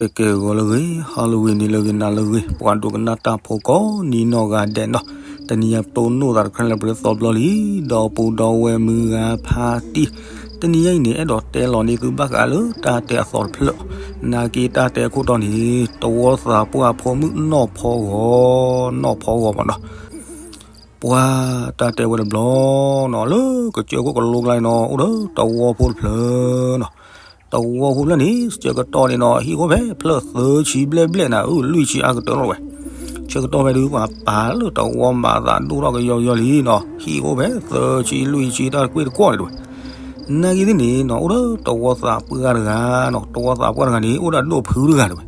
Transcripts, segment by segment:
ကကဲဂီၤလၢအဂ့ၤ, Halloween နံၤလၢအဂ့ၤ နၤလၢအဂ့ၤ, ပှၤဒိကနၣ်တၢ်ဖိကိးနံၤနီၢ်ဂၤဒဲးနီၤ, တနံၤညါပတိၢ်နီၣ်သးတခါလၢပရ့သီဘျီလံ, ဒီပုၢ်ဒီဝဲၢ်မုၢ်ဂၤဖါတံၢ်, တနံၤညါအံၤန့ၣ် အဲၣ်ဒိးတဲလီၤန့ၢ်သုဘၣ်ဃးလၢတၢ်တဲအသီတဖျၢၣ်, နာ်က့တၢ်တဲအခိၣ်တီန့ၣ် တဝီသးပှၢ်ဖိမုၣ်နီၢ်ဖီဂီၤ, နီၢ်ဖီဂီၤမးနီၤ. ပှၤတၢ်တဲဝဲတဘျီနီၤ, လၢကစၢၢ်ခိၣ်ကလိကျါန့ၣ်နီၤ အိၣ်ဒီးတဝီဖိတဖျၢၣ်နီၤ. တဝီဖိတဖျၢၣ်န့ၣ် ဆၢကတီၢ်န့ၣ်နီၤ ဟံၣ်အိၣ်ဖဲဖျၢၣ်သၢဆံဘျဲၣ်ဘျဲၣ်နၤ, အု လွံၢ်ဆံအါကတၢၢ်လီၤဝဲ. ဆၢကတီၢ်ဖဲဒုးပှၤပာ်လၢတဝီမၤသးဒိၣ်ထီၣ်ကယီကယီလံနီၤ, ဟံၣ်အိၣ်ဖဲသၢဆံလွံၢ်ဆံတၢ်ကွ့ၢ်တကွီၢ်န့ၣ်တဝဲ. နာ်က့သ့ၣ်န့ၣ်နီၤ အိၣ်ဒီးတဝီသးပှၢ်တဂၤနီၤ, တဝီသးပှၢ်တဂၤန့ၣ် အိၣ်ဒီးအဒိၣ်ဖုတဂၤတဝဲ.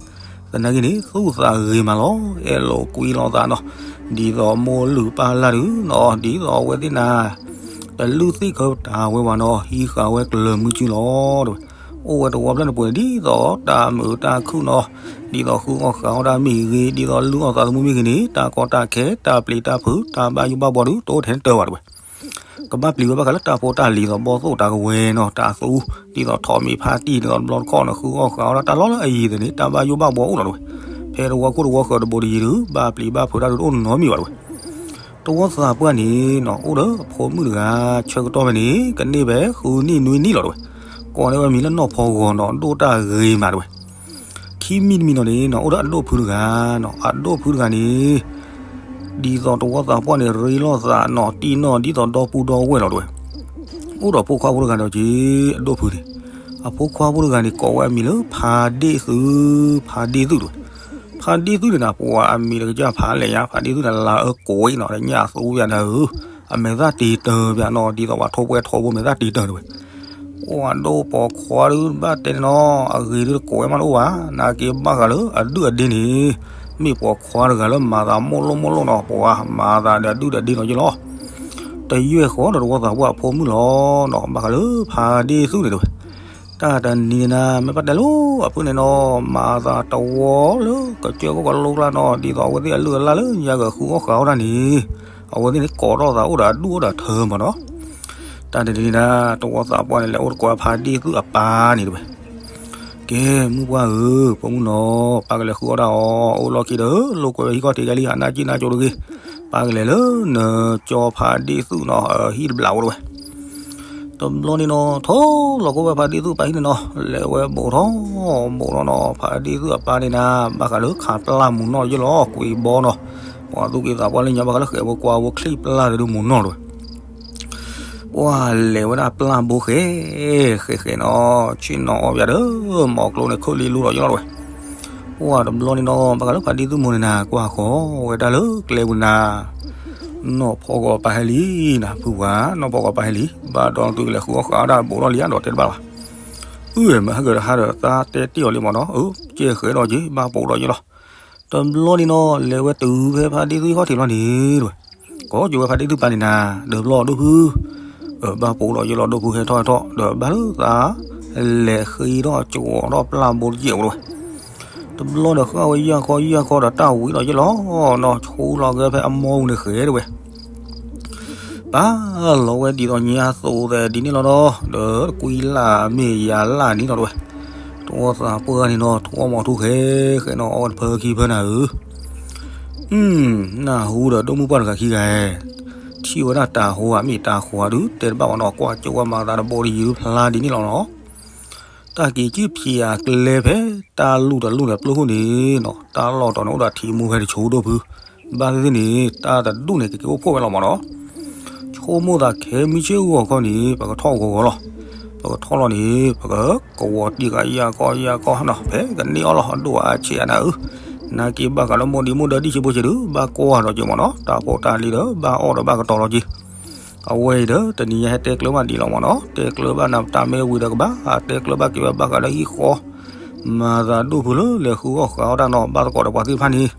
သနာ်က့န့ၣ် သူၣ်သးဂ့ၤမးလီၤ, အဲၣ်လိာ်ကွံလိာ်သးနီၤ, ဒ်သိးမိၢ်လုၢ်ပၢ်လၢ်ဒုးနီၤ, ဒ်သိးအဝဲသ့ၣ်နၤ တလုၢ်သ့ၣ်ခၢတၢ်ဝဲဘၣ်နီၤ, ဟံးဃာ်ဝဲကလၢၤမုၢ်စုလီၤတဝဲ. အိၣ်ဝဲတဝီဖျၢၣ်န့ၣ်ပှဲၤန့ၣ် ဒ်သိးတၢ်မုာ်တၢ်ခုၣ်နီၤ, ဒ်သိးဃုအီၣ်ဃုအီတၢ်မ့ၢ်ဂ့ၤ, ဒ်သိးလုၢ်အီၣ်သးသမူမ့ၢ်ဂ့ၤန့ၣ် တၢ်ကီတၢ်ခဲ တၢ်ပျံၤတၢ်ဖုး တၢ်ဘၣ်ယိၣ်ဘၣ်ဘှီဒုး တအိၣ်ထဲန့ၣ်တၢ်ဘၣ်တဝဲ. ကဘၣ်ပျံၤဝဲဘၣ်ဃးလၢတၢ်ဖိတၢ်လံၤ ဒ်သိးဘီၣ်သိၣ်တၢ်ကဝဲၤနီၤ, တၢ်သူ, ဒ်သိးထိးမ့ၢ်ဖါတံၢ် ဒ်သိးတဘျီတခီၣ်န့ၣ် ဃုအီၣ်ဃုအီတၢ်လီၢ်လၢအယံၤသ့ၣ်န့ၣ် တၢ်ဘၣ်ယိၣ်ဘၣ်ဘှီအိၣ်လီၤတဝဲ. ဖဲတဝီခိၣ်တဝီဃၢၤတဘိတယံၤဒုး ဘၣ်ပျံၤဘၣ်ဖုးတၢ်ဒုးတအိၣ်နီတမံၤဘၣ်တဝဲ. တဝီသးပှၢ်န့ၣ်နီၤ အိၣ်ဒီးအဖိမုၣ်တဂၤ ဆၢကတီၢ်ဖဲန့ၣ် ကန့ၢ်ဖဲဃုနံၣ်နွံနံၣ်လီၤတဝဲ. ကိးန့ၢ်ဝဲမံၤလၢနီၢ်ဖီဂီၤနီၤ, ဒိၣ်တၢ်ဂ့ၤမးတဝဲ. ခံမံၤတမံၤနီၤန့ၣ်နီၤ အိၣ်ဒီးအဒိၣ်ဖုတဂၤနီၤ, အဒိၣ်ဖုတဂၤန့ၣ် ဒ်သိးတဝီသးပှၢ်န့ၣ် ရ့လိာ်သးနီၤ, တံၢ်နီၢ်ဒ်သိးဒီပုၢ်ဒီဝဲၢ်လီၤတဝဲ. အိၣ်ဒီးဖိခွါဖိတဂၤဒီးက့ၤ အဒိၣ်ဖုန့ၣ်, အဖိခွါဖိတဂၤန့ၣ် ကိးဝဲအမံၤလၢဖါဒ့ၣ်သု, ဖါဒ့ၣ်သုတဝဲ. ဖါဒ့ၣ်သုန့ၣ်နၤ ပှၤအမံၤတကစၢ်ဖးလဲၣ်ညါ, ဖါဒ့ၣ်သုန့ၣ် လၤအၢကိးအံၤနီၤ, ညၣ်သူယၤနၤဧၢ, အမဲာ်သၣ်တ့တၢၢ်ပၠးနီၤ, ဒ်သိးပှၤထိၣ်ပှဲၤထိၣ်ဖိမဲာ်သၣ်တ့တၢၢ်တဝဲ. ပှၤဒိၣ်ပိာ်ခွါဒုးဘၣ်တဲန့ၣ်နီၤ, အဂ့ၤဒုးတကိးဝဲမးတအိၣ်ဘၣ်, နာ်က့ဘၣ်ဃးလၢအဒုၣ်အဒ့န့ၣ်, မ့ၢ်ပိာ်ခွါတဂၤလၢမၤသးမိၢ်လိၣ်မိၢ်လိၣ်နီၤ, ပှၤမၤသးဒီးအဒုၣ်ဒီးအဒ့နီၤယ့လီၤ. တယွဲၢ်ဃီဒီးတဝီသးပှၢ်အဖိမုၣ်လီၤနီၤ, ဘၣ်ဃးလၢဖါဒ့ၣ်သုန့ၣ်တဝဲ. တၢ်တနံၤန့ၣ်နၤ မ့ၢ်ဘၣ်တဲလိၤအဖုန့ၣ်နီၤ, မၤသးတဝီလၢကစၢၢ်ခိၣ်ကလိကျါနီၤ, ဒ်သိးအဝဲသ့ၣ်အလုၢ်အလၢ်လၢညါကဃုအီၣ်ဃုအီတၢ်န့ၣ်, အဝဲသ့ၣ်န့ၣ်ကိးထီၣ်သးအိၣ်ဒီးအဒူၣ်အိၣ်ဒီးထၢမးနီၤ. တၢ်တနံၤန့ၣ်နၤ တဝီသးပှၢ်န့ၣ် လဲၤအိၣ်တကိးဖါဒ့ၣ်သုအပၢ်န့ၣ်တဝဲ. ကဲ မုၢ်ပှၢ်ဧၢ, ဖိမုၣ်နီၤ, ပၢ်ကလဲၤဃုအီၣ်တၢ်အီၤ, အိၣ်လီၢ်ခံဒီး လိာ်ကွဲဝဲဟံၣ်ခီၣ်ထံးကဲလံ, အနၢ်က့ၣ်နၢ်ကၠိတဂ့ၤ, ပၢ်ကလဲၤလၢနကၠီဖါဒ့ၣ်သုနီၤ, ဟံၣ်တဘျီအိၣ်တဝဲ. တဘျီန့ၣ်နီၤ ထိၣ်လီၤကီဝဲဖါဒ့ၣ်သုအပၢ်ဟံၣ်န့ၣ်နီၤ, လဲၤဝဲဘူးထီၣ်ဘူးထီၣ်နီၤ, ဖါဒ့ၣ်သုအပၢ်န့ၣ်နၤ ဘၣ်ဃးလၢခးပျၢ်မူးနီၢ်ယ့ၢ်လီၤ, ကွံာ်ဘီနီၤ, ပှၤသူၣ်က့သးပှၢ်လၢညါ ဘၣ်ဃးလၢဃဲးဖိကွၢ်ဖိချံပျၢ်တဒုမူးနီၢ်တဝဲ. ပှၤလဲၤဝဲဒၣ်ပျၢ်ဘိဃဲးဃဲးဃဲးနီၤ, ဆ့ၣ်နီၤအီၣ်ပၠးဒီး မီၤကျိန့ၣ်ခုၣ်လံလူလီၤယ့ၢ်လီၤတဝဲ. ပှၤတဘျီန့ၣ်နီၤ ဘၣ်ဃးလၢဖါဒ့ၣ်သုမိၢ်န့ၣ်နၤ ကွၢ်ဃီၤဝဲဒၣ်လၢကျဲပူၤနၤ, နီၢ်ဖီဂီၤပၢ်ဟဲလံနၤ, ဖုပှၤ နီၢ်ဖီဂီၤပၢ်ဟဲလံ, ဘၣ်ဒီးသုကလဲၤဃုအီၣ်ဃုအီတၢ်ဘူးထီၣ်လံဧါ ဒီးတဲတဘၣ်ဘၣ်. အု မ့ၢ်ဟဲက့ၤဒီးဟးဒီးသးတဲတ့ၢ်အီၤလံမးနီၤ, အု ကဲဃဲးဒီးက့ၤ ဘၣ်ပိာ်ဒီးယ့ၢ်လီၤ. တဘျီန့ၣ်နီၤ လဲၤဝဲတုၤဖဲဖါဒ့ၣ်သုဟံၣ်ခီၣ်ထံးလီၤန့ၣ်တဝဲ, ကိးက့ၤဝဲဖါဒ့ၣ်သုပၢ်န့ၣ်နၤ, ဒီးဘျီဒိၣ်ဖု ဘၣ်ပိာ်ဒီးယ့ၢ်လီၤဒိၣ်ဖု ဟဲထီၣ်ဟဲထီၣ် ဒီးဘၣ်လၢသး လဲၤဃ့ထီၣ်ကဝီၤထီၣ်ပျၢ်ဘိတကဲးဝဲတဝဲ. တဘျီဒီးဃၣ်ဝဲယၢ်ခီယၢ်ခီဒီးတၢ်ဝံၤဒီးယ့ၢ်လီၤနီၤ, ဆူလီၤက့ၤဖဲအမိၢ်ပူၤန့ၣ်ဃဲးတဝဲ. ပာ်လီၤဝဲဒ်သိးညါသိးသဲးဒ်န့ၣ်လီၤဒီး ဒီးတကွံလၢ်မ့ၢ်ယၤလၢ်န့ၣ်လီၤတဝဲ. တဝီသးပှၢ်န့ၣ်နီၤ ထိၣ်အီၣ်မီၤထူဃဲဃဲနီၤ အီၣ်ဝဲတဖၢခံဖၢနၤဧၢ. နၢ်ဟူဒီးဒိၣ်မုၢ်ပှၢ်တဂၤခံဂၤ, ထံၣ်ဝဲဒၣ်တၤဟိဧါ မ့ၢ်တၤဃီဧါဒုး တဲတဘၣ်ဘၣ်နီၤ, ကွၢ်ကၠိဝဲမၤသးတဘိတယံၤဒုးဖျါဒ်န့ၣ်လီၤနီၤ. တၢ်က့ၤက့ၤဖျံးအကျဲဖဲတၢ်လူၢ်တလူၢ်ဒီးပျိၢ်ခိၣ်န့ၣ်နီၤ, တၢ်လီၢ်တီၤန့ၣ်အိၣ်ဒီးထံမူဖဲတဆိဒိၣ်ဖု, ဘၣ်သ့ၣ်သ့ၣ်န့ၣ် တၢ်တဒူၣ်န့ၣ် ကက့ၤအိၣ်ဖှိၣ်ဝဲလီၤမးနီၤ. ဆိကမိၣ်သးခဲမုၢ်ဆ့ၣ်ဂီၤခီန့ၣ် ပကထီၣ်ဂီၤဂီၤလီၤ. ပကထီၣ်လီၤန့ၣ် ပကကဝီၤတံၢ်ဃာ်ယၢ်ကီၢ်ယၢ်ကီၢ်နီၤ, ဖဲကန့ၢ်အီၣ်လီၤအဒိၣ်အါဆံးအါနၤဧၢ. နာ်က့ဘၣ်ဃးလၢမိၢ်ဒံမိၢ်ဒၢဒံၣ်ဆံးဖိဆံးဒုး ဘၣ်ကွၢ်ဒီးက့ၤမးနီၤ, တၢ်ဖိတၢ်လံၤဒီး ဘၣ်အီၣ်ဒီးဘၣ်ကတီၤလီၤက့ၤ. အဝဲအံၤဒီး တနံၤညါဟဲတဲကျၢၤဘၣ်ဒ်လီၤမးနီၤ, တဲကျၢၤဘၣ်နၤတၢ်မ့ၢ်ဝံၤဒီးကဘၣ် တဲကျၢၤဘၣ်က့ၤဝဲဘၣ်ဃးလၢဟံၣ်ဃီ မၤသးဒိၣ်ဖုလၢလဲၤဃုအီၣ်ဃုအီတၢ်နီၤ, ဘၣ်သကိးဒီးပှၤသ့ၣ်တဖၣ်န့ၣ်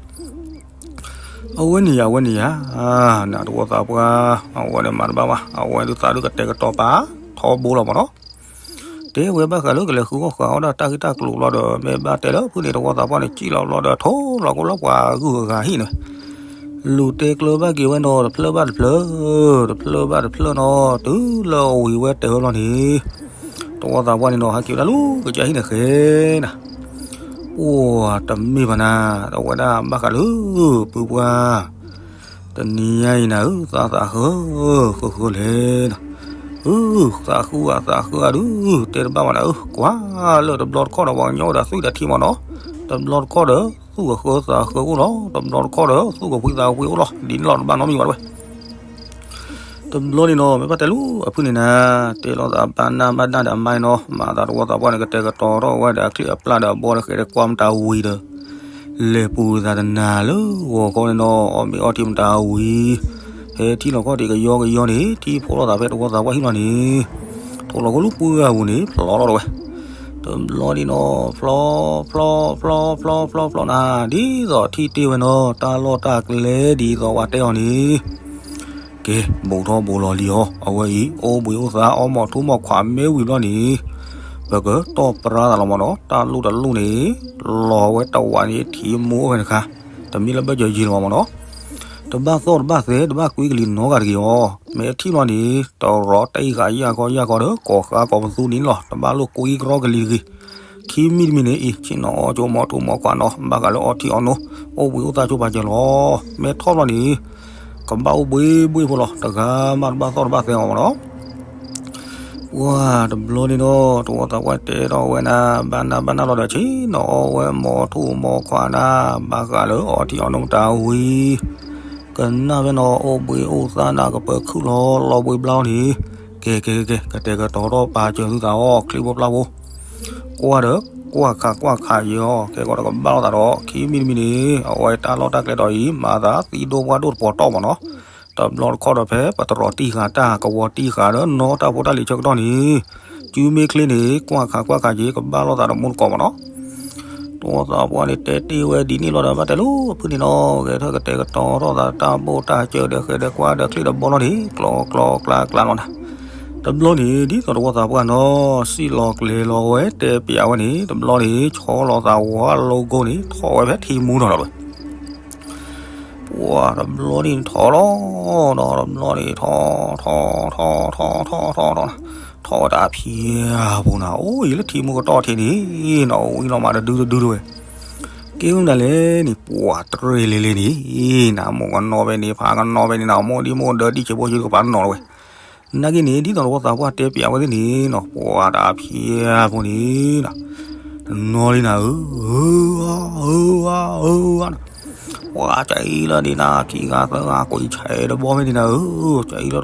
အဝဲန့ၣ်ယၤ အဝဲန့ၣ်ယၤ, နတဝီသးပှၢ် အဝဲန့ၣ်မၤတဘၣ်ဘၣ်, အဝဲဒုးသးဒုးကတဲာ်ကတီၤပာ်ထီဘိလီၤမးနီၤ.တဲဝဲဘၣ်ဃးလၢကလဲၤဃုအီၣ်ဃုအီတၢ်တၢ်ဂ့ၢ်တၢ်ကျိၤဘျီဒီး မ့ၢ်ဘၣ်တဲလၢဖုန့ၣ် တဝီသးပှၢ်န့ၣ် စံၣ်လီၤဘျီဒီး ထိၣ်လီၤကအိၣ်လၢပှၤဂုၤဂၤဟံၣ်န့ၣ် လူၤတဲကျၢၤဘၣ်က့ၤဝဲနီၤ တဖျၢၣ်ဘၣ်တဖျၢၣ်, တဖျၢၣ်ဘၣ်တဖျၢၣ်နီၤ, တုၤလၢအဝံၤဝဲတၢၢ်ဘျီန့ၣ် တဝီသးပှၢ်န့ၣ်နီၤ ဟဲက့ၤဝဲဒၣ်လၢကစၢ်ဟံၣ်န့ၣ်ဃဲနၤ. အိၣ်တမ့ၢ်ဘၣ်နၤ, အဝဲဒၣ်ဘၣ်ဃးလၢ ပုၢ်ပှၢ် တနံၤညါအံၤနၤဧၢ, သးသးဃၢ ဃၢဃၢလဲၣ်နီၤ, အၢ သးဃုအသးဃၢအဒုး တဲတဘၣ်ဘၣ်နၤဧၢ, ကွၢ်လၢတဘျီတခီၣ်ဒီး ပှၤကညီအိၣ်ဒီးသွံၣ်ဒီးထံမ့ၢ်နီၤ, တဘျီတခီၣ်ဒီး သူၣ်ကဃၢသးဃၢအိၣ်လီၤ, တဘျီတခီၣ်ဒီး သူၣ်ကဖှံသးကဖှံအိၣ်လီၤ, ဒ်န့ၣ်လီၤ တဘၣ်နီတမံၤဘၣ်ဝဲ တဘျီန့ၣ်နီၤ မ့ၢ်ဘၣ်တဲလၢအဖုၣ်န့ၣ်နၤ, တဲလိာ်သးဘၣ်နၢ်ဘၣ်နၢ်ဒီးအမါနီၤ, မၤသးတဝီသးပှၢ်န့ၣ် ကတဲာ်ကတီၤထီၣ်ဝဲဒီး အချံအပျၢ်ဒီးအဘီဒီးဃဲၤဒီးကွၢ်မတၤဝံၤဒီး လဲၤပူၤသးတနၤလၢဂီၤခီန့ၣ်နီၤ, အီၣ်မ့ၤအီထံမတၤဝံၤ, ဟဲထံၣ်လီၤခီၣ်ထံးကယီကယီန့ၣ် ထံၣ်ဖှိၣ်လိာ်သးဖဲတဝီသးပှၢ်ဟံၣ်လီၤန့ၣ်, ထိးလီၤခီၣ်လၢပှၢ်အပူၤန့ၣ် ဖျီလီၤဒီးဝဲ တဘျီန့ၣ်နီၤ ဖျီ ဖျီ ဖျီ ဖျီ ဖျီ ဖျီ ဖျီနၤ, ဒ်သိးထံၣ်တ့ၢ်ဝဲနီၤ တၢ်လီၢ်တၢ်ကျဲဒ်သိးဝဲတဲအီၤန့ၣ်, ကဲ ဘူးထီၣ်ဘူးလီၤလံအီၤ, အဝဲအံၤ အိၣ်ဘှံးအိၣ်သါ အီမီၤထူမီၤခွးမ့ၢ်ဝံၤဘျီန့ၣ်, ပကတီၢ်ပြါသးလီၤမ့ၢ်နီၤ, တၢ်လိၣ်တလိၣ်န့ၣ် လီၤဝဲတဝးန့ၣ် ထံမူအိၣ်ဝဲတခါ, တမ့ၢ်လၢဘၢၣ်စၢၤယံၤလီၤမ့ၢ်နီၤ, တဘၣ်သီၣ်တဘၣ်သဲ တဘၣ်ကွံကလံၤနီတဂၤတဂ့ၤအီၤ, မ့ၢ်ထံၣ်ဘျီန့ၣ် တရီတံၢ်ဃာ်ယၢ်ခီယၢ်ခီဒီး ကိးဃာ်ကိးပသူန့ၣ်လီၤ, တဘၣ်လိၣ်ကွံကရီကလံၤတဂ့ၤ, ခံမံၤတမံၤန့ၣ်အံၤ ဆ့ၣ်နီၤအီၣ်ကၠိမီၤထူမီၤခွးနီၤ, ဘၣ်ဃးလၢအီထံအီနိ အိၣ်ဘှံးအိၣ်သါကၠိပာ်စၢၤလီၤ, မ့ၢ်ထီၣ်ဘျီန့ၣ် ကဘၣ်အိၣ်ဘှံးဘှံးဖိလီၤ, တဂၤမးတဘၣ်သီၣ်တဘၣ်သဲအီၤမ့ၢ်နီၤ ပှၢ်တဘျီန့ၣ်ဒီး တဝီသးပှၢ်တဲထီၣ်ဝဲနၤ, ဘၣ်နၢ်ဘၣ်နၢ်လီၤဒီး ဆ့ၣ်နီၤအီၣ်ဝဲမီၤထူမီၤခွးနၤ, ဘၣ်ဃးလၢအီထံအီနိမတၤဝံၤ, ကနၣ်ဖဲနီၤ အိၣ်ဘှံးအိၣ်သါနၤ ကပၢၤခုၣ်လီၤလီၤဘှံးဘျီန့ၣ်, ကဲ ကဲ ကဲ ကဲ ကတဲာ်ကတီၤထီၣ်ပာ်စၢၤသုသးအီၤ ချံဖိပျၢ်ဖိ, ကွၢ်ဒီး ကွၢ်ခးကွၢ်ခးယီၤ, ကဲကီးဒီးကဘၣ်လိာ်သးဒီး ခံမံၤတမံၤန့ၣ် အဝဲတၢ်လီၢ်တၢ်ကျဲဒီးအံၤ မၤသးသံဒိၣ်ပှၢ်ဒိၣ်တပီၤတီၢ်မ့ၢ်နီၤ, တဘျီတခီၣ်ဒီးဖဲပတြီၤတံၢ်ဃာ်တၢ် ကဝီၤတံၢ်ဃာ်ဒီးနီၢ်တၢ်ဖိတၢ်လံၤဆၢကတီၢ်န့ၣ်, စုမ့ၢ်ချ့န့ၣ် ကွၢ်ခးကွၢ်ခးက့ၤ ကဘၣ်လိာ်သးဒီးမူတကိးမ့ၢ်နီၤ, တဝီသးပှၢ်န့ၣ် တဲတ့ၢ်ဝဲဒ်န့ၣ်လီၤဒီး ဘၣ်တဲလိာ်ဖုၣ်န့ၣ်နီၤ, ဂဲၤထၢၣ်ကတဲာ်ကတီၤထီၣ်သးတၢ်ဘိၣ်တၢ်စၢၤဒီးဃဲၤဒီးကွၢ်ဒီးချံဒီးဘီလီၤန့ၣ် ကျီကျီကျါကျါလီၤနၤ, တဘျီန့ၣ် ဒ်သိးတဝီသးပှၢ်နီၤ စံၣ်လီၤကျဲၤလီၤဝဲတဲပျးဝဲန့ၣ် တဘျီန့ၣ် ဆီလီၤသးဝါလိကိန့ၣ် ထီၣ်ဝဲဖဲထံမူနီၤလီၤဝဲ ပှၢ်တဘျီန့ၣ်ထီၣ်လီၤ, ဒီးတဘျီန့ၣ်ထီၣ် ထီၣ် ထီၣ် ထီၣ် ထီၣ် ထီၣ် ထီၣ် ထီၣ်ဝဲတၢ်ဖံးဖိနၤ, အိၣ်ယံၤလၢထံမူကတီၢ်ထံးန့ၣ်နီၤ, ဝံၤလီၤမးတဒုတဒုတဝဲ, ကဲဝဲဒၣ်လဲၣ်န့ၣ် ပှၢ်တရ့ၣ်လံၤလံၤန့ၣ်, နမိၢ်ကနီၣ်ဖဲန့ၣ် ဖးကနီၣ်ဖဲန့ၣ်နၤ, မိၢ်ဒံမိၢ်ဒၢဒံၣ်ဆဲးဘိဆဲးကပၤနီၤတဝဲ နာ်က့န့ၣ် ဒ်သိးတဝီသးပှၢ်တဲပျးဝဲသ့ၣ်န့ၣ်နီၤ, ပှၢ်တၢ်ဖံးဖိန့ၣ်နီၤ, နီၢ်လံနၤဧၢ, ဧၢ ဧၢ ဧၢ ဧၢ ပှၤကၢအံၤလၢဒ်နၤ ခံ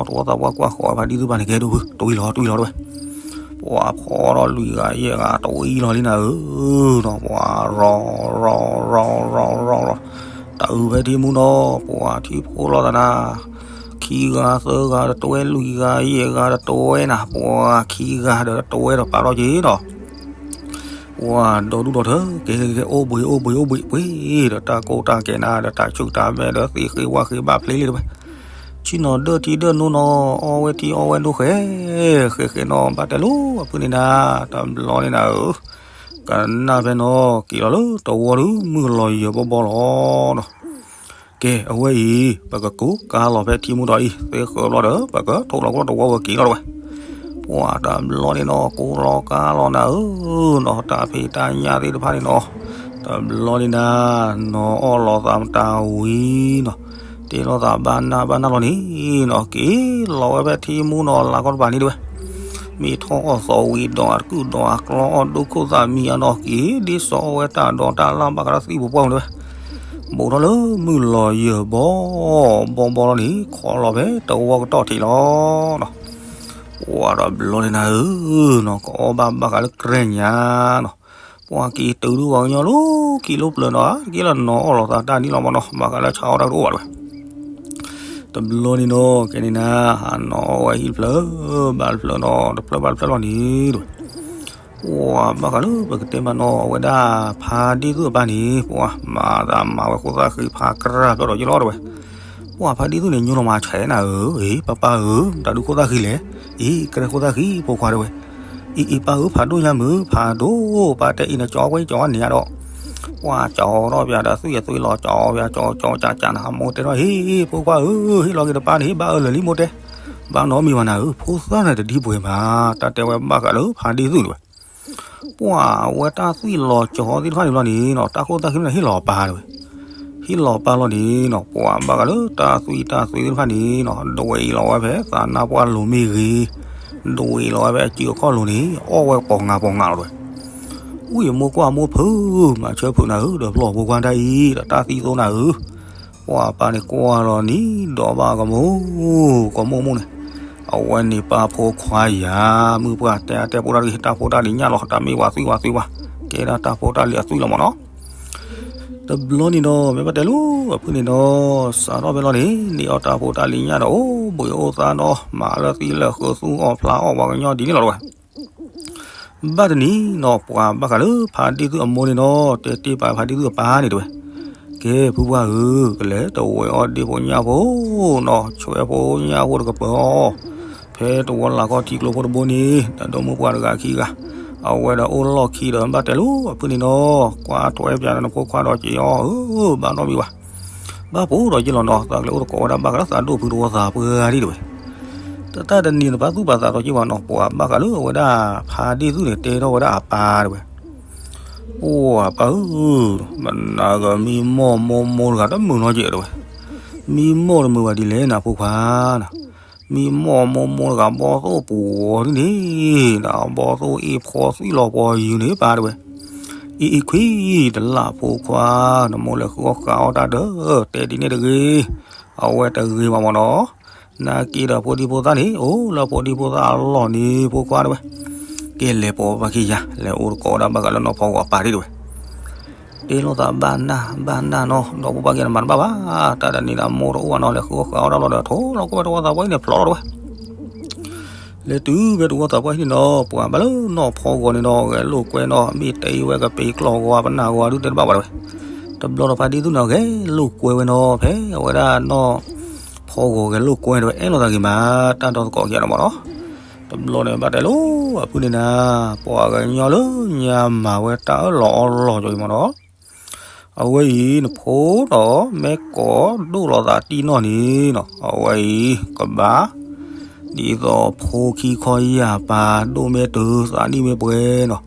ဂၤသၢဂၤ ကွံာ်ဆဲးဒီးဘီဖဲန့ၣ်နၤဧၢ, ကၢအံၤလၢတဝီသးပှၢ်နၤ, ကၢအံၤလၢဖါဒံသူပာ်အိၣ်တပၤန့ၣ် ပှၤကွံာ်ဆဲးဒီးဘီခးဒီးပျၢ်နၤဧၢ, ပှၢ်နီၢ်နီၢ်နီၢ်နီၢ်နီၢ်နီၢ်, ပှၢ်တၢ်စ့ဖိနီၤနၤ, ပှၤန့ၣ်တအိၣ်လွံၢ်ဒုယဲၢ်ဒုနၤဧၢ, ဒုဒုဖးဒိၣ်လဲၤလၢတဝဲ မၤသးလၢအဂၤကျါဒုး ဒံၣ်စဲးဘိဆဲးတဖၣ်န့ၣ်နီၤ, တပြံတပြါသးက့ၤဒၣ်လၢတၢ်လူၢ်ဝၢ်ကီၢ်တပၤန့ၣ် လီၤမၢ်လၢာ်ပျီတဝဲ, ပှၢ်တဘျီတဝီသးပှၢ်တဲထီၣ်ဝဲ, ဟ့ ထံဖိလိာ်သးဖဲထံမူဒီးန့ၣ်အီၤ, တၢ်ဖိတၢ်လံၤသ့ၣ်တဖၣ်န့ၣ် က့ၤတွံၢ်ဖိလီၤဖဲန့ၣ်အီၤ ပှၢ်တဘျီန့ၣ်နီၤ တဝီသးပှၢ်ကွၢ်ဃီၤဖါဒံသူပာ်န့ၣ် ကဲဒိၣ်ဖု တွံၢ်လီၤ တွံၢ်လီၤတဝဲ, ပှၢ်ဖီထီၣ်လွံၢ်ဂၤယဲၢ်ဂၤ တွံၢ်လီၤလံနၤဧၢ, ဒီးပှၢ်ရီၤရီၤရီၤရီၤရီၤရီၤရီၤ တၢ်အုၣ်ဖဲထံမူနီၤ ပှၢ်ထံဖိလိာ်သးနၤ, ခံဂၤသၢဂၤတတွဲလွံၢ်ဂၤယဲၢ်ဂၤတတွဲနၤ, ပှၢ်ခံဂၤဒီးတတွဲဒီးပာ်ထီၣ်က့ၤနီၤ ပှၢ်ဒီဒူၣ်ဒီထၢ ကဲကဲကဲ အိၣ်ဘှံးအိၣ်ဘှံးအိၣ်ဘှံးပှ့ၤ ဒီးတၢ်ကိၢ်တၢ်ကဲနၤ ဒီးတၢ်ဆူၣ်တၢ်မဲဒီးသ့ၣ်ဃ့ဝၣ်ဃ့ဘၣ်ဖျ့လံတဝဲ, ဆ့ၣ်နီၤဒၢထံဒၢနိနီၤ အီဝဲထံအီဝဲနိဃဲ ဃဲဃဲနီၤ ဘၣ်တဲလိာ်အဖုၣ်န့ၣ်နၤ, တဘျီန့ၣ်နၤဧၢ, ကနၣ်ဖဲနီၤ က့ၤလီၤလၢတဝီဒုး မုၢ်လီၤယၢၤဘီဘီလီၤနီၤ ကဲ အဝဲအံၤ ပကကူးကါလီၤဖဲထံမူဒီးအံၤ သ့ဃၢၤဘျီဒီး ပကထိၣ်လီၤကျီၢ်တဝီဝဲက့ၤလီၤတဝဲ, ပှၢ်တဘျီန့ၣ်နီၤ ကူလီၤကါလီၤနၤဧၢ, နီၤတၢ်ဖံးတၢ်ညၣ်သ့ၣ်တဖၣ်န့ၣ်နီၤ, တဘျီန့ၣ်နၤ နီၤအီၣ်လီၤသးမတၤဝံၤနီၤ, တဲလိာ်သးဘၣ်နၢ်ဘၣ်နၢ်လီၤန့ၣ်နီၤ က့ၤလီၤဝဲဖဲထံမူနီၤ လၢ်ကီၢ်တပၤန့ၣ်တဝဲ မ့ၢ်ထီၣ်အီၣ်သီဝံၤဒီးအတကုၢ်ဒီးအကျီအီၣ်ဒိခိၣ်သၣ်မံၤအနီၤ က့ၤဒ်သိးအီၣ်ဝဲတၢ်ဒိးတၢ်လၣ်ဘၣ်ဃးဒီးသံၣ်ပူၤပှၢ်မူၤတဝဲ, ဘူးထီၣ်လၢမုၢ်လီၤယၢၤဘီဘီဘီလီၤန့ၣ် ခီလီၤဖဲတဝီကတီၢ်ထံးလီၤနီၤ, ပှၢ်တဘျီန့ၣ်နၤဧၢ, နီၤကအီၣ်ဘၣ်ဘၣ်ဃးလၢကြဲၢ်ညါနီၤ, ပှၤက့ၤတုၤဒုးပှၤကညီလၢခံလၢပျၢၤနီၤ က့ၤလီၤနီၤအီၣ်လီၤသးတၢ်န့ၣ်လီၤမ့ၢ်နီၤ ဘၣ်ဃးလၢဆါအီၣ်တၢ်ကတအိၣ်ဘၣ်တဝဲ တဘျီန့ၣ်နီၤ ကဲန့ၣ်နၤ ဟးနီၤအီၣ်ဝဲဟံၣ်တဖျၢၣ်ဘၣ်တဖျၢၣ်နီၤ တဖျၢၣ်ဘၣ်တဖျၢၣ်လီၤန့ၣ်တဝဲ, ပှၤဘၣ်ဃးလၢပကတဲမးနီၤ အဝဲဒၣ်ဖါဒ့ၣ်သူၣ်အပၢ်န့ၣ် ပှၤမၤသးမၤဝဲဃိသၣ်ဃံဖးကြၢးဖျၢၣ်ဒီးယ့ၢ်လီၤတဲဝဲ. ပှၤဖါဒ့ၣ်သူၣ်န့ၣ် ညိလီၤမၤဆဲးနၤဧၢ, အ့ ပၢ်ပၢ်ဧၢ, တၢ်ဒုးဃိသၣ်ဃံလဲၣ်, အ့ ကရဲဃိသၣ်ဃံဖိခွါတဲဝဲ. အ့ အ့ ပၢ်ဧၢ ဖးဒိၣ်ညါမုၢ် ဖးဒိၣ် ပၢ်တဲအံၤနကၠီဝဲကၠီန့ၣ်ဒီး ပှၤကၠီထီၣ်ပၠးဒီးသွံၣ်အသွံၣ်လီၤ ကၠီပၠးကၠီကၠီကၠးကၠးနၤ မိၢ်တဲထီၣ် ဟ့ၣ် ဖိခွါဧၢ, ဟ့ၣ်လီၤက့ၤတပၢ်န့ၣ် ဟ့ၣ်ဘၣ်အၢလၢာ်လံမိၢ်တဲ, ဘၣ်နီတမံၤဘၣ်နၤဧၢ, ဖိသၣ်န့ၣ်တဒ်ပှဲၤဘၣ်, တၢ်တဲဝဲဘၣ်ဃးလၢဖါဒ့ၣ်သူၣ်တဲဝဲ. ပှၤဝဲတၢ်သွံၣ်လီၤကၠီသ့ၣ်တဖၣ်န့ၣ်ဘျီန့ၣ်နီၤ တၢ်ဃိသၣ်ဃံန့ၣ်ဟ့ၣ်လီၤပၢ်တဲဝဲ. ဟ့ၣ်လီၤပၢ်လီၤန့ၣ်နီၤ ပှၤဘၣ်ဃးလၢတၢ်သွံၣ်တၢ်သွံၣ်သ့ၣ်တဖၣ်န့ၣ်နီၤ ဒွဲၣ်လီၤဝဲဖဲသးနါပှၢ်လိၤမ့ၢ်ဂ့ၤ, ဒွဲၣ်လီၤဝဲဖဲအစုအခီၣ်လိၤန့ၣ် အီၣ်ဝဲပှၤငါပှၤငါလီၤတဲဝဲ. အူယမိၢ်ကွၢ်မိၢ်ဖုး မၤဆၢဖုးနၤဧၢ ဒီးဖျီၣ်ဖိခွါတၢ်အံၤ ဒီးတၢ်သံသိနၤဧၢ. ပှၤပၢ်န့ၣ်ကွၢ်လီၤန့ၣ် ဒီးဘၣ်ကမိၢ် ကမိၢ်မိၢ်န့ၣ်, အဝဲန့ၣ်ပၢ်ဖိခွါယၤ, မုၢ်ပှၢ်တဲအါတဲပိတၢ်တဂ့ၤ တၢ်ဖိတၢ်လံၤညၣ်လီၤ တၢ်မ့ၢ်ဝၤသွံၣ်ဝၤသွံၣ်ဝဲ, ကဲဒၣ်တၢ်ဖိတၢ်လံၤအသွံၣ်လီၤမးနီၤ. တဘျီန့ၣ်ဒီး မ့ၢ်ဘၣ်တဲလိၤအဖုၣ်န့ၣ်ဒီး စးထီၣ်ဖဲလီၤန့ၣ် န့ၢ်အီၣ်တၢ်ဖိတၢ်လံၤညၣ်ဒီးအိၣ်ဘှံးအိၣ်သါဒီး မၤလၢသံလၢဃုသူအီၣ်ဖျါအီၣ်ပှၤကညီဒ်န့ၣ်လီၤတဲဝဲ. ဘၣ်တနံၤနီၤ ပှၤဘၣ်ဃးလၢဖါဒ့ၣ်သူၣ်အမိၢ်န့ၣ်ဒီး တဲတ့ၢ်ပာ်ဖါဒ့ၣ်သူၣ်အပၢ်န့ၣ်တဲဝဲ, ကဲဖုပှၢ်ဧၢ, ကလဲၤတဝဲၤအီၣ်ဒ့ၣ်ဖိညၣ်ဖိနီၤ ဆွဲဖိညၣ်ဖိတကပၤအီၤ ဖဲတဝီလၢ်ခီၣ်ထံကျိဖိတဘိန့ၣ် ဒီးဒိၣ်မုၢ်ပှၢ်တဂၤခံဂၤ အဝဲဒီးအိၣ်လီၢ်ခံဒီး ဘၣ်တဲလိၤအဖုၣ်န့ၣ်နီၤ ကွၢ်ထွဲပၠးဒီးနဖိခွါဒီးက့ၤအီၤဧၢ, ဘၣ်နီတမံၤဘၣ်. ဘၣ်ပိာ်ဒီးယ့ၢ်လီၤနီၤ သးကလဲၤအိၣ်သကိးဝဲဒၣ်ဘၣ်ကဒီးသးဒိၣ်ဖုတဝီသးပှၢ်ဒ်တဲဝဲ. တၢ်တနံၤန့ၣ် တပာ်သူၣ်ပာ်သးဒီးက့ၤဘၣ်နီၤ ပှၤဘၣ်ဃးလၢအဝဲဒၣ်ဖါဒ့ၣ်သူၣ်န့ၣ် တဲထီၣ်ဝဲဒၣ်အပၢ်တဲဝဲ, အိၣ်အပၢ်ဧၢ, မနၤဂၤမံမီၢ်မိၢ်မိၢ်တဂၤတမုာ်နီတစဲးတဲဝဲ, မံမီၢ်တမုာ်ဘၣ်ဒ်လဲၣ်နၤဖိခွါ မံမီၢ်မိၢ်မိၢ်တဂၤဘီၣ်သိၣ်ပှီၤန့ၣ် ဒီးဘီၣ်သိၣ်အ့ၣ်ဖီသွံၣ်လီၤပှီၤယုာ်န့ၣ်ပၢ်တဲဝဲ. အံၤအံၤခွံ တလၣ်ဖိခွါ နမိၢ်လဲၤဃုအီၣ်ဃုအီၣ်တၢ်ဒီး တဲဒ်န့ၣ်တဂ့ၤ, အဝဲတဂ့ၤဘၣ်မးနီၤ, နာ်က့ဒီးဖိဒံဖိသၣ်န့ၣ် အိၣ်လၢဖိဒံဖိသၣ်အလီၢ်န့ၣ် ဖိခွါတဲဝဲ, ကဲလဲၤပိာ်ဘၣ်ခံယၤ လဲၤအိၣ်တကိးဝဲဒၣ်ဘၣ်ဃးလၢနီၢ်ဖီဂီၤအပၢ်ဒ်တဲဝဲ. တဲလိာ်သးဘၣ်နၢ်ဘၣ်နၢ်နီၤ ဒီးဖိပၢ်ကဲနမၤတဘၣ်ဘၣ်, တၢ်တနံၤန့ၣ်အမိၢ်တအိၣ်ဘၣ်နီၤ လဲၤဃုအီၣ်ဃုအီၣ်တၢ်လီၤဒီး ထိၣ်လီၤကွၢ်ဝဲတဝီသးပှၢ်အံၤန့ၣ်ဖျိးလီၤတဲဝဲ. လဲၤတုၤဖဲတဝီသးပှၢ်အံၤန့ၣ်နီၤ ပှၤဘၣ်လၢနီၢ်ဖီဂီၤန့ၣ်နီၤ ဂဲၤလိာ်ကွဲနီၤ မ့ၢ်တဲအံၤဝဲကပ့ၤကျီၢ်ဂီၤပနၢ်ဂီၤဒုးတဲတဘၣ်ဘၣ်တဲဝဲ. တဘျီဒီးဖါဒ့ၣ်သူၣ်န့ၣ် ဂဲၤလိာ်ကွဲဝဲနီၤ ဖဲအဝဲဒၣ်နီၢ်ဖီဂီၤဂဲၤလိာ်ကွဲတဲဝဲ အဲၣ်လိာ်သးဂ့ၤမး တၢ်ဒီသကိးခံဂၤန့ၣ်မးနီၤ. တဘျီန့ၣ်ဘၣ်တဲလိာ်အဖုၣ်န့ၣ်နၤ ပှၤကညီလၢညါမၤဝဲတၢ်အၢၣ်လီၤအီလီၤကီးအံၤမးနီၤ အဝဲအံၤနဖိဒီးမ့ၢ်ကိးဒိၣ်လီၤသးတံၢ်နီၢ်န့ၣ်နီၤ အဝဲအံၤကဘၣ် ဒ်သိးဖိခံခီယၢ်ပၤဒိၣ်မ့ၢ်တုၤသးနံၣ်မ့ၢ်ပှဲၤနီၤ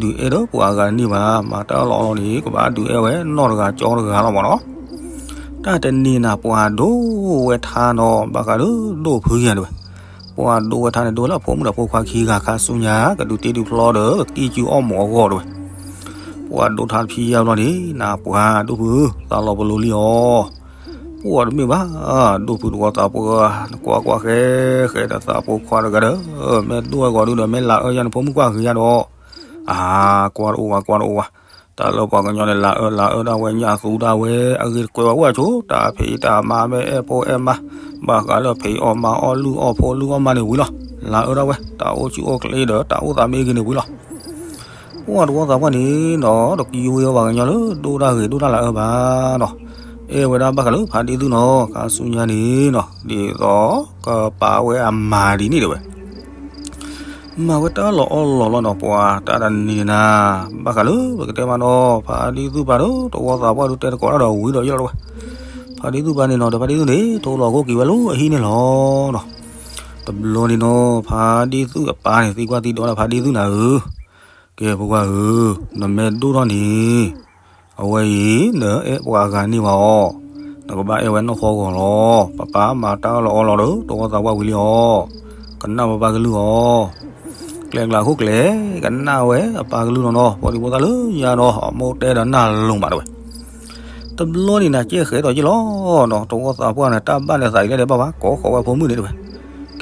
ဒုးအဲၣ်ဒီးပှၤဂၤန့ၣ်ဘၣ် မၤတၢ်အၢၣ်လီၤအီလီၤန့ၣ် ကဘၣ်ဒုးအဲၣ်ဝဲနီၢ်တဂၤကၠီတဂၤလီၤမးနီၤ. တၢ်တနံၤနၤပှၤဒိၣ်ဝဲထါနီၤ ဘၣ်ဃးလၢဒိၣ်ဖုယၤတဲဝဲ ပှၤဒိၣ်ဝဲထါန့ၣ် ဒိၣ်ဝဲလၢအဖိမုၣ်ဒီးဖိခွါခံဂၤခါဆူညါ ကဒုးတ့ဒုးဖျီဒီး ကကံၢ်ကူအီၣ်မူးအဂီၢ်တဲဝဲ. ပှၤဒိၣ်ထါတဖံးယါဘျီန့ၣ် နပှၤဒိၣ်ဖု သးလီၤပလိာ်လံအီၤ. ပှၤတမ့ၢ်ဘၣ် ဒိၣ်ဖုတဝီသးပှၢ် နကွၢ်ကွၢ်ဃဲဃဲဒီးသးဖိခွါတဂၤဒီး မ့ၢ်ဒိၣ်ဝဲဂီၤဒုဒီး မ့ၢ်လၤအၢယါနဖိမုၣ်ကွၢ်ဂ့ၤယါဒီး အါ ကွၢ်တအိၣ်ဝဲ ကွၢ်တအိၣ်ဝဲ. တၢ်လၢပှၤကညီန့ၣ် လၤအၢ လၤအၢဒၣ်ဝဲ ညၣ်သူဒၣ်ဝဲ အဂ့ၢ်တကွဲးဘၣ်အိၣ်အဆိ တၢ်ဖံးတၢ်မၤမ့ၢ်အဲၣ်ဖိအဲၣ်မါ ဘၣ်ဃးလၢဖံးအီၣ်မၤအီၣ်လုၢ်အီၣ်ဖိလုၢ်အီၣ်မါန့ၣ်ဝံၤလီၤ. လၤအၢဒၣ်ဝဲ တၢ်အိၣ်ဆူၣ်အိၣ်ချ့ဒီး တၢ်အိၣ်သးမ့ၢ်ဂ့ၤန့ၣ်ဝံၤလီၤ. ပှၤတဝီသးပှၢ်န့ၣ်နီၤ တကံဝံၤအီၤပှၤကညီလၢဒိၣ်တၢ်ဂ့ၤဒိၣ်တၢ်လၤအၢဘၣ်နီၤ. အဲၣ်ဝဲဒၣ်ဘၣ်ဃးလၢဖါဒ့ၣ်သူၣ်နီၤ ခါဆူညါန့ၣ်နီၤ ဒ်သိးကပာ်ဝဲအမၤဒ်န့ၣ်တဲဝဲ မၤဝဲတၢ်အၢၣ်လီၤအီလီၤလီၤနီၤ ပှၤတၢ်တနံၤနၤ ဘၣ်ဃးလၢပကတဲမးနီၤ ဖါဒ့ၣ်သူၣ်ပၢ်ဒီး တဝီသးပှၢ်ဒုးတဲတကိးတၢ်ဒီးဝံၤဒီးယဲလီၤတဲဝဲ. ဖါဒ့ၣ်သူၣ်ပၢ်န့ၣ်နီၤ ဒီးဖါဒ့ၣ်သူၣ်န့ၣ်ထိၣ်လီၤခိၣ်က့ၤဝဲလၢအဟံၣ်န့ၣ်လီၤနီၤ. တဘျီန့ၣ်နီၤ ဖါဒ့ၣ်သူၣ်အပၢ်န့ၣ် သံကွၢ်သံဒိးလၢဖါဒ့ၣ်သူၣ်နၤဧၢ, ကဲဖိခွါဧၢ, နမ့ၢ်ဒိၣ်ထီၣ်န့ၣ် အဝဲအံၤ နအဲၣ်ပှၤဂၤန့ၢ်ဘၣ်အီၤ, နကဘၣ်အဲၣ်ဝဲနီၢ်ဖီဂီၤလီၤ. ပပၢ်မၤတၢ်အၢၣ်လီၤအီလီၤဒီး တဝီသးပှၢ်ဝံၤလံအီၤ, ကနၣ်ပပၢ်ကလုၢ်အီၤ ကျဲကျါခိၣ်ကျဲ ကနၣ်ဝဲအပၢ်ကလုၢ်နီၤနီၤ ဖိဒံဖိသၣ်လၢညါနီၤ အမိၢ်တဲဒီးနၢ်လိၤမးတဲဝဲ. တဘျီန့ၣ်နၤကဲဃဲးဒီးယ့ၢ်လီၤနီၤ တဝီသးပှၢ်န့ၣ် တၢ်ဘၣ်န့ၣ်သးဒ်လဲၣ်ဒဲးဘၣ်ဘၣ် ကိးဃီၤဝဲဖိမုၣ်န့ၣ်တဲဝဲ.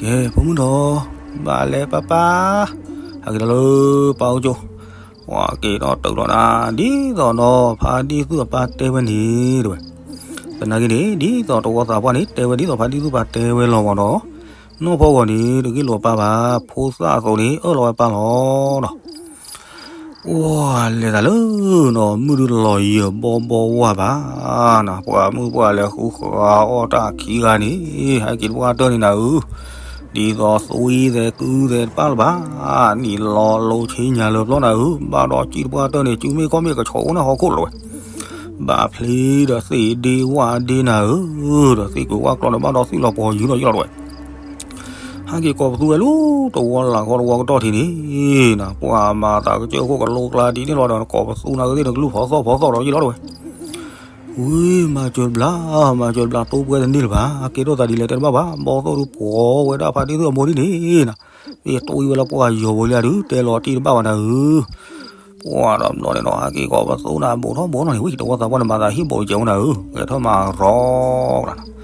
ကဲဖိမုၣ်ဒီး ဘၣ်လဲၣ်ပၢ်ပၢ်, ဟဲက့ၤဒီးလၢပၢ်အိၣ်ကၠိ, ပှၤက့ၤဒီးတုၤလီၤနၤ ဒ်သိးနီၤ ဖါဒ့ၣ်သူၣ်အပၢ်တဲဝဲန့ၣ်တဲဝဲ. သနာ်က့န့ၣ် ဒ်သိးတဝီသးပှၢ်န့ၣ် တဲဝဲဒ်သိးဖါဒ့ၣ်သူၣ်ပၢ်တဲဝဲလီၤမးနီၤ နီၢ်ဖီဂီၤန့ၣ် တဂ့ၢ်လိာ်ပၢ်ဘၣ် ဖိသၣ်အသိးန့ၣ် အၢၣ်လီၤဝဲပၢ်လီၤနီၤ. ပှၤလဲၤသးလၢနီၤ မုၢ်ဒုးလီၤယၢၤဘီဘီဝါဘၣ်နၤ, ပှၤမုၣ်ပှၢ်လဲၤဃုဃာ်အီၣ်တၢ်ခံဂၤန့ၣ် ဟဲက့ၤတပှၢ်တၢၢ်န့ၣ်နၤဧၢ, ဒ်သိးသွံသဲးကုသဲးတပၢ်လၢၤဘၣ်, နံၣ်လီၤလိၤဆ့ညါလၢပျီနၤဧၢ, ဘၣ်ဒီးကံၣ်တပှၢ်တၢၢ်န့ၣ် စုမ့ၢ်ကီၢ်မ့ၢ်ကဆိးအိၣ်န့ၣ်ဟီၣ်ခိၣ်လီၤဝဲ, ဘၣ်ဖျ့ဒီးသ့ၣ်ဒ့ဝၣ်ဒ့နၤဧၢ, ဒီးသ့ၣ်ကဝၣ်ကျီဒီးဘၣ်ဒီးသွံၣ်လီၤပှီၤယူၤဒီးယလီၤဝဲ ဟဲက့ၤကိးပသူဝဲလၢတဝီလၢ်ဃီတဝီကတီၢ်ထံးန့ၣ်နၤ, ပှၤမၤသးကစၢၢ်ခိၣ်ကလိကျါဒ်န့ၣ်လီၤဒီး ကိးပသူနၤဧၢသ့ၣ်တကလုၢ်ဖီသီၣ်ဖီသီၣ်ဒီးယလီၤဝဲ, ဝံၤမၤစၢၤတဘျါ, မၤစၢၤတဘျါတိၢ်ပှဲၤတန့ၢ်လၢၤဘၣ်, အကဲထီၣ်သးဒ်လဲၣ်တဲတဘၣ်ဘၣ်, ဘီသိၣ်ဒုးပှီၤဝဲဒၣ်ဖါတံၢ်သူၣ်အမိၢ်ဒ်န့ၣ်နၤ, သ့ၣ်တိၢ်အံၤဝဲလၢပှၤယီၤဝဲလံဒုး တဲလီၤတံၢ်တဘၣ်ဘၣ်နၤဧၢ ပှၤတဘျီန့ၣ်နီၤ ဟဲက့ၤကိးပသူနၤ ဘူးထီၣ်ဘူးထီၣ်န့ၣ် ဝံၤတဝီသးပှၢ်န့ၣ် မၤသးဟံၣ်ဘိးကဲဝဲနၤဧၢ, ဂဲၤထၢၣ်မၤရီကလၤနီၤ,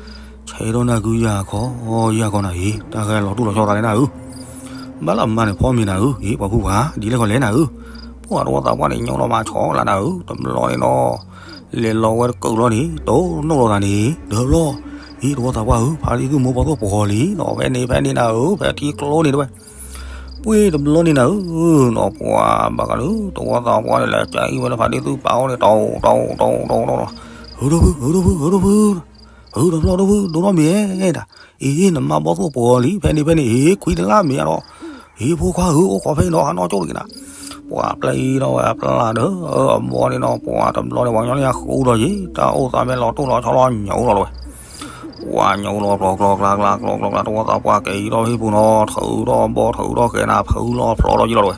ဆဲးဒီးနၤကုယၤခီ, ယၤခီနၤဧၢ, တၢ်ဂဲၤလီၤတူၢ်လီၤဆီသးလဲၣ်နၤဧၢ, ဘၣ်လၢအမါန့ၣ်ဖီမ့ၤနၤဧၢ, ဟ့ၣ်ပှၤဖုပှၤ ဒ်လဲၣ်ခီလဲၣ်နၤဧၢ, ပှၤတဝီသးပှၢ်န့ၣ် ညိလီၤမၤဆီကလၤနၤဧၢ, တဘျီန့ၣ်နီၤ လဲၤလီၤဝဲတကုာ်လီၤန့ၣ် တိၢ်နီၣ်လီၤသးန့ၣ် ဒီးဘျီ ဟ့ၣ်တဝီသးပှၢ်ဧၢ, ဖါတံၢ်သူၣ်မိၢ်ဘီသိၣ်ပှီၤလံနီၤ, ဖဲန့ၣ်ဖဲန့ၣ်နၤဧၢ, ဖဲထံကျိန့ၣ်တဝဲ ပှ့ၤတဘျီန့ၣ်နၤဧၢ, နီၤပှၤဘၣ်ဃးလၢ တဝီသးပှၢ်န့ၣ်လဲၤကၢအံၤဝဲလၢဖါတံၢ်သူၣ်ပာ်အိၣ်န့ၣ် တီတီတီတီတီတီ, ဧၢဒီဖု ဧၢဒီဖု ဧၢဒီဖု, ဧၢဒီဖျီဒီဖု ဒိၣ်ထီၣ်မ့ၤဒၣ်, အ့ နမါဘီသိၣ်ပှီၤလံ ဖဲန့ၣ်ဖဲန့ၣ် အ့ ခွံတလါမ့ၤအါဒီး, အ့ ဖိခွါဧၢ အိၣ်ခိးဖဲန့ၣ်ဒီး ဟးနီၣ်ကၠိတဂ့ၤနၤ, ပှၤပျဲအံၤဒီးဝဲအပျၢ်ဒီး အဘီန့ၣ်နီၤ ပှၤတဘျီန့ၣ် ပှၤကညီလၢယဃုဒီးယံၤ တၢ်အိၣ်သးမ့ၢ်လီၤတိၢ်လီၤဆီလီၤညိးလီၤလီၤဝဲ ပှၤညိးလီၤကျီကျီကျါကျါကျီကျီကျါ တဝီသးပှၢ်ကဲအံၤဒီးဟံၣ်ပူၤနီၤ ထုးဒီးဘီထုးဒီးဃဲနၤ ဖုလီၤဖျီလီၤယံၤလီၤတဝဲ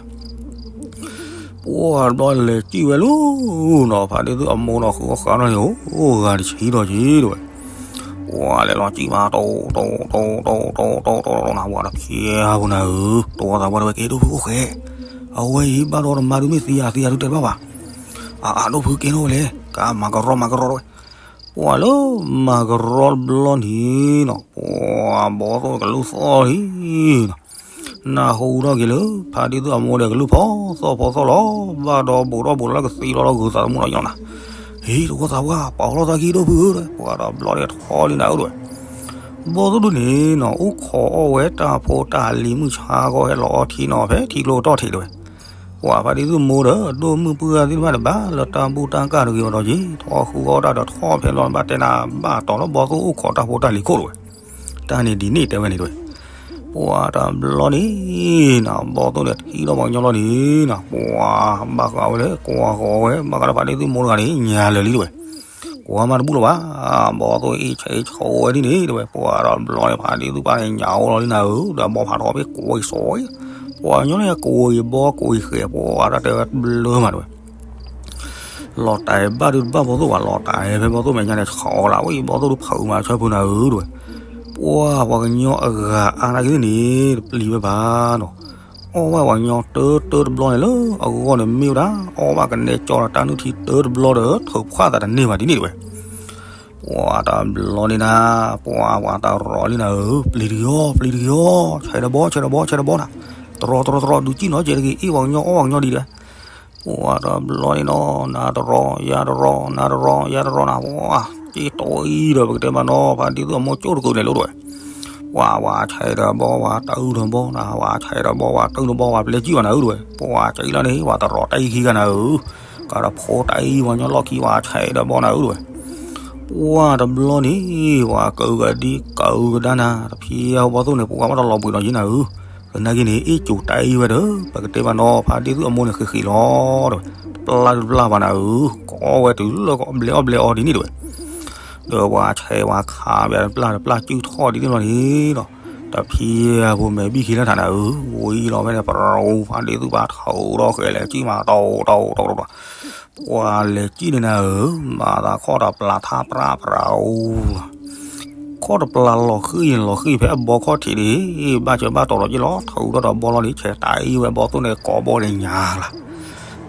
ပှၤတဘျီလဲၤစံၣ်ဝဲလၢနီၤ ဖါတံၢ်သူၣ်အမိၢ်နီၤ ဃုအီၣ်ဃုအီၣ်နီၤန့ၣ် အိၣ်ဂၤတဆံဒီးယံၤတဝဲ ပှၤလဲၤလီၤစံၣ်မး တိၢ်တိၢ်တိၢ်တိၢ်တိၢ်တိၢ်တိၢ်တိၢ်နၤ ပှၤတဖျဲးဖိနၤဧၢ တဝီသးပှၢ်တဝဲကဲဒိၣ်ဖုအိၣ်ဃဲ အဝဲအံၤဘၣ်ဒီးတမါဒုးမ့ၢ်သံယၤသံယၤဒုးတဲတဘၣ်ဘၣ် အအဒိၣ်ဖုကဲထီၣ်ဝဲလဲၣ် ကမၤကရီမၤကရီတဝဲ ပှၤလၢမၤကရီတဘျီန့ၣ်နီၤ ပှၤဘီသိၣ်ကလုၢ်သီၣ်လံနီၤ နၢ်ဟူထီၣ်က့ၤလၢ ဖါတံၢ်သူၣ်အမိၢ်ဒီးကလုၢ်ဖီသီၣ်ဖီသီၣ်လီၤ ဘၣ်ဒီးဘူးထီၣ်ဘူးလီၤလၢကသံလီၤလၢဂုၤသးသမူလီၤယလီၤနၤ ဟ့ၣ်တဝီသးပှၢ် ပာ်လီၤသးကံၢ်ဒိၣ်ဖုဧၢ ပှၤဒီးဘျီန့ၣ်ထီလံနၤဧၢတဝဲ ဘီသိၣ်ဒုန့ၣ်နီၤ အိၣ်ခိးအီၣ်ဝဲတၢ်ဖိတၢ်လံၤမုၢ်ဆါဂီၢ်ဟဲလီၤအီထံနီၤ ဖဲထံကျိကတီၢ်ထံးတဝဲ ပှၤဖါတံၢ်သူၣ်မိၢ်ဒီး ဒိၣ်မုၢ်ပှၢ်သ့ၣ်တဖၣ်န့ၣ် ဘၣ်လၢတၢ်ဘူၣ်တၢ်ကၢ်တဂ့ၤဘၣ်ဒီးက့ၤ ထီၣ်ဃုအီၣ်တၢ်ဒီးထီၣ်ဖဲလီၤဘၣ်တဲနၤ ဘၣ်တီၤလၢဘီသိၣ်အိၣ်ခိးတၢ်ဖိတၢ်လံၤခိၣ်တဝဲ တၢ်န့ၣ်ဒ်န့ၣ်တဲဝဲန့ၣ်တဝဲ ပှၤတဘျီန့ၣ်နီၤ ဘီသိၣ်န့ၣ်ထံၣ်ဒီးပှၤကညီလီၤန့ၣ်နီၤ ပှၤဘၣ်ဃးဝဲလၢ ကွၢ်ဃီဝဲ ဘၣ်ဃးလၢဖါတံၢ်သူၣ်မိၢ်တဂၤန့ၣ် ညါလၢာ်လံတဝဲ ကွၢ်မးတဘူၣ်လၢၤဘၣ် ဘီသိၣ်အ့ၣ်ဆဲးဆိဝဲဒ်န့ၣ်တဝဲ ပှၤတဘျီန့ၣ် ဖါတံၢ်သူၣ်ပၢ်န့ၣ် ညါအိၣ်လီၤလံနၤဧၢ ဒီးဘီဖးထီၣ်ဖဲကွံာ်စီၤ ပှၤကညီန့ၣ် ကွံာ်ဘီကွံာ်ဃဲၤ ပှၤတၢ်တဲဝဲတဘျၢမးတဝဲ လီၤတဲာ်ဘၣ်ဒုးတဘၣ်ဘီသိၣ်ဘၣ် လီၤတဲာ်ဖဲဘီသိၣ်မဲာ်ညါန့ၣ် ဆိလၢဝဲ ဘီသိၣ်ဒုးဖုးမၤဆၢဖုးနၤဧၢတဝဲ ပှၤပှၤကညီအဂၤအါနာ်က့ၤန့ၣ် တပျံၤဝဲဘၣ်နီၤ အီၣ်ဘၣ်ပှၤကညီတၢတၢတဘျီန့ၣ်လၢအဂီၢ်န့ၣ်မ့ၢ်ဝဲဒၣ် အီၣ်ဘၣ်ကနဲကၠီဒီးတၢ်နုၢ်ထံတၢတဘျီဒီး ထုးဖှၣ်သးတန့ၢ်ဘၣ်ဒ်န့ၣ်တဝဲ ပှၤတဘျီန့ၣ်နၤ ပှၤပှၤတရီလံနၤဧၢ ပျံၤတက့ၤအီၤ ပျံၤတက့ၤအီၤ ဆဲးဒီးဘီ ဆဲးဒီးဘီ ဆဲးဒီးဘီနၤ တရီတရီတရီ ဒုးစံၣ်နီၤကဲးတဂ့ၤ အ့ၣ်ပှၤကညီအီၣ်ပှၤကညီဒ်ဒီး ပှၤတဘျီန့ၣ်နီၤ နၤတရီ ယၤတရီ နၤတရီ ယၤတရီနၤ ပှၤ က့ၤတီအံၤဒီး ပကတဲမးနီၤ ဖါတံၢ်သူၣ်အမိၢ်ကၠိၣ်တကုာ်န့ၣ်လီၤတဝဲ ပှၤ ပှၤဆဲးဒီးဘီ ပှၤတၢ်အုၣ်ဒီးဘီနၤ ပှၤဆဲးဒီးဘီ ပှၤတၢ်အုၣ်ဒီးဘီ ပှၤပျဲစံၣ်ဘၣ်နၤဧၢတဝဲ ပှၤက့ၤလီၤန့ၣ် ပှၤတရီတၢ်အံၤခံဂၤနၤဧၢ ကဒီးဖိတၢ်အံၤ ပှၤကညီလီၢ်ခံ ပှၤဆဲးဒီးဘီနၤဧၢတဝဲ ပှၤတဘျီန့ၣ် ပှၤကဂၤဒ်ကဂၤကဒါနၤ တဖျဲးဘီသိၣ်န့ၣ် ပှၤဘၣ်တလီၤဘှံးနီၤယံၤနၤဧၢ သနာ်က့န့ၣ် အ့ၣ်ကၠိၤတၢ်အံၤဝဲဒီး ပကတဲမးနီၤ ဖါတံၢ်သူၣ်အမိၢ်န့ၣ်ဃ့ဃ့လီၤတဝဲ တပျၢ်တပျၢ်ဘၣ်နၤဧၢ ကအီၣ်ဝဲတုၤလၢဘျဲအီၣ်ဘျဲအီဒ်န့ၣ်တဝဲ ဒီးပှၤဆဲးပှၤခးဘၣ်တပျၢ်တပျၢ်စုၣ်ထီၣ်ဒ်န့ၣ်လီၤန့ၣ်နီၤ တဖျဲးဖိမဲာ်ဘံၣ်ခံလၢထးနၤဧၢ ဝံၤလီၤဖဲန့ၣ် ပရူၤ ဖါတံၢ်သူၣ်ပၢ်ထီၣ်ဒီးဃဲၤလဲၤစံၣ်မးတီတီတီတီ ပှၤလဲၤစံၣ်န့ၣ်နၤဧၢ မၤသးခီၣ်တပျၢ်ထါပြးပြးအိၣ် ခီၣ်တပျၢ်လီၤဃံၢ်လီၤဃံၢ်ဖဲအဘီခီၣ်ထံးန့ၣ် ဘၣ်စၢၤဘၣ်တီၤလီၤက့ၤလီၤ ထုးဒီးဘီလီၤန့ၣ် ဆဲးတၢ်အံၤဝဲဘီသိၣ်န့ၣ် ကိးဘီန့ၣ်ညါလၢ်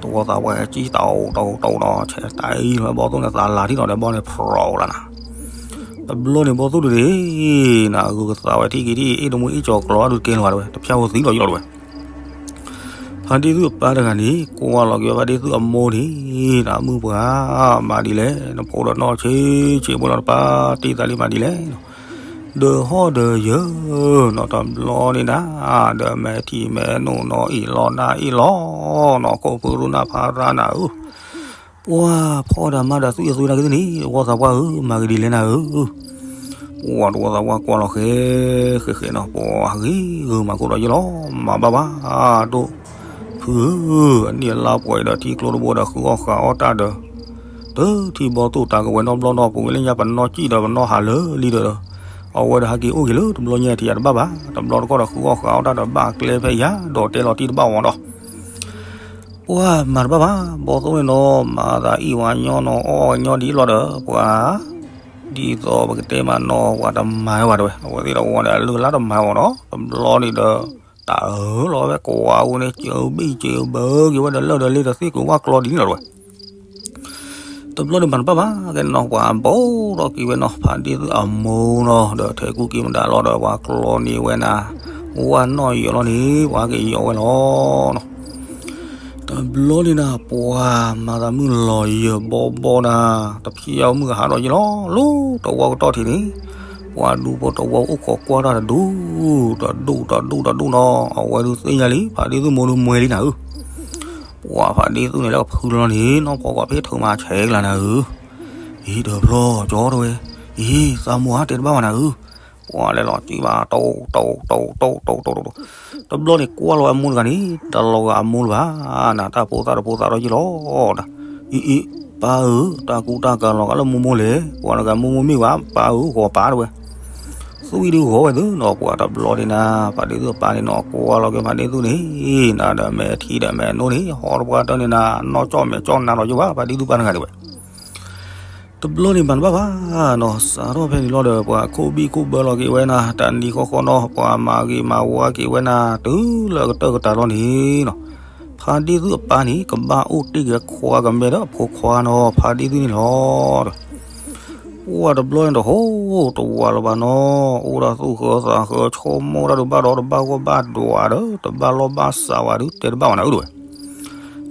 တဝီသးပှၢ်ဟဲစံၣ်တီတီတီတီဒီး ဆဲးတၢ်အံၤဝဲဘီသိၣ်န့ၣ် သးလၤထံၣ်နီၤဒီးဘီန့ၣ်ဖျိးလၢ်နၤ တဘျီန့ၣ်ဘီသိၣ်ဒုန့ၣ် နဂုၤကသးဝဲထံၣ်က့ၤထံၣ် အ့ၣ်တမူအ့ၣ်ကၠီၤကျီၤဒုးကဲလီၤဝဲတဝဲ တဖျၢၣ်ဖိသံလီၤယံၤလီၤတဝဲ ဖါတံၢ်သူၣ်အပၢ်တဂၤန့ၣ် ကွၢ်လီၤက့ၤဝဲဖါတံၢ်သူၣ်အမိၢ်န့ၣ် နမုၢ်ပှၢ် မၤဒ်လဲၣ် နဖိဒီးနီၢ်ဆံးဆံးဖိလီၤ နပၢ်တ့ၢ်သးလံမၤဒ်လဲၣ်နီၤ ဒီးဟီၣ်ဒီးယၢၤနီၤ တဘျီန့ၣ်နၤ, ဒီးမဲာ်ထံမဲာ်နိၣ်နီၤ အ့ၣ်လီၤနၤအ့ၣ်လီၤနီၤ ခိၣ်ဖုရူနၢ်ဖးရါနၤဧၢ, ပှၤဖီၣ်ဒီးမၤဒီးသွံၣ်အသွံၣ်နၤကသ့ၣ်န့ၣ် တဝီသးပှၢ်ဧၢ မၤကဒ်လဲၣ်နၤဧၢ, ပှၤတဝီသးပှၢ်ကွၢ်လီၤဃဲ ဃဲဃဲနီၤ ပှၤဂ့ၤဂ့ၤမၤကိၣ်ဒီးယလီၤ မၤဘၣ်ဘၣ်ဒိၣ်, ဖုဧၢ, အနံၣ်အလါပှဲၤဒီးထံကျိတဘိဒီးဃုအီၣ်ဃုအီၣ်တၢ်ဒီး တထံဘီသိၣ်တၢ်ကဝဲၤနီတဘျီနီၤ ပူၤကွံာ်လၢညါပနီၢ်စံၣ်ဒီးပနီၢ်ဟးလၢလံဒီး, အဝဲဒီးဟဲက့ၤအိၣ်က့ၤလၢတဘျီညါထံၣ်ယၤတဘၣ်ဘၣ်, တဘျီတခီၣ်ဒီးဃုအီၣ်ဃုအီၣ်တၢ်ဒီးဘၣ်ကျဲဖဲယၤ ဒီးတဲလီၤတံၢ်တဘၣ်ဝဲဒီး, ပှၤမၤတဘၣ်ဘၣ် ဘီသိၣ်န့ၣ်နီၤ မၤသးအ့ၣ်ဝဲညီနီၤ အီၣ်ဝဲညီဒ်လီၤဒီး ပှၤ ဒ်သိးပကတဲမးနီၤ ပှၤတမၤဝဲဘၣ်တဲဝဲ အဝဲသ့ၣ်တဝီန့ၣ် အလုၢ်အလၢ်တမၤဝဲနီၤ တဘျီန့ၣ်ဒီး တၢ်အၢၣ်လီၤဝဲကိးဝဲအူန့ၣ် စၢၤဘံၣ်စၢၤဘၢက့ၤဝဲဒီးလၢၢ်ဒီးလ့ဒီးသ့ၣ်ကဝၢ်ကျီဒ်န့ၣ်လီၤတဲဝဲ တဘျီန့ၣ်မၤတဘၣ်ဘၣ် ကဲနီၤ ပှၤဘိးထီၣ်က့ၤဝဲနီၤ ဖါဒ့သူၣ်အမိၢ်နီၤ ဒီးထဲးကူက့ၤမတၤလီၤဒီး ပှၤကျီန့ၢ်ဝဲနၤ ဝၣ်နီၣ်ယီၤလီၤန့ၣ် ပှၤက့ၤယီၤဝဲလီၤနီၤ တဘျီန့ၣ်နၤ ပှၤမၤသးမုၢ်လီၤယၢၤဘီဘီနၤ တဖျီမုၢ်ကဟးထီၣ်ယ့ၢ်လီၤ လၢတဝီကတီၢ်ထံးန့ၣ် ပှၤဒူဖိတဝီအိၣ်ခိးကွၢ်တၢ်တဒူ တဒူၣ်တဒူၣ်တဒူၣ်နီၤ အဝဲဒုးသ့ၣ်ညါလံ ဖါဒ့သူၣ်မိၢ်ဒုးမှဲလံနၤဧၢ ပှၤဖါဒ့သူၣ်န့ၣ်လၢကဖုလီၤန့ၣ် နီၢ်ဖီကီးဖ့ၣ်ထုးမၤဆဲးကလၤနၤဧၢ, အံၤတဖျီကၠီတဲဝဲ, အံၤ သးမိၢ်ဧါတဲတဘၣ်ဘၣ်နၤဧၢ, ပှၤလဲၤလီၤစံးဘၣ် တိၢ်တိၢ်တိၢ်တိၢ်တိၢ်တိၢ်, တဘျီန့ၣ်ကွၢ်လီၤဝဲအမိၢ်တဂၤန့ၣ် တလီၤဂာ်အမိၢ်လၢၤဘၣ်, နတၢ်ဖိသၣ်တဖိသၣ်ထီၣ်ယ့ၢ်လီၤ, အံၤအံၤ ပၢ်ဧၢ တၢ်ကူတၢ်ကၤလီၤဂာ်လၢမိၢ်မိၢ်လဲၣ်, ပှၤတဂၤမိၢ်မိၢ်မ့ၢ်ဘၣ် ပၢ်ဧၢ ဂီၤပၢ်တဲဝဲ သွံၣ်ဒုးဂီၤဝဲသုနီၤ ပှၤတဘျီန့ၣ်နၤ ဖါဒ့သူၣ်အပၢ်န့ၣ်နီၤ ကွၢ်လီၤက့ၤဖါဒ့သူၣ်န့ၣ် နၤဒီးမဲာ်ထံဒီးမဲာ်နိန့ၣ် ဟီၣ်တပှၢ်တၢၢ်န့ၣ်နၤ နီၢ်ကၠီၣ်မဲာ်ကၠီၣ်နၤလီၤယိၣ်ဘၣ် ဖါဒ့သူၣ်ပၢ်တဂၤတဲဝဲ တဘျီန့ၣ်မၤတဘၣ်ဘၣ်နီၤ စးထီၣ်ဖဲန့ၣ်လီၤဒီး ပှၤခိၣ်ဘံၣ်ခိၣ်ဘၢလီၤက့ၤဝဲနၤ တနံၤဃီဃီနီၤ ပှၤမၤဂ့ၤမၤဝါက့ၤဝဲနၤ တုၤလၢအကတၢၢ်ကတၢၢ်လီၤန့ၣ်နီၤ ဖါဒ့သူၣ်အပၢ်န့ၣ် ကဘၣ်အိၣ်တ့ၢ်က့ၤခွါကမဲဒီးအဖိခွါနီၤ ဖါဒ့သူၣ်န့ၣ်လီၤ ပှၤတဘျီန့ၣ်တဟိ တဝၤလၢၤဘၣ်နီၤ အိၣ်ဒၣ်သူၣ်ဃၢသးဃၢ ဆိကမိၣ်တၢ်ဒုးဘၣ်ဒီးတဘၣ်ဂီၢ်ဘၣ်ဒွးဒီး တဘၣ်လီၢ်ဘၣ်စးဝဲဒုး တဲတဘၣ်ဝဲနၤဧၢတဲဝဲ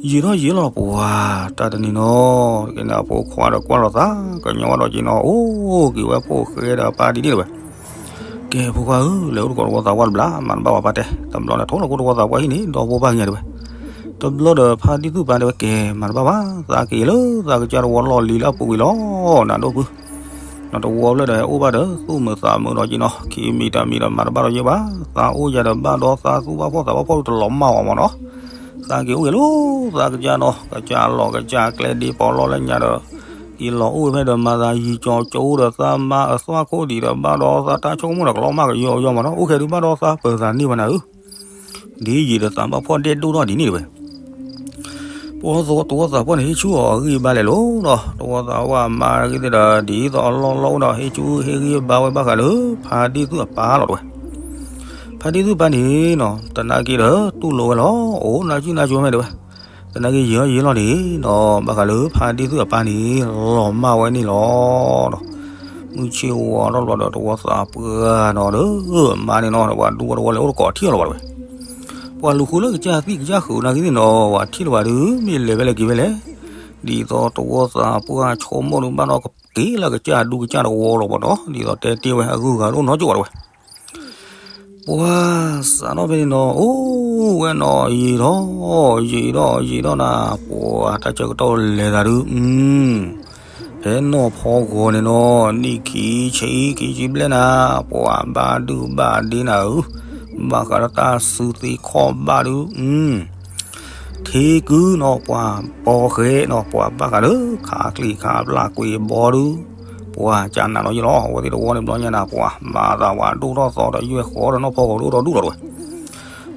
ယံာ်ထီၣ်ယံာ်လီၤပှၤ တၢ်တနံၤနီၤ ကဲန့ၣ်အဖိခွါဒီးကွၢ်လီၤသး ကညီဝဲဒီးက့ၤနီၤ အိၣ်က့ၤဝဲဖိၣ်ဃဲဒီးပၢ်ဒ်န့ၣ်တဲဝဲ ကဲဖိခွါဧၢ လဲၤအိၣ်တကိးတဝီသးပှၢ်တဘျီ မၤတဘၣ်ဝဲပၢ်တဲ တဘျီန့ၣ်ထိၣ်လီၤကိၣ်တဝီသးပှၢ်ဟံၣ်န့ၣ် ဒီဖိပၢ်ကညီတဲဝဲ တဘျီဒီးဖါဒ့သူၣ်ပၢ်တဲဝဲ ကဲမၤတဘၣ်ဘၣ် သးက့ၤလၢသးကစၢ်တဝီလီၢ်လံၤလၢအပူၤကွံာ်လီၤ နၤဒိၣ်ဖု နတဝီဖျၢၣ်ဒီးဟဲအိၣ်ဘၣ်ဒီး သူၣ်မုာ်သးမုာ်ဒီးက့ၤနီၤ ခံမံၤတမံၤဒီးမၤတဘၣ်ဒီးယဲဘၣ် သးအိၣ်ယၤဒီးဘၣ်ဒီးသးသူၣ်ဘၣ်ဖှီၣ်သးဘၣ်ဖှီၣ်ဒုး တလီၤမၢ်အီၤမးနီၤ သးက့ၤအိၣ်က့ၤလၢသးကစၢ်နီၤ ကစၢ်လီၢ်ကစၢ်ကျဲဒ့ပီးလီၢ်လၢညါဒီး က့ၤလီၤအိၣ်ဝဲဖဲဒီးမၤသးယံၤကၠီကၠိဒီးသးမါအသွၣ်ခိၣ်ဒံးဒီး ဘၣ်ဒီးသးတၢ်ဆိကမိၣ်ဒီးကလီၤမၢ်ကယီကယီမးနီၤ အိၣ်ခဲဒုးဘၣ်ဒီးသးပၢၤသးန့ၢ်ဝဲနၤဧၢ ဒ်ယံာ်ဒီးသးဘၣ်ဖှီၣ်ဒဲးဒိၣ်ထီၣ်ဒ်န့ၣ်တဲဝဲ ပှၤတဝီသးပှၢ်န့ၣ်ဟ့ၣ်ဆူၣ်အီၤအဂံၢ်ဘါလဲၣ်လီၤနီၤ တဝီသးပှၢ်မါဂ့ၤသ့ၣ်ဒီး ဒ်သိးအလီၢ်လီၢ်အိၣ်ဒီး ဟ့ၣ်ဆူၣ်ဟ့ၣ်ဂံၢ်ဘါဝဲဘၣ်ဃးလၢ ဖါဒ့သူၣ်အပၢ်လီၤတဲဝဲ ဖါဒ့သူၣ်ပၢ်န့ၣ်နီၤ တနာ်က့ဒီးတူၢ်လိာ်ဝဲလီၤ အိၣ်နါစုနါစိၤမဲာ်တဲဝဲ တနာ်က့ယံာ်ထီၣ်ယံာ်လီၤန့ၣ်နီၤ ဘၣ်ဃးလၢဖါဒ့သူၣ်အပၢ်န့ၣ် လီၤမၢ်ဝဲန့ၣ်လီၤနီၤ မုၢ်ဆ့ၣ်ဝါထီၣ်လီၤဒီးတဝီသးပှၢ်နီၤဒီး အမါန့ၣ်နီၤ ပှၤဒူဖိတဝီလဲၤအိၣ်တကိးထံၣ်လီၤဘၣ်တဲဝဲ ပှၤလူၤဃုလၢကစၢ်သံၣ်ကစၢ်ဃုာ်နာ်က့သ့ၣ်နီၤ ပှၤထံၣ်လီၤဘၣ်ဒုး မ့ၢ်လဲၤဖဲလဲၣ်က့ၤဖဲလဲၣ် ဒ်သိးတဝီသးပှၢ်ဆိကမိၣ်ဒုးဘၣ်ဒီးကက့ၤလၢကစၢ်ဒူကစၢ်တဝီလီၤဘၣ်နီၤ ဒ်သိးတဲတ့ၢ်ဝဲအဂုၤအဂၤတအိၣ်နီတကီၢ်ဘၣ်တဲဝဲ ပှၤစးထီၣ်ဖဲန့ၣ်နီၤ အိၣ်ဝဲနီၤ ယံာ်ထီၣ် ယံာ်ထီၣ် ယံာ်ထီၣ်နၤ ပှၤတၢ်ဆၢကတီၢ်လဲၤသးဒုး ဖဲနီၢ်ဖီဂီၤန့ၣ်နီၤ နံၣ်ခံဆံခံဆံဘျဲၣ်နၤ ပှၤဘၣ်ဒုၣ်ဘၣ်ဒ့နၤဧၢ, ဘၣ်ဃးဒီးတၢ်စုသ့ခီၣ်ဘၣ်ဒုး, ထံကုနီၤ ပှၤပီဃဲနီၤ ပှၤဘၣ်ဃးလၢ ခးကျံခးပျၢ်ကွံာ်ဘီဒုး, ပှၤကနၣ်လီၤယ့ၢ်လီၤ အဝဲသ့ၣ်တဝီန့ၣ်ဘျီညါနၤ ပှၤမၤသးဝဲဒိၣ်ထီၣ်သီဒီးယွဲၢ်ဃီဒီးနီၢ်ဖီဂီၤဒိၣ်ဒီးဒူၣ်လီၤတဲဝဲ,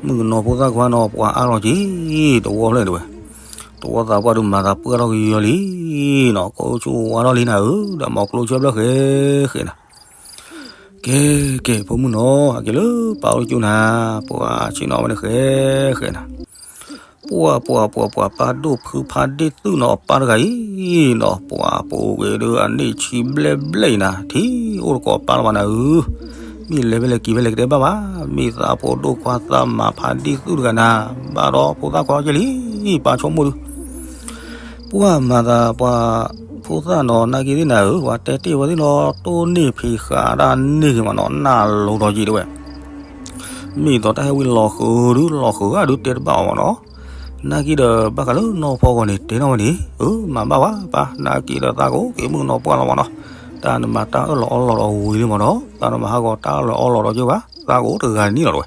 မုၣ်ကနီၤဖိသၣ်ခွါနီၤ ပှၤအါလီၤက့ၤ တဝီဖျၢၣ်တဲဝဲ တဝီသးပှၢ်ဒုးမၤသးပှၢ်ထီၣ်ကယီလံနီၤ ကိးဆူဝါထီၣ်လံနၤဧၢ, ဒီးမီၤကျိဆၢဖျၢၣ်ဃဲဃဲနၤ, ကဲကဲဖိမုၣ်နီၤ ဟဲက့ၤလၢပၢ်အိၣ်တကၠိနၤ, ပှၤဆ့ၣ်နီၤဝဲန့ၣ်ဃဲဃဲနၤ, ပှၤပှၤပှၤပှၤ ပၢ်ဒိၣ်ဖုဖါဒ့ၣ်သုးနီၤ ပၢ်တဂၤအံၤနီၤ ပှၤပူၤကွံာ်ဒုးအနံၣ်ဆံဘျဲၣ်ဘျဲၣ်အံၤနၤ ထံၣ်အိၣ်တကိးပၢ်လၢၤဘၣ်နၤဧၢ, မ့ၢ်လဲၤဖဲလဲၣ်က့ၤဖဲလဲၣ်ကတဲဘၣ်ဘၣ်, မ့ၢ်သးဖိဒိၣ်ခွါသးမၤဖါဒ့ၣ်သုးတဂၤနၤ, ဘၣ်ဒီးဖိသၣ်ခွါအီၤကဲလံ, ပၢ်ဆိကမိၣ်ဒုး ပှၤမၤသးပှၤ, ပ ဖိသၣ်နီၤ နာ်က့သ့ၣ်နၤဧၢ, ပှၤတဲတ့ၢ်ဝဲသ့ၣ်နီၤ တိၢ်န့ၢ်ဖံးဃာ်တၢ်န့ၢ်ဂ့ၤမးနီၤ နၢ်လိၤဒီးယံာ်တဝဲ. မ့ၢ်သိးတၢ်ဟဲဝံၤလီၤဃုာ်ဒုး လီၤဃုာ်ဂၤဒုးတဲတဘၣ်အီၤမးနီၤ. နာ်က့ဒီးဘၣ်ဃးလၢနီၢ်ဖီဂီၤန့ၣ် တဲထီၣ်ဝဲန့ၣ် အၢ မၤဘၣ်ဝဲပၢ် နာ်က့ဒီးသးကိးက့ၤမုၣ်ကနီၤပှၢ်လီၤမးနီၤ. တၢ်နမၤတၢ်အၢၣ်လီၤအီလီၤဒီးဝံၤလံမးနီၤ တၢ်နမၤဟးဂီၤတၢ်အၢၣ်လီၤအီလီၤဒီးက့ၤဘၣ် သးကိးတဂၤန့ၣ်လီၤတဝဲ.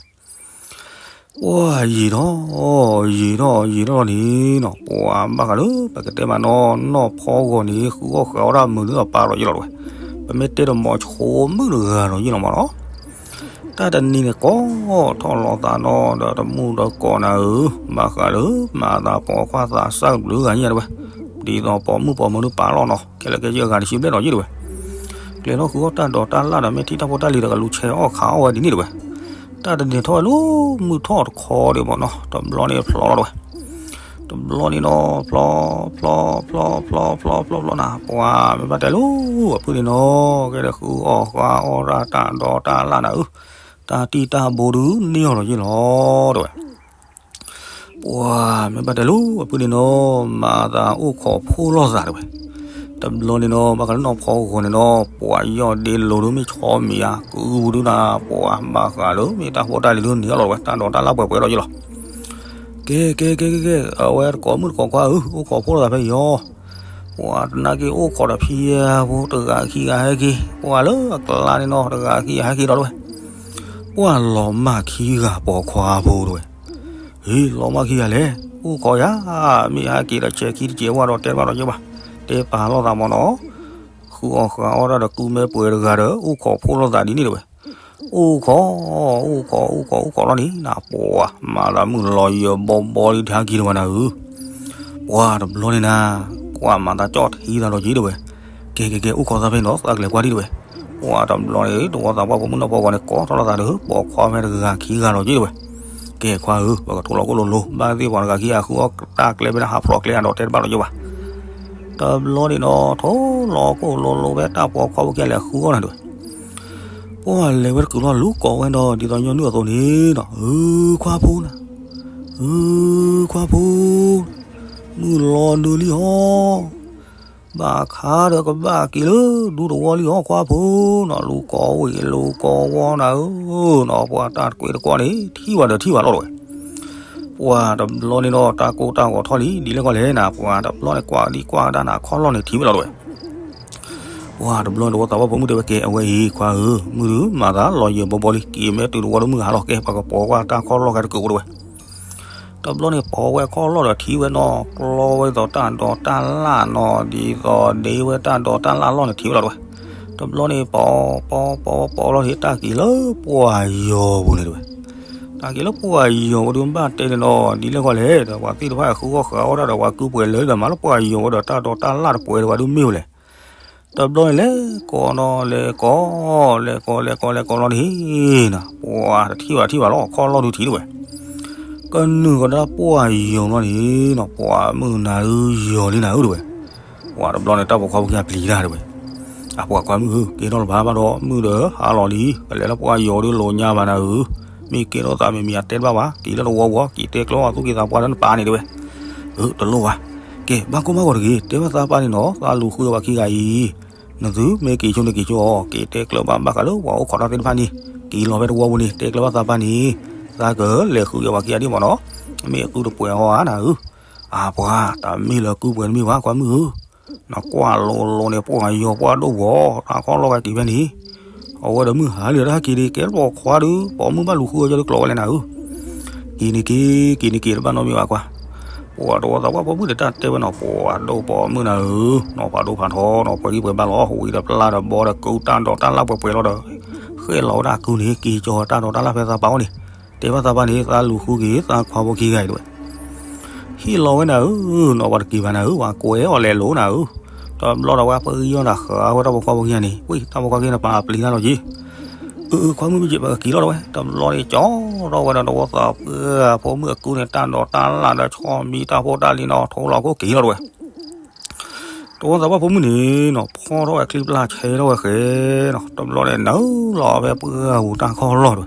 ပှၤယံာ်ထီၣ် ယံာ်ထီၣ် ယံာ်ထီၣ်လီၤန့ၣ်နီၤ ပှၤဘၣ်ဃးလၢ ပကတဲမးနီၤ နီၢ်ဖီဂီၤန့ၣ် ဃုအီၣ်ဃုအီတၢ်မုာ်ဒ်သိးပၢ်လီၤယ့ၣ်လီၤတဝဲ. ပမ့ၢ်တဲတမီၤဆိမုၣ်တဂၤလီၤယ့ၣ်လီၤမးနီၤ. တၢ်တနံၤန့ၣ် ကိးထီၣ်လီၤသးနီၤ ဒီးတမူတကိးနၤဧၢ, ဘၣ်ဃးလၢ မၤသးပိာ်ခွါသးစၢ်ကဘျုးဂၤညါတဝဲ, ဒ်သိးပိာ်မုၣ်ပိာ်မၢၤဒုးပာ်လီၤနီၤ ခဲလၢာ်ခဲဆ့အဂၤတဆံဘျဲၣ်လီၤယ့ၣ်တဝဲ. ကျဲၤထီၣ်ဃုအီၣ်တၢ်ဒိးတၢ်လၣ်ဒီး မ့ၢ်ထံၣ်တၢ်ဖိတၢ်လံၤဒီးကလူၤဆဲးအီၣ်ခးအီၣ်ဝဲဒ်န့ၣ်တဝဲ. တၢ်တနံၤထီၣ်ဝဲလၢမုၢ်ထီၣ်တခီဒံးမးနီၤ တဘျီန့ၣ်ဖျီလီၤတဝဲ. တဘျီန့ၣ်နီၤ ဖျီ ဖျီ ဖျီ ဖျီ ဖျီ ဖျီ ဖျီနၤ ပှၤမ့ၢ်ဘၣ်တဲလၢ အဖုၣ်န့ၣ်နီၤ ကဲဒီးဃုအီၣ်ဃုအီၣ်တၢ်တၢ်ဒိးတၢ်လၣ်နၤဧၢ, တၢ်တံၢ်တၢ်ဘိဒုးန့ၢ်အီၤလီၤယ့ၣ်လီၤတဝဲ. ပှၤမ့ၢ်ဘၣ်တဲလၢအဖုၣ်န့ၣ်နီၤ မၤသးအိၣ်ခိးဖှိၣ်လိာ်သးတဝဲ. တဘျီန့ၣ်နီၤ ဘၣ်ဃးလၢနီၢ်ဖီဂီၤန့ၣ်နီၤ ပှၤယီၢ်ဒ့လိၤဒုးမ့ၢ်ဆီမံၤဧါ ကုပူၤဒုးနၤ ပှၤဘၣ်ဃးလၢ မ့ၢ်တၢ်ဖိတၢ်လံၤဒုးန့ၢ်အီၤလီၤတဝဲ တၢ်ဒိးတၢ်လၣ်ပှဲၤပှဲၤလီၤယ့ၣ်လီၤ. ကဲ ကဲ ကဲ ကဲ ကဲ အဝဲတကိးမုၣ်တကိးခွါဧၢ အိၣ်ခိးဖှိၣ်လိာ်သးဖဲအံၤအီၤ ပှၤတနာ်က့အိၣ်ခိးဒီးဖံယၤဖိ တဂၤခံဂၤဟဲက့ၤ ပှၤလၢအကျါန့ၣ်နီၤ တဂၤခံဂၤဟဲက့ၤဒီးတဝဲ. ပှၤလီၤမၢ်ခံဂၤပိာ်ခွါဖိတဝဲ. ဟ့ၣ် လီၤမၢ်ခံဂၤလဲၣ် အိၣ်ခိးယၤ မ့ၢ်ဟဲက့ၤဒီးဆဲးခံတစဲးဝဲဒီးတဲတဘၣ်ဒီးယဲဘၣ် တဲပာ်လိာ်သးမးနီၤ. ဃုအီၣ်ဃုအီတၢ်ဒီးကူမ့ၢ်ပှဲၤတဂၤဒီး အိၣ်ခိးဖှိၣ်လိာ်သးဒ်န့ၣ်တဝဲ. အိၣ်ခိး အိၣ်ခိး အိၣ်ခိး အိၣ်ခိးလီၤန့ၣ်နၤ ပှၤမၤသးမုၢ်လီၤယၢၤဘီဘီလံထါက့ၤတဝဲနၤဧၢ. ပှၤတဘျီန့ၣ်နၤ ကွၢ်မၤသးကၠီၣ်ထံသးဒီးယ့ၣ်တဝဲ. ကဲ ကဲ ကဲ အိၣ်ခိးသးဖဲနီၤ သးကလဲၤကွၢ်ဒံးတဝဲ. ပှၤတဘျီန့ၣ် တဝီသးပှၢ်ဖိမုၣ်နီၢ်ဖီဂီၤန့ၣ် ကိးထီၣ်လိာ်သးဒီး ပိာ်ခွါဖဲတဂၤခံဂၤလီၤယ့ၣ်တဝဲ. ကဲခွါဧၢ ပကထိးလီၤကိၣ်လိၤလိၤ ဘၣ်သ့ၣ်ပှၤတဂၤခံဂၤဃုအီၣ်တၢ်ကျဲဖဲန့ၣ် ဟးဖျိးကျဲအဒီးတဲတဘၣ်လီၤယဲဘၣ်. တဘျီန့ၣ်နီၤ ထိးလီၤကိၣ်လိၤလိၤဖဲတၢ်ပိာ်ခွါဖိခံဂၤလဲၤဃုအီၣ်နၤတဝဲ. ပှၤလဲၤဝဲတကုာ်လီၤ လူၤကိးဝဲဒီး ဒ်သိးညီနုၢ်အသိးန့ၣ်နီၤ အု ခွါဖိနၤ, အု ခွါဖိ, မုၢ်လီၤဒုးလံအီၤ, ဘၣ်ခါဒီးကဘၣ်က့ၤလၢဒူသဝီလံအီၤ ခွါဖိနီၤ လူၤကိးဝ့ၢ်လူၤကိးဝီနၤဧၢနီၤ ပှၤတၢ်တကွဲးတကွီန့ၣ် ထံၣ်ဝဲဒီးထံၣ်ဝဲလီၤတဝဲ. ပှၤတဘျီန့ၣ်ဒီး တၢ်ကိၢ်တၢ်ဂီၤထီၣ်လံ ဒ်လဲၣ်ကီလဲၣ်နၤ ပှၤတဘျီန့ၣ်ကွၢ်ဒံးကွၢ်ကဒါနၤ ခီၣ်လီၢ်န့ၣ်ထံၣ်ဝဲလီၤတဝဲ. ပှၤတဘျီန့ၣ် တဝီသးပှၢ်ဖိမုၣ်တဲဝဲ ကဲအဝဲအံၤ ခွါဧၢ, မုၢ်ဒုးမၤသးလီၤယၢၤဘီဘီလံ က့ၤမ့ၢ်တုၤတဝီဒီးမုၢ်ဟါလီၤ ကဲ ပကပိာ်ကွၢ်တၢ်ခီၣ်လီၢ်ကဲတကုာ်အိၣ်တဝဲ. တဘျီန့ၣ်ပိာ်ဝဲခီၣ်လီၢ်ဒီးထံၣ်ဝဲနီၤ ကျီဝဲဒ်သိးတၢ်ဒိးတၢ်လၣ်နီၤ ဒ်သိးဒ့ဝဲတၢ်ဒိးတၢ်လၣ်လီၢ်န့ၣ်ထံၣ်ဝဲလီၤတဝဲ. တဘျီန့ၣ်ပိာ်ပိာ်ပိာ်ပိာ်လီၤန့ၣ် တၢ်က့ၤလၢပှၢ်ယီၤပူၤန့ၣ်တဝဲ. တၢ်က့ၤလၢပှၢ်ယီၤပူၤဒီးဘၣ်တဲန့ၣ်နီၤ ဒ်လဲၣ်ကီလဲၣ်ဒီး ပှၤသ့ၣ်တဖၣ်ဃုအီၣ်ဃုအီတၢ်ဒီးပှၤကုပှဲၤလၢာ်ဒီးမၤလၢပှၢ်ယီၤဝဲဒီးတၢ်ဒိးတၢ်လၣ်တပှဲၤဒီးပှၤဒုးမ့ၢ်ဝဲလဲၣ်. တဘျီန့ၣ်လဲၤကိးနီၤ လဲၤကိး လဲၤကိး လဲၤကိး လဲၤကိးလီၤန့ၣ်နီၤ ပှၤတထံၣ်ဘၣ်ထံၣ်ဘၣ်လီၤ ခီၣ်လီၢ်ဒုးထံၣ်တဝဲ. ကနုာ်ကဒါပှၢ်ယီၤလီၤန့ၣ်နီၤ ပှၤမုၢ်နၤဒုးယီၤလံနၤဧၢတဝဲ. ပှၤတဘျီန့ၣ် တၢ်ပိာ်ခွါဖိခံဂၤပျံၤတၢ်တဝဲ. အပှၤခွါမုၣ်ဧၢ ကဲထီၣ်လၢၤဘၣ်ဘၣ်ဒီး မုၢ်ဒီးဟါလီၤလံ ကလဲၤလၢပှၢ်ယီၤဒုးလိာ်ညါဘၣ်နၤဧၢ. မ့ၢ်ကဲထီၣ်သးမံၤမံၤအတဲတဘၣ်ဘၣ် က့ၤလၢတဝီဝီ က့ၤတဲကျၢၤအသူၣ်က့သးပှၢ်လၢနပၢ်န့ၣ်တဝဲ. အၢ တလိၣ်ဘၣ်. ကဲ ဘၣ်ကိၢ်ဘၣ်ဂီၤတဂ့ၤ တဲဘၣ်သးပၢ်န့ၣ်နီၤ သးလူၤဃုအဝဲခံဂၤအံၤ နသုမ့ၢ်က့ၤဆိန့ၣ်က့ၤဆိအီၤ က့ၤတဲကျၢၤဘၣ်ဘၣ်ဃးလၢပှၤအိၣ်ခိးတၢ်သ့ၣ်တဖၣ်န့ၣ် က့ၤလီၤဖဲတဝီပူၤန့ၣ် တဲကျၢၤဘၣ်သးပၢ်န့ၣ် သးကလဲၤဃုက့ၤပှၤခံဂၤဒ်မ့ၢ်နီၤ မ့ၢ်အကုတပှဲၤဟီဧါနၤဧၢ. အပှၤ တၢ်မ့ၢ်လၢကုပှဲၤတမ့ၢ်ဘၣ် ခွါမုၣ်ဧၢ နကွၢ်လိၤလိၤန့ၣ် ပှၢ်ယီၤပှၢ်ဒိၣ်ဝီၤ တၢ်ခီၣ်လီၢ်ကဲက့ၤဖဲန့ၣ် အဝဲဒီးမုၢ်ဟါလံတၢ်ဟဲက့ၤဒံး ကဲပိာ်ခွါဒုး ပိာ်မုၣ်ဘၣ်လူၤဃုအီၤကၠီဒုးကျိးဝဲလဲၣ်နၤဧၢ. က့ၤန့ၣ်က့ၤ က့ၤန့ၣ်က့ၤတဘၣ်နီတမံၤဘၣ်ကွၢ်. ပှၤတဝီသးပှၢ်ဖိမုၣ်န့ၣ် တၢ်တဲဝဲနီၤ ပှၤဒိၣ်ပိာ်မုၣ်နၤဧၢ, နီၢ်ဖးဒိၣ်ဖးထီ နီၢ်ပှဲၤဂံၢ်ပှဲၤဘါလီၤ ဟူးဝံၤဒီးပျၢ်ဒီးဘီဒီးကုတၢ်ဒိးတၢ်လၣ်ပှဲၤပှဲၤလီၤဒီး ဃဲလီၤဝဲဒၣ်ကုန့ၣ် က့ၤကၠီၤတၢ်ဒိးတၢ်လၣ်ဖဲသးပၢ်အိၣ်န့ၣ် တဲဘၣ်သးပၢ်န့ၣ် သးလူၤဃုက့ၤသးခွါဖိခံဂၤအံၤတဝဲ ဟ့ၣ်လီၤဝဲနၤဧၢ, နီၢ်ပှၤတက့ၤဘၣ်နၤဧၢ, ပှၤကွဲးအီၤလဲၤလိာ်နၤဧၢ. တဘျီဒီးဝဲပှၤဂံၢ်ယီၢ်တၢ်ဃာ်ဝဲတၢ်ပိာ်ခွါဖိခံဂၤန့ၣ် ဝံၢ်တၢ်ပိာ်ခွါခံဂၤန့ၣ် ပာ်ပျံၤတၢ်လီၤက့ၤ. အၢ အၢ ခွါမုၣ်မ့ၢ်က့ၤ ပကက့ၤလီၤတဝဲ. တဘျီန့ၣ် ကၠီထီၣ်ဝဲဒီးတဝီသးပှၢ်ဖိမုၣ်အကုန့ၣ် တၢ်ဒိးတၢ်လၣ်ဒီးဆီမံၤတၢ်ဖိတၢ်လံၤနီၤ ထိလီၤခိၣ်က့ၤလီၤတဝဲ တဝီသးပှၢ်ဖိမုၣ်န့ၣ်နီၤ ဖီထီၣ်ဝဲချံပျၢ်ဆဲထီၣ်ဝဲဃဲနီၤ တဘျီန့ၣ် နုာ်လီၤဖဲပှၢ်ပူၤတၢ်ခီၣ်လီၢ်တဝဲ.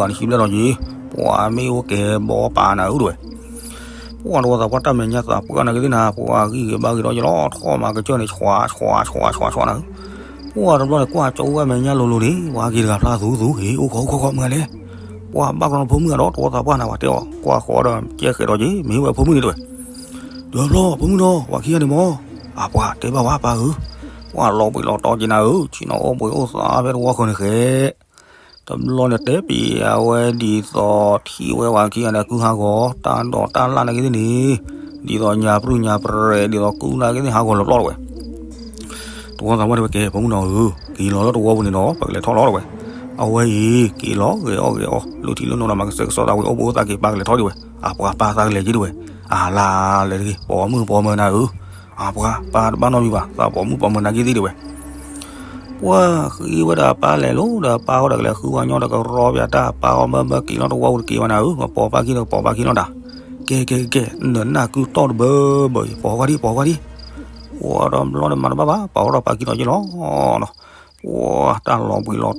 ပှၤမ့ၢ်အိၣ်ဂၤန့ၣ် ဟံးဘျဲၣ်လီၤက့ၤ, ပှၤမ့ၢ်အိၣ်ကဲဘီပာ်နၤဧၢ တဲဝဲ. ပှၤတဝီသးပှၢ်တၢ်မဲာ်ညါသးပှၢ်နာ်က့သ့ၣ်နၤ, ပှၤဂံၢ်ဂ့ၤဘါဂ့ၤဒီးယလီၤ, ထီၣ်မၤကစၢၢ်န့ၣ် ဆွးဆွးဆွးဆွးနၤဧၢ. ပှၤတဘျီန့ၣ် ကွၢ်ကၠီဝဲမဲာ်ညါလိၤလိၤန့ၣ်, ပှၤက့ၤတဂၤဖျါသူသူ, ဟ့ၣ်အိၣ်ခိးအိၣ်ခိးခိးမုၢ်ဂၤလဲၣ်. ပှၤဘၣ်ကီလီၤဖိမုၣ်ဂၤဒီး တဝီသးပှၢ်နၤ ပှၤတဲအီၤ, ကွၢ်ဃီဒီး ကဲဃဲးဒီးက့ၤ, မ့ၢ်ဝဲဖိမုၣ်န့ၣ် တဲဝဲ. ဒီးဘျီ ဖိမုၣ်နီၤ, ပှၤခံဂၤန့ၣ်မၢ်, အပှၤတဲဘၣ်ဝဲပၢ်ဧၢ, ပှၤလီၤဘှံးလီၤတီၤက့ၤနၤဧၢ, ဆ့ၣ်နီၤအီၣ်ဘှံးအိၣ်သးဖဲတဝီဃၢၤန့ၣ်ဃဲ တဘျီန့ၣ် တဲပံၤအဝဲဒ်သိးထံၣ်ဝဲပှၤခံဂၤန့ၣ် ကုဟးဂီၤ တၢ်ဒိးတၢ်လၣ်နာ်က့သ့ၣ်န့ၣ်, ဒ်သိးညါပြူၢ်ညါပြဲး ဒ်သိးကုနာ်က့သ့ၣ် ဟးဂီၤလၢပျီၢ်တဝဲ. တဝီသးပှၢ်တဲဝဲ ကဲ ဖိမုၣ်နီၤဧၢ, က့ၤလီၤလၢတဝီပူၤန့ၣ်ဒီး ပကလဲၤထီၣ်လီၤ တဲဝဲ. အဝဲအံၤ က့ၤလီၤဂဲၤအီၣ်ဂဲၤအီ လုၢ်ထံလုၢ်နိဒီး မၤကစဲကစီသးဝံၤ အိၣ်ဘှံးအိၣ်သးက့ၤ ပၢ်ကလဲၤထီၣ်ဒံးဝဲ, အပှၤပၢ်သးကလဲၤက့ၤဒံးဝဲ, အလါလဲၤတဂ့ၤ ပိာ်မုၣ်ပိာ်မၢၤနၤဧၢ, အပှၤပၢ်တဘၣ်နီတမံၤဘၣ် သးပိာ်မုၣ်ပိာ်မၢၤနၤက့သ့ၣ် တဲဝဲ. ပှၤဃ့ဝဲဒၣ်ပၢ်လဲၤလိၤဒီး ပၢ်ဃီဒီးကလဲၤဃုဝဲညီတကရီပၠးတၢ်, ပၢ်အီၤဘၢဘၢက့ၤလီၤတဝီပူၤတက့ၤဘၣ်နၤဧၢ, မ့ၢ်ပိာ်ပၢ်ခံဒီးပိာ်ပၢ်ခံလီၤတၢ်, ကဲကဲကဲ နနၢ်ကုတီၢ်တဘၢဘၢအံၤ ပိာ်ကွၢ်ဒံးပိာ်ကွၢ်ဒံး. ပှၤတဘျီန့ၣ်မၤတဘၣ်ဘၣ် ပိာ်ထီၣ်ပၢ်ခံဒီးက့ၤလီၤနီၤ. ပှၤတၢ်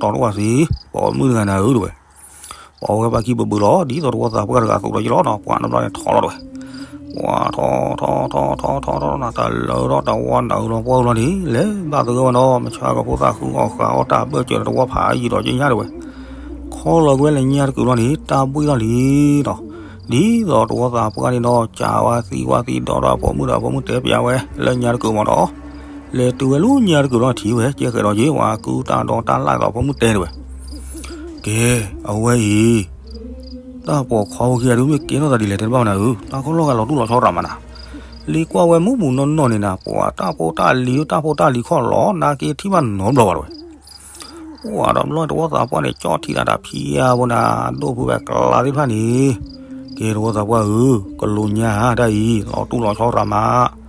လီၤဘှံးလီၤတီၤတအိၣ်ဘၣ်စ့ၢ်, ပိာ်မုၣ်တဂၤနၤဧၢ တဲဝဲ. ပိာ်ဝဲပၢ်ခံဘၢဘၢလီၤ ဒ်သိးတဝီသးပှၢ်တဂၤသူၣ်ဒီးက့ၤလီၤနီၤ, ပှၤတဘျီန့ၣ်ထီၣ်လီၤတဲဝဲ. ပှၤထီၣ်ထီၣ်ထီၣ်ထီၣ်ထီၣ်ထီၣ်ထီၣ်နၤ တၢ်လၢထီၣ်တဝီနၤဧၢလီၤပှၢ်ဧၢလီၤန့ၣ် လဲၤဘၣ်သဂၢၢ်ဝဲနီၤ, မုၢ်ဆါကဖိသၣ်ဃုအီၣ်ဃုအီတၢ်ဘၢၣ်စၢၤဒီးတဝီဖးယံာ်ဒီးက့ညါတဲဝဲ. ခီလီၤကွံာ်ဝဲလၢညါတကုာ်လီၤန့ၣ် တၢ်ဘှံးထီၣ်လံနီၤ. ဒ်သိးတဝီသးပှၢ်န့ၣ်နီၤ ကးဝဲသံဝဲသံဒီး ဒီးပိာ်မုၣ်ဒီးပိာ်မုၣ်တဲပၠးဝဲ လၢညါတကုာ်မးနီၤ. လဲၤတုၤဝဲလၢညါတကုာ်လီၤထံၣ်ဝဲ ကဲဃဲးဒီးက့ၤ ပှၤကုတၢ်ဒိးတၢ်လၣ်ဒီးပိာ်မုၣ်တဲတဲဝဲ. ကဲ အဝဲအံၤ တၢ်ပိာ်ခွါဖိခံဂၤဒုးမ့ၢ်ကဲထီၣ်သးဒ်လဲၣ်တဲတဘၣ်နၤဧၢ, တၢ်ခီလီၢ်ဂၤလီၤတူၢ်လီၤဆီရၤမးနၤ. လံကွၢ်ဝဲမုၢ်မုၢ်နီၢ်နီၢ်န့ၣ်နၤ ပှၤတၢ်ဖိတၢ်လံၤ တၢ်ဖိတၢ်လံၤခီၣ်လီၤ နက့ထံၣ်ဘၣ်နီတဘျီဘၣ်တဲဝဲ. ပှၤတဘျီတဝီသးပှၢ်န့ၣ် ကၠီၣ်ထံၣ်သးတၢ်ဖံးအါဘိနၤ ဒိၣ်ဖုဝဲကျါသ့ၣ်တဖၣ်န့ၣ်, ကဲတဝီသးပှၢ်ဧၢ, ကလိာ်ညါတၢ်အံၤ လီၤတူၢ်လီၤဆီရၤမး.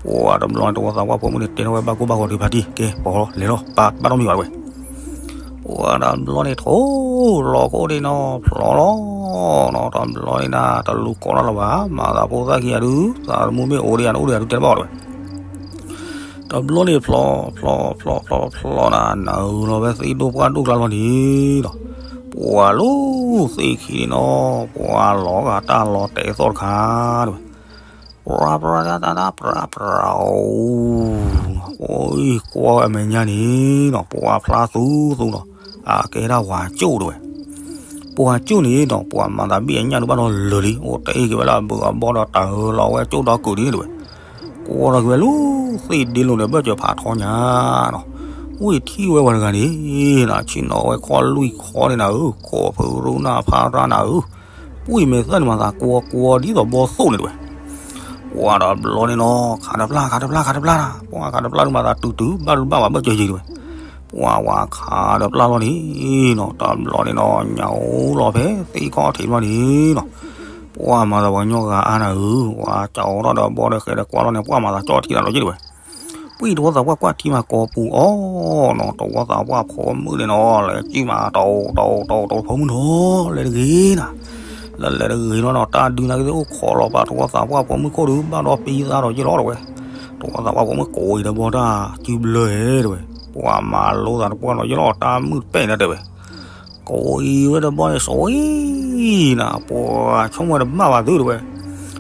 ပှၤတဘျီန့ၣ် တဝီသးပှၢ်ဖိမုၣ်န့ၣ် တဲထီၣ်ဝဲဘၣ်ကိၢ်ဘၣ်ဂီၤတဖၣ်တံၢ် ကဲပိာ်လီၤလဲၤလီၤ ပၢ်တဘၣ်နီတမံၤဘၣ်တဲဝဲ. ပှၤတဘျီန့ၣ်ထိၣ်လီၤခိၣ်ဒ့နီၤ ဖျီလီၤနီၤ, တဘျီန့ၣ်နၤ တလူၤကိးတၢ်လၢၤဘၣ် မၤသးဖိသၣ်ခံဂၤဒုး သးသမူမ့ၢ်အိၣ်ဒံးယၤ နအိၣ်ဒံးယၤဒုးတဲတဘၣ်တဲဝဲ. တဘျီန့ၣ်ဖျီ ဖျီ ဖျီ ဖျီ ဖျီနၤ နုာ်လီၤဝဲသ့ၣ်ဒိၣ်ပှၢ်ဒိၣ်ကျါလီၤန့ၣ်ဒီး ပှၤလူၤသ့ၣ်ခံန့ၣ်နီၤ ပှၤလီၤဂာ်တၢ်လီၤတဲာ်သီၣ်တခါတဲဝဲ. ပြၤပြၤတၢ်တၢ်တၢ်ပြၤပြၤ အိၣ် ကွၢ်ဝဲအမဲာ်ညါန့ၣ်ဒီး ပှၤဖျါသူသူဒီး အကဲဒၣ်ပှၤကၠိၣ်တဲဝဲ. ပှၤကၠိၣ်န့ၣ်ဒီး ပှၤမၤသးဘံၣ်အညၣ်ဒုးဘၣ်ဒီးလၢာ်လံ အိၣ်တ့ၢ်က့ၤဝဲလၢအဘုးအဘီဒီးတၢ်လီၤဝဲကၠိၣ်ဒီးကုာ်ဒ်န့ၣ်တဲဝဲ. ကွၢ်ထီၣ်က့ၤဝဲလူၤသ့ၣ်ဒ့လိာ်ဒီး ဘၢၣ်စၢၤဖးထီညါနီၤ. ဝံၤထံၣ်ဝဲပှၤတဂၤန့ၣ် နဆ့ၣ်နီၤဝဲခီလွံၢ်ခီန့ၣ်နၤဧၢ, ကိးဖုရူနၢ်ဖးရၢ်နၤဧၢ, ပှံၢ်မဲာ်သၣ်န့ၣ်မၤသးကွီကွီဒ်သိးဘီသိၣ်န့ၣ်တဲဝဲ. ပှၤတဘျီန့ၣ်နီၤ ခးတပျၢ် ခးတပျၢ် ခးတပျၢ်နၤ, ပှၤခးတပျၢ်ဒုးမၤသးတုၤတုၤ ဘၣ်ဒုးဘၣ်ဝဲဘၢၣ်စၢၤယံၤတဲဝဲ. ပှၤဝၤခးတပျၢ်လီၤန့ၣ်နီၤ တဘျီန့ၣ်နီၤ ညၣ်အိၣ်လီၤဖဲသ့ၣ်ခီၣ်ထံးတဘျီန့ၣ်နီၤ. ပှၤမၤသးပှၤကညီဂၤအါနၤဧၢ, ပှၤကၠီထီၣ်ဒီးဘီဒီးဃဲဒီးကွၢ်လီၤန့ၣ် ပှၤမၤသးကၠီထံးနၤလီၤက့တဲဝဲ. ပှ့ၤတဝီသးပှၢ်ကွၢ်ထံမးကိးပူၤအီၤနီၤ, တဝီသးပှၢ်ဖိမုၣ်န့ၣ်နီၤ လဲၤကံၣ်မး တအိၣ်တအိၣ်တအိၣ်တအိၣ် ဖိမုၣ်နီၤ လဲၤတဂ့ၤနၤ, လၢလဲၤတဂ့ၤလီၤနီၤ တၢ်ဒုးနာ်က့သ့ၣ်အိၣ်ခိးလီၤပာ်တဝီသးပှၢ်ဖိမုၣ်ခိၣ်ဒုး ဘၣ်ဒီးပံသးဒီးယ့ၢ်လီၤတဲဝဲ, တဝီသးပှၢ်ဖိမုၣ်ကိးအံၤဒီးဘီတၢ်စုဘျၢတဲဝဲ, ပှၤမၤလိသးတပှၢ်နီၤ ယ့ၢ်လီၤ တၢ်မုၣ်တပဲာ်န့ၣ်တဲဝဲ ကိးအံၤဝဲဒီးဘီန့ၣ် စိအံၤနၤ ပှၤဆိကမိၣ်ဝဲတဘၣ်ဘၣ်သုတဲဝဲ,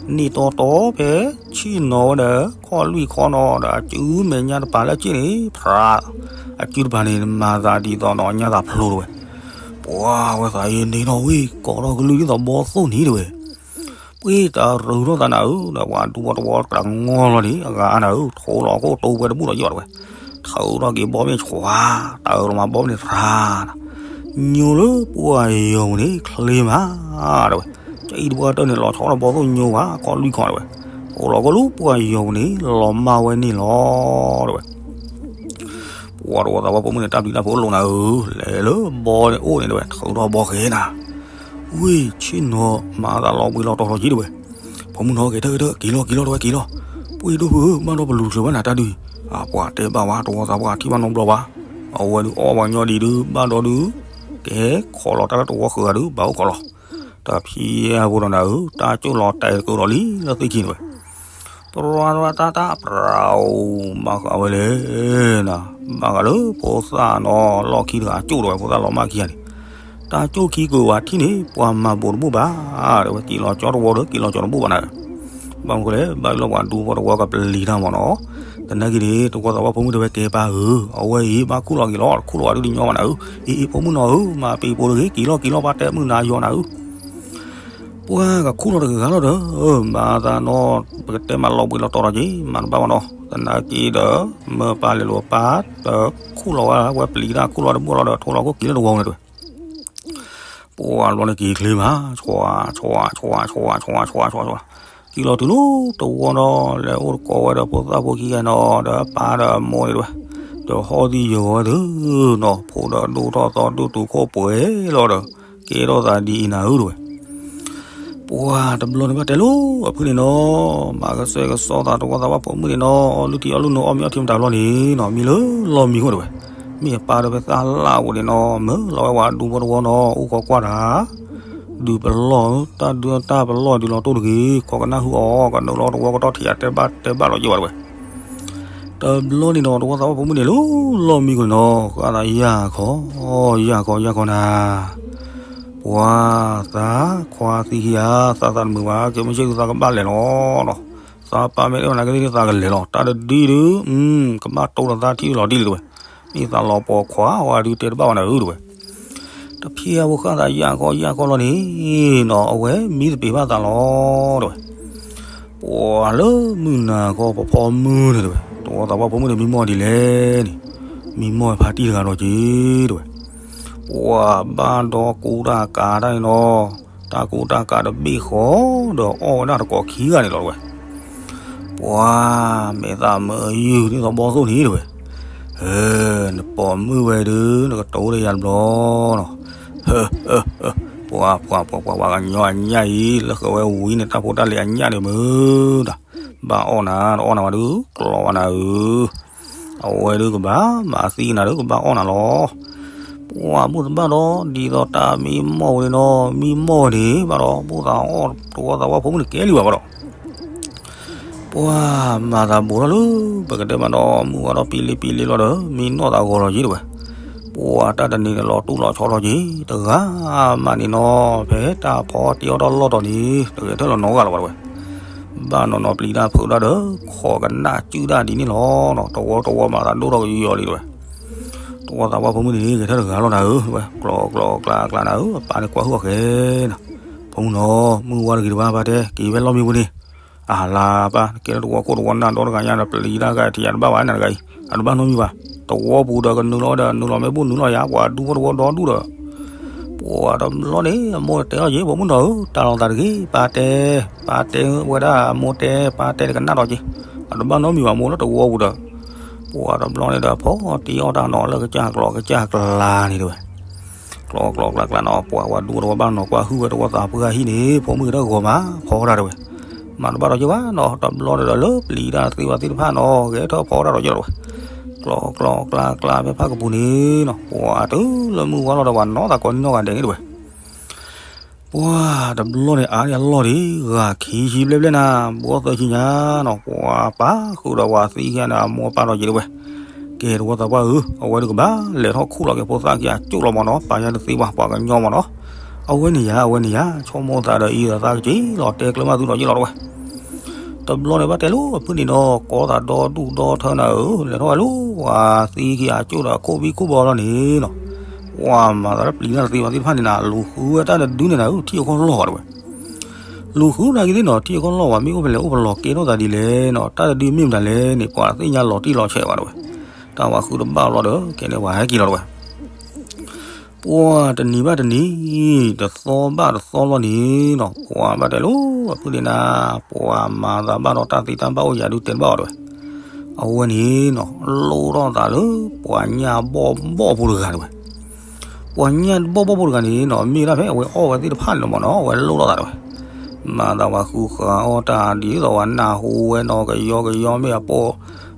န့ၢ်တီတီဖဲဆ့ၣ်နီၤဝဲဒီး ခီၣ်လွံၢ်ခီနီၤဒီး အစုမဲာ်ညါတပၤလၢအစ့ၣ်န့ၣ် ဖြး အစုတပၤန့ၣ် မၤသးဒ်သိးနီၤ ညါသးဖျိတဲဝဲ, ပှၤဝဲသးအံၤန့ၣ်နီၤဝဲ ကိးထီၣ်ကလုၢ်ဒ်သိးဘီသိၣ်န့ၣ်တဲဝဲ ပှ့ၤတၢ်ရူၤထီၣ်သးနၤဧၢ ဒီးပှၤဒူဖိတဝီတကလးငီလီၤန့ၣ် အဂၤအါနၤဧၢ ထိလီၤခိၣ်တိဝဲတဘူၣ်ဒီးယ့ၢ်လီၤတဲဝဲ, ထုးထီၣ်က့ၤဘီမ့ၢ်ဆှး တၢ်အၢလီၤမးဘီမ့ၢ်ဖြးနၤ, ညိလၢပှၢ်ယီၤပူၤန့ၣ် ချ့မးတဲဝဲ, ကအံၤတပှၢ်တၢၢ်န့ၣ် လီၤဆီဒီးဘီသိၣ်ညိဘၣ် ခီၣ်လွံၢ်ခီတဲဝဲ, အိၣ်လီၤကီလၢပှၢ်ယီၤပူၤန့ၣ် လီၤမၢ်ဝဲန့ၣ်လီၤတဲဝဲ ပှၤတဝီသးပှၢ်ဖိမုၣ်န့ၣ် တၢ်ပျံၤတၢ်ဖုးအိၣ်လီၤနၤဧၢ, လဲၤလၢဘီန့ၣ်အိၣ်န့ၣ်တဲဝဲ ထုးထီၣ်ဘီဃဲနၤ, ဝ့ၢ်ဆ့ၣ်နီၤ မၤသးလီၤဘှံးလီၤတီၤလီၤက့ၤတဲဝဲ, ဖိမုၣ်နီၤ က့ၤထၢၣ်က့ၤထၢၣ် က့ၤလီၤက့ၤလီၤတဲဝဲ က့ၤလီၤ, ပှ့ၤဒိၣ်ဖုဧၢ ဘၣ်ဒီးပလူၤချုးဘၣ်နၤတၢ်ဒုး, အပှၤတဲဘၣ်ဝဲ တဝီသးပှၢ်ထံၣ်ဘၣ်နီတဘျီဘၣ်, အဝဲဒုးအီၣ်ပှၤညီဒံးဒုး ဘၣ်ဒီးဒုး ကဟဲခိးလီၤတၢ်လၢတဝီဃုာ်ဂၤဒုး ဘၣ်အိၣ်ခိးလီၤ, တဖံးအဖိဒီးနၤဧၢ တၢ်ကၠိၣ်လီၤတဲာ်တကၢးဒီးလံ လၢသ့ၣ်ခံန့ၣ်ဝဲ ပရၤတၢ်တၢ်ပရၤအိၣ် ဘၣ်ဃးဝဲလဲၣ်နၤ, ဘၣ်ဃးလၢဖိသၣ်နီၤ လီၢ်ခံတဂၤကၠိၣ်တဲဝဲ ဖိသၣ်လီၤမၢ်ခံဂၤန့ၣ်, တၢ်ကၠိၣ်ခံကၢးဝဲထံၣ်န့ၣ် ပှၤမၤဘိးတဘိၣ်ဘၣ်တဲဝဲ က့ၤလီၤကၠီတဝီဒီး က့ၤလီၤကၠီတဘိၣ်ဘၣ်နၤ, ဘၣ်မနုၤဃိလဲၣ် ဘၣ်လီၤပှၤဒူဖိတဝီကပျံၤတၢ်မးနီၤ, သနာ်က့န့ၣ် တဝီသးပှၢ်ဖိမုၣ်တဲဝဲကဲပၢ်ဧၢ, အဝဲအံၤ ဘၣ်ခူၣ်လီၤက့ၤလီၤ တခူၣ်လီၤဝဲဒုးတညီဘၣ်နၤဧၢ, အ့ အ့ ဖိမုၣ်နီၤဧၢ မၤပံၤပိာ်တဂ့ၤ က့ၤလီၤက့ၤလီၤ ပၢ်တဲမုၢ်နၤယီၤနၤဧၢ ပှၤကခူၣ်လီၤတဂၤလီၤဒီး, မၤသးနီၤ, ပကတဲမၤလီၤဘှံးလီၤတီၤဒီးက့ၤ မၤတဘၣ်ဘၣ်နီၤ, သနာ်က့ဒီး မၢပၢ်လဲၤလိာ်ပၢ် တခူၣ်လီၤဝဲ ဝဲပျံၤတၢ်ခူၣ်လီၤတဘိၣ်လီၤဒီး ထိလီၤခိၣ်က့ၤလၢတဝီန့ၣ်တဲဝဲ, ပှၤဘျီန့ၣ်က့ၤချ့မး, ဆှးဆှးဆှးဆှးဆှးဆှးဆှး, က့ၤလီၤတုၤလၢတဝီဒီး လဲၤအိၣ်တကိးဝဲဒီးဖိသၣ်ဖိခံဂၤနီၤ ဒီးပၢ်ဒီးမိၢ်န့ၣ်တဲဝဲ, ဒီးဟီၣ်သံယဂီၤဝဲသုနီၤ ဖိဒီးဒိၣ်ထီၣ်သီဒိၣ်တုာ်ခိၣ်ပှဲၤလီၤဒီး ကဲထီၣ်သးဒ်အံၤနၤဧၢတဲဝဲ ပှၤတဘျီန့ၣ်ဘၣ်တဲလိၤအဖုၣ်န့ၣ်နီၤ, မၤကစဲကစီသးတဝီသးပှၢ်ဖိမုၣ်န့ၣ်နီၤ, အီၣ်လုၢ်ထံအီၣ်လုၢ်နိအီၣ်မ့ၤအီထံမတၤဘျီန့ၣ်နီၤ, မံလၢလီၢ်မံခိၣ်တဲဝဲ, မ့ၢ်အပၢ်ဒီးဖဲသၣ်လၣ်အပူၤန့ၣ်နီၤ, မၢလီၤဝဲပှၤဒူဖိတဝီနီၤ, အိၣ်ခိးကွၢ်တၢ်, ဒုးပလီၢ်, တၢ်ဒုးတၢ်ပလီၢ်ဒုးလီၤတိၢ်တဂ့ၤ, ခိးကနၣ်ဟူအီၤ, ကနုာ်လီၤတဝီကတီၢ်ထံးအတဲဘၣ်တဲဘၣ်လီၤယိၣ်ဘၣ်တဲဝဲ တဘျီန့ၣ်ဒီး တဝီသးပှၢ်ဖိမုၣ်န့ၣ် လၢလီၢ်မံခိၣ်န့ၣ်နီၤ, ဃၣ်သးယၢ်ခီ, ယၢ်ခီယၢ်ခီနၤ, ပှၤသးခွါသံခံဂၤ, သးသးတမုာ်ဘၣ်, ကဲမ့ၢ်ဆ့ၣ်ဒုးသးကဘၣ်လဲၤလီၤနီၤ, သးပၢ်မ့ၢ်အဲၣ်ဝဲနၤကသ့ၣ်ဒုးသးကလဲၤလီၤ, တၢ်တဒုဒုး, ကဘၣ်တိၢ်လီၤသးထံၣ်လီၤဒ်လဲၣ်တဲဝဲ, မ့ၢ်သးလီၤပိာ်ခွါဝဲဒုးတဲတဘၣ်ဝဲနၤဧၢတဲဝဲ တဖံးအဖိဃၣ်သးယၢ်ခီယၢ်ခီလီၤန့ၣ်နီၤ, အဝဲမံသပ့ၤဘၣ်သးလီၤတဲဝဲ, ပှၤလၢမုၢ်နၤခီပဖီမုၢ်န့ၣ်တဲဝဲ, တဝီသးပှၢ်ဖိမုၣ်န့ၣ်မံမီၢ်ဒ်လဲၣ်န့ၣ်, မံမီၢ်ဖါတံၢ်တဂၤဒီးက့ၤတဲဝဲ, ပှၤဘၣ်ဒီးကူတၢ်ကၤတၢ်န့ၣ်နီၤ, တၢ်ကူတၢ်ကၤတဘ့ၣ်ဃီဒီးအီၣ်ဝဲဒၣ်တကိးခံဂၤန့ၣ်လီၤတဲဝဲ ပှၤမဲာ်သၣ်မၢယုၢ်ဒ်သိးဘီသိၣ်န့ၣ်တဲဝဲ, နပိာ်မုၣ်ဝဲဒုး နကတိၤလၢယၤတဘျီနီၤ, ပှၤ ပှၤ ပှၤ ပှၤ ပှၤကညီအညၣ်အံၤ လၢဃၢၤဝဲဝံၤန့ၣ် တၢ်ဖိတၢ်လံၤအညၣ်န့ၣ်မုၢ်ဒီး, ဘၣ်အီၣ်နၤ တအီၣ်နၤဝဲဒုး ကျီဝဲနၤဧၢ အဝဲဒုးကဘၣ်မၤသံနၤဒုးကဘၣ်အီၣ်နၤလီၤ. ပှၤဘူၣ်သဘၣ်ဒီး ဒ်သိးတၢ်မံမီၢ်ဝဲန့ၣ်နီၤ, မံမီၢ်န့ၣ်ဘၣ်ဒီး ဘူၣ်သးအီၣ်တဝီသးပှၢ်ဖိမုၣ်န့ၣ်ကဲလံဘၣ်ဘၣ်ဒီး, ပှၤမၤသးဘူးထီၣ်လၢ ပကတဲမးဒီး မုၢ်ဝါဒီးပံလ့ပံလ့လီၤဒီး မံနီၢ်သးဂီၤလီၤက့ၤတဲဝဲ, ပှၤတၢ်တနံၤန့ၣ်လီၤတူၢ်လီၤဆီထီၣ်က့ၤ တဂၤမးန့ၣ်နီၤ, ဖဲတၢ်ဖီတ့အီၣ်တၢ်လီၢ်တီၤန့ၣ် တဂဲၤထၢၣ်လီၤနီတဂၤလၢၤဘၣ်တဲဝဲ ဘၣ်နီၤနီၤပျံၤတၢ်ဖုးတၢ်ဒီး ခိးကနၣ်စုၣ်တၢ်ဒ်န့ၣ်လီၤ. တဝီတဝီမၤသးဒိၣ်ထီၣ်ကယီၤလံတဲဝဲ, တဝီသးပှၢ်ဖိမုၣ်န့ၣ် ဂဲၤထၢၣ်တဂၤလီၤနၤဧၢ, ကျီကျီကျါကျါနၤဧၢ, အပၢ်န့ၣ်ကွၢ်ဟုၣ်အီၤဃဲနၤ, ဖိမုၣ်နီၤ မုၢ်ဝါတဂ့ၤတဘၣ်ဘၣ်တဲ က့ၤဝဲလီၢ်မံပူၤန့ၣ်, အလါပၢ် ကဲလၢတဝီခိၣ်တဝီနၢ်ဒီတဂၤညါဒီး ပျံၤတၢ်ဂၤထံးယၤတဘၣ်ဘၣ်နၤတဂၤအံၤ, အတဘၣ်နီတမံၤဘၣ်, တဝီပူၤဒီးကနုာ်လီၤဝဲဒီး နုာ်လီၤမ့ၢ်ဘူၣ်နုာ်လီၤယၤ ပှၤဒူဖိတဝီဒီဒူၣ်ဒီး ပှၤတဘျီန့ၣ် အမိၢ်တဲအီၤက့ၤ ဖိမုၣ်နီၤဧၢ, တၢ်လီၤသးတဂ့ၤ, ပၢ်တဲ, ပၢ်တဲဝဲဒၣ်အမိၢ်တဲ, ပၢ်တဲတကနၣ်ဒီးက့ၤ, အတဘၣ်နီတမံၤဘၣ်မိၢ်လၢတဝီပူၤဒီး, ပှၤတဘျီန့ၣ်ဒီး ဖီတ့အီၣ်တၢ်နီၤလၢကစၢ်ကျီကစၢ်ကျါန့ၣ်တဲဝဲ, ကျီကျီကျါကျါနီၤ ပှၤဝဲဒူဖိတဝီဘၣ်နီၤကွၢ်ဟုၣ်ဝဲတဝီသးပှၢ်ဟံၣ်န့ၣ် ဖိမုၣ်ကတၢၢ်ဂီၤမး ဖီတၢ်တဲဝဲ, မၤတဘၣ်ဒီးယဲဘၣ်နီၤ, တဘျီန့ၣ်ဒီးလၢပျံၤတၢ်သ့ဝဲသ့ၣ်တဖၣ်နီၤ ဂဲၤထၢၣ်ဖီတၢ်ဒီးယဲလီၤဝဲ, ကျီကျီကျါကျါဖဲဖၣ်ကပူၤန့ၣ်နီၤ ပှၤတုၤလၢမုၢ်ဝါလီၤဒီး ပှၤနီၣ်သးကိးနံၣ်နီၣ်ဂၤဒဲးန့ၣ်တဝဲ ပှၤတဘျီန့ၣ် အါန့ၢ်အလီၢ်ဒံး ဂၤခံဆံဘျဲၣ်ဘျဲၣ်နၤ, ဘီသၢဆံညါနီၤ, ပှၤပာ်ဃုာ်ဒီးပှၤသံခံဂၤန့ၣ် အမိၢ်အပၢ်ဒီးယဲတဝဲ, ကဲတဝီသးပှၢ်ဧၢ, အဝဲဒုးကဘၣ်လဲၤထီၣ်ခူၣ်လီၤက့ၤဖိသၣ်ခံဂၤကၠိၣ်လီၤမၢ်နီၤ, ပာ်ယါတသ့ဘၣ် ပှၤကညီမၢ်နီၤ, အဝဲန့ၣ်ယၤ အဝဲန့ၣ်ယၤ ဆိကမိၣ်သးဒီးအံၤဒီးသးကစ့လီၤ တဲကျၢၤမးသုဒီးယဲလီၤတဝဲ တဘျီန့ၣ်ဘၣ်တဲလိာ်အဖုၣ်န့ၣ်နီၤ ကိးသးဒီဒူၣ်ဒီထၢနၤဧၢ, လဲၤထီၣ်ဝဲလၢပှၤသံခံဂၤကၠိၣ်ဒီးခိၣ်ဘံၣ်ခိၣ်ဘီလီၤန့ၣ်နီၤ, ပှၤမၤသးလၢပျံၤတၢ်သ့ဝဲသ့ၣ်တဖၣ်န့ၣ်နၤ လူၤဃုဝဲတၢ်တဒုန့ၣ်နၤဧၢ ထံၣ်အခိၣ်လီၢ်ဘၣ်တဝဲ, လူၤဃုနာ်က့သ့ၣ်နီၤ ထံၣ်အခိၣ်လီၢ်ဘၣ် မ့ၢ်အိၣ်ဖဲလဲၣ်အိၣ်ပလီၢ်ကဲထီၣ်သးဒ်လဲၣ်နီၤ, တၢ်တဒုမ့ၢ်မတၤလဲၣ်န့ၣ် ပှၤသ့ၣ်ညါလီၤတံၢ်လီၤဆဲးဘၣ်တဝဲ, တၢ်ဝဲဃုတဘၣ်လီၤဒီး ကဲန့ၣ်ပှၤဟဲက့ၤလီၤတဝဲ ပှၤတနံၤဘၣ်တနံၤ တသီဘၣ်တသီလီၤန့ၣ်နီၤ ပှၤဘၣ်တဲလိာ်အဖုၣ်န့ၣ်နၤ, ပှၤမၤသးဘၣ်ဒီးတၢ်သ့တၢ်ဘၣ်အိၣ်ယၤဒုးတဲတဘၣ်အီၤတဝဲ, အဝဲန့ၣ်နီၤ လိၣ်ထီၣ်သးလၢပှၤညၣ်ဘီၣ်ဘီၣ်ဖိတဂၤတဝဲ, ပှၤညၣ်ဘီၣ်ဘီၣ်ဖိတဂၤန့ၣ်နီၤ မ့ၢ်ဒၣ်ဖဲအဝဲအီၣ်ဝဲသ့ၣ်တဖၣ်န့ၣ်လီၤမၢ်နီၤ အဝဲလိၣ်ထီၣ်သးတဝဲ, မၤသးပှၤဃုဃာ်အီၣ်တၢ်ဒ်သိးပှၤနၢ်ဟူဝဲနီၤ ကယီကယီမ့ၢ်အပိာ်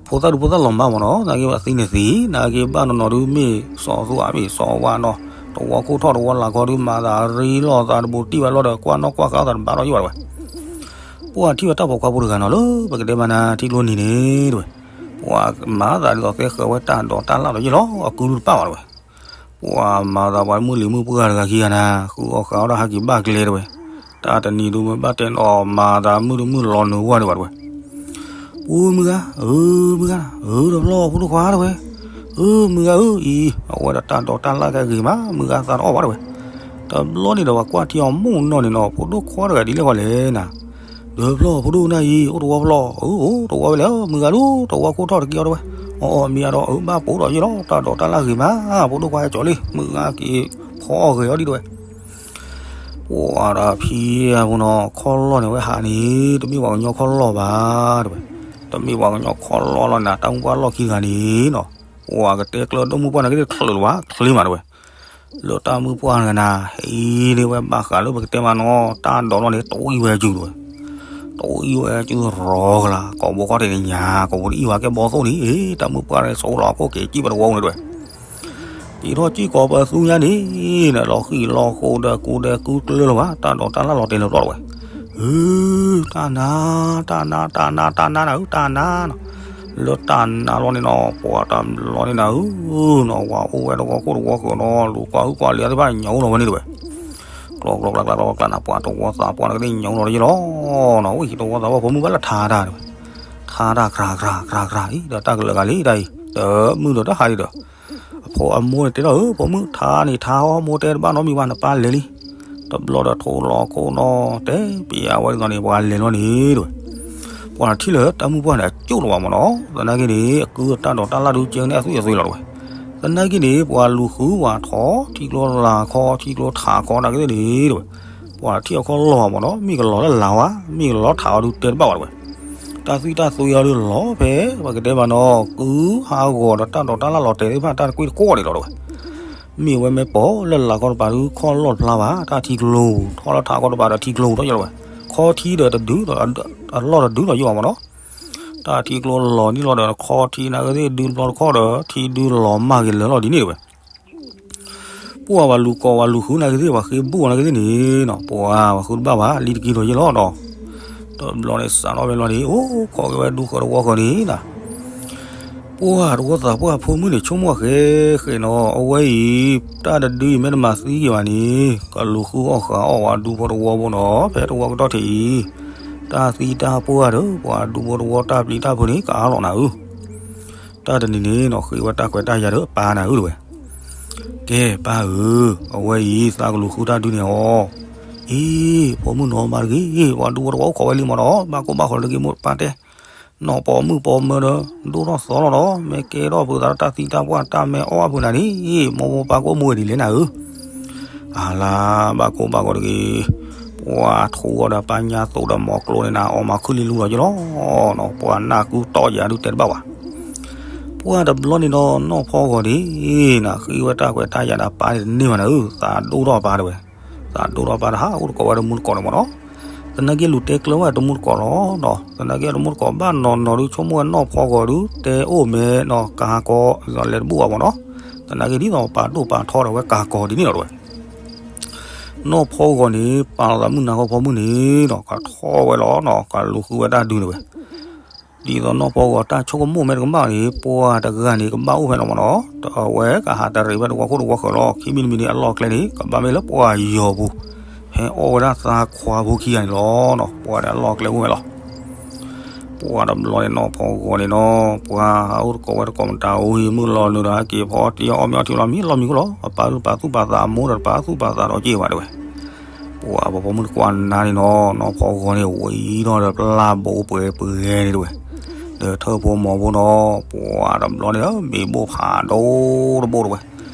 ဖိသၣ်ဒုဖိသၣ်လီၤမၢ်မၢ်နီၤ နာ်က့ဘၣ်သံန့ၣ်သံ နာ်က့ဘၣ်နီၢ်နီၢ်ဒုးမ့ၢ်စီၤသူအါမ့ၢ်စီၤဝါနီၤ တဝီခိၣ်ထီၣ်တဝီလၢ်ခီဒုး မၤသးရ့လိာ်သးတဘူးတံၢ်ဝဲလီၤဒီး ကွၢ်နီၣ်ကွၢ်ဃါသးတဘၣ်ဒီးယဲဘၣ်တဝဲ, ပှၤထံၣ်ဝဲတၢ်ပိာ်ခွါဖိတဂၤနီၤလၢ ပကတဲမးနၤထံကျိနံၤန့ၣ်တဝဲ, ပှၤမၤသးဒ်သိးသဲဃၢၤဝဲတၢ်ဒိးတၢ်လၣ်ဒီးယဲလီၤ အကုတပၣ်ဘၣ်တဝဲ ပှၤမၤသးပှၤမုၢ်လံၤမုၢ်ပှၢ်တဂၤခံဂၤနၤ ဃုအီၣ်ဃာ်အီၣ်ဒီးဟးက့ၤဘၣ်ကျဲတဝဲ, တၢ်တနံၤဒုးမ့ၢ်ဘၣ်တဲနီၤ မၤသးမုၢ်တမုၢ်လီၤနုာ်ဝဲဒံးဘၣ်တဝဲ, ပူမုၢ်ဂၤ, အၢ မုၢ်ဂၤ, အၢ တဘျီဖိဒိၣ်ခွါတဝဲ, အၢ မုၢ်ဂၤဧၢအံၤ အဝဲဒီးတၢ်ဒိးတၢ်လၣ်ကဲဂ့ၤမး မုၢ်ဂၤသးတအီၣ်ဘၣ်တဝဲ, တဘျီန့ၣ်ဒီးပှၤကွၢ်ထံအီၤမိၢ်နီၢ်န့ၣ်နီၤ ဖိဒိၣ်ခွါတဂၤဒ်လဲၣ်ဃီလဲၣ်နၤ တဘျီဖိဒိၣ်နၤအံၤ အိၣ်တဝီဖျီၣ် အၢ အိၣ်တဝီဝဲလဲၣ် မုၢ်ဂၤဒုး တဝီခိၣ်ထီၣ်တက့ၢ်အီၤတဝဲ, အီၣ်အီၣ်မ့ၤအဒီး အၢ ဘၣ်ပိာ်ဒီးယဲလီၤ တၢ်ဒိးတၢ်လၣ်ဂ့ၤမး ဖိဒိၣ်ခွါဟဲကၠီၤလံ မုၢ်ဂၤက့ၤဖီအီၣ်ဂဲၤအီၤဒံးတဝဲ ပှၤဒီးဖံအပူၤနီၤ ခီၣ်လီၢ်န့ၣ်ဝဲဟးန့ၣ် တမ့ၢ်ပှၤကညီခီၣ်လီၢ်ဘၣ်တဝဲ, တမ့ၢ်ပှၤကညီခီၣ်လီၢ်လီၤနၤ တၢ်မုၢ်ပှၢ်လီၢ်ခံတဂၤန့ၣ်နီၤ, ပှၤကတဲကျၢၤဒိၣ်မုၢ်ပှၢ်န့ၣ်က့ၤတချုးလၢၤဘၣ် ချ့မးတဝဲ, လၢတၢ်မုၢ်ပှၢ်တဂၤနၤ ဟံးန့ၢ်ဝဲဘၣ်ဃးလၢပကတဲမးနီၤ တၢ်ဒိးလီၢ်န့ၣ် တဝံၣ်ဝဲအစုတဝဲ, တဝံၣ်ဝဲအစုရီကလၤ ကိာ်ဘိခီၣ်ထံးန့ၣ်ညါ ကိာ်ဘိတအံၣ်ဝဲကဲဘီသိၣ်န့ၣ် တၢ်မုၢ်ပှၢ်န့ၣ် ဆိလီၤအခိၣ်က့ၤကံၣ်ပတဝီန့ၣ်တဝဲ က့ၤထီၣ်ကံၣ်ကိးပသူညါန့ၣ် လီၤဃံၣ်လီၤဃိဒီးကူဒီးကူကျၢၤလၢၤဘၣ် တၢ်ဒိးတၢ်လၣ်လီၤတဲာ်လၢပျီတဝဲ, အၢ တၢ်နါ တၢ်နါ တၢ်နါ တၢ်နါ တၢ်နါနၤဧၢ တၢ်နါနီၤ, လၢတၢ်နါလီၤန့ၣ်နီၤ ပှၤတဘျီန့ၣ်နၤဧၢနီၤ ဝၤအိၣ်ဝဲတဝီခိၣ်တဝီဃၢၤနီၤ လူၤကွၢ်ဟုၣ်ကွၢ်လံၤသ့ၣ်တဖၣ်ညိးလီၤဝဲန့ၣ်တဝဲ, ကျီကျီကျါကျါကျါကျါနၤ ပှၤတဝီသးပှၢ်န့ၣ်ကသ့ၣ်ညိးလီၤလၢယလီၤနီၤ ဝဲတဝီသးပှၢ်ဖိမုၣ်ဘၣ်လၢထါတၢ်တဝဲ, ထါတၢ်ကြၤကြၤကြၤကြၤအံၤ ဒီးတၢ်ကလၢၤဂၤလံတၢ်အံၤ တမုၢ်ဒီးတဟးဒံးဒီး အဖိအမိၢ်န့ၣ်တဲထီၣ်ဧၢ ဖိမုၣ်ထါန့ၣ်ထါဟီ မိၢ်တဲတဘၣ်နီတမံၤဘၣ် နပၢ်လဲၤလံ, တဘျီဒီးထိးလီၤခိၣ်နီၤ တဲပယါဝဲဒ်သိးန့ၣ် ပှၤလဲၤလီၤန့ၣ်တဝဲ, ပှၤထံၣ်လၢတၢ်မုၢ်ပှၢ်န့ၣ် အကၠိၣ်လီၤဘၣ်မၢ်နီၤ သနာ်က့န့ၣ် အကုတၢ်ဒိးတၢ်လၣ်ဒုးကဲန့ၣ်အသွံၣ်အသွံၣ်လီၤတဝဲ, သနာ်က့န့ၣ် ပှၤလူၤဃုဝဲထီၣ် ထံကျိလၢ်ခီ ထံကျိထးခီ နာ်က့သ့ၣ်န့ၣ်တဝဲ, ပှၤထံၣ်အခီၣ်လီၢ်ဘၣ်မၢ်နီၤ မ့ၢ်ကလီၤလၢလၤဝဲ မ့ၢ်ကလီၤထးအီၤဒုးတဲတဘၣ်ဝဲတဝဲ, တၢ်သွံၣ်တၢ်သွံအီၤဒုးလီၤဖဲ ပှၤကတဲမးနီၤ ကုဟးဂီၤဒီးတၢ်ဒိးတၢ်လၣ်လီၤတဲာ်သ့ၣ်တဖၣ် တၢ်တကွံတကိးဒံးလီၤတဝဲ, မ့ၢ်ဝဲမ့ၢ်ပိာ်လၢလၤခီတပၤဒုး ခီၣ်လီၢ်တဖျါဘၣ် တၢ်ထံကျိ ထီၣ်လၢထးခီတပၤဒီးထံကျိထီၣ်ယလီၤဝဲ, ခီထံဒီးတဒု အလီၢ်တဒုလီၤယိာ်ဘၣ်မၢ်နီၤ, တၢ်ထံကျိလီၤန့ၣ်လီၤဒီး ခီထံနာ်က့သ့ၣ်ဒုးတဘျီတခီၣ်ဒီး ထံဒုးလီၤမၢ်က့ၤလၢာ်လီၤဒ်န့ၣ်တဝဲ ပှၤဝဲလူၤကိးဝဲလူၤဃုနာ်က့သ့ၣ် ပှၤဃ့ဘူၣ်အီၤနာ်က့သ့ၣ်န့ၣ်နီၤ ပှၤဝဲဃုတဘၣ်ဘၣ် လံတကံထီၣ်ယဲလီၤဒီး တဘျီန့ၣ်စးထီၣ်ဝဲလီၤန့ၣ် အိၣ်ခိးက့ၤဝဲဒူဃၢၤတဝီဃၢၤန့ၣ်နီၤ ပှၤတဝီသးပှၢ်ဖိမုၣ်န့ၣ် ဆိကမိၣ်ဃဲဃဲနီၤ အဝဲအံၤ တၢ်တဒုအံၤမ့ၢ်တမၤသံက့ၤဘၣ်န့ၣ် ကလူၤဃုအီၣ်ဃာ်အီၣ်ဝဲဒူဖိတဝီဖိနီၤ ဖဲတဝီကတီၢ်ထံးအံၤ တၢ်သံတၢ်ပှၢ်ဒီး ပှၤဒူဖိတဝီတၢ်ပျံၤတၢ်ဖုးန့ၣ် ကအါလီၤနၤဧၢ တၢ်တနံၤန့ၣ်နီၤ ဃ့ဝဲတၢ်ခွဲးတၢ်ယာ်ဒီးအပၢ်နၤဧၢတဝဲ, ကဲပၢ်ဧၢ, အဝဲအံၤသးကလူၤဃုတၢ်ဒုန့ၣ်အီၤ, အ့ ဖိမုၣ်နီၤမၤတဂ့ၤ, ပှၤဒူဖိတဝီအိၣ်ခိးဝဲလံမၢ်နီၤ ဘၣ်ကိၢ်ဘၣ်ဂီၤတဂ့ၤ မိၢ်ပၢ်တဲ, နီၢ်ပိာ်မုၣ်ပိာ်မၢဒီး ဒိၣ်ထီၣ်သီထီၣ်ဒီး မ့ၢ်ကဲထီၣ်ဖုးသးဒီးတၢ်သံတၢ်ပှၢ်တၢ်မ့ၢ်အီၣ်အါဖုးနၤန့ၣ်, မိၢ်မိၢ်ပၢ်ကိၢ်မိၢ်ဝဲဒ်လဲၣ်နၤဧၢ အလါ ဘၣ်ကိၢ်ဘၣ်ဂီၤတဂ့ၤ, ပှၤထူအီၤဒီးပၢ်ညါသိးဒီးမီၤကျိန့ၣ်နၤ အီၣ်မၤခုၣ်လံလူဒီးယလီၤ, ပှၤနၢ်ကူတီၢ်ယၤဒုးတဲတဘၣ်ဘၣ်, ပှၤတဘျီန့ၣ်ဒီး နီၢ်ဖီဂီၤန့ၣ် နဃ့ဝဲတၢ်ခွဲးတၢ်ယာ်ဒီးပၢ်န့ၣ်တန့ၢ်ဘၣ်နၤဧၢ, သးဒိၣ်ထီၣ်ပၢ်တဝဲ, သးဒိၣ်ထီၣ်ပၢ်တဟးအိၣ်တကိးဝဲတမူတကိးန့ၣ်မၢ်နီၤ, သနာ်က့လူၤတဲကျၢၤဝဲတမူတကိးလီၤနီၤ. သနာ်က့တမူတကိးဘၣ်နီၤနီၤဒုး ဆိကမိၣ်ဝဲနီၢ်ဖီဂီၤဒုး တဲအိၣ်မဲနီၤ ကဟးကီး လဲၤတဘူၣ်ဘၣ်မ့ၢ်နီၤ. သနာ်က့ဒ်သိးပာ်ဒိၣ်ပာ်ထီဒီးဝဲကဟးကီးဒ်န့ၣ်လီၤတဝဲ. နီၢ်ဖီဂီၤန့ၣ် ပာ်လီၤသးမုၢ်နၤခီဖီမုၢ်န့ၣ်နီၤ ကထီၣ်ဝဲလီၤနီၤ ကလူၤဃုဝဲတၢ်ဒုးန့ၣ်ဝဲ. ဒ်သိးနီၢ်ဖီဂီၤတၢ်ဆိကမိၣ်မ့ၢ်တကမၣ်န့ၣ် ပှၢ်တဂၤန့ၣ် ကဘၣ်အိၣ်ဖဲလီၤမ့ၢ်နီၤ. အဝဲကဟးတရံးဖဲတဝီခိၣ်တဝီဃၢၤလီၤ. ခံမံၤတမံၤန့ၣ် အလီၢ်ကျဲန့ၣ် ကဘၣ်မ့ၢ်လၢပှၢ်ယီၤပူၤ ဖဲအီၣ်ဝဲဒၣ်သးခွါဖိခံဂၤန့ၣ်လီၤနီၤ. ပှၢ်ဒီးအလီၢ်ကျဲအိၣ်ဝဲလီၤ. ပှၢ်တဘျီန့ၣ်နီၢ်ဖီဂီၤန့ၣ်နီၤ ပှၢ်အိၣ်တကိးဝဲတကိးမတၤအိၣ်ဟံးမုၢ်လီၤနုာ်ဒီးဟဲက့ၤဖီတံၢ်အီၣ်မ့ၤအီထံလီၤ မံလီၤမံၤခိၣ်လီၤ. အပၢ်တပာ်သူၣ်ပာ်သး အမိၢ်ဒီးတပာ်သူၣ်ပာ်သးဒီးက့ၤဘၣ်တဝဲ. ပှၢ်ပှၤပိာ်မုၣ်တကွၢ်နါန့ၣ်နီၤ နီၢ်ဖီဂီၤန့ၣ် ဝံၤဒီးပျၢ်ဘိပှဲၤပှဲၤန့ၣ်တဝဲ. ဒီးထၢၣ်ဖိမီၤဖိနီၤ ပှၢ်တဘျီန့ၣ် မ့ၤဘိၣ်ဖးဒိၣ်တဘိတဝဲ.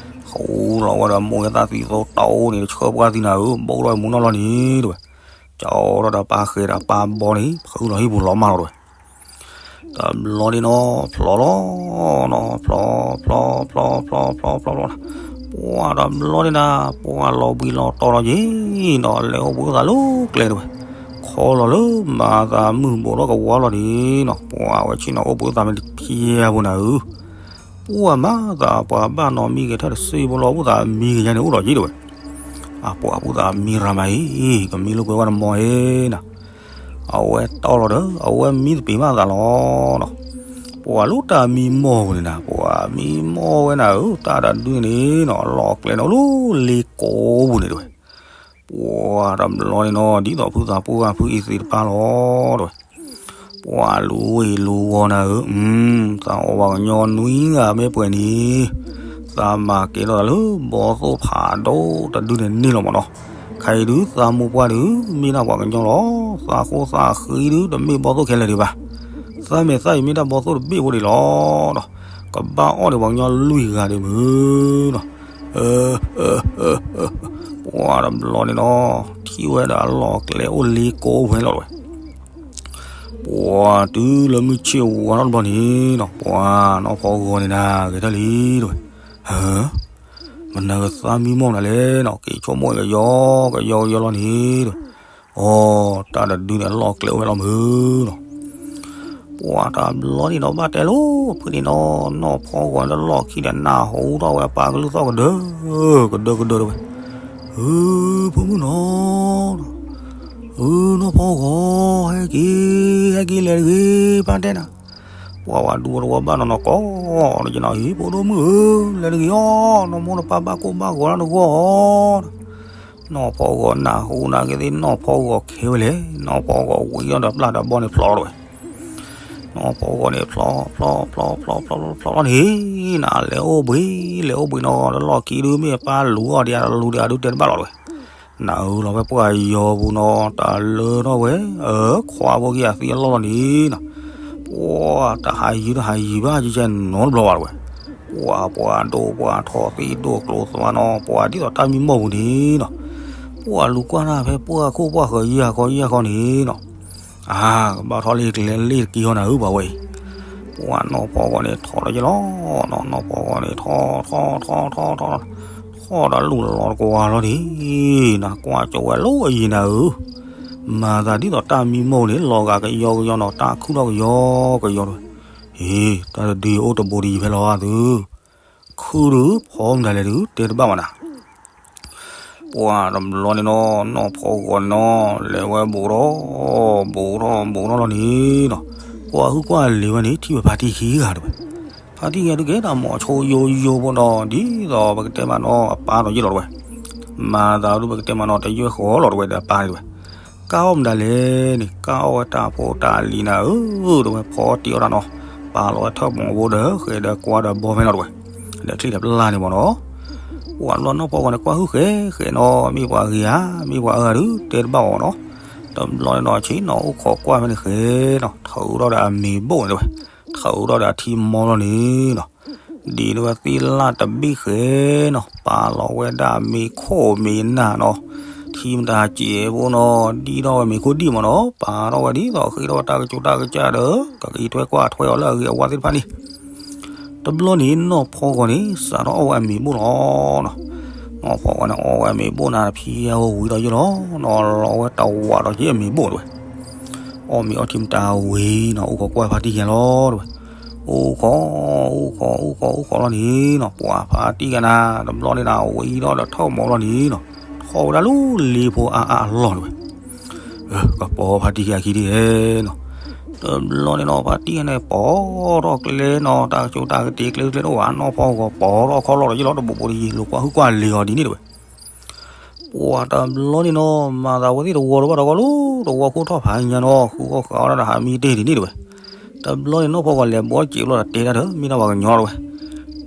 ဃူလီၤဝဲဒီးမိၢ်ယသၣ်သံသိတအိၣ်န့ၣ် ဆှၢပှၢ်သံနၤဧၢ ဘိၣ်ထီၣ်ဝဲမူနီၢ်လီၤန့ၣ်တဝဲ. ကၠီထီၣ်ဒီးပၢ်ဃဲဒီးပၢ်ဘီန့ၣ် ဖုလီၤဟံၣ်ပူၤလီၤမၢ်လီၤတဝဲ. တဘျီန့ၣ်နီၤ ဖျီလီၤနီၤ ဖျီ ဖျီ ဖျီ ဖျီ ဖျီ ဖျီ ဖျီ ပှၢ်တဘျီန့ၣ်နၤ ပှၢ်လီၤဘှံးလီၤတီၤလီၤယ့ၤနီၤ လဲၤအိၣ်ဘှံးအိၣ်သးလၢကျဲတဝဲ. ခီလီၤလၢမၤသးမုၢ်ဘူးထီၣ်ကဝါလီၤန့ၣ်နီၤ ပှၢ်ဝဲဆ့ၣ်နီၤအိၣ်ဘှံးအိၣ်သးမ့ၢ်တဖျဲဖိနၤဧၢ ပှၢ်မၤသးပှၢ်ဘၣ်နီတမံၤဂဲၤထၢၣ်တစ့ဖိလီၤ အိၣ်သးမံဂ့ၤညါန့ၣ်အိၣ်ဒီးယ့ၤတဝဲ. အပှၢ်အိၣ်သးမံရၤမးအံၤ ကမံလၢကွဲဝဲတမီၤအံၤနၤ. အဝဲတီၢ်လီၤဒီး အဝဲမံသပ့ၤမးသးလီၤနီၤ. ပှၢ်လၢတၢ်မံမီၢ်ပူၤန့ၣ်နၤ ပှၢ်မံမီၢ်ဝဲနၤဧၢ တၢ်တဒုန့ၣ်နီၤ အလီၢ်ကျဲန့ၣ်အိၣ်လၢလ့ကိးပူၤန့ၣ်တဝဲ. ပှၢ်တဘျီန့ၣ်နီၤ ဒ်သိးဖုသးပှၢ်ဖုအံၤသ့ၣ်တဖၣ်လီၤတဝဲ. ပှၢ်လူၤဝ့ၢ်လူၤဝီၤနၤဧၢ သးအီၣ်ပှၤကညီနွံဂၤမ့ၢ်ပှဲၤန့ၣ် သးမၤကဲထီၣ်သးလၢဘီသိၣ်ဖးဒိၣ်တဒုန့ၣ်န့ၣ်လီၤမ့ၢ်နီၤ. ခဲအံၤဒုး သးမိၢ်ပှၢ်ဒုး မ့ၢ်ဒၣ်ပှၤကညီလီၤ. သးဃိသးဃံဒုး တမ့ၢ်ဘီသိၣ်ခဲလၢာ်ဒံးဘၣ်. သးမဲာ်သၣ်အံၤမ့ၢ်ဒၣ်ဘီသိၣ်တဘ့ၣ်ဖိဒံးလီၤနီၤ. ကဘၣ်အီၣ်န့ၢ်ပှၤကညီလွံၢ်ဂၤဒံးမုၢ်နီၤ. ပှၢ်တဘျီန့ၣ်နီၤ ထံၣ်ဝဲဒီးအလီၢ်ကျဲအိၣ်လ့ကိးဝဲလီၤတဝဲ. ပှၢ်တုၤလၢမုၢ်ဆ့ၣ်ဝါထီၣ်တဘျီန့ၣ်နီၤ ပှၢ်နီၢ်ဖီဂီၤန့ၣ်နၤ ဂဲၤထၢၣ်လံတဝဲ. ဟၢ မနုၤကသးမံမီၢ်နၤလဲၣ်နီၤ က့ၤဆိကမိၣ်ကယီကယီကယီလီၤန့ၣ်တဝဲ. အီ တၢ်တဒုန့ၣ်အလီၢ်ကျဲအိၣ်ဝဲလီၤမုၢ်နီၤ. ပှၢ်တဘျီန့ၣ်နီၤ ဘၣ်တဲလိာ်ဖုန့ၣ်နီၤ နီၢ်ဖီဂီၤတလီၢ်ခံဒီးနၢ်ဟူထီၣ်ဝဲအပၢ်ကလုၢ်သီၣ်ကဒၢ ကဒၢကဒၢတဝဲ. အၢ ဖိမုၣ်နီၤ အၢ နီၢ်ဖီဂီၤ ဟဲက့ၤ ဟဲက့ၤလဲၤတဂ့ၤ ပၢ်တဲနၤ. ပှၢ်ဝဲဒူဝဲတဝီဘၣ်နီၤနီၤကိး နယနီၤ ဟံၣ်ဖိဒိၣ်မုၣ်ဧၢ လဲၤတဂ့ၤအီၤ နီၢ်မိၢ်နပၢ်ဘၣ်ကိၢ်ဘၣ်ဂီၤလၢနဂီၢ်အီၤ. နီၢ်ဖီဂီၤနၢ်ဟူနာ်က့သ့ၣ် နီၢ်ဖီဂီၤခဲဝဲလဲၣ် နီၢ်ဖီဂီၤဝံၤအီၤဒီးပျၢ်ဒီးဘီန့ၣ်ဖျီလီၤတဝဲ. နီၢ်ဖီဂီၤန့ၣ်ဖျီ ဖျီ ဖျီ ဖျီ ဖျီ ဖျီလီၤန့ၣ် နလဲၤအိၣ်ဘှံး လဲၤအိၣ်ဘှံးနီၤတလီၢ်ခံဒုး မ့ၢ်ပၢ်လူၤအီၤဒံး အလူၤဒံးအဒုးတဲတဘၣ်လီၤတဝဲ. နၢ်ဟူလီၤဖဲပှၢ်ယီၤပူၤနီၤ တၢ်လၢထီၣ်ဝဲ အခွါဖိခံဂၤသံအလီၢ်လီၤန့ၣ်နီၤ. ပှၢ်တဟးယံၤတဟးယံၤဘၣ်ကကဲနီတဘျီဘၣ်တဝဲ. ပှၢ်ပှၢ်ဒိၣ်ပှၢ်ထီၣ်သံဒိၣ်ကျိၤသွါနီၤ ပှၢ်ဒ်သိးတၢ်မံမီၢ်ပူၤန့ၣ်နီၤ. ပှၢ်လူၤကွၢ်တၢ်ဖဲပှၢ်ခိၣ်ပှၢ်ဃၢၤယံာ်ဃီယံာ်ဃီန့ၣ်နီၤ. အါ ကဘၣ်ထီၣ်လံကျဲလ့ၣ်တက့ၢ်ဟီနၤဧၢ ပှၢ်ဝဲအံၤ. ပှၢ်နီၢ်ဖီဂီၤန့ၣ်ထီၣ်လီၤက့ၤလီၤနီၤ နီၢ်ဖီဂီၤန့ၣ်ထီၣ်ထီၣ်ထီၣ်ထီၣ်ထီၣ် ထီၣ်ဒီးလူၤလီၤတကွၢ်လီၤန့ၣ် နကွၢ်ကၠီဝဲလၢအယံၤနၤဧၢ. မၤသးဒ်သိးတၢ်မံမီၢ်န့ၣ် လီၤဂာ်ကယီကယီနီၤ တၢ်ခုၣ်ထီၣ်ကယီကယီတဝဲ. ဟ့ၣ် တၢ်တဒုအိၣ်တဘိတယံၤဖဲလီၤသု ခုၣ်ဒုးဖီမတၤလဲၣ်ဒုး တဲတဘၣ်မးနၤ. ပှၢ်တဘျီန့ၣ်နီၤ နီၢ်ဖီဂီၤန့ၣ်နီၤ လဲၤဝဲဘူးထီၣ် ဘူးထီၣ်ဘူးထီၣ်လီၤန့ၣ်နီၤ. ကွၢ်ဟုၣ်ကွၢ်လံၤဝဲန့ၣ် ထံၣ်ဝဲဖါတံၢ်ခံဂၤတဝဲ. ဖါတံၢ်ခံဂၤဒုးကဲတၢ်မီၤဆိယိယိဖိဒီး ဒ်သိးပကတဲမးနီၤ အပၢ်ဒီးယဲၢ်လီၤတဝဲ. မၤသးဒုးပကတဲမးနီၤ တယဲၢ်ဃီလီၤတဝဲဒီးအပၢ်န့ၣ်တဝဲ. ကၢ်အီၣ်မတၤလဲၣ်န့ၣ် ကၢ်အီၣ်ဝဲတၢ်ဖိတၢ်လံၤနၤဧၢ တဝဲ ဖီတံၢ်အီၣ်တၢ်နီၤ ပာ်လီၤဝဲထၢၣ်မီၤဖိဒီးဃဲၤဒီးကွၢ်ဒီးဘီဖဲလီၤတဝဲ. ဒီးချံၣ်ဒီးပျၢ်န့ၣ်မးနီၤ. ပှၢ်ဘျီနီၢ်ဖီဂီၤန့ၣ် ကွၢ်ဟုၣ်ဃဲဃဲနီၤ မ့ၢ်ပှၤဂ့ၤဧါ မ့ၢ်ပှၤအၢဧါဒုး တဲတဘၣ်အီၤနီၤ. တဘျီန့ၣ်နီၤ ဆ့ၣ်နီၤအိၣ်ခိးကွၢ်ဖဲန့ၣ်ဃဲနီၤ ထုးထီၣ်ဒီးအမ့ၤဘိၣ်န့ၣ်တဝဲ. ထုးထီၣ်ဒီးအထံမီလီၤန့ၣ်နီၤ ဒ်န့ၣ်ဝဲသ့ၣ်လၢ်တဘ့ၣ်ဃဲနီၤ ပာ်လီၤဝဲဒၣ်မ့ၤခိၣ်မ့ၤနၢ်နီၤ. ထံမတၤစဲးဖိနီၤ ဒံထီၣ်ဝဲမ့ၤခိၣ်ဒံၣ်မးနီၤ ပာ်ထီၣ်ဝဲဒ်သိးဃ့ထီၣ်ဝဲတၢ်ကစီၣ်တၢ်ကစၢ်ဒီး ကက့ၤထွဲကွၢ်ထွဲအီၤလၢအဂ့ၤအဝါသ့ၣ်တဖၣ်န့ၣ်. တဘျီန့ၣ်နီၢ်ဖီဂီၤန့ၣ် စးထီၣ်အီၣ်ဝဲအမ့ၤဘိၣ်လီၤနီၤ. နီၢ်ဖီဂီၤန့ၣ် အီဝဲမ့ၤဘိၣ်နၤတဖံယဲၢ်ဝံၤဒီးယဲၢ်လီၤနီၤ, လီၤဝဲတဝးဒီးယဲၢ်မ့ၤဘိၣ်တဲဝဲ. အီၣ်မ့ၤအီထံမတၤဝံၤနီၤ အိၣ်ခိးကွၢ်ဖါတံၢ်ခံဂၤလီၤတဲဝဲ. အိၣ်ခိး အိၣ်ခိး အိၣ်ခိး အိၣ်ခိးလီၤန့ၣ်နီၤ, ပှၤဖါတံၢ်ဂၤနၤ တဘျီန့ၣ်နၤ ဝံၤဒီးထၢၣ်မီၤလီၤန့ၣ်နီၤ, ထီၣ်ဝဲဒၣ်လၢလ့ဖိအါအါအလီၢ်တဲဝဲ. ကပီၤဖါတံၢ်ခံဂၤခံဒ်နီၤ, တဘျီန့ၣ်နီၤ ဖါတံၢ်ဂၤန့ၣ် ပိာ်ထီၣ်ကျဲနီၤ, တၢ်ကၠိတၢ်ကတ့ၤကျဲကျဲတအိၣ်ဘၣ်, နီၢ်ဖီဂီၤပိာ်ထီၣ်ခီၣ်လီၢ်ဒီးယဲၢ်လီၤ တဘိးဘိးတယံၤ လိာ်ကွၢ်ဟုၣ်ကွၢ်လ့ၤအီၤဒ်န့ၣ်တဲဝဲ. ပှၤတဘျီန့ၣ်နီၤ မၤသးဝဲသ့ၣ်တဝီတဘၣ်ဒီးကီၢ်လီၤ, တဝီခိၣ်ထီၣ်ဖးညါနီၤ ဃုအီၣ်ဃုအီၣ်ဒၣ်ဒီးဟးမံတ့ၢ်ဒ်န့ၣ်တဲဝဲ. တဘျီန့ၣ် နီၢ်ဖီဂီၤလဲၤဘီစံာ်ဘျီဒီးတဲတၢ်ဒီး မ့ၢ်နီၢ်ပှၤကညီတဲဝဲ.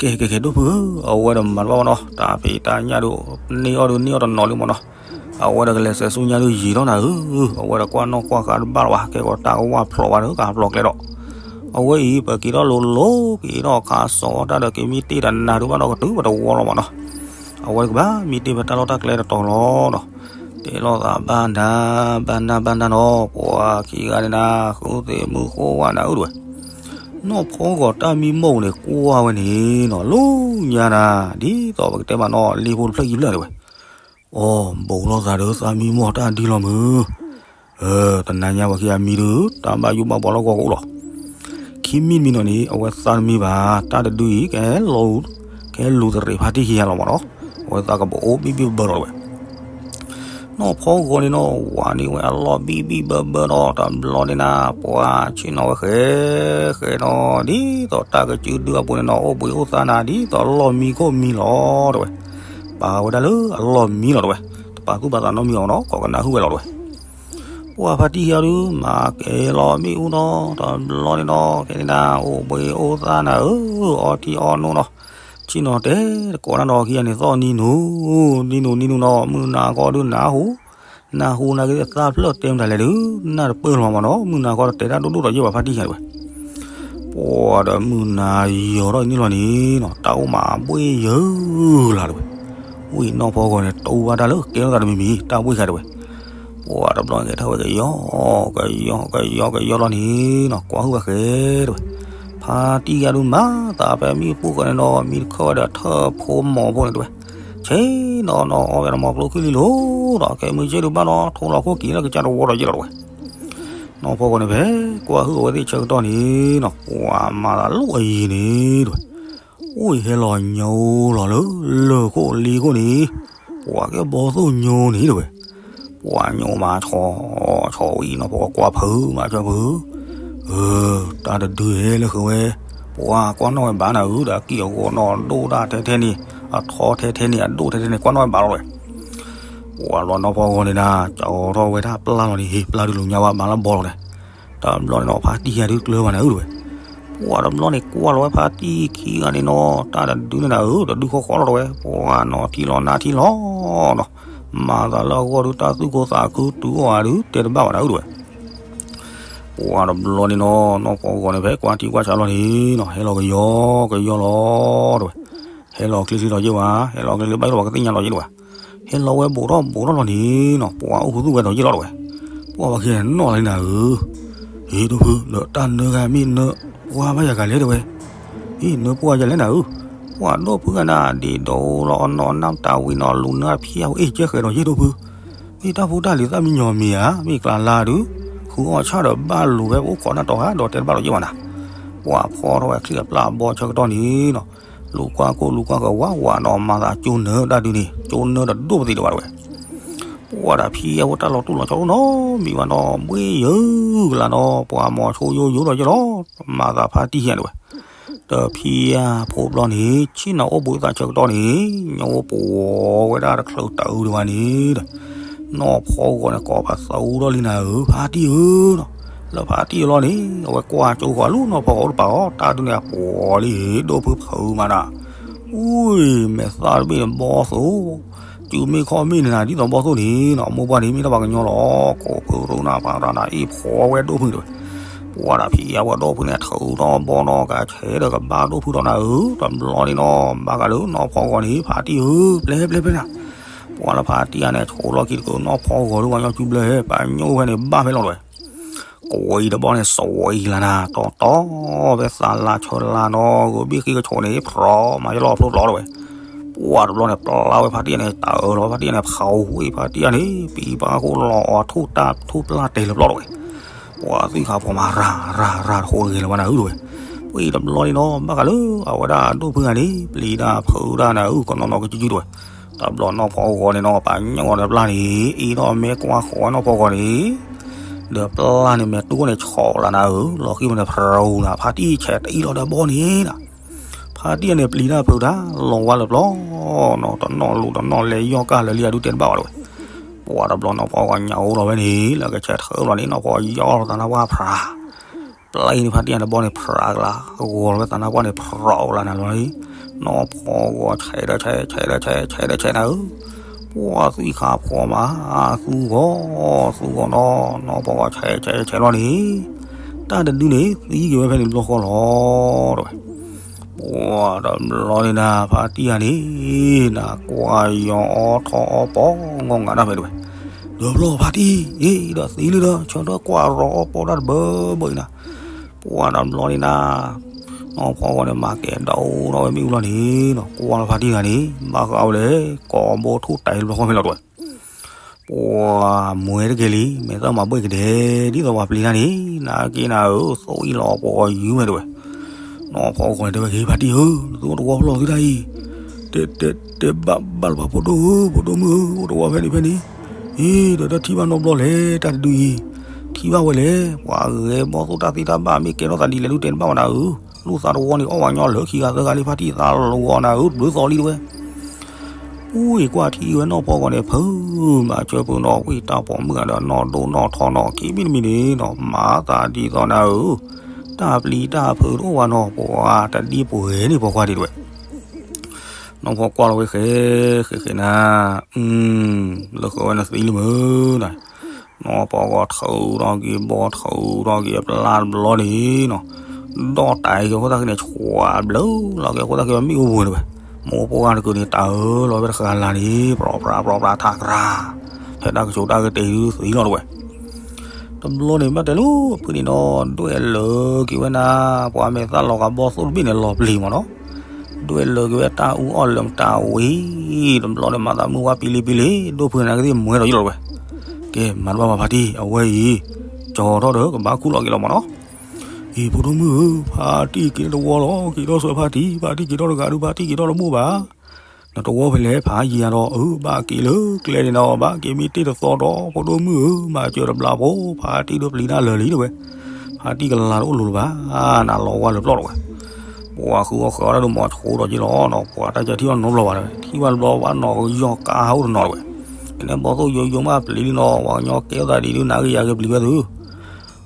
ကဲ ကဲ ကဲ ဒိၣ်ဖုဧၢ, အဝဲဒီးမၤတဘၣ်ဘၣ်နီၤ, တၢ်ဖံးတၢ်ညၣ်ဒီး န့ၢ်အီၣ်ဒီးန့ၢ်အီၣ်တနီၤလံမ့ၢ်နီၤ, အဝဲဒီးကလဲၤစဲးဆူညါဒုးယံာ်ထီၣ်နၤဧၢ, အဝဲဒီးကွၢ်နီၣ်ကွၢ်ဃာ်တဘၣ်လၢၤဘၣ်, ကဲကီးတၢ်ကဝၢ်ဖျိးဘၣ်ဒီး ကဟးဖျိးကျဲဒီး အဝဲအံၤ ပက့ၤထီၣ်လိၤလိၤ က့ၤထီၣ်ခးစီၤတၢ်ဒီး ကမံတ့ၢ်တနၤဒုးဘၣ်ဒီးကတုၤပတဝီလီၤမ့ၢ်နီၤ, အဝဲကဘၣ်မံတ့ၢ်ဖဲတၢ်လီၢ်တၢ်ကျဲတတီၤလီၤနီၤ. တဲလိာ်သးဘၣ်နၤ ဘၣ်နၤ ဘၣ်နၤနီၤ, ပှၤခံဂၤန့ၣ်နၤ ဃုသ့ၣ်မုၢ်ဃိဝဲနၤဧၢတဲဝဲ. နီၢ်ဖီဂီၤတၢ်မံမီၢ်န့ၣ် ကွၢ်ဝဲန့ၣ်နီၤ လၢညါနၤ ဒ်သိးပကတဲမးနီၤ လ့ဖိတဖျၢၣ်ခံဖျၢၣ်တဲဝဲ. အိ ဘူးလိာ်သးဒီး သးမံမီၢ်တၢ်ဒ်လီၤမုၢ်, တနၤညါပှၤခံဂၤမံဒီး တၢ်ဘၣ်ယိၣ်ဘၣ်ဘှီလၢဂီၢ်ကအိၣ်လီၤ. ခံမံၤတမံၤနီၤန့ၣ် အဝဲသးတမံဘၣ်, တၢ်တဒုအံၤ ကဟဲလူၤသရံးဖါတံၢ်ခံဂၤလီၤမ့ၢ်နီၤ, အဝဲသးကဘၣ်အိၣ်ဘံၣ်ဘံၣ်ဘၢဘၢလီၤတဲဝဲ. နီၢ်ဖီဂီၤန့ၣ်နီၤ ဝၤန့ၢ်ဝဲအလီၢ်ဘံၣ်ဘံၣ်ဘၢဘၢဒီး တဘျီန့ၣ်နၤ ပှၤဆ့ၣ်နီၤဝဲဃဲဃဲနီၤ ဒ်သိးတၢ်ကစုဒုအပူၤန့ၣ်နီၤ အိၣ်ဘှံးအိၣ်သါနၤ ဒ်သိးလီၢ်မံခိၣ်မံလီၤတဲဝဲ. ပာ်ဝဲဒၣ်လၢအလီၢ်မံလီၤတဲဝဲ. တပာ်သူၣ်ပာ်သးနီတမံၤအီၤနီၤ ကိးကနၣ်ဟုၣ်ဝဲလီၤတဲဝဲ. ပှၤဖါတံၢ်ခံဂၤဒုး မၤကဲလီၤမ့ၣ်အူနီၤ တဘျီန့ၣ်နီၤ ကဲန့ၣ်နၤ အိၣ်ဘှံးအိၣ်သါနၤဧၢ အီထံအီနိနီၤ ဆ့ၣ်နီၤတဲတကိးနၤနီၤ ခံဂၤန့ၣ် သီၣ်နံၤနူၤ နံၤနူၤနံၤနူၤနီၤ မုၢ်နၤခီဒုးနၢ်ဟူ နၢ်ဟူနၤက့ၤသးဖျၢၣ်တဲမတၤလဲၣ်ဒုး နၢ်တပၢၢ်လီၤမ့ၢ်နီၤ မုၢ်နၤခီတတဲတၢ်ဒိၣ်ဒိၣ်ဒီးယဲၢ်ဘၣ်ဖါတံၢ်ယဲၢ်တဲဝဲ. ပှၤဒီးမုၢ်နၤယီၤထီၣ်န့ၣ်လီၤန့ၣ်နီၤ တၢ်အိၣ်မးဘှ့ၣ်ယၢၤလၢ်တဲဝဲ. ဝံၤနီၢ်ဖီဂီၤန့ၣ် တူၢ်ဘၣ်တၢ်လၢကဲထီၣ်သးတမံၤမံၤ တၢ်ဘှ့ၣ်ဃဲတဲဝဲ. ပှၤတဘျီန့ၣ်ကဲထီၣ်ဝဲကယီကယီကယီကယီလီၤန့ၣ်နီၤ ကွၢ်ဟုၣ်ဝဲဃဲတဲဝဲ. ဖါတံၢ်ယါဒုးမၤသးဖဲမံပူၤဃီန့ၣ်နီၤ မံတခၢၣ်ဝဲဒီးထၢၣ်ဖိမီၤဖိန့ၣ်တဲဝဲ. ဆ့ၣ်နီၤနီၤအီၣ်ဝဲဒီးမီၤကျိချံလံလိၤဒီး ကဲမုၢ်ဆ့ၣ်ဒုးဘၣ်နီၤ ထိလီၤခိၣ်က့ၤလၢကစၢ်တဝီဒီးယဲၢ်လီၤတဲဝဲ. နီၢ်ဖီဂီၤန့ၣ်ဖဲ ကွၢ်ဟုၣ်အဝဲသ့ၣ်ဆၢကတီၢ်န့ၣ်နီၤ ပှၤမၤသးလိၣ်အယံၤန့ၣ်တဲဝဲ. အိၣ်ဟဲလီၤညိလီၤလၢ လၢၢ်ခိၣ်လ့ခိၣ်န့ၣ် ပှၤကဲဘီသိၣ်ညိန့ၣ်တဲဝဲ. ပှၤညိမးဆီ ဆီဝံၤနီၤ ပှၤကွၢ်ဖုးမးဆီဖုး တၢ်တဒုဟဲလၢဃုာ်ဝဲ ပှၤကွၢ်နီၣ်ဝဲဘၣ်နၤဧၢ ဒီးအကံၢ်အဂီၤနီၣ်ဒိၣ်ဒၣ်ထဲထဲန့ၣ် အထီထဲထဲန့ၣ် အဒိၣ်ထဲထဲန့ၣ် ကွၢ်နီၣ်ဝဲဘၣ်လီၤတဲဝဲ. ပှၤလီၤနီၢ်ဖီဂီၤန့ၣ်နၤ ကၠီထီၣ်ဝဲဒၣ်ပျၢ်လီၤန့ၣ် ဟ့ၣ်ပျၢ်ဒုးလူၤညါဝဲဘၣ်လၢဘီလီၤန့ၣ် တဘျီန့ၣ်နီၤ ဖါတံၢ်ယါဒုးကျၢၤဘၣ်နၤဧၢတဲဝဲ. ပှၤတဘျီန့ၣ်ကွၢ်လီၤဝဲဖါတံၢ်ခံဂၤန့ၣ်နီၤ တၢ်တဒုန့ၣ်နၤဧၢ တဒုဃီဃီလီၤတဲဝဲ ပှၤနီၤထံလီၤနါထံလီၤနီၤ မၤသးလၢအဂီၢ်ဒုးတၢ်သူၣ်ကိၢ်သးခုတုၤအီၤဧါဒုး တဲတဘၣ်ဘၣ်နၤဧၢတဲဝဲ. ပှၤတဘျီန့ၣ်နီၤ နီၢ်ဖီဂီၤန့ၣ်ဖဲကွၢ်ထံကွၢ်ဆးလီၤန့ၣ်နီၤ ဟဲလီၤကယီကယီလီၤတဲဝဲ. ဟဲလီၤချ့ချ့လီၤယဲၢ်ဝဲ ဟဲလီၤချ့ချ့ဘၣ်လီၤပှၤကသ့ၣ်ညါလီၤယဲၢ်လီၤဝဲ. ဟဲလီၤဝဲဘူးထီၣ်ဘူးထီၣ်လီၤန့ၣ်နီၤ ပှၤအိၣ်ခူသူၣ်ဝဲဒီးယဲၢ်လီၤတဲဝဲ. ပှၤဝဲခံဂၤနီၣ်လံနၤဧၢ ဟ့ၣ်ဒိၣ်ဖု ဒီးတၢ်နၢဂၤမ့ၢ်နၢပှၢ်ဘၣ်ယၤကလဲၣ်တဲဝဲ. ဟ့ၣ်နၢပှၢ်ယၤလဲၣ်နၤဧၢ, ပှၤဒိၣ်ဖုဂၤနၤ ဒ့ဒိးလီၤအနီၢ်နၢ်တၢ်ဝံၤနီၤ လူၤနၢဖၠါဝဲအ့ၣ်ကဲဃဲၤဒီးယဲၢ်ဒိၣ်ဖု, မ့ၢ်တၢ်ဖိတၢ်လံၤသၣ်မံညီၤမံၤဧါ, မ့ၢ်ကျါလါဒုး, ဃုအီၣ်ဆၣ်ဒီးဘၣ်လူၤဖဲပအိၣ်ခိးနၢ်တီၤဧါ ဒီးတဲတဘၣ်ဒီးယဲၢ်ဘၣ်နၤ, ပှၤဖီထီၣ်ဝဲချံအပျၢ်အဘီဆၢကတီၢ်န့ၣ်နီၤ, လူၤကွၢ်ကိၢ်လူၤကွၢ်ကဝါဝးဒီးမၤသး ကၠိနၢတၢ်ဒုးန့ၣ် ကၠိနၢတဒိၣ်ပသံးဒံးဘၣ်တဲဝဲ. ပှၤဒၣ်ဖံအဝဲတၢ်လီၤတူၢ်လီၤဆီအိၣ်နီတမံၤဘၣ်နီၤ, ဘှ့ၣ်ယၢၤကလါနီၤ, ပှၤမီၤဆိယိယိဒီးယဲၢ်လီၤ, မၤသးဖါတံၢ်ယါတဲဝဲ. ဒီးဖံအဖိဘျီန့ၣ် ဆ့ၣ်နီၤအိၣ်ဘှံးသးဆၢကတီၢ်န့ၣ် ညိပှီၤဝဲဒၣ်တချုးတၢ်အုးဒံးဘၣ်န့ၣ်ဒီး နီၢ်ဖီဂီၤန့ၣ် ကိးပသူဒီးလံနၤဧၢ, ဖါတံၢ်ဧၢ, လၢဖါတံၢ်အလီၢ်န့ၣ် အဝဲကွၢ်ကၠိဃီၤလၢနီၢ်ဖီဂီၤအိၣ်တပၤအီၤ, တၢ်ဒုးန့ၣ်အပှီၤလံ ဒိၣ်ဖုဖုးမးနၤ, အူၣ် မဲာ်သၣ်တဘ့ၣ်န့ၣ်ဘီသိး စုမ့ၢ်ခီၣ်မ့ၢ်န့ၣ်နၤ ဒ်သိးဘီသိၣ်န့ၣ်နီၤ, မိၢ်ပှၢ်န့ၣ်မ့ၢ်တၢ်ပှၤကညီလီၤ, ကိးဖုရူနၤဖးရၤနၤ အ့ၣ်ဖီဝဲဒိၣ်ဖုတဲဝဲ. ပှၤဒၣ်ဖံအဝဲဒိၣ်ဖုန့ၣ် ထုးထီၣ်ဘီနီၤ ကဆဲးဒီးကဘၣ်ဒိၣ်ဖုဒီးနၤဧၢ, တဘျီန့ၣ်နီၤ ဘၣ်ဃးဒီးနီၢ်ဖီဂီၤန့ၣ် ဖါတံၢ်ဧၢ, ပျဲပျဲပျဲနၤ, ပှၤလၢဖါတံၢ်ယါန့ၣ် ဆိးလီၢ်ခံတကုး နီၢ်ဖီဂီၤဒုး ပှၤကညီစုဘျၢဟဲ ပှၤညိဖဲန့ၣ် ဘၣ်ဖဲလီၤတဲဝဲ. ကွံတဘီန့ၣ် စဝံၤလၢနၤ တီတီ ဖဲသးလါဆၢလါနီၤ ဂုာ်ဘ့ၣ်ဃံကဆိးန့ၣ် ဖြီမၤယလီၤဖျိတလီၤတဲဝဲ. ပ ပှၢ်တဘျီန့ၣ် ပျၢ်ဝဲဖါတံၢ်န့ၣ် တၢ်အၢၣ်လီၤဖါတံၢ်န့ၣ် ဖးဝဲဖါတံၢ်န့ၣ် ပံပာ်ခိၣ်လီၤအီၤထူၣ်တၢ်ထူၣ်ပျၢ်တဲာ်လၢပျီတဝဲ. ပှၢ်သွံၣ်ခါဖီမး ရၤရၤရၤတဃိတဂ့ၤလၢၤဘၣ်နၤဧၢတဝဲ. ပှၢ်တဘျီန့ၣ်နီၤ ဘၣ်ဃးလၢအဝဲဒၣ်ဒိၣ်ဖုဂၤန့ၣ် ပျံၤတၢ်ဖုးတၢ်နၤဧၢ ကနီၤနီၤကစုကစုတဝဲ. တဘျီနီၢ်ဖီဂီၤန့ၣ်နီၤ ပာ်ညိၣ်အီၤဒီးပျၢ်န့ၣ် အ့ၣ်ထီၣ်မဲာ်ကွၢ်ဃီနီၢ်ဖီဂီၤန့ၣ် ဒီးပျၢ်န့ၣ် မဲာ်တူၢ်န့ၣ်ဆီၣ်လၢနၤဧၢ လီၤဃံၤမးန့ၣ် ဖရူၤနၤ ဖါတံၢ်ဆဲးတအံၣ်လီၤဒီးဘီန့ၣ်နၤ. ဖါတံၢ်န့ၣ် ပျံၤတၢ်ဖုးတၢ် လီၤဝါလၢပျီနီၤ တနီၣ်လူၤတနီၣ်လဲၤယီၢ်ကၢ်လၢာ်လံ အဒုတဲတဘၣ်ဘၣ်တဝဲ. ပှၢ်တဘျီနီၢ်ဖီဂီၤညၣ်အိၣ်လီၤဝဲန့ၣ် လၢကဆဲးထၢဘျီန့ၣ် နီၢ်ဖီဂီၤယီၢ်လီၤသးနါပှၢ်ဖရၣ် ပျၢ်အံၤန့ၣ်ဖါတံၢ်န့ၣ်ဘီန့ၣ် ဖရၣ်ကလၤ ဂီၤလီၤဝဲသးနါပှၢ်န့ၣ် ဖရၣ်ကလၤနၤလီၤလံ. နီၢ်ဖီဂီၤဆဲးဒီးဆဲး ဆဲးဒီးဆဲး ဆဲးဒီးဆဲးနၤဧၢ. ပှၢ်သွံၣ်ခါဖီမး သူဂီၤ သူဂီၤနီၤ နီၢ်ဖီဂီၤဆဲးဆဲးဆဲးလီၤန့ၣ် တၢ်တဒုန့ၣ် သံက့ၤဝဲဖဲန့ၣ်ဘျီဃီလီၤတဝဲ. ပှၢ်တဘျီန့ၣ်နၤ ဖါတံၢ်ဂၤန့ၣ် နၤကွၢ်ယီၤအီထီၣ်အီပီၤ ငီၢ်ငါဒၣ်ဖဲတဝဲ. ဒီးဘျီဖါတံၢ် အ့ၣ်ဒီးသံလံဒီး ဆၢထၢၣ်ကွၢ်ရီအီပီၤတၢ်တဘၢဘၢအံၤနၤ. ပှၢ်တဘျီန့ၣ်နၤ နီၢ်ဖီဂီၤန့ၣ် မၤကဲၤဒိၣ်ထီၣ်ဝဲမ့ၣ်အူလီၤန့ၣ်နီၤ ကွၢ်လီၤဖါတံၢ်ဂၤန့ၣ် ဘၣ်ဃးဝဲလဲၣ် ကိးဘိထူၣ်တဲာ်လၢဘျီဃီဖဲလီၤတဝဲ. ပှၢ်မွဲတကဲလံ မဲာ်သၣ်မၤဘှဲၣ်ကဒဲ ဒ်သိးပှၤပျံၤတၢ်န့ၣ် နာ်က့နၤဧၢ သိၣ်အံၣ်လီၤပှီၤယုၢ်ဝဲတဝဲ. နီၢ်ဖီဂီၤန့ၣ်တဲဝဲက့ၤ ဖါတံၢ်ဧၢ နသုအိၣ်တဝီဖဲလဲၣ်သုတၢ်အံၤ တဲတဲတဲဘၣ်ဘၣ်လၢၤဘၣ် ဖိဒိၣ်ဧၢ ဖိဒိၣ်မုၣ်ဧၢ အိၣ်တဝီဖဲန့ၣ်ဖဲန့ၣ် အ့ ဒီးတၢ်ထံၣ်ဘၣ်နီတဘျီလဲၣ် တၢ်တဒုအံၤ ထံၣ်ဘၣ်ဝဲလဲၣ် ပှၤဂဲၤဘီၣ်သိၣ်တၢ်သ့တၢ်ဘၣ် မ့ၢ်ကဲထီၣ်သးဒ်လဲၣ်ဒုးတဲတဘၣ်ဝဲနၤဧၢ လူၢ်သးတဝီန့ၣ် အီၣ်ဝဲညီလၢခံဂၤသၢဂၤလံ ဖါတံၢ်သးလီၤဂီၤနၤဧၢ ဘျုးသီလံတဝဲ. ပူၤကွၢ်ထံၣ်ဝဲနီၢ်ဖီဂီၤန့ၣ် ဖုးမၤစၢၤပူၤနီၤ ဝံၣ်တၢ်ပိာ်မုၣ်ဂၤဒီး နီၢ်ဒိၣ်နီၢ်ထီနီၤ ခံမံၤတမံၤန့ၣ်နီၤ မၤသးဒ်သိးနၤဧၢ တၢ်ပျံၤတၢ်ဖုးတအိၣ်ဘၣ်နီၤ ပှၤတဒ်ပှဲၤန့ၣ် ပိာ်ခွါဒံးတဝဲ. နီၢ်ဖီကွၢ်လီၤဝဲဃဲ ဃဲဃဲနၤ လၢဃုာ်ဝဲနသံလံမုၢ်နၤ နီၢ်ဖီဂီၤထုးထီၣ်က့ၤဘီထုးထီၣ်က့ၤအပျၢ်တဘျီန့ၣ်နီၤ ဒီးတၢ်အံၤက့ၤအဃိသတးက့ၤန့ၣ် ဆှးဘျုးလီၤက့ၤအဃိသတးက့ၤ မ့ၣ်အူပူၤန့ၣ်ဝဲ မိၢ်ဖိဂၤတကုာ်န့ၣ် တၢ်အၢၣ်လီၤဝဲတဃာ်လၢ်န့ၣ် ပြီပြါပြီပြါထးကြၤ ဖဲတၢ်ကဆိးတၢ်ကတဲာ်ဒုးသံလီၤတဝဲ. တဘျီန့ၣ် ဘၣ်တဲလိာ်ဖုန့ၣ်နီၤ ဒွဲၣ်လၢာ်က့ၤဝဲနၤ ပှၤမဲာ်သၣ်လီၤဂာ်ဘီၣ်သိၣ်တဘ့ၣ်န့ၣ် လီၤပျံၤမးနီၤ ဒွဲၣ်လၢာ်က့ၤဝဲတၢ်အူအီၣ်လၢာ်မတၤဝံၤ တဘျီန့ၣ် မၤသးမုၢ်ဝါပံလံပံလံ ဒိၣ်ဖုန့ၣ်ကသ့ၣ်မွဲဒီးယလီၤတဝဲ. ကဲ မၤတဘၣ်ဘၣ်ဖါတံၢ် အဝဲအံၤ ကၠီထီၣ်ဒီးကဘၣ်ခူၣ်လီၤက့ၤလီၤမးနီၤ အံၤ ဖိဒိၣ်မုၣ်ဧၢ ဖါတံၢ်က့ၤတဝီလီၤ က့ၤထီၣ်ဆၢဖါတံၢ် ဖါတံၢ်က့ၤထီၣ်တဂၤဒုး ဖါတံၢ်က့ၤထီၣ်တဘိၣ်ဘၣ် နတဝီဖဲလဲၣ်ဖးယံၤယၤဒီး အၢ ဘၣ်က့ၤလၢကျဲန့ၣ်ဒီး ဘၣ်က့ၤမံတ့ၢ်တသီဒီး ဖိဒိၣ်မုၣ်ဧၢ မၤစၢၤတဘျီဖိ ဖါတံၢ်ဒုးပျံၤတၢ်လၢာ်လံတဝဲ. ဖါတံၢ်ကလၤတအိၣ်လိၤလၢၤဘၣ် နလီၤဝါလၢပျီတဝဲ. ပှၤဃုအီၣ်ဃုအီတၢ်ဒုးမၤဆိဒီးက့ၤလီၤနီၤ ပှၤတၢ်ကၢထံၣ်ဘၣ်နီတဘျီဘၣ်တဝဲ ထံၣ်ဘၣ်တဘျီဘၣ်နီၤကယီၢ်ကါဟးအိၣ်တနီၤတဝဲ. ကန့ၣ်ဘီၣ်သိၣ်ယိယိမးပျံၤလံနီၤ ပှၤကညီကဲထီၣ်သးဒ်ဒုး နၤက့ၤယၤက့ၤ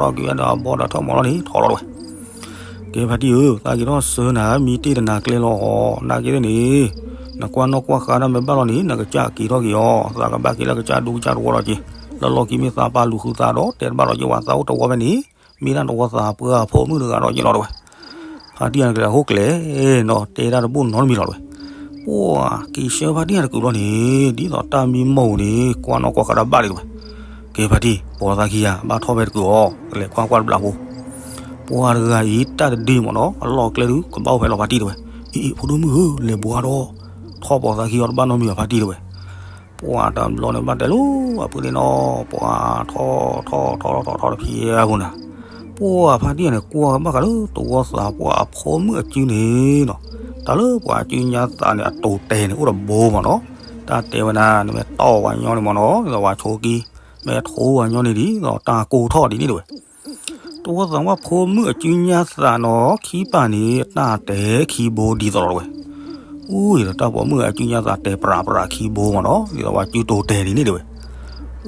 ပျံၤဝဲသု ပှၤတဘျီန့ၣ်မၤတဘၣ်ဘၣ်နီၤ ခိၣ်ဘံၣ်ခိၣ်ဘၢလီၤက့ၤနီၤ ဒိၣ်ဖုမတၤဝံၤဒီး ကၠီထီၣ်က့ၤဝဲဒီးအဘီဒီးထၢၣ်မီၤလီၤန့ၣ် ထီလီၤတဝဲ. ကဲဖါတံၢ်ဧၢ သးက့ၤထီၣ်ဆၢနၤ မံတ့ၢ်တနၤကျဲလီၤဃီ နာ်က့န့ၣ် နကွၢ်နီၣ်ကွၢ်ဃါတၢ်မ့ၢ်ဘၣ်လီၤန့ၣ် နကစၢ်က့ၤထီၣ်က့ၤအီၤ သးကဘၣ်က့ၤလၢကစၢ်ဒူကစၢ်တဝီဒီးက့ၤ လၢလီၢ်ခံမ့ၢ်သးပာ်လူၤဃုသးဒီး တဲတဘၣ်လီၤက့ၤဝဲ သးအိၣ်တဝီဖဲန့ၣ် မ့ၢ်ဒၣ်တဝီသးပှၢ်ဖိမုၣ်တဂၤဒီးက့ၤလီၤတဝဲ. ဖါတံၢ်န့ၣ်ကလဲၤဟိၣ်ကျဲနီၤ တဲတၢ်တဘိၣ်နီတမံၤလီၤတဝဲ. ပှၤက့ၤဆှၢဖါတံၢ်တကုာ်ဘျီန့ၣ် ဒ်သိးတၢ်မံမီၢ်န့ၣ် ကွၢ်နီၣ်ကွၢ်ဃါတၢ်ဘၣ်လံတဝဲ. ကဲဖါတံၢ် ပိာ်သးခံဂၤ ဘၣ်ထီၣ်ဖဲတကုာ်အီၤ ကလဲၤကွၢ်ကွၢ်တဘျီဖိ. ပှၤတဂၤအံၤ တၢ်တဒ့မ့ၢ်နီၤ အလီၢ်ကျဲဒုး ကဘၣ်အိၣ်ဖဲလီၤဖါတံၢ်တဝဲ. အံၤ ဖိဒိၣ်မုၣ်ဧၢ လဲၤဘှါဒီး ထီၣ်ပိာ်သးခံအီၤတဘၣ်နီတမံၤဘၣ်ဖါတံၢ်တဝဲ. ပှၤတဘျီန့ၣ်ဘၣ်တဲလိာ် အဖုန့ၣ်နီၤ ပှၤထီၣ်ထီၣ်ထီၣ်ထီၣ်ထီၣ်ထီၣ်တဖျဲးအဃိန့ၣ် ပှၤဖါတံၢ်န့ၣ် ကွၢ်ဘၣ်ဃးလၢတဝီသးပှၢ်အဖိမုၣ်အစုန့ၣ်နီၤ တၢ်လၢပှၤစုညါသးန့ၣ် အတိာ်တဲာ်န့ၣ် အိၣ်တဘိမ့ၢ်နီၤ တၢ်တဲဝဲဒၣ် နမ့ၢ်တီၢ်ပှၤညီန့ၣ်မ့ၢ်နီၤ ဒ်သိးပှၤဆိကံ မ့ၢ်ထိပှၤညီန့ၣ်ဒ်သိးတၢ်ကိၢ်ထီၣ်ဒ်န့ၣ်တဝဲ. တဝီသးပှၢ်ဖိမုၣ်အစုညါသးနီၤ ခံပၢ်န့ၣ် တၢ်တဲာ်ခံဘိဒ်သိးလီၤတဝဲ. အူအံၤဒီး တၢ်ပိာ်မုၣ်အစုညါသးတဲာ်ပြးပြးခံဘိမ့ၢ်နီၤ ဒ်သိးပှၤစုတိာ်တဲာ်ဒ်န့ၣ်တဝဲ.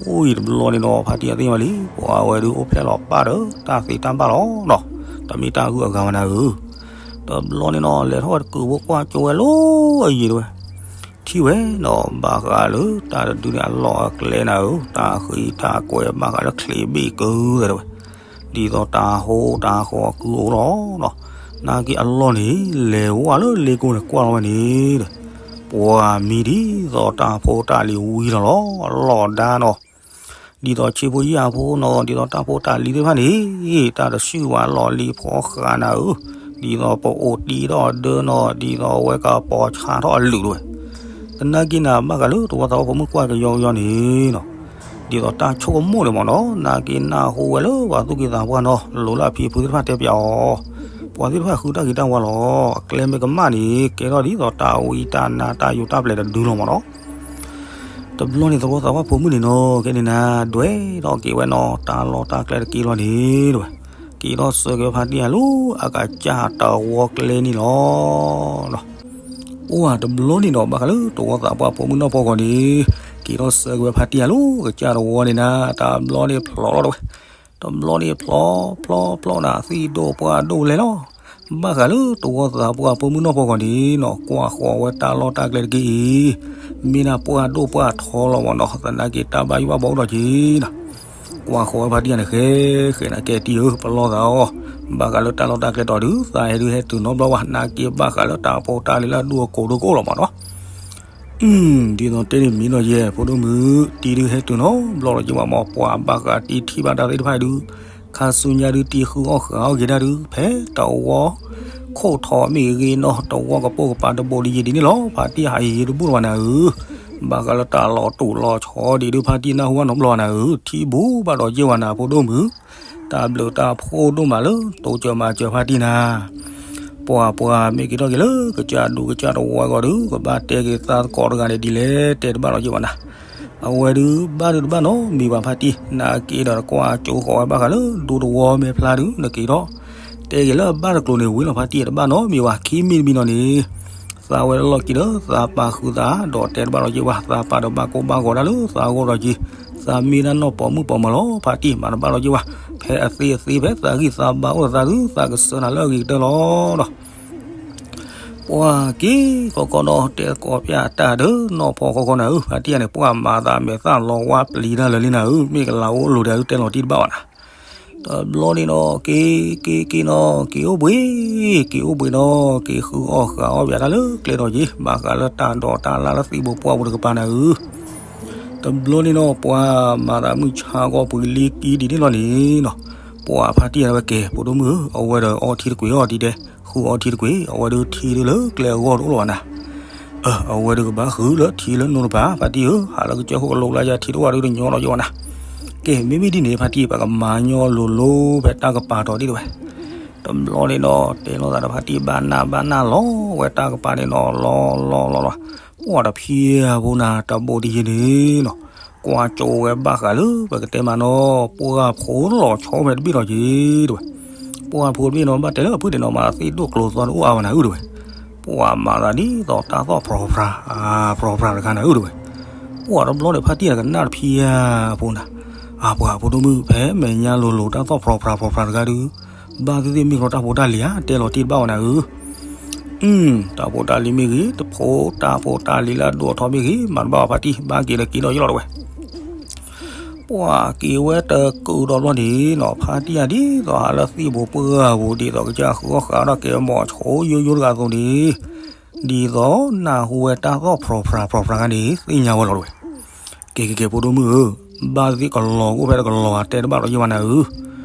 အူအံၤတဘျီန့ၣ်နီၤ ဖါတံၢ်အသ့ၣ်ညါလံ ပှၤဝဲဒုးအိၣ်ဖျဲၣ်လီၤပၢ်ဒီး တၢ်သ့တၢ်ဘၣ်လီၤနီၤ တမ့ၢ်တၢ်ဂုၢ်အဂၤဝဲနၤဧၢ. တဘျီန့ၣ်နီၤ လဲၤထီၣ်ဝဲတကုာ်ဖိကွၢ်ကၠိဝဲလီၤအယံၤတဝဲ. ထံၣ်ဝဲနီၤ ဘၣ်ဃးလၢတၢ်တဒုန့ၣ် အလီၢ်အကျဲနၤဧၢ တၢ်ဃံတၢ်ကွဲးဘၣ်ဃးလၢချံးဘ့ၣ်ကုၢ်သဲးတဝဲ. ဒ်သိးတၢ်ဟိတၢ်ဃီကုၢ်အိၣ်လီၤနီၤ. နာ်က့အလီၢ်န့ၣ် လဲၤဝဲလၢလ့ကိန့ၣ် ကွၢ်လီၤဝဲန့ၣ်ဒီး ပှၤမံဒ်သိးတၢ်ဖိတၢ်လံၤဝံၤလီၤလီၤ အလီၢ်ဒါနီၤ. ဒ်သိးဆ့ဖိယာ်ဖိနီၤ ဒ်သိးတၢ်ဖိတၢ်လံၤသ့ၣ်တဖၣ်န့ၣ် တၢ်တစုၣ်ဝဲလီၢ်လံၤဖီဃးနၤဧၢ, ဒ်သိးပအိၣ်တ့ထီၣ်အဒၢနီၤ ဒ်သိးအဝဲကပီၤဆါထီၣ်အလုၢ်တဝဲ, သနာ်က့နၤ ဘၣ်ဃးလၢသဝီသးပှၢ်ဖိမုၣ်ကွၢ်ကယီကယီန့ၣ်နီၤ ဒ်သိးတၢ်ဆိကမိၣ်န့ၣ်မ့ၢ်နီၤ နာ်က့နၢ်ဟူဝဲလၢပှၤသူၣ်က့သးပှၢ်နီၤ လိၤလၢအဖံအဖုသ့ၣ်တဖၣ်တဲပျးအီၤ, ပှၤသ့ၣ်တဖၣ်ဃုတၢ်ဂ့ၤတၢ်ဝါလီၤ. အကျဲမ့ၢ်ကမၣ်န့ၣ် ကဲထီၣ်ဒ်သိးတၢ်ဝံတၢ်နါတၢ်ယိးတၢ်ပျဲၤတဒုလီၤမ့ၢ်နီၤ. တဘျီန့ၣ်သဝီသးပှၢ်ဖိမုၣ်န့ၣ်နီၤ ကဲန့ၣ်နၤ ဒွဲၣ်ထီၣ်က့ၤဝဲနီၤ တၢ်လီၢ်တၢ်ကျဲတက့ၢ်လီၤန့ၣ်တဝဲ, က့ၤထီၣ်ဆၢက့ၤဖါတံၢ်အလိၤ အကစၢ်တဝီကျဲန့ၣ်လီၤ. အိၣ်ဧါ တဘျီန့ၣ်နီၤ ဘၣ်ဃးလၢသဝီသးပှၢ်ဖိမုၣ်နီၢ်ဖီကီၢ်န့ၣ် က့ၤထီၣ်ဆၢက့ၤဝဲဖါတံၢ်အလိၤ ကစၢ်တဝီန့ၣ်နၤ တဘျီန့ၣ်ဖျိးလီၤတဝဲ, တဘျီန့ၣ်ဖျိးဖျိဖျိနၤ သံၣ်ဒိၣ်ပှၢ်ဒိၣ်လဲၤလီၤ. ဘၣ်ဃးလၢသဝီသးပှၢ်ဖိမုၣ်နီၢ်ဖီကီၢ်န့ၣ်နီၤ ကွၢ်ဃီၤဝဲတၢ်လီၢ်တၢ်ကျဲတက့ၢ်အံၤ မ့ၢ်ဒၣ်ပှၢ်ဒိၣ်ပှၢ်ထီလီၤမ့ၢ်နီၤ သနာ်က့တၢ်ဘၣ်ယိၣ်ဘၣ်ဘီအိၣ်ဒီးက့ၤနီၤ. ကွၢ်ဃီၤဝဲဖါတံၢ်န့ၣ် ဃဲဃဲနၤ ကဲတံၢ်ဧၢ ပလီၢ်သးအီၤ ဘၣ်ဃးလၢတၢ်လီၢ်တၢ်ကျဲတီၤဒုး သးဟဲဒုးဟဲတုၤနီတဘျီဘၣ် နာ်က့ဘၣ်ဃးလၢတၢ်ဖိတၢ်လံၤလၢအဒိၣ်အကိးဒိၣ်ကိးလီၤမ့ၢ်နီၤ. ဒ်သိးတဲန့ၣ်မံၤဒီးယဲ ဖိဒိၣ်မုၣ် တံၢ်ဒုးဟဲတုၤနီတဘျီလီၤက့ၤဘၣ်မ့ၢ် ပှၤဘၣ်ဃးတံၢ်ထံၣ်ဘၣ်တၢ်သ့ၣ်တဖၣ်အံၤဒုး ခါဆူညါဒုးတံၢ်ဃုအီၣ်ဃုအီၣ်က့ၤဒၣ်ဒုး ဖဲတဝီခိၣ်ထီမ့ၢ်ဂ့ၤနီၤ တဝီကပိာ်ကပၤတဘိးဒ်ယံၤဒ်န့ၣ်လီၤ ဖါတံၢ်ဟးယံၤတဘူၣ်လီၤဘၣ်နၤဧၢ. ဘၣ်ဃးလၢတၢ်လီၤတူာ်လီၤဆီဒ်ဒုး ဖါတံၢ်နၢ်ဟူဘၣ်နီတဘျီဘၣ်နၤဧၢ ထံၣ်ဘူဘၣ်ဒီးယဲၢ်ဝဲနၤ ဖိဒိၣ်မုၣ် တၢ်ဘျုးတၢ်ဖှိၣ်ဒိၣ်မးလၢ တိစၢၤမၤစၢၤဖါတံၢ်နၤ ပှၤပှၤမ့ၢ်က့ၤထီၣ်က့ၤလၢကစၢ်ဒူကစၢ်တဝီအဂီၢ်ဒီး ကဘၣ်တဲက့ၤသးသကိးတဂၤန့ၣ်ဒ်လဲၣ် တဲတဘၣ်ဒီးယဲၢ်ဝဲနၤ. အဝဲဒုးဘၣ်ဒုးတဘၣ်နီတမံၤဘၣ်ဖါတံၢ် နာ်က့ဒီးတကွၢ်ကၠိဃီၤဝဲဘၣ်ဃးလၢဒူသဝီမဲာ်ဖျါဒုး နက့ၤထီၣ် တဲက့ၤလၢအဘၣ်တကျိၤန့ၣ်ဝံၤလီၤဖါတံၢ် တဘၣ်နီတမံၤဘၣ် ခံမံၤတမံၤနီၤန့ၣ် သးဝဲလၢလီၢ်ခံဒီး သးပာ်ဃုာ်သး ဒီးတဲတဘၣ်ဒီးယဲၢ်ဝဲ သးပာ်ဒီးဘၣ်ကိၢ်ဘၣ်ဂီၤဒၣ်လၢသးအဂီၢ်ဒီးက့ၤ သးမ့ၢ်ဒၣ်နီၢ်ပိာ်မုၣ်ပိာ်မၢၤလီၤ ဖါတံၢ်မၤတဘၣ်ဒီးယဲၢ်ဝဲ ဖဲအသ့အသ့ဖဲသးဂံၢ်သးဘါအိၣ်ဒီးသးဒုး သးကဆှၢနၤလၢအဂ့ၤကတၢၢ်လီၤဒီး ပှၤက့ၤကီကီဒီး တဲသကိးပျၢ်တၢ်ဒီးနီၢ်ဖီကီကီနၤဧၢ ဖါတံၢ်ယၤန့ၣ် ပှၤမၤသးမဲာ်သၣ်လီၤဝါပျံၤတၢ်လၢာ်လံနၤဧၢ မ့ၢ်ကလၤအိၣ်လိၤဒဲးဒုးတဲလီၤတံၢ်တဘၣ်ဘၣ်နၤ. တဘျီန့ၣ်ဒီး က့ၤက့ၤက့ၤနီၤ က့ၤအိၣ်ဘှံး က့ၤအိၣ်ဘှံးနီၤ က့ၤဃုအီၣ်ဃုအီၣ်ဘၣ်တၢ်လၢကျဲဒီးက့ၤ ဘၣ်ဃးလၢတၢ်ဒိးတၢ်လၢ်လၢသံးဘိပှၢ်ပူၤတကပၤနၤဧၢ တဘျီန့ၣ်ဒီး ပှၤမၤသးမုၢ်ဆါဂီၢ်ပှ့ၤလံကံဒ်န့ၣ်လီၤန့ၣ်နီၤ ပှၤဖါတံၢ်ယၤဝဲကဲ ဖိဒိၣ်မုၣ်ဧၢ အဝဲဒီးအီထံတကွံာ်အီၤဒ်တဲ ဃုအီထံတကွံာ် အဝဲဒုးထံဒုးလၢကျဲအဂီၢ်တအိၣ်လၢၤဘၣ်နၤ အဝဲဒုးကဘၣ်ဃုလၢထံလၢနိတပၤ ဖါတံၢ်ဧၢ ဟးလၢကစၢၢ်ခိၣ်ကလိကျါယၤထံတအိၣ်ဒုးတညီဒီးယဲၢ်ဝဲနၤ ကဲ မ့မ့ၢ်ဒ်န့ၣ် ဖါတံၢ် ပကမၤညီလိၤလိၤဖဲတၢ်ကပၤတီၤဒ်တဝဲ တဘျီန့ၣ်ဒီး တဲလိာ်သးဒီးဖါတံၢ်ဘၣ်နၢ်ဘၣ်နၢ်လီၤဝဲတၢ်ကပၤန့ၣ်နီၤ လီၤလီၤလီၤလီၤ ပှၤတဖံးဖိနၤ တဘိးတယံၤန့ၣ်နီၤ ကွၢ်ကၠိဝဲဘၣ်ဃးလၢ ပကတဲမးနီၤ ပှၢ်ဖိလီၤဆီဖဲတဘ့ၣ်လီၤက့ၤတဝဲ ပှၢ်ဖိတဘ့ၣ်နီၤ ဘၣ်တဲလၢအဖုၣ်န့ၣ်နီၤ မၤသ့ၣ်ဒိၣ်ကျိၤသီတအိၣ်အါဝဲနၤဧၢတဝဲ ပှၤမၤသးဒ်သိးတၢ်သီၣ်ဖြီဖြါ အဖြီဖြါတခါနၤဧၢတဝဲ ပှၤတဘျီန့ၣ် ဖါတံၢ်ယၤကနၣ်တဖံးဖိနၤ အပှၤဖိဒိၣ်မုၣ် ဖဲမဲာ်ညါလိၤလိၤတၢ်သီၣ်ဖြီဖြါဖြီဖြါတခါဒုး ဘၣ်သ့ၣ်သ့ၣ်မ့ၢ်ကျီတၢ်ဖိတၢ်လံၤဧါ တဲလီၤတံၢ်တဘၣ်ဝဲနၤဧၢ တၢ်ဖိတၢ်လံၤမ့ၢ်ဂ့ၤ တဖိ တၢ်ဖိတၢ်လံၤလၢအဒိၣ်အထီမ့ၢ်ဂ့ၤ မၤတဘၣ်ဝဲဖါတံၢ် ဘၣ်က့ၤဒီးက့ၤဒီးယလီၤတဝဲ ပှၤက့ၤဝဲတကုာ်ဒီးဘျီန့ၣ်နီၤ ဖါတံၢ်ယၤဒ်သိးဟးလၢသံၣ်ဘိပှၢ်ပူၤ ဒ်သိးကစၢ်ဃုအီၣ်ဃုအီၣ်ဒီးကဲမီၤဆိယိယိတဂၤအသိးန့ၣ် ဒ်သိးနၢ်ဟူဝဲတၢ်သီၣ်ဖြီဖြါဖြီဖြါတခါန့ၣ် သ့ၣ်ညါဝဲလီၤတဝဲ ကဲကဲကဲ ဖိဒိၣ်မုၣ်ဧၢ, ဘၣ်သ့ၣ်ကလီၤကအိၣ်ဖဲတကလီၤဧါ တဲတဘၣ်ဒီးယဲၢ်ဝဲနၤဧၢ,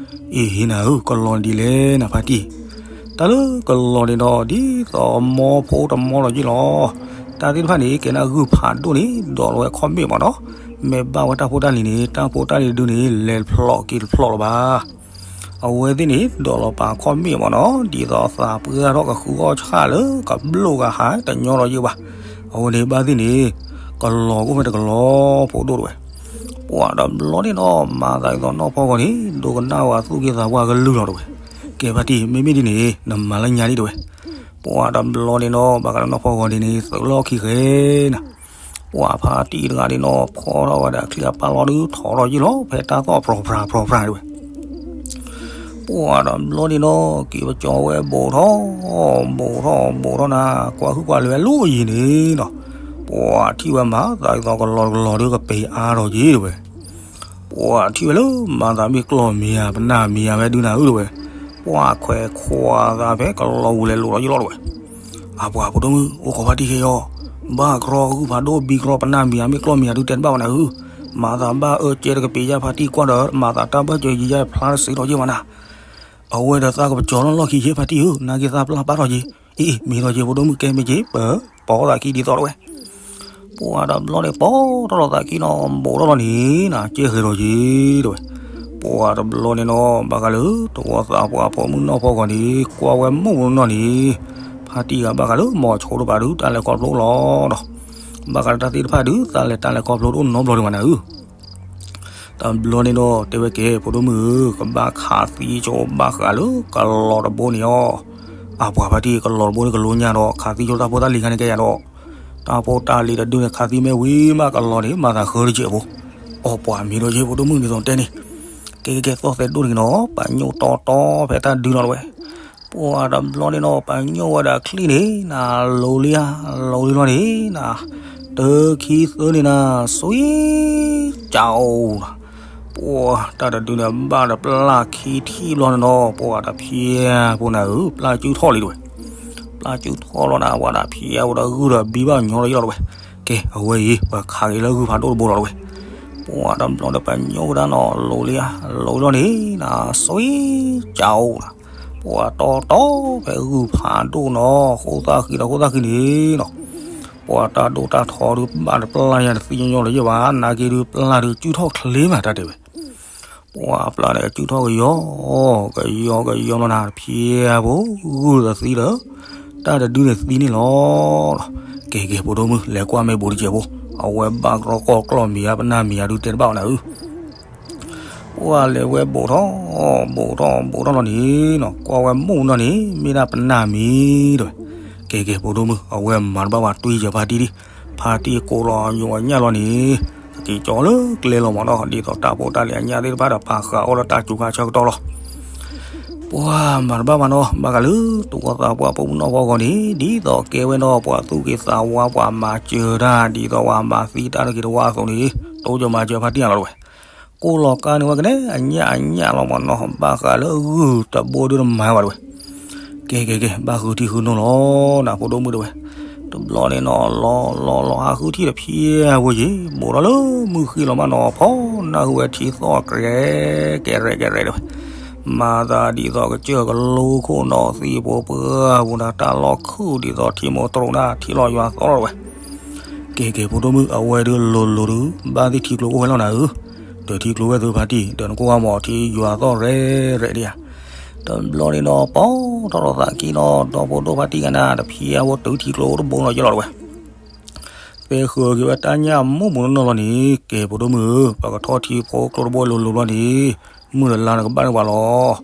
အ့ၣ်ဟ့နၤဧၢ, ကလီၤဒ်လဲၣ်နဖါတံၢ်, တၢ်လၢကလီၤန့ၣ်ဒီး ဒ်သိးမီဖိတမီဒီးယဲၢ်လီၤ, တၢ်သ့ၣ်တဖၣ်န့ၣ် ကဲနၢ်ဂုၢ်ဖးဒိၣ်န့ၣ် ဒိးလီၤဝဲခီၣ်မ့ၣ်မးနီၤ, မ့ၢ်ဘၣ်ဝဲတၢ်ဖိတၢ်လံၤန့ၣ် တၢ်ဖိတၢ်လံၤဒုန့ၣ် လဲၤတဖျိးက့ၤတဖျိးလၢၤဘၣ်. အဝဲသ့ၣ်န့ၣ် ဒိးလီၤပာ်ခီၣ်မ့ၣ်မးနီၤ, ဒ်သိးသးပှၢ်ထီၣ်ကဃုအီၣ်ဆၣ်လၢကဘျိၣ်ကဟါတညီဒီးယဲၢ်ဘၣ်. အဝဲန့ၣ်ဘၣ်သ့ၣ်န့ၣ် ကလီၤကအိၣ်ဖဲတကလီၤဖိဒိၣ်တဝဲ. ပှၤတဘျီန့ၣ်နီၤ မၤသးဒ်သိးနီၢ်ဖီဂီၤန့ၣ် ဒိကနၣ်ဝဲသူၣ်က့သးပှၢ်ကလုၢ်လီၤတဝဲ. ကဲဖါတံၢ် မ့မ့ၢ်ဒ်န့ၣ် နမၤလၢညါဒ်တဝဲ. ပှၤတဘျီန့ၣ်နီၤ ဘၣ်ဃးလၢနီၢ်ဖီဂီၤန့ၣ်န့ၣ် သုးလီၢ်ခံဃဲနၤ ပှၤဖါတံၢ်တဂၤန့ၣ်နီၤ ဖီထီၣ်ဝဲဒၣ်ချံအပၢ်လီၤဒုး ထီၣ်ထီၣ်ယံာ်လီၤ ဖဲတၢ်သီၣ်ဖြီဖြါဖြီဖြါတဝဲ. ပှၤတဘျီန့ၣ်နီၤ က့ၤပကၠီဝဲဘူးထီၣ် ဘူးထီၣ်ဘူးထီၣ်နၤ ကွၢ်ဟုၣ်ကွၢ်လၢဝဲလီၤယံာ်န့ၣ်နီၤ. ပှၤထံၣ်ဝဲမၤသးဒ်သိးကလီၤတကလီၤဒုးကပ့ၤအါထီၣ်က့ၤတဝဲ. ပှၤထံၣ်ဝဲလၢမၤသးမ့ၢ်ကျီၢ်မံၤဧါ ပနၢ်မံၤဧါဝဲဒုးနၤဧၢတဝဲ. ပှၤခွဲးခွါသးဖဲကလီၤဝူၤလဲၤလိာ်ဒီးယံာ်လီၤတဝဲ. အပှၤဖိဒိၣ်မုၣ် အိၣ်ခိးဖါတံၢ်ခဲအံၤ ဘၣ်ကြီဂုၢ်ဖးဒိၣ်ဘံကြီ ပနၢ်မံၤဧါ မ့ၢ်ကျီၢ်မံၤဧါဒုးတဲတဘၣ်ဝဲနၤဧၢ. မၤသးဘၣ်အၢကဲတကပ့ၤယါ ဖါတံၢ်ကွၢ်ဒီး မၤသးတၢ်ဘၣ်စၢၤယံၤယါဖျါတစ့းထီၣ်ယဲၢ်မးနၤ. အဝဲဒီးသးကပကၠီၤလီၢ်လီၢ်ခံယဲၢ် ဖါတံၢ်ဧၢ, နာ်က့သးပျၢ်ပာ်ထီၣ်က့ၤ, အံၤအံၤ မ့ၢ်ထီၣ်က့ၤ ဖိဒိၣ်မုၣ်ကဲမ့ၢ်က့ၤ ပပိာ်သးခံဒ်သိးတဝဲ ပှၤတဘျီန့ၣ် ပိာ်ထီၣ်လီၤသးခံနီၤ ဘူးထီၣ်လီၤန့ၣ်နၤ ကဲဃဲၤထီၣ်က့ၤတဝဲ. ပှၤတဘျီန့ၣ်နီၤ ဘၣ်ဃးလၢ တဝီသးပှၢ်ဖိမုၣ်နီၢ်ဖီဂီၤန့ၣ် ကွၢ်ဝဲမုၢ်နီၢ်န့ၣ် ဖါတံၢ်ဂၤဘၣ်ဃးလၢ မီၤဆိတဘၣ်ဒုး တၢ်လဲၤခီဖျိလီၤဒီး ဘၣ်ဃးလၢတၢ်သ့ၣ်တဖၣ်ဒုး သးလဲၤတၢ်လဲၤခီဖျိတအိၣ်နီတဘျီဒံးဘၣ်နၤဧၢ. တဘျီန့ၣ်ဒီး တဲဝဲကဲ ဖိဒိၣ်မုၣ်ဧၢ, ကဘၣ်ခးသံကၠိဘၣ်ဃးလၢကလီၤတဘိန့ၣ်အီၤ, အပှၤဖါတံၢ် ကလီၤတဘိန့ၣ်ကလိညါဒီး ခးသံကၠိတၢ်ဖိတၢ်လံၤခါန့ၣ်ကဲယၤဒီး, တၢ်ဖိတၢ်လံၤတဒုန့ၣ် ခးသံမ့ၢ်ဝံၤမးကလီၤန့ၣ် မၤသးဃၢတစဲးဖိ, အီပှၤမ့ၢ်ဒီးယဲၢ် ဖိဒိၣ်မုၣ်ဒ်သိးတဲန့ၣ်, ကဲကဲကဲ သီၣ်သဲးဒိၣ်တဂ့ၤနီၤ ပညိၣ်တီတီဖဲတၢ်ဒုနီၤတဝဲ ပှၤတဘျီန့ၣ်နီၤ ပညိၣ်ဝဲဒၣ်ချံၣ်န့ၣ်နၤ လိၤလံဧါ, လိၤလံလီၤန့ၣ်နၤ, တခံသၢန့ၣ်နၤ စွံကၠိလီၤ, ပှၤတၢ်တဒုန့ၣ် ဘၣ်ဒီးပျၢ်ခံထံၣ်ဘျီန့ၣ်နီၤ ပှၤတဖျဲးဖိနၤဧၢ ပျၢ်စုၣ်ထီၣ်လံတဝဲ, ပျၢ်စုၣ်ထီၣ်လီၤနၤ ပှၤတဖျဲးဖိဒီးဂုၢ်ဒီးဘံဘၣ်ညီလီၤယလီၤတဝဲ, ကဲ အဝဲအံၤ ပှၤခးက့ၤလၢဂုၢ်ဖးဒိၣ်တဘိလီၤတဝဲ ပှၤတဘျီဒီးပညိၣ်ဝဲဒၣ်နီၤ လိၤလံဧါ လိၤလီၤန့ၣ်နၤ စွံကၠိလီၤ, ပှၤတီတီဖဲဂုၢ်ဖးဒိၣ်နီၤ ဃိသၣ်ဃံဒီးဃိသၣ်ဃံန့ၣ်နီၤ, ပှၤတၢ်ဒိၣ်တၢ်ထီဒုး ဘၣ်တပျၢ်ယၤတသံညီညီလၢၤယဲၢ်ဘၣ် နာ်က့ဒုးပျၢ်ဒုးစုၣ်ထီၣ်ချ့မး တၢ်တဲဝဲ ပှၤပျၢ်န့ၣ် ကစုၣ်ထီၣ်ကယီ ကယီကယီလီၤနၤ တဖျဲးဖိဂုၢ်ဒီးသံဒီး တၢ်တဒုန့ၣ်သံန့ၣ်လီၤ. ကဲကဲ ဖိဒိၣ်မုၣ် လဲၤကွၢ်မ့ၢ်ဘူးတစဲးဖိ, အဝဲဘၣ်ကရီကီၢ်ကျီၢ်မံၤဧါ ပနၢ်မံၤဧါဒုးတဲတဘၣ်အီၤနၤဧၢ ပှၤလဲၤဝဲဘူးထီၣ် ဘူးထီၣ်လီၤန့ၣ်နီၤ ကွၢ်ဝဲမုၢ်နီၢ်န့ၣ် မ့ၢ်ဒၣ်ပနၢ်မံၤတဝဲ, ကဲကဲ ဖိဒိၣ်မုၣ် အဝဲမၤတဘၣ်ဝဲ တွံၢ်ယၤဖါတံၢ်ဒံး, ဖါတံၢ်ကိးလီၤညိးအညၣ်လီၤန့ၣ် က့ၤကၠီလၢကျဲလီၤမးနီၤ ဒ်သိးတၢ်ဖိတၢ်လံၤအညၣ်သ့ၣ်တဖၣ်ဒီး ပာ်ဃာ်အီၣ်လၢတၢ်စူၤခါဆၢကတီၢ်လီၤ ပှၤမၤတဘၣ်မးနီၤ ဘၣ်ဃးလၢ တဝီသးပှၢ်ဖိမုၣ်နီၢ်ဖီဂီၤန့ၣ် ဒ်သိးကဲဝဲနီၤ ပှၤသူၣ်က့သးဝါ ပှၤမၤစၢၤတၢ် ဒ်သိးပှၤမၤသံတၢ်တဂ့ၤတဝါအသိးန့ၣ် တိစၢၤမၤစၢၤဖါတံၢ်အလီၤတဝဲ, ကိးလီၤကါန့ၣ်ဝဲကနဲ အညၣ်အညၣ်လီၤမးနီၤ ဘၣ်ဃးလၢဂုၢ်တဘိဒုးတမၤဝဲတဝဲ ကဲကဲကဲ ဘၣ်ဃုထံၣ်ဃုနိလီၤ နဖိဒိၣ်မုၣ်တဝဲ, တဘျီန့ၣ်နီၤ လီၤလီၤလီၤဟးဃုထံၣ်တဖျဲးဖိယ့ၢ် ဘူးထီၣ်လၢမုၢ်ဃံလီၤမးနီၤ ဖီနၢ်ဟူဝဲထံသီၣ်ကရဲကဲရဲကဲရဲတဝဲ, မၤသးဒ်သိးကစၢၢ်ကလိခိၣ်နီၤ သံၣ်ဖိပှၢ်ပူၤနၤ တၢ်လီၢ်ခုၣ်ဒ်သိးထံမိၢ်တရိးနၤ ထံလီၤယွၤသီၣ်လီၤတဝဲ ကဲကဲ ဖိဒိၣ်မုၣ် အဝဲဒုးလိၤလိၤဒုး ဘၣ်သ့ၣ်ထံကျိအိၣ်ဝဲလီၤနၤဧၢ, ဒီးထံကျိဝဲသုဖါတံၢ် ဒီးနကိၢ်ဝါမး ထံယွၤသီၣ်ရဲၣ်ရဲၣ်ဒံးဧါ, တဘျီန့ၣ်နီၤ ပိာ်ထီၣ်လီၤသးခံနီၤ ဒီဖိဒိၣ်ဖါတံၢ်ဂၤနၤ တဖျဲးဖိတုၤထံကျိတဘိနီၤယလီၤတဝဲ, သဲဃုာ်က့ၤဝဲတၢ်ညၣ်မူးမူးနီၢ်နီၢ်လီၤန့ၣ် ကဲ ဖိဒိၣ်မုၣ်ဧၢ ပကထီၣ်ထံဖိကျိတဘိလိၤလိၤလီၤန့ၣ် မုၢ်တလါနကဘၣ်န့ၢ်ပှၤလီၤ,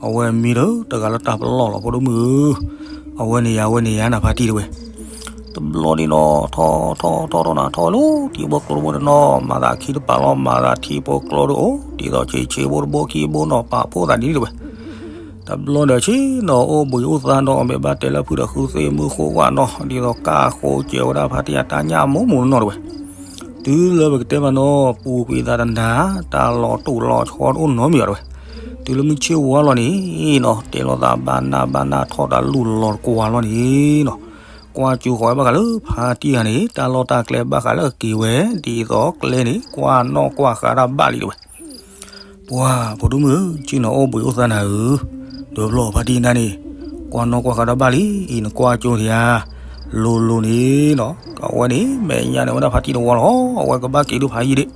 အဝဲမံဒီးတဂၤလၢတၢ်ပလီၢ်လီၤ ဖိဒိၣ်မုၣ်ဧၢ, အဝဲန့ၣ်ယၤ အဝဲန့ၣ်ယၤ နဖါတံၢ်တဝဲ တဘျီန့ၣ်နီၤ ထီၣ်ထီၣ်ထီၣ်ထီၣ်နၤ ထီၣ်လၢထံဖိကျိတဘိန့ၣ်နီၤ မၤသးခံတပၤလီၤ မၤသးထံဖိကျိတအိၣ် ဒ်သိးဆံးဆံးဖိတဘိခံဘိနီၤ ပာ်ဖှိၣ်သးဒ်န့ၣ်တဝဲ, တဘျီဒီးဆ့ၣ်နီၤအိၣ်ဘှံးအိၣ်သါနီၤ မ့ၢ်ဘၣ်တဲလၢဖုဒီးဃုသ့ၣ်မုၢ်ဃိဝဲနီၤ ဒ်သိးကၢ်ဃိစၢၤဝဲဒၣ်ဖါတံၢ်အတၢ်ညၣ်မူးမူးနီၢ်နီၢ်တဝဲ တုၤလၢပကတဲမးနီၤ ပူၤကွံာ်သးတနၤ တၢ်လီၤတူာ်လီၤဆီတအိၣ်နီတမံၤဘၣ်တဝဲ, တုၤလၢမုၢ်ဆ့ၣ်ဝါလီၤန့ၣ်နီၤ တဲလိာ်သးဘၣ်နၢ်ဘၣ်နၢ်ထီၣ်တၢ်လူၢ်လီၤတကွၢ်လီၤန့ၣ်နီၤ, ကွၢ်ကၠိဃီၤဝဲဘၣ်ဃးလၢဖါတံၢ်ဂၤန့ၣ် တၢ်လီၢ်တၢ်ကျဲဘၣ်ဃးလၢအက့ၤဝဲ ဒ်သိးကျဲန့ၣ် ကွၢ်နီၣ်ကွၢ်ဃာ်တၢ်ဘၣ်လံတဝဲ ပှၤ ဖိဒိၣ်မုၣ်ဧၢ, ဆ့ၣ်နီၤအိၣ်ဘှံးအိၣ်သါနၤဧၢ, ဒီးဘျီဖါတံၢ်နၤန့ၣ် ကွၢ်နီၣ်ကွၢ်ဃာ်တၢ်ဘၣ်လံ, အံၤနကွၢ်ကၠိန့ၣ်ဧါ, လိၤလိၤန့ၣ်နီၤ, အဝဲန့ၣ် မဲာ်ညါန့ၢ်ဝဲဒၣ်ဖါတံၢ်တဝီလီၤ, အဝဲကဘၣ်က့ၤဒုးဖးယံာ်ဒံး,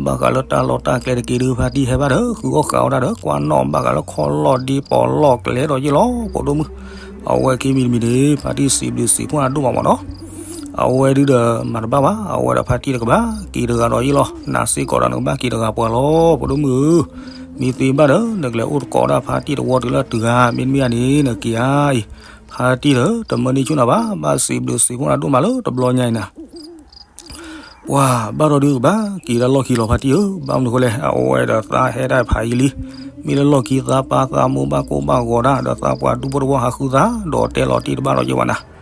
ဘၣ်ဃးလၢတၢ်လီၢ်တၢ်ကျဲတက့ၤဒုး ဖါတံၢ်ဟဲဘၣ်ဒီး ဃုအီၣ်ဃာ်အီၣ်တၢ်ဒီး ကွၢ်နီၣ်ဘၣ်ဃးလၢခီၣ်လီၢ်ဒ့ပီးလီၢ်ကျဲဒီးယ့ၢ်လီၤ, ဖိဒိၣ်မုၣ်, အဝဲက့ၤမံၤတမံၤန့ၣ် ဖါတံၢ်စံးဘျုးစံးဖှိၣ်နၤဒိၣ်မးမးနီၤ အဝဲဒုးဒီးမၤတဘၣ်ဘၣ်, အဝဲဒီးဖါတံၢ်တကဘၣ်က့ၤတဂၤဒီးယ့ၢ်လီၤ, နၤစ့ၢ်ကီးဒီးနကဘၣ်က့ၤတဂၤပှၤလီၤ, ဖိဒိၣ်မုၣ်ဧၢ, မ့ၢ်သ့ဘၣ်ဒီး နကလဲၤအိၣ်သကိးဒၣ်ဖါတံၢ်တဝီတုၤလၢတုၤဧါ, မ့တမ့ၢ်ဧါန့ၣ် နက့ၤဧါအံၤ, ဖါတံၢ်ဒီး တမၢန့ၢ်ဆူၣ်နၤဘၣ်, ဘၣ်စံးဘျုးစံးဖှိၣ်နၤဒိၣ်မးလၢတဘျီညါအံၤနၤ ပှၤဘၣ်ဒီးဒုးကဘၣ်က့ၤဒၣ်လီၢ်ခံလီၤဖါတံၢ်ဧၢ, ဘၣ်မနုၤဃိလဲၣ်, အဝဲဒီးသးဟဲဒၣ်ဖးယံာ်လံ, မ့ၢ်လၢလီၢ်ခံသးပၢ်သးမိၢ်ဘၣ်ကိၢ်ဘၣ်ဂီၤဒၣ် ဒီးသးပှၢ်ဒူဖိတဝီဟးဃုသး, ဒီးတဲလီၤတံၢ်တဘၣ်လီၤယဲၢ်ဝဲနၤ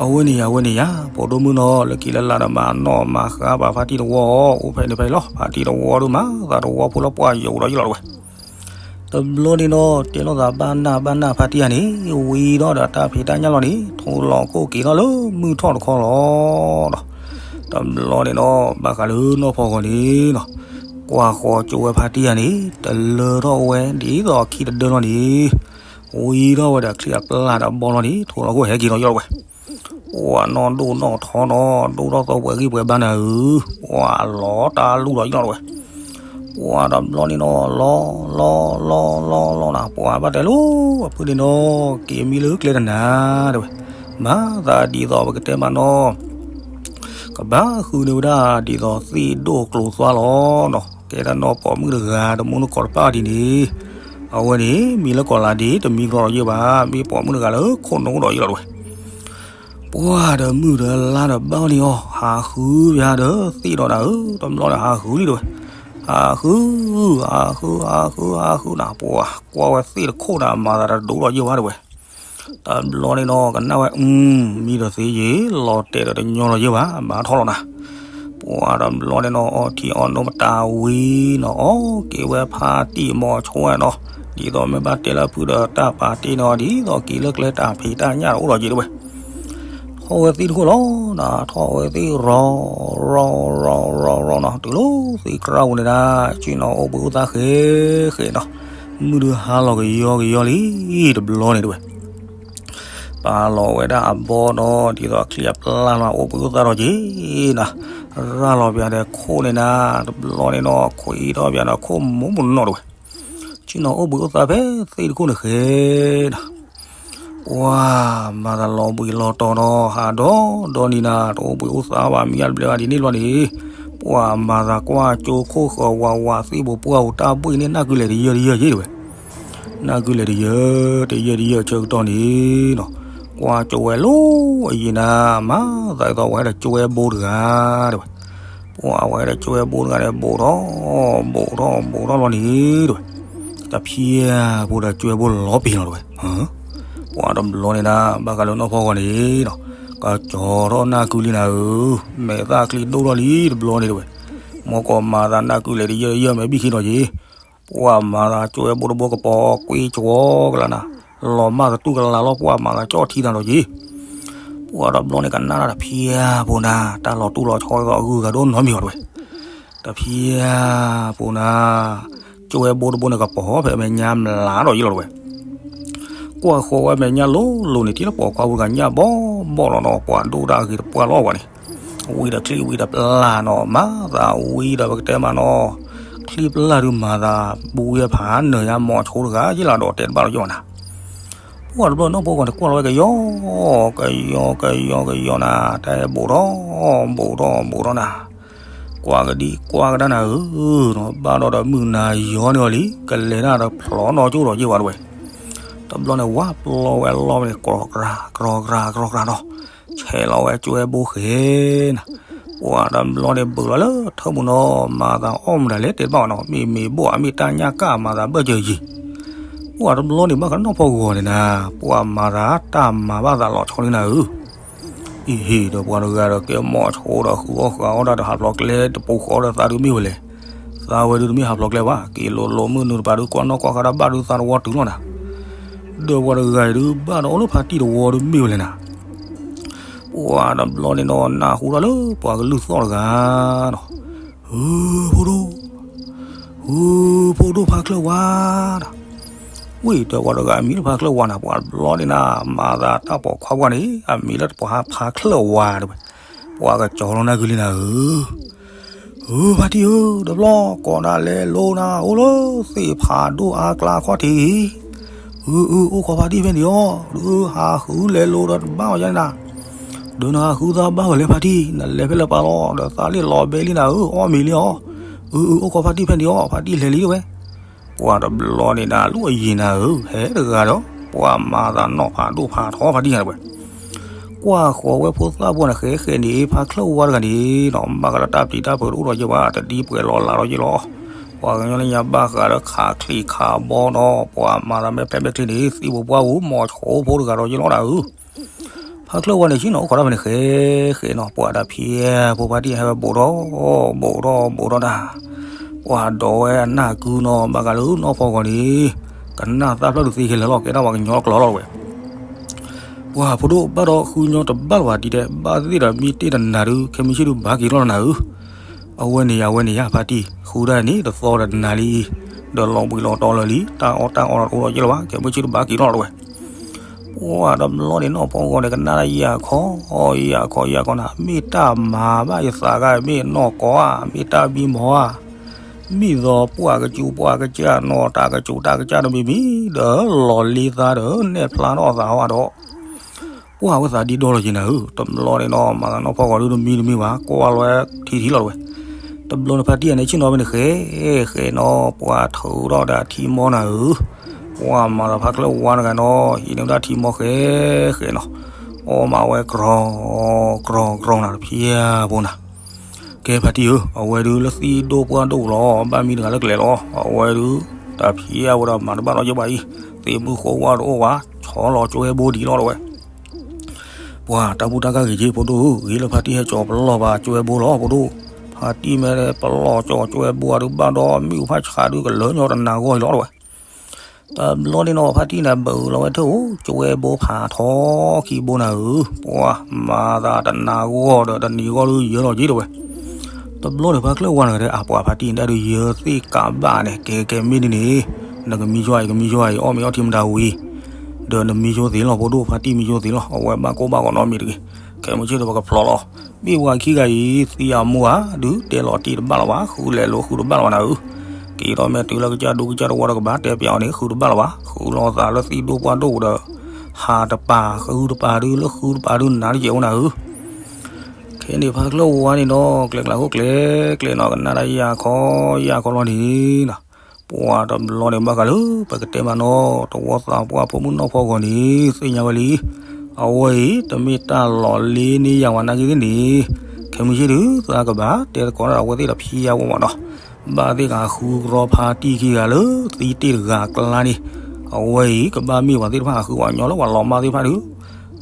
အဝဲန့ၣ်ယၤ အဝဲန့ၣ်ယၤ, ဖိဒိၣ်မုၣ်နီၤ လၢခံလၢလာ်ဒီးမၤနီၣ်မၤဃါပာ်ဖါတံၢ်တဝီအီၤ, အိၣ်ဖဲန့ၣ်ဖဲအံၤလီၤ, ဖါတံၢ်တဝီဒုးမၤသးတဝီဖိလၢပှၢ်ယိာ်ဒီးယ့ၢ်လီၤတဝဲ တဘျီန့ၣ်နီၤ တဲလိာ်သးဘၣ်နၢ်ဘၣ်နၢ်ဖါတံၢ်ဧါန့ၣ်, ဝံၤဒီးဒီးတၢ်ဖံးတၢ်ညၣ်လီၤန့ၣ် ထိလီၤခိၣ်က့ၤထီၣ်လၢမုၢ်ထီၣ်တခီလီၤဒီး တဘျီန့ၣ်နီၤ ဘၣ်ဃးလၢနီၢ်ဖီဂီၤန့ၣ်နီၤ, ကွၢ်ဃီၤကၠိဝဲဖါတံၢ်ဧါန့ၣ် တလၢထီၣ်ဝဲဒ်သိးခံတဒၢလီၤန့ၣ်, ဝံထီၣ်ဝဲဒီးချံအပျၢ်တဘီလီၤန့ၣ် ထိးလီၤခိၣ်ဟဲက့ၤလီၤယီၢ်လီၤဝဲ, ပှၤနီၢ်ဒိၣ်နီၢ်ထီနီၤ ဒိၣ်ထီၣ်သီပှဲၤဂံၢ်ပှဲၤဘါနၤဧၢ, ပှၤလီၤတၢ်လူၢ်လီၤယီၢ်လီၤဝဲ ပှၤတဘျီန့ၣ်နီၤ လီၤ လီၤ လီၤ လီၤ လီၤနၤ ပှၤဘၣ်တဲလီၤ အဖုန့ၣ်နီၤ က့ၤမံလၢကျဲတနၤ တဲဝဲ, မၤသးဒ်သိးပကတဲမးနီၤ ကဘၣ်ဃုန့ၢ်ဝဲဒၣ်ဒ်သိးသ့ၣ်ဒိၣ်ကျိၤသွါလီၤနီၤ, ကဲတၢ်နီၤပိာ်မုၣ်တဂၤ တမူတကိးတပၣ်ဒ်န့ၣ်, အဝဲန့ၣ် မံလၢကီၢ်လၤဒ့ တမံကလီလီၤယဲၢ်ဘၣ်, မ့ၢ်ပိာ်မုၣ်တဂၤလၢခိၣ်နူာ်ဒီးယဲၢ်လီၤတဝဲ ပှၤဒီးမုၢ်ဒီးလါဒီးဘၣ်အီၤန့ၣ်အီၤ ဟးဃုယၤဒီးသ့ၣ်ဒီးနၤဧၢ, တဘျီန့ၣ်ဟးဃုလံတဝဲ, ဟးဃု ဟးဃု ဟးဃု ဟးဃုနၤ ပှၤကွၢ်ဝဲသ့ၣ်တခိၣ်နၤ မၤသးတဒိၣ်လီၤယဲၢ်ဘၣ်တဝဲ, တဘျီန့ၣ်နီၤ ကနၣ်ဝဲ အု မံဒီးသ့ယ့ၢ် လီၤတဲာ်ဒီးတညီလီၤယဲၢ်ဘၣ် ဘၣ်ထီၣ်လီၤနၤ ပှၤတဘျီန့ၣ်နီၤ အီထံအီနိမတၤဝံၤနီၤ အီက့ၤဝဲဖါတံၢ်မီၤဆိဝဲနီၤ, ဒ်သိးမ့ၢ်ဘၣ်တဲလၢဖုဒီးတၢ်ပာ်တ့ၢ်နီၤ ဒ်သိးက့ၤလၢကျဲတၢ်ဖံးတၢ်ညၣ်တအိၣ်လီၤက့ၤတဝဲ, ထီၣ်ဝဲသ့ၣ်တခိၣ်လီၤနၤ ထီၣ်ဝဲသ့ၣ်ရီ ရီ ရီ ရီ ရီနီၤ တုၤလီၤသ့ၣ်ကြၢ်ပူၤန့ၣ်ဒၣ် ဆ့ၣ်နီၤအိၣ်ဘှံးအိၣ်သါဃဲဃဲနီၤ, မုၢ်ဒုးဟါလီၤကယီကယီလံ တဘျီန့ၣ်တဝဲ ပာ်လီၤဝဲဒၣ်အဘီနီၤ ဒ်သိးအချံအပျၢ်လီၤ အိၣ်ဘှံးအိၣ်သါထီၣ်က့ၤနၤ, ရၤလီၤပၠးဒီးခိၣ်န့ၣ်နၤ တဘျီန့ၣ်နီၤ ခွံထီၣ်ပၠးဒီးခိၣ်မူမူနီၤတဝဲ, ဆ့ၣ်နီၤအိၣ်ဘှံးအိၣ်သါဖဲသ့ၣ်တခိၣ်န့ၣ်ဃဲနၤ, ပှၤမၤသးလီၤဘှံးလီၤတီၤနီၤ ဟးဒီးဒီနံၤနၤ တအိၣ်ဘှံးအိၣ်သါဘၣ် မံယါတဘျဲဘၣ်ဒ်န့ၣ်လီၤန့ၣ်, ပှၤမၤသးကွၢ်ကၠိခိၣ်ဃၢၤဝးဝးသ့ၣ်ဘိပှၢ်ပူၤတၢ်ဘှံၣ်န့ၣ် နၢ်ကုလဲၤတယၢၢ်တယၢၢ်ယ့ၢ်တဝဲ နၢ်ကုလဲၤတယၢၢ် တယၢၢ်တယၢၢ်အဆၢကတီၢ်န့ၣ်နီၤ, ကွၢ်ကၠိဝဲလီၤအယံၤနၤ မၤသးဒ်သိးဝဲဟဲဒီးကၠိဝဲဘိတဂၤတဝဲ, ပှၤဝဲဟဲဒီးကၠိဝဲဘိတဂၤန့ၣ် ဘိးထီၣ် ဘိးထီၣ် ဘိးထီၣ်လီၤန့ၣ်တဝဲ, တဖျၢၣ်ဖိဒီးကၠိဝဲဘိလီၤပ့ၤလီၤတဝဲ, ပှၤတဘျီန့ၣ်နၤ ဘၣ်ဃးလၢနီၢ်ဖီဂီၤန့ၣ်နီၤ, ကကၠီထီၣ်နၢ်ကုလံနၤဧၢ, မဲာ်သၣ်ချံဒိၣ်ထီၣ်လံတဘျီန့ၣ်တဝဲ, မ့ၢ်ကီးမၤသးနၢ်ကုလဲၤတယၢၢ်တယၢၢ်မဲာ်ဘံၣ်ခံနီၤက့ၤ ပှၤမၤသးကၠိဝဲဘိတဘိကပီၤကွံကၠီကလါနၤ, လီၤမၢ်သတူၢ်ကလးလီၤ ပှၤမၤသးကၠီထံနၤဒီးယ့ၢ်, ပှၤတဘျီန့ၣ်ကနၣ်တၢ်တဖျၢၣ်ဖိနၤ တၢ်လီၤတူၢ်လီၤဆီဒ်သိးအဂုၤအဂၤဒိၣ်နီတမံၤဘၣ်တဝဲ, တဖျၢၣ်ဖိနၤ, ကၠိဝဲဘိတဘိန့ၣ်ကပီၤဖဲအမဲာ်ညါမျးဒီးယ့ၢ်လီၤတဝဲ ကွၢ်ဃီၤဝဲမဲာ်ညါလိၤလိၤန့ၣ် ထံၣ်လၢပိာ်ခွါဖိတဂၤညၣ်ဘီဘီလီၤနီၤ ပှၤဒိၣ်ဒၣ်အဂ့ၤတပှၢ်လီၤပှၤန့ၣ်, ဝံဒီးချံဝံဒီးပျၢ်နီၤ မၤသးဝံဒီးပကတဲမးနီၤ, ချံပျၢ်ဒုးမၤသးဘူးဝဲဖးနၢၤညါမီၤဆိတဂၤယ့ၢ်လီၤဒီးတဲတဘၣ်လီၤယိာ်နၤ ပှၤတဘျီနီၢ်ဖိဂီၤန့ၣ် ကွၢ်လီၤဝဲကယီ ကယီ ကယီ ကယီနၤ တၢ်ဟဲဘူးထီၣ် ဘူးထီၣ် ဘူးထီၣ်နၤ, ကွၢ်ကဒံကွၢ်ကဒါနၤဧၢ, ဘၣ်ဒီးဒီးမုၢ်နၤယီန့ၢ်အီၤလံ ကလဲၤနၤဒီးဖျီနီၢ်ကၠိဒီးယ့ၢ်ဝဲတဝဲ, တဘျီန့ၣ် ဝါပျီဝဲလီၤန့ၣ် ကြီကြၤ ကြီကြၤ ကြီကြၤနီၤ, ဆဲးလီၤဝဲကၠိဝဲဘိဃဲနၤ, ပှၤတဘျီန့ၣ် ဘုးလီၤလၢထၢၣ်မူနီၤ မၤသးအီၣ်မူဒၣ်လဲၣ်တဲတဘၣ်ဝဲနီၤ မ့ၢ်မ့ၢ်ဘိၣ်အမ့ၢ်တၢ်ညၣ်ကၣ်မၤသးဘၢၣ်စၢၤယံၤ, ပှၤတဘျီန့ၣ် ဘၣ်ကနီၢ်ဖီဂီၤန့ၣ်နၤ ပှၤမၤသးတၢ်မၤဘၣ်သးလီၤဆီလံနၤဧၢ အံၤဟ့ၣ်ဒီးပှၤတဂၤဒီး ကဲမိၤဆိဒီးဃုအီၣ်ဃုအီဒၣ်ဒီး ဟးဖျိးကျဲတပူၤဃီဒီးသးဒုးမ့ၢ်ဝဲလဲၣ်, သးဝဲဒုးတမ့ၢ်ဟးဖျိးကျဲဘၣ် က့ၤလိၤလိၤမုၢ်နုာ်တပၤဒုးကွၢ်နီၣ်ကွၢ်ဃါဒၣ်ဘၣ်ဒုးသးတဝီတုၤလီၤနၤ, ဒီးပှၤတဂၤအံၤဒုး ဘၣ်ဒီးအိၣ်လၢဖါတံၢ်တဝီဒုးမ့ၢ်ဝဲလဲၣ်နၤ, ပှၤတဘျီန့ၣ်နီၤ နၢ်ဟူထီၣ်လၢပှၤကလုၢ်သီၣ်တဂၤနီၤ, ဧၢ ဖိဒိၣ် ဧၢ ဖိဒိၣ်ဖါချၢၣ်ဝါဒီး, ဝံၤဒီးပှၤတဂၤအမံၤလၢဖါချၢၣ်ဝါနၤ ပှၤတဘျီန့ၣ်နၤ မၤသးတၢ်ပိာ်ခွါပှၢ်န့ၣ် အမံၤလၢတပှၤဖါချၢၣ်ဝါတဝဲ, ပှၤကကၠီထီၣ်နၢ်ကုလံနၤဧၢ ဧၢ ဖါတံၢ်ဧၢ တဘျီကိးနၤလဲၤလိၤနၤ အိၣ်လၢသ့ၣ်ဖးဒိၣ်အါကျါခီၣ်ထံးအံၤ, အု အု အိၣ်ခိးဖါတံၢ်ဖဲန့ၣ်အီၤ ဒုးဟးဃုလဲၤလိၤဒီးတဘၣ်ဝဲယါန့ၣ်နၤ, ဒီးနဟးဃုသးဘၣ်ဝဲလဲၣ်ဖါတံၢ် နလဲၤဖဲလဲၣ်ပာ်လီၤ ဒီးသးလံၣ်လီၤဘဲလံနၤဧၢ အီၣ်မ့ၤလံအီၤ, အု အု အိၣ်ခိးဖါတံၢ်ဖဲန့ၣ်အီၤ ဖါတံၢ်လဲၤလံတဝဲ, ပှၤတဘျီန့ၣ်နၤ လူအယံၤနၤဧၢ ဟဲတဂၤဒီး ပှၤမၤသးနီၣ်ဖးဒိၣ်ဖးထီဖါတံၢ်နၤတဝဲ ကွၢ်ဃီၤဝဲဖိသၣ်ဖိန့ၣ် ဃဲဃဲန့ၣ် ဖါချၢၣ်ဝါတဂၤန့ၣ်နီၤ ဘၣ်ဃးလၢတၢ်ပျံၤတၢ်ဖုးတအိၣ်ဒီးယဲၢ်ဘၣ် တဒ်ပှဲၤလီၤလးဒီးယဲၢ်လီၤ. ပှၤကညီလၢညါဘၣ်ဃးဒီးခးချံခးဘီနီၤ ပှၤမၤသးမ့ၢ်ဖဲမ့ၢ်ချံန့ၣ် သံဝဲပှၢ်ဝဲမိၤဆိဖိတဂၤဒီးယဲၢ်လီၤနၤဧၢ ဖါချၢၣ်ဝါန့ၣ် ဆ့ၣ်နီၤအိၣ်ခိးတၢ်ဖဲန့ၣ် ဃဲဃဲနီၤ ပှၤဒၣ်ဖံးဖိဖါတံၢ်ဟဲဝဲဘူးထီၣ် ဘူးထီၣ် ဘူးထီၣ်နၤ ပှၤဒိးဝဲအနၢ်ကုနီၤ ဘၣ်ဃးလၢနီၢ်ဖီဂီၤန့ၣ် ကနၣ်သၣ်ဖျၢၣ်ဒုးသ့ခဲလၢာ်လီၤ ကဲဒၣ်ပှၤကညီကျိာ်လီၤဝဲ ပှၤ ပှၤဖိဒိၣ်ဘၣ်ဒီးဃုညီတဘၣ်လၢၤဘၣ်ဒ်ဒဲး ဘၣ်သ့ၣ်ဒီးမ့ၢ်တ့ၢ်တနၤဒုး ခဲမုၢ်ဆ့ၣ်ဒုးဘၣ်က့ၤလီၤနၤဧၢ. အဝဲန့ၣ်ယၤ အဝဲန့ၣ်ယၤ ဖါတံၢ် ဃုဒၣ်န့ၣ် တသီဒီးတနၤလံအံၤ ဒီးလီၤဘှံးလီၤတီၤလၢာ်လံ တၢ်အီၣ်တၢ်အီတအိၣ်ဒီးယဲၢ်လၢၤဘၣ် ခဲမုၢ်ဆ့ၣ်ဒုးဘၣ်က့ၤလီၤတဝဲ ပှၤတဘျီန့ၣ်နီၢ်ဖီဂီၤန့ၣ် ကနၣ်ဒၣ်ယၤခီ ယၤခီယၤခီနၤ မ့ၢ်တၢ်မၤဘၣ်ယသးဂၤ မ့ၢ်နီၢ်ကီၢ်ဧါ မ့ၢ်တၢ်ဘံမီၤဧါ မ့ၢ်သီပှၢ်ကစူၤပှၢ်ကစၢ်နီၤ တၢ်ကစူၤတၢ်ကစၢ်တမံၤမံၤ ဒီးလီၤလ့သးဒီးနဲၣ်ဖျါထီၣ်သးဟီဒီး ပှၢ်ဝဲသးဒ့ဒီလီၤက့ၤနၤဧၢ, တဘျီန့ၣ်နီၤ မၤသးနီၢ်ဖီဂီၤဒုးတမံတမံဘၣ် ကွၢ်လီၤဝဲထံထံလီၤတဝဲ, တဘျီန့ၣ်ဖါတံၢ်ယၤန့ၣ် ဆ့ၣ်နီၤဝဲန့ၣ်ဃဲ ဃဲနီၤ ပှၤထုးထီၣ်ဒီးအထံမီနၤဧၢ, ပှၢ်မၤသးဖါချၢၣ်ဝါတဂၤနီၤ ဟံးန့ၢ်ဝဲဒၣ်ထံမီဃဲ ဃဲနီၤ, အီၣ်မးဝဲကြီ ကြီကြီနၤတဖျၢၣ်ဖိနၤ ကဲဖါတံၢ်ဧၢ, အဝဲဒုးလၢသံၣ်ဒိၣ်ပှၢ်ဒိၣ်လီၤ ဘၣ်မံတဂၤလၢကျဲလီၤ, အဝဲဒုး တၢ်ဖံးအဝဲဒီးမၤတဘၣ်ဒီးယဘၣ်အံၤ, သ့ၣ်မုၢ်ဃိဝါတအိၣ်ဘၣ်, ဆီလီၤကၠိဝဲဘိဒံးလီၤတဝဲ, ပှၤတၢ်ဘူၣ်တၢ်ဂ့ၢ်က့ၤဖိဒိၣ်ဧၢ, ဂ့ၤလၢဖါတံၢ်ဟဲကၠီၤပလီၢ်ဘၣ်ကၠိဝဲဘိလီၤဖိဒိၣ်, ဖါတံၢ်မ့ၢ်ပလီၢ်ကၠီၤကၠိဝဲဘိအဒုးဘၣ်ဒီး မ့ၣ်အူဖးဆါဒုးကလၢညီတနၤဂီၢ်အံၤလီၤတဝဲ တဘျီန့ၣ်နီၤ ဖါတံၢ်န့ၣ် ဘၣ်အုးလီၤဝဲထၢၣ်အိၣ် ကၠိဝဲဘိဖးထီခံဘိနၤဧၢ, ပှၤမၤသးတနၤဂီၢ်ဒီးတနံၤဂီၢ်ဒုးယၢလီၤက့ၤတဝဲ, တဘျီန့ၣ် ဖါချၢၣ်ဝါနၤဒီး အပှၤဖါတံၢ်န့ၣ်ဒုးယၢသ့ၣ်ကးဘၣ်န့ၣ် ကဲကဲမ့ၢ်ဒ်န့ၣ်, နကမံဆိအံၤ ကမံဆိအံၤ အီၣ်မ့ၤအီထံမတၤဝံၤ, ဒီးနမံဆိသ့လီၤဖိဒိၣ် ဖါတံၢ်မံဆိသ့လီၤ အဝဲဘၣ်ကိၢ်ဘၣ်ဂီၤနီတမံၤတဂ့ၤ, ခဲမုၢ်ဆ့ၣ်ဒီးပကဖျီလီၤ မ့ၢ်ပှၤခံဂၤအံၤ သံအမူဧါ ဒုးတဲလီၤတံၢ်တဘၣ်လီၤဘၣ် ဃုလဲၤလိာ်ဃုတဘၣ်လီၤဘၣ်နၤဧၢ, က့ၤထီၣ်မ့ၢ်တုၤလၢကစၢ်ဒူကစၢ်တဝီတကပၤ တဲပျးအီၤန့ၣ် ဃုတဘၣ်လီၤဘၣ် ဃုလိာ်သးလၢသံၣ်ဒိၣ်ပှၢ်ဒိၣ်ဒီး ဟးတပၤ ဃုတပၤဒုးလၢဃုတပၤဒုးနၤတကဲးအိၣ်နၤဧၢ, ခဲန့ၣ်ဖါချၢၣ်ဝါန့ၣ်ဒီး ကျဲးကျါခိၣ်ကျဲကျဲနီၤ ကနၣ်ဒၣ်ယၤခီယၤခီလီၤန့ၣ်နီၤ ပှၤတဘျီန့ၣ်ဘၣ်ဃးလၢ ပကတဲမးနီၤ တဝီသးပှၢ်ဖိမုၣ်နီၢ်ဖီဂီၤန့ၣ် သ့ၣ်ညါဝဲလံ, အဝဲအံၤ တမ့ၢ်တၢ်လီၤလ့န့ၢ်ယၤဝဲနာ်က့သ့ၣ်န့ၣ်, ခဲမုၢ်ဆ့ၣ်ဒုး သးကဘၣ်တဲသကိးတၢ်ဒီးအဝဲသ့ၣ်ဒီးဖံးယၤဝဲမးနီၤ, ဘၣ်သ့ၣ်ကဟးဃုကရီဖါတံၢ်ခံဂၤလၢ သံတ့ၢ်တဂၤအကျါန့ၣ်, အဝဲအံၤ ကဘၣ်မ့ၢ်ပှၤသ့ၣ်တဖၣ်ဟးဃုပှၤကညီလၢပှၤလီၤမၢ်သ့ၣ်တဖၣ်ဒုး,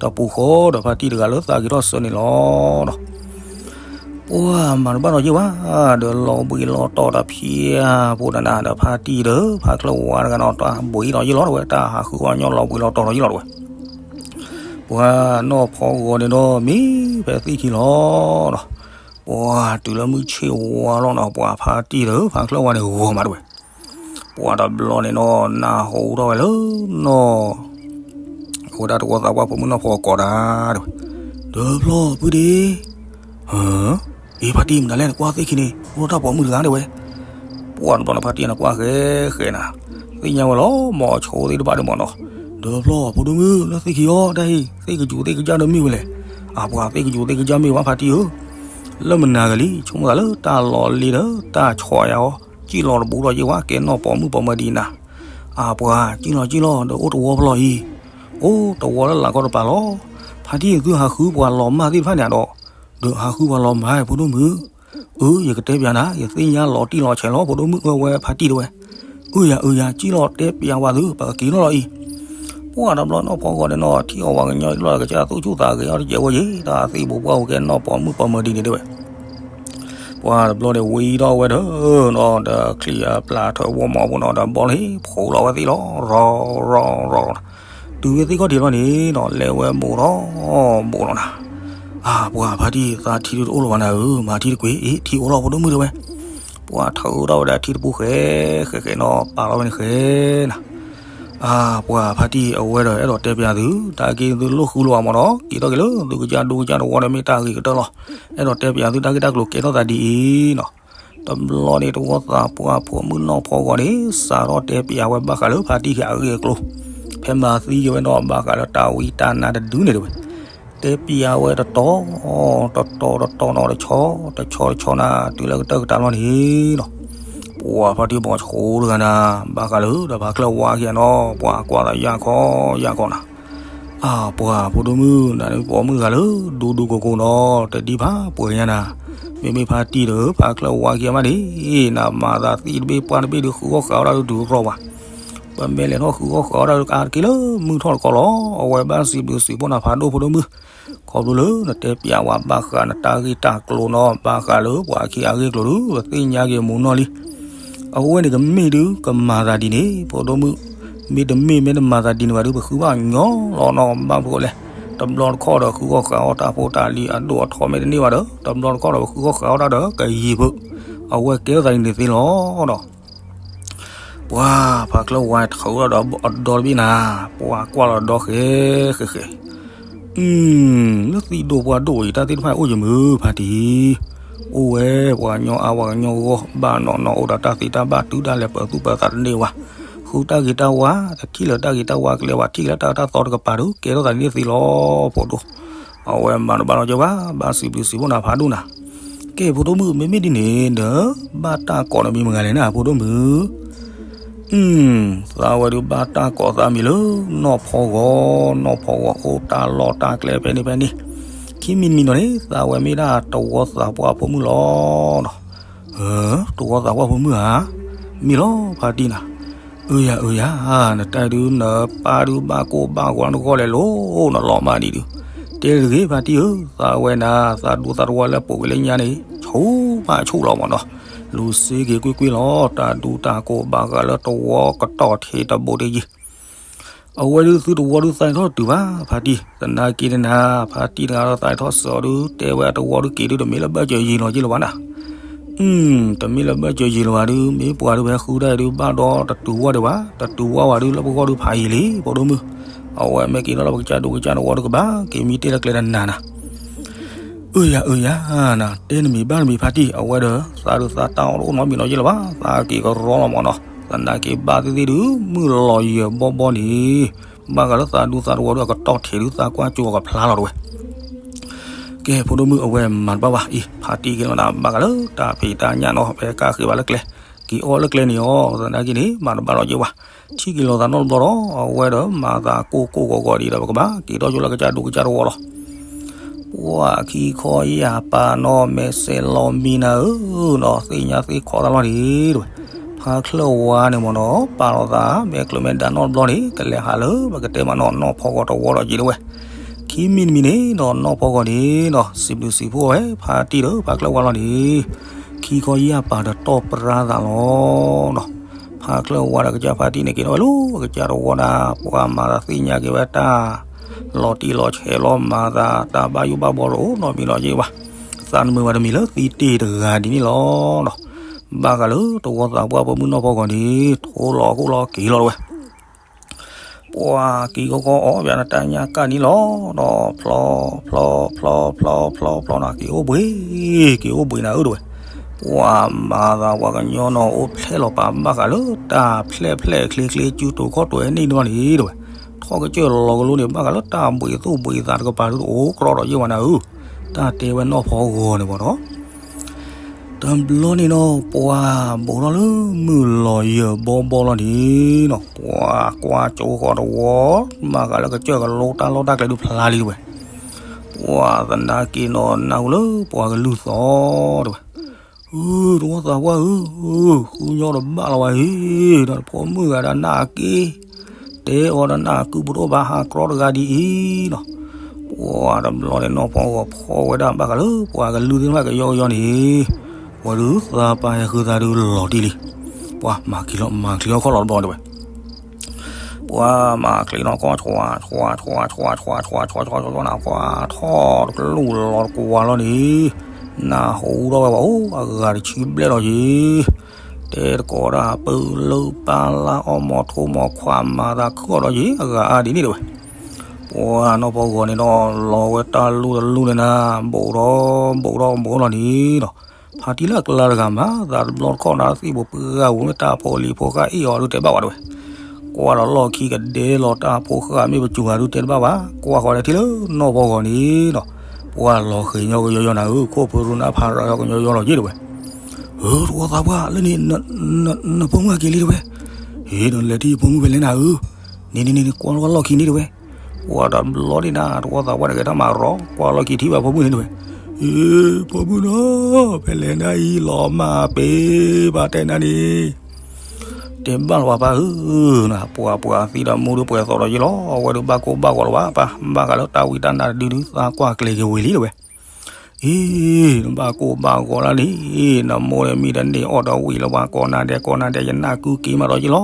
တပူၤဃီဒီးဖါတံၢ်တဂၤလၢသးက့ၤထီၣ်ဆၢန့ၣ်လီၤနီၤ ပှၤမၤတဘၣ်ဒီးယဲၢ်ဘၣ်, ဒီးလီၤဘှံးလီၤတီၤတၢ်ဖံးအပူၤတနၤဒီးဖါတံၢ်ဒီး ဖါချၢၣ်ဝါတဂၤနီၤ တၢ်ဘှံးဒီးယဲၢ်လီၤတဝဲ တၢ်ဟးဃုဝဲညီလီၤဘှံးလီၤတီၤဒီးယဲၢ်လီၤတဝဲ, ပှၤနီၢ်ဖီဂီၤန့ၣ်ဒီး မ့ၢ်ဖဲသ့ၣ်ခံလီၤနီၤ, ပှၤတုၤလၢမုၢ်ဆ့ၣ်ဝါလီၤနီၤ ပှၤဖါတံၢ်ဒီးဖါချၢၣ်ဝါန့ၣ်ဂီၤမးတဝဲ ပှၤတဘျီန့ၣ်နီၤ နၢ်ဟူထီၣ်ဝဲလၢနီၢ် အဝဲဒၣ်တဝီသးပှၢ်ဖိမုၣ်နီၢ်ဖီဂီၤကိးတၢ်တဝဲ, ဒီးဖျီၣ်ဖုဒ့ အ့ ဖါတံၢ်မတၤလဲၣ်နကွၢ်သ့ၣ်ခံန့ၣ် အိၣ်တၢ်ပိာ်မုၣ်တဂၤဒၣ်ဝဲ, ပှၤတဘျီန့ၣ်ဖါတံၢ်န့ၣ်ကွၢ်ဃဲဃဲနၤ, သ့ၣ်ညါဝဲလီၤ မ့ၢ်ဆိသ့ၣ်တဖၣ်ဒုးမ့ၢ်နီၤ, ဒီးဖျီၣ်ဖိဒိၣ်မုၣ် လၢသ့ၣ်ခံအီၤတၢ်ဟ့ၣ် သ့ၣ်ကစူၤသ့ၣ်ကစၢ်ဒုးမ့ၢ်ဝဲလဲၣ်, အပှၤသ့ၣ်ကစူၤသ့ၣ်ကစၢ်မ့ၢ်ဝဲဖါတံၢ်ဧၢ, လၢမနၤဂၤလံ ဆိကမိၣ်သးလၢတၢ်လီၤလ့ဒီးတၢ်ဆီၣ်ယၤအီၤ စံၣ်လီၤတဘူးဒီးယဲၢ်ဝဲ ကဲနီၢ်ပိာ်မုၣ်ပိာ်မၢၤဒံးနၤ, အပှၤစံၣ်လီၤစံၣ်လီၤ ဒီးအိၣ်တဝီဖျီၣ်အံၤ အိၣ်တဝီလၢလာ်ခီတပၤလီၤ, ဖါတံၢ်သုဟးဃုပှၤလီၤမၢ်သ့ၣ်တဖၣ်န့ၣ်ဒီး ဒီးဟးဃုပှၤလီၤမၢ်ဖိဒိၣ်မုၣ်, အၢ ယကတဲပျးနၤ ယသ့ၣ်ညါလီၤတံၢ်လီၤဆဲးလီၤဖိဒိၣ်မုၣ် အၢဝဲဖါတံၢ်တဝဲ, အၢယၤအၢယၤ စံၣ်လီၤတဲပျးဝဲသု ပကက့ၤလီၤလီၤအံၤ, ပှၤတဘျီနီၢ်ဖီဂီၤန့ၣ်နီၤ ထံၣ်အီၤဝဲကညီလီၤကစၢ်သူၣ်ဆူၣ်သးဂဲၤအီၤတကဲးဝဲယံၤ တၢ်သံၣ်ဘိပှၢ်အိၣ်ကဲနီၢ်ပိာ်မုၣ်ပိာ်မၢၤဒံးန့ၣ်တဲဝဲ ပှၤတဘျီန့ၣ်ဝံထီၣ်ဝဲဒီး နီၤဒီးချံအပျၢ်ထၢဝီမီၤဖိနီၤ ဒီးဘီလၢဖှိးလီၤဝဲသ့ၣ်လီၤ ရီၤရီၤရီၤ, တုၤဝဲသ့ၣ်ခီၣ်ထံးလီၤန့ၣ်နီၤ လဲၤဝဲဘိးဒီးဘိးလီၤနၤ, အပှၤဖါတံၢ်သးထံဒုးတအိၣ်လီၤဘၣ်နၤဧၢ မၤထံတကွံာ် အ့ ထံအိၣ်လီၤဖိဒိၣ်မုၣ်တဲဝဲ, ပှၤထုးထီၣ်ဝဲဒၣ်ထံတပူၤဃဲ ဃဲဃဲနီၤ ပာ်လီၤဝဲန့ၣ်ဃဲနၤ အပှၤဖါတံၢ်အဝဲဒီးအဲၣ်ဒိးတဲပျးသု တၢ်က့ၤသုလိၣ်ဃုလိာ်အမးနီၤ က့ၤထီၣ်က့ၤလၢသုကစၢ်ဒိကစၢ်တဝီဒီးမ့ၢ်တၢ်ဂ့ၤကတၢၢ်လီၤ, အဲၣ်ဒိးတဲပျးသုတၢ်ဂ့ၢ်တၢ်ကျိၤကဲထီၣ်သးဒ်အံၤနီၤ, တဘျီန့ၣ်တဝီသးပှၢ်ဖိမုၣ်နီၢ်ဖီဂီၤန့ၣ် စးထီၣ်တဲပျးဝဲဘၣ်ဃးလၢဖါတံၢ်က့ၤအဂ့ၢ်အကျိၤ, ဖဲမၤသံက့ၤဝဲနီၤ ဘၣ်ဃးလၢတၢ်ဝံတၢ်နါတဒုန့ၣ်တဲဝဲ တဲပျးဝဲတတီၤ တတီၤတတီၤနီၤ တဆီ တဆီတဆီနၤ တုၤလၢကတၢၢ်ကတၢၢ်လီၤန့ၣ်နီၤ, ပှၤဖါတံၢ်ဘီဆိတဂၤနၤ ဘၣ်ဃးလၢဒီးဖါချၢၣ်ဝါခံဂၤနီၤ ပှၤကွၢ်သးယၢ်ခီယၢ်ခီနၤ, အပှၤဖိဒိၣ်မုၣ် နမ့ၢ်ပိာ်မုၣ်တဂၤလၢဒူဒူကိကိနီၤ တဒ်ဖးပှဲၤညါနၤ, မ့မ့ၢ်ဖါတံၢ်ဒီးဖါချၢၣ်ဝါခံဂၤမးန့ၣ် နမၤသးသံတဘ့ၣ်ပှၢ်တဘ့ၣ်ဒုး ဃုအီၣ်ဃာ်အီၣ်တၢ်ဒုးတုၤကရီဘၣ် ပမ့ၢ်လဲၤထီၣ်ဃုအီၣ်ဃာ်အီၣ်တၢ်ဒုး ကးတက့ၢ်လၢမုၢ်ထီၣ်တကီလီၤ. အဝဲဘၣ်စံးဘျုးစံးဖှိၣ်နၤဖးဒိၣ်ဖိဒိၣ်မုၣ်, ခီဖျိလၢနတဲပျးဝဲဘၣ်ဃးနတၢ်ဂ့ၢ်တၢ်ကျိၤနီၤ ဘၣ်ဃးလၢပှၤအခံအဂ့ၢ်ကျိၤဒုး ပသ့ၣ်ညါက့ၤမူနီၢ်လံ. အဝဲန့ၣ်ကမ့ၢ်ဒုးကမၤသးဒ်န့ၣ် ဖိဒိၣ်မုၣ်, မ့တမ့ၢ်မ့ၢ်တမၤသးဒ်န့ၣ်ဘၣ်ဒုး ပဃုဘၣ်ညီလီၤနီၤ ဘၣ်မနုၤလဲၣ် တဘျီတခီၣ်ဒီး ဃုအီၣ်ဃုအီၣ်တၢ်ဖိတၢ်လံၤအဒိၣ်အထီမ့ၢ်တန့ၢ်ဘၣ်ဒီး တဘျီတခီၣ်ဒီး ဃုအီၣ်ဃုအီၣ်တၢ်ဒီး ကယံာ်ဖုး, အဝဲကဲထီၣ်သးဒ်န့ၣ်သ့လီၤဒီး ပှၤဖးချၢဝါထီၣ်ဒီးအဒီတဘ့ၣ်နၤ, ပှၤကွၢ်လီၤဒီဃဲဃဲဃဲ, လၢသံၣ်ဒိၣ်ပှၢ်ဒိၣ်အံၤ တၢ်သ့ၣ်တဖၣ်အိၣ်ယမုာ်ဖါတံၢ်, အိၣ်ဝဲပှၤကညီအါပှၤကညီဂီၢ် ဘၣ်နီၢ်နီၢ်အိၣ်ဒီးတၢ်သ့တၢ်ဘၣ် တုၤဒၣ်လဲာ်ပၢၤသူၣ်ပၢၤသးတန့ၢ်ဝဲ, ဃုတၢ်ဂ့ၤတၢ်ဝါ တထံၣ်လၢၤတၢ်ဂ့ၤတၢ်ဝါကျဲဝဲ ထံၣ်က့ၤလၢတၢ်အၢတၢ်သီတကပၤဒီး ကဲထီၣ်သးဒ်န့ၣ်သ့လီၤ ဖိဒိၣ်, အဝဲမၤတဘၣ်လီၤက့ၤဘၣ် ဘၣ်စံးဘျုးစံးဖှိၣ်နၤဖးဒိၣ်နၤ, ကဲဖိဒိၣ်မုၣ် မ့မ့ၢ်ဒ်န့ၣ်ဒီး ဘၣ်တၢ်ကိးနမံၤမတၤလဲၣ်နၤ ဖိဒိၣ်မုၣ် သးဝဲဒုးဘၣ်တၢ်ကိးသးမံၤလၢ နီၢ်ဖီဂီၤ, နီၢ်ဖီဂီၤအိၣ်တၢ်လီၢ်တၢ်ကျဲဖဲန့ၣ်ဖဲန့ၣ်, ခံမံၤတမံၤနီၤန့ၣ် သးဝဲမ့ၢ်ဒၣ်တဝီသးပှၢ်ဖိမုၣ်လီၤ. တဝီသးပှၢ်ဖိမုၣ်ဧါ, မ့ၢ်လီၤဖါတံၢ်နၤ, အၢယၤအၢယၤ, နတၢ်ဒုးနပၢ်ဒုးဘၣ်ကိၢ်ဘၣ်ဂီၤနဂီၢ်လဲၤလိၤ နလီၤမၢ်ဒံးဒုး, တဲတဂ့ၤဖါတံၢ်ဧၢ, သးဝဲနၤ သးဒူသးတဝီလၢပိာ်က့ၤလၢညါန့ၣ် ဆူၣ်ဖးဆူၣ်လီၤမးနီၤ, လူၤစ့က့ၤကွ့ၢ်ကွ့ၢ်လီၤ တၢ်ဒူတၢ်ကိးဘၣ်ဃးလၢတဝီကတီၢ်ထံးတဘိတယံၤ, အဝဲဒုးသုတဝီဒုးသးထီၣ်တုၤဘၣ် ဖါတံၢ်, သနာ်က့န့ၣ်နၤ ဖါတံၢ်တဂၤဒီးသးထီၣ်စၢၤအီၤဒုး တဲဝဲအတဝီဒုးက့ၤဒုးတမ့ၢ်လၢဘၢၣ်စၢၤယံၤလီၤက့လၢၤဘၣ်နၤ, တမ့ၢ်လၢဘၢၣ်စၢၤယံၤလၢၤဘၣ်ဒုး မ့ၢ်ပှၤဒုးဖဲဃုဒၣ်အံၤဒုး ဘၣ်ဒီးတတုၤဝီဒံးဘၣ်, တတုၤဝီဝဲဒုးလၢပဂီၢ်ဒုးဖးယံၤလံ ဖိဒိၣ်မုၣ်, အဝဲမ့ၢ်က့ၤထီၣ်လၢပကစၢ်ဒူကစၢ်တဝီဒုးကဘၣ်က့ၤမံတ့ၢ်လၢကျဲတနၤနၤ အၢယၤအၢယၤနၤ, တဲနမံၤဘၣ်နမံၤဖါတံၢ်, အဝဲဒီးသးဒုးသးတၢ်အီၣ်တအိၣ်နီတမံၤနီၤယ့ၢ်လၢၤဘၣ်, သးက့ၤကရီလီၤမးနီၤ, သနာ်က့ဘၣ်သ့ၣ်သ့ၣ်ဒုး မုၢ်လီၤယၢၤဘီဘီန့ၣ်, ဘၣ်ဃးလၢသးဒူသးတဝီဒုးအကတီၢ်ထံးဒုး သးကွၢ်ကၠိအီၤကဖျါလီၤတဝဲ ကဲ ဖိဒိၣ်မုၣ်အဝဲမၤတဘၣ်ဘၣ်အံၤ ဖါတံၢ်က့ၤလီၤနၤဘၣ်ဃးလၢတၢ်ဖံးတၢ်ညၣ်နီၤ ဖဲကါဃ့ဘၣ်လၢကျဲ, က့ၤအီၣ်လၢကျဲန့ၣ်အီၤ သနာ်က့န့ၣ် မၤတဘၣ်လီၤက့ၤဝဲ, ထံၣ်က့ၤလီၤသးနီတဘျီဒီး အဝဲဒီးမၤသးကိၢ်ကိၢ်ဂီၤဂီၤဒ်ဒီး ပကဘၣ်က့ၤထီၣ်ကၠိလၢကစၢ်ဒူကစၢ်တဝီလီၤ. ပှၤခံခီယၢ်ပာ်နီၤ မဲာ်စဲးလီၤမံနၤဧၢနီၤ သ့ၣ်ညါသ့ၣ်ခီသးလီၤန့ၣ်တဝဲ, ဖါချၢၣ်ဝါန့ၣ်မ့ၢ်နီၤ ပာ်လီၤသး မဲာ်ကျိၤမဲာ်ဒၣ်နီတဘျီန့ၣ် ကလဲၤဟးလၢပကတဲမးနီၤ နီၢ်ဖီဂီၤတဝီလီၤက့ၤတဝဲ, ခံမံၤတမံၤန့ၣ်နီၤ နီၢ်ဖီဂီၤန့ၣ်နီၤ စံးဘျုးစံးဖှိၣ်ဝဲ ဖါတံၢ်ဒီး ဖါချၢၣ်ဝါလီၤန့ၣ်, ခံခီယၢ်ပာ်ဒီးတီၢ်ပြါသးလီၤနီၤ, ဖါချၢၣ်ဝါဒီးကစၢ်ဖါတံၢ်န့ၣ် က့ၤထီၣ်ဝဲလၢကစၢ်တဝီဒၣ် ပှၤမၤသးသ့ၣ်ညါက့ၤဝဲတၢ် လီၤတံၢ်လီၤဆဲးလီၤ မၤသးတၢ်ဘၣ်ယိၣ်ဘၣ်ဘီတအိၣ်နီတမံၤလီၤက့ၤဘၣ်, သးနမုာ်ဘၣ်တမံၤလၢသံတ့ၢ်တဂၤဒ်န့ၣ်လီၤနီၤ, ဘၣ်ဃးလၢတဝီသးပှၢ်ဖိမုၣ်နီၢ်ဖီဂီၤန့ၣ် ထိလီၤခိၣ်လီၤက့ၤလီၤတဝဲ ပှၤက့ၤကီကီအီၣ်ဘၣ်နတၢ်ညၣ်ကၣ်န့ၣ်လီၤ, ဒီးဖျီ ဖျီ ဖျီ ဖျီ ဖျီ ဖျီနၤ က့ၤအိၣ်ဘှံး က့ၤအိၣ်ဘှံးနၤဧၢတဝဲ, ပှၤမၤသးပှၤကညီနီၤ အိၣ်ဖျဲၣ်လီၤပာ်ဘၣ်ဃးလၢတၢ်ဖျဲၣ်ဖျဲၣ်ချ့ချ့ စုတိၤခီၣ်တိၤဟဲန့ၢ်နီၤန့ၣ်တဝဲ, ထီၣ်ကစၢၢ်လီၤကလိန့ၣ် ဘၣ်ဃးလၢတၢ်ဘှံးသူၣ်ဘှံးသးတကပၤဒုးတအိၣ်ကြီဒီးယ့ၢ်ဝဲနၤဧၢ, တၢ်တဲဝဲနီၢ်ဖီဂီၤန့ၣ်မ့ၢ်နီၤ တဘျီန့ၣ်နီၤ ပှၤဘူးထီၣ်လၢမုၢ်လီၤယၢၤဘီဘီလီၤန့ၣ်နီၤ ပှၤကွၢ်ကၠိဃီတဝီ ဘၣ်ဃးလၢကစၢၢ်ကလိတၢ်လီၢ်တၢ်ကျဲဒုးဖျါလံတဝဲ, ပှၤသနာ်က့နီၤ နၢ်ဟူလၢပှၤကလုၢ်သီတဝဲ, ဧၢ တဝီသးပှၢ်ဧၢ, ဃုညီတဘၣ်လီၤဝဲဧၢ, ဒီးဖိမုၣ်ဂၤဒီးနၢ်က့ တဲအီၤဒီးနၢ်ကုၢ်ပဒိၣ်ဘၣ်ဟးကြီတဂၤဒ်အံၤနီၤ, ပှၤတဘျီန့ၣ်နီၢ်ဖီဂီၤဖီဝဲဒၣ်ဘၣ်ဃးလၢပှၤကလုၢ်သ့ၣ်တဖၣ်ကယီကယီန့ၣ် ဝဲဒုးသးပာ်ဟဲဃုသးဒုးလီၤတံၢ်လံ, ပှၤမၤချံလီၤမၤချံလီၤခီၣ်လီၤတဘျီတဝဲ, ပှၤမၤချံနီၢ်ကီၢ် ဆွၤ ဆွၤ ဆွၤ ဆွၤ ဆွၤ ဆွၤ ဆွၤ ဆွၤ ဆွၤ ဆွၤ နၤ ပှၤထီၣ်တကလူၢ်လီၤတကွၢ်လီၤန့ၣ်, နၢ်ဟူထီၣ်ဝဲပှၤအိၣ်အဂၤတဆံဘျဲၣ်လီၤယ့ၤ, တဲတကိးဒၣ်ပၢၢ်လၢပၢ်လၢအီၣ်မီၤထိၣ်မီၤခွါမၤသးခုအီၤဒီးယ့ၤ အဂၤအါဒ်န့ၣ်တဝဲ ပှၤနီၢ်ဖီဂီၤန့ၣ်ဒီး လီၤဝဲတၢ်လူၢ်တလူၢ်န့ၣ်နၤ ဘူးထီၣ်ဘူးထီၣ်ဘူးလီၤန့ၣ်ဒီး ဖါတံၢ်လၢအကျါတဂၤမၤသးတဘျီတခီၣ်နၤ သံၣ်ဘိးပှၢ်ဝဲမ့ၢ်တၢ်ဖိလံၤဖိဃၢ်အ့ၣ်အီၤဒုးတဲဘၣ်ဝဲတဝဲ, ကွၢ်ဒီးလီၢ်ခံကဒဲလီၤတၢ်ဖိဃၢ်မ့ၢ်ပစူၤဂၤဒုးတဲတဘၣ်ဘၣ်, ကွၢ်ဃီၤဒီးထံၣ်လၢနီၢ်ဖီဂီၤန့ၣ်ဒီး ပှၤလီၤဃ့ၤညီကယီယီနၤဧၢ, ခိၣ်ဖၢရူနါဖးရၤကညီယီလီၤယ့ၣ်တဝဲ ဧၢ တဝီသးပှၢ် လၢန့ၣ် နဖိမုၣ်အက့ၤလံတဝဲ, ဟ့ၣ်ဒီးလဲၤထံၣ်ယဖိမုၣ်ဖဲလဲၣ်နၤဧၢ, န့ၣ်န့ၣ်န့ၣ် ကွၢ်လီၤလီၢ်ခံန့ၣ်တဝဲ, ပှၤတဘျီန့ၣ်နၤ တဝီသးပှၢ်န့ၣ် ကဲထီၣ်မၤရီ ကွၢ်လီၢ်ခံထံၣ်ဘၣ်ဖိမုၣ်န့ၣ်တဝဲ, ဧၢ ဖိမုၣ်နီၤ ဖဲလဲၣ်နၤအံၤ လီၤမၢ်ပ့ၤဘၣ်တဲနၤန့ၣ် တဲဘၣ်လီၤပၢ်ဧၢ, ပှၤပှၤသံဒီးမူဒုးပှဲၤသိးဒီးယ့ၣ်လီၤ, အဝဲဒုးဘၣ်ကိၢ်ဘၣ်ဂီၤလီၤဘၣ်ပၢ်, ဘၣ်ဃးလၢတၢ်ဝံတၢ်နါတဒုဒုး သးကွၢ်ကျဲၤက့ၤဝံၤလံတဝဲ အံၤ နဘၣ်ကိၢ်ဘၣ်ဂီၤလၢန့ၣ် နမိၢ်ဒီးမံဒီးန့ၢ်အီၣ်ဒီးဝံၤလၢၤဘၣ် ကိးနၤဒဲး ကိးနၤဒဲး ယနၢ်ကုၢ်က့ၤမးဒီးယ့ၣ်လီၤန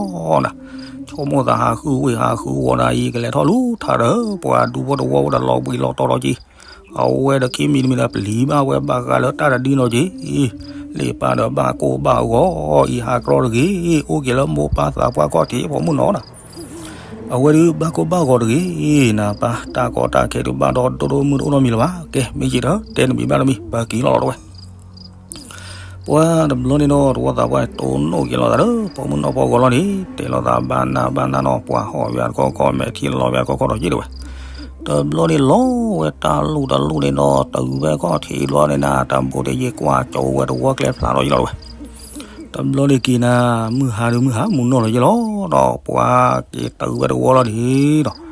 ၤ, ဆိကမိၣ်သးဟးဃုဝ့ၢ်ဟးဃုဝီၤဒၣ်အံၤ ကလဲၤထီၣ်လူၤထါဒီး ပှၤဒူဖိတဝီဖိဒီးလီၤဘှံးလီၤတီၤဒီးက့ၤ, အဝဲဒီးခံမံၤတမံၤဒီးပျံၤဘၣ်ဝဲဘၣ်ဃးလၢတၢ်တဒုနီၤက့ၤ, လံာ်ပၢ်ဒီးဘၣ်ကိၢ်ဘၣ်ဂီၤအံၤ ဟးကြီတဂ့ၤ, အိၣ်က့ၤလၢမိၢ်ပၢ်သးပှၢ်ခီၣ်ထံး ဖိမုၣ်နီၤနီၤ အဝဲဒုးဘၣ်ကိၢ်ဘၣ်ဂီၤတဂ့ၤ, နၤပၢ် တၢ်ကီတၢ်ခဲဒုးဘၣ်ဒီးဒိၣ်ဒိၣ်မုၢ်တအိၣ်နီတမံၤလၢၤဘၣ်, ကဲ မ့ၢ်က့ၤဒီး တဲတမံၤဘၣ်တမံၤ ပက့ၤလီၤလီၤတဝဲ ပှၤတဘျီန့ၣ်ဒီး တဝီသးပှၢ်န့ၣ် တိၢ်နီၣ်က့ၤလိာ်သးဒီး ဖိမုၣ်နီၢ်ဖီဂီၤလီၤန့ၣ် တဲလိာ်သးဘၣ်နၢ်ဘၣ်နၢ်နီၤ ပှၤဟီၣ်ဝဲတခီခီ မဲာ်ထံလီၤဝဲတခီခီဒီးယ့ၢ်တဝဲ, တဘျီန့ၣ်လီၤဝဲတၢ်လူၢ်တလူၢ်န့ၣ်ဒီး တုၤဝဲခီၣ်ထံးဘျီန့ၣ်နၤ တၢ်ဘိတယ့ၢ်ကွၢ်ကၠီဝဲတဝီကျဲဖျါလီၤယ့ၢ်လီၤတဝဲ တဘျီန့ၣ်က့ၤနၤ မုၢ်ဟါဒုးမုၢ်ဟါ မုၢ်နီၢ်လီၤယ့ၢ်လီၤဒီး ပှၤက့ၤတုၤဝဲတဝီလီၤန့ၣ်ဒီး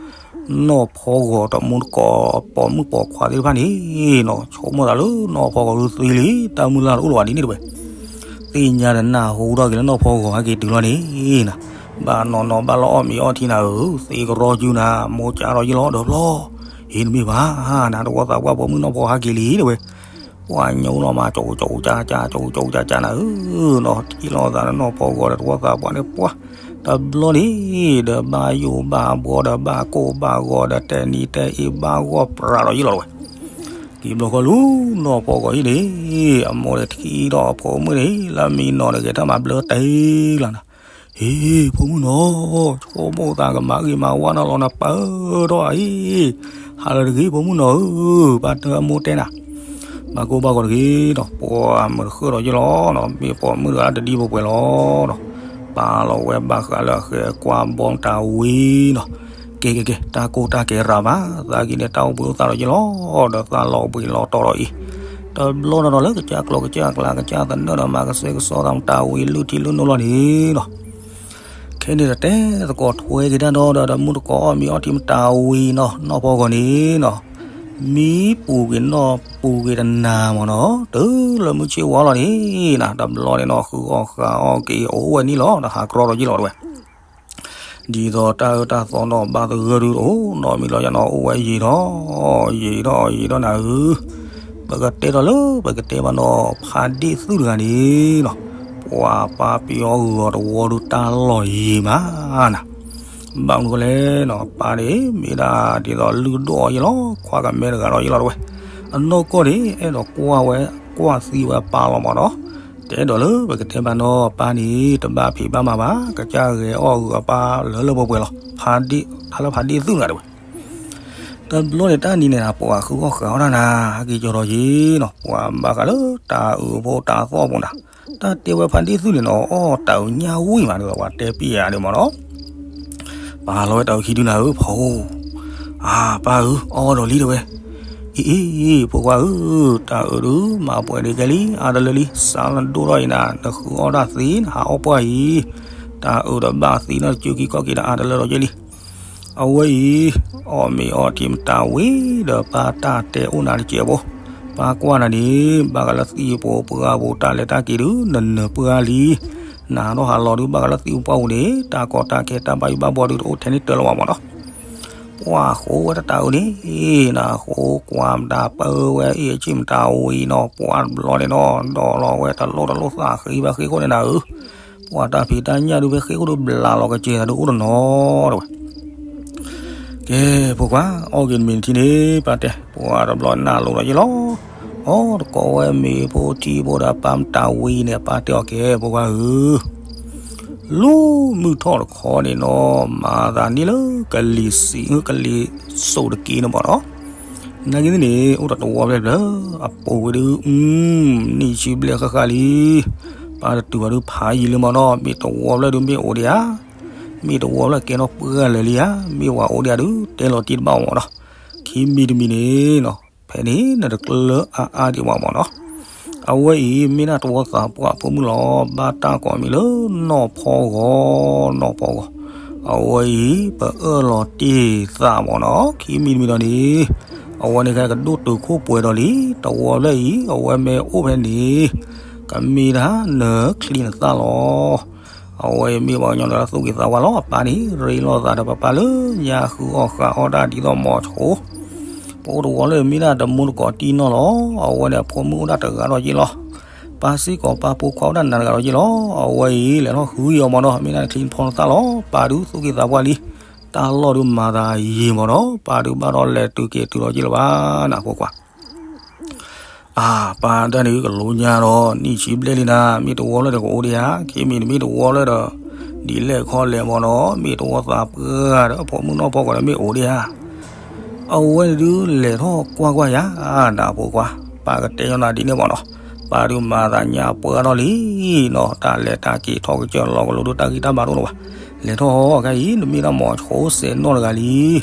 နီၢ်ဖီဂီၤတမူတကိး ပိာ်မုၣ်ပိာ်ခွါသ့ၣ်တဖၣ်န့ၣ်နီၤ ဆိကမိၣ်သးလၢနီၢ်ဖီဂီၤဒုးသံလံ တၢ်မုၢ်လၢ်တအိၣ်လၢၤဘၣ်ဒ်န့ၣ်တဝဲ, သ့ၣ်ညါဒီးနၢ်ဟူထီၣ်က့ၤလၢနီၢ်ဖီဂီၤဟဲက့ၤတုၤလီၤန့ၣ်နၤ, ဘၣ်နီၢ်နီၢ်ဘၣ်လီၤအီၣ်မ့ၤအီထံနၤဧၢ, သ့ကရီကၠူနၤ မိၢ်ကၢ်ထီၣ်ယ့ၢ်လီၤဒီးဘျီ, ဟ့ၣ်နမ့ၢ်ဘၣ်နၤ တဝီသးပှၢ်ပိာ်မုၣ်နီၢ်ဖီဟဲက့ၤလံတဝဲ, ပှၤညိလီၤမး ကၠိကၠိကၠၢကၠၢ ကၠိကၠိကၠၢကၠၢနၤဧၢနီၤ, ထံၣ်လိာ်သးဒီးနီၢ်ဖီဂီၤဒီးတဝီသးပှၢ်န့ၣ်ပှၤ, တဘျီန့ၣ်ဒီးဘၣ်ယိၣ်ဘၣ်ဘှီဒီးဘၣ်ကိၢ်ဘၣ်ဂီၤဒီး တဲနံၤတဲအ့ဘၣ်ဂီၢ်ပြးဒီးယ့ၢ်လီၤတဝဲ, က့ၤဘျီဃီလူၤနီၢ်ဖီဂီၤအံၤန့ၣ်, အမိၢ်ဒီးထံၣ်ဒီးအဖိမုၣ်န့ၣ် လၢမံနီၤန့ၣ် ဂဲၤတၢ်မၤဘျၢတ့ၢ်လီၤနၤ, ဟ့ၣ် ဖိမုၣ်နီၤ, ဆိကမိၣ်သးကမၤဂ့ၤမၤဝါနၤလီၤနၤ ပၢထီၣ်အံၤ, ဟးလၢတဂ့ၤ ဖိမုၣ်နီၤဧၢ, ပၢ်တၢ်အမိၢ်တဲနၤ ဘၣ်ကိၢ်ဘၣ်ဂီၤတဂ့ၤဒီး ပှၤမုၢ်တဃၢၣ်ဒီးယ့ၢ်လီၤနီၤ, မ့ၢ်ပိာ်မုၣ်တဂၤတဒံဖိပှဲၤလီၤနီၤ, ပာ်လီၤဝဲဘၣ်ဃးလၢအဃဲကွၢ်ဘီမတၤဝံၤနီၤ, ကဲကဲကဲ တၢ်ကိၢ်တၢ်ကဲရၤမး, သးကံၢ်န့ၣ်တၢ်အိၣ်ဘှံးအိၣ်သါဒီးယ့ၢ်လီၤ, ဒီးသးလီၤဘှံးလီၤတီၤဒီးအံၤ, တဘျီနီၤနီၤလၢကစၢ်ကျိၤကစၢ်ကျါ ကစၢ်သနၢၣ်ဒီးမၤကစဲကစီသးမတၤဝံၤ လုၢ်ထံလုၢ်နိလီၤန့ၣ်နီၤ ခဲန့ၣ်ဒီးတဲသကိးထွဲက့ၤတၢ်ဒီး ဒီးတမူတကိးအီၣ်မ့ၤအီထံမတၤဝံၤနီၤ, နီၢ်ဖီဂီၤန့ၣ်နီၤ, မံပူၤကွံာ်နီၢ်ပူၤကွံာ်တနၤမ့ၢ်နီၤ, တုၤလၢမုၢ်ဆ့ၣ်ဝါလီၤန့ၣ်နၤ, တဘျီန့ၣ်နီၤ ဃုအီၣ်ဃုအီၣ်က့ၤအိၣ်ဝဲန့ၣ်လီၤ, ဒီးဟးကြီဒီးယ့ၢ်လီၤတဝဲ ဒ်သိးတၢ်အၢတၢ်သီနီၣ်ဘၣ်သဂၢၢ်ဒုးတအိၣ်နီတမံၤလီၤ, ယနီၣ်အိၣ်ဝဲယံာ်ထီၣ်, ယံာ်ထီၣ်ယံာ်ထီၣ်နၤဧၢ, ပကတဲထီၣ်လၢပကတဲဘၣ်နီၤ ဖါဒ့ၣ်သုၣ်တဂၤန့ၣ်နီၤ, ပှၤပၢ်ပယီၤဂုၤအီၤတဝီဒုးတၢ်လီၢ်ယံာ်မးနၤ, ဘၣ်မနုၤဃိလဲၣ်နီၤ အပၢ်န့ၣ် မ့ၢ်ဒၣ်ဒ်သိးလုၢ်ဒိၣ်အီၤယ့ၢ်လီၤ, ခွါကမဲတဂၤဒီးယ့ၢ်လီၤတဝဲ, အနီၢ်ကီၢ်န့ၣ် အဲၣ်ဒိးကွၢ်ဝဲ ကွၢ်သံဝဲအပၢ်လီၤမ့ၢ်နီၤ, တဲဒိးလၢပကတဲဘၣ်နီၤ အပၢ်န့ၣ် တဘၣ်ဖံးဘၣ်မၤဘၣ်, ကစၢ်ဂဲၤအီၣ်ဂုၤအပၢ်လၢလၢပှဲၤပှဲၤလီၤ, ဖါဒ့ၣ် တၢ်လၢဖါဒ့ၣ်သုၣ်တဂၤတဝဲ တဘျီန့ၣ် တၢ်နံၤန့ၣ်နၤ ပှၤဃုအီၣ်ဃုအီၣ်တၢ်နၤ ဟဲက့ၤကၠီၤထီၣ်ယ့ၢ်နီၤ, ပှၤဘၣ်ဃးလၢတၢ်အုးဖိတၢ်သီၣ်ဖိနၤ, တၢ်တဲဝဲဖါဒ့ၣ်သုၣ်န့ၣ်နီၤ အီၣ်တၢ်အုးညၣ်ဝံၣ်မး ဒ်သိးပှၤတဲပျဲယၤဒ်မ့ၢ်နီၤ, ပာ်လီၤဝဲတၢ်အုးခံဒုနၤဧၢ ဖီဧိၤ, အၢ ပၢ်ဧၢ အီၣ်ဝဲဒီးလံတဝဲ, အံၤအံၤ ဖိခွါဧၢ, တၢ်အုးဒုးမၤပှဲၤဒံးကဲလံ အါတလၢလံ စးလၢနဒိၣ်ထီၣ်အံၤနၤ နဃုအီၣ်တၢ်သ့ နဟးအီၣ်ပှၢ်အံၤ, တၢ်အုးဒီးဘၣ်သံနီၢ်တကၠူခံခီၣ်က့ၤဒီးအါတလၢဒီးကဲလံ အဝဲအံၤ အီၣ်မ့ၤအီထံမတၤဝံၤဒီး ပၢ်တၢ်တဲအိၣ်နၤတစဲးဖိ, ပၢ်ကွၢ်နၤန့ၣ် ဘၣ်ဃးလၢသံၣ်ဖိပှၢ်ဖိတၢ်လဲၤတၢ်က့ၤဒုး နနၢၤပှၢ်လံ, နၤထီၣ်ဟးလီၤဒုး ဘၣ်ဃးလၢသံၣ်ဖိပှၢ်ဖိန့ၣ် တၢ်ကီတၢ်ခဲတၢ်ဘၣ်ယိၣ်ဘၣ်ဘှီဒုး တအိၣ်ထဲန့ၣ်တၢၢ်လၢၤဘၣ်မ့ၢ်နီၤ ပှၤဃိဝဲတၢ်အုးန့ၣ် နဃိကွၢ်မတၤပၢဝဲအံၤအဆံၣ်မတၤဝံၤနီၤ ပှၤတဘျီန့ၣ်နီၤ ဒီးလီၤဝဲတလိၣ်တလိၣ်သးဃံဘၣ်ဃ့ၢ်ခိၣ်န့ၣ်နၤဧၢ, ပှၤတၢ်ဖံးတၢ်ညၣ်ဒုးဖဲဃ့ၢ်ခိၣ်ဒုးဘျးလီၤကစဲၤသးဒုးအိၣ်တနီၤတဝဲ ကဲ ဖိခွါ အီၣ်က့ၤတမံၤတထံၣ်န့ၣ် ပၢ်တဲ ပှၤတဘျီနၢ်လိၤဒီးယ့ၢ်လီၤ, အီၣ်တကိးဝဲမ့ၤဖိထံဖိဒီးပၢ်မတၤဝံၤန့ၣ် ပၢ်တဲအီၤကဲ ဖိခွါဧၢ, လူၤမုၢ်ထီၣ်တခီန့ၣ်နီၤ မၤသးန့ၢ်လၢကလံၤစံး ကလံၤစိးတက့ၢ်န့ၣ်မ့ၢ်နီၤ, နာ်က့သ့ၣ်န့ၣ် အိၣ်ဒီးတဝီဖျၢၣ်ဖျၢၣ် အပူၤကွံာ်ဒုး နံၣ်ဆံဘျဲၣ်ဃၣ်ဃၣ်လံ, ပၢ်တတုၤဘၣ်ဒုးဖးယံာ်လံမ့ၢ်နီၤ, မ့ၢ်တဝီဖျၢၣ်ဒုးမ့ၢ်အိၣ်ဒံးဧါ မ့ၢ်တဝီဖျၢၣ်ကဲထီၣ်ပှၢ်လၢာ်လံဧါ, မ့ၢ်ဝဲအိၣ်ဒံးဧါဒုး တဲလီၤတံၢ်တဘၣ်မ့ၢ်နီၤ, ခံမံၤတမံၤန့ၣ်နီၤ ဖဲန့ၣ်နတကျၢၤအါအါဒံးဘၣ်မ့ၢ်နီၤ, အဝဲအံၤမ့ၢ်ဒၣ်တဝီသးပှၢ်ဖိမုၣ်လီၤ, ဘၣ်တၢ်ကိးမံၤလၢနီၢ်ဖီဂီၤ, နီၢ်ဖီဂီၤ, အဝဲအံၤ ပအၢၣ်လီၤတ့ၢ်သးမ့ၢ်နီၤ, ခံမံၤတမံၤဒီးန့ၣ် အဝဲန့ၣ်ကဲကဒိၣ်တုာ်ခိၣ်ပှဲၤဒီးလံ, တဝီဖျၢၣ်အံၤ အဝဲမ့ၢ်အိၣ်ဖဲန့ၣ် ကမ့ၢ်ဒၣ်နချံနသၣ်လီၤ. အဝဲမ့ၢ်ပှၤကညီလၢသူၣ်ဂ့ၤသးဝါလီၤ. အပၢ်န့ၣ် ရ့လိာ်သးဒီးပၢ်လၢညါဃုအီၣ်ဃုအီၣ်တၢ်ဒ်သိးမီၤဆိ, ပအိၣ်တဝီလၢမ့ၢ်ဒၣ်တမူတကိးတံၢ်နီၢ်လီၤ. အဝဲန့ၣ်အဖိမုၣ်အိၣ်ဒၣ်တဂၤဒီးက့ၤလီၤ. ပၢ်စ့ၢ်ကီးပၢ်ဖိခွါအိၣ်ဒၣ်နၤတဂၤဒီးယ့ၣ်လီၤ. အဝဲအံၤ လဲၤထီၣ်ဃုယီၤမၢ်နီၤ, မ့ၢ်ဒၣ်နချံနဖီနသၣ်လီၤ. ပၢ်ဒုးသူၣ်က့သးပှၢ်လံ, တၢ်လီၢ်ဒုးမၤသးယံာ်မၢ်နီၤ, ပၢ်ဒုးဘၣ်ဒီးလဲၤတုၤက့ၤတုၤလီၤယ့ၣ်လၢၤဘၣ်နၤ ဖိခွါ အၢ ပၢ်တၢ်န့ၣ်ကလိညါဒီး နံၣ်ဆံဘျဲၣ်လံနၤ, မ့ၢ်တဝီလၢဒီးကအိၣ်ဒံးဧါ, ခဲမံၤနမ့ၢ်တဝီလၢဒီး ဒ်လဲၣ်ခီလဲၣ်မၢ်နီၤ, မ့ၢ်တဝီသးပှၢ်ဒီး အဖိမုၣ်နီၢ်ဖီကီးဒီးမ့ၢ်အိၣ်ဒံးဧါ. အဝဲန့ၣ်ဒုးလဲၤထီၣ်ကွၢ်ကွၢ်ယၤ နဖိခွါ, ပၢ်ကတဲညီနၤဒ်န့ၣ်မၢ်နီၤ, ပၢ်ဒုးမၤသးညါပှၢ်ထီၣ်လံနီၤ, တၢ်လဲၤတၢ်က့ၤထီၣ်ကစၢၢ်လီၤကလိဒုးတၢ်ဂံၢ်တၢ်ဘါတအိၣ်လၢၤဘၣ်. လဲၤထီၣ်ခဲအံၤ နမ့ၢ်ဒၣ်မ့ၢ်ဆိစဲးနီၢ်တဂၤလံ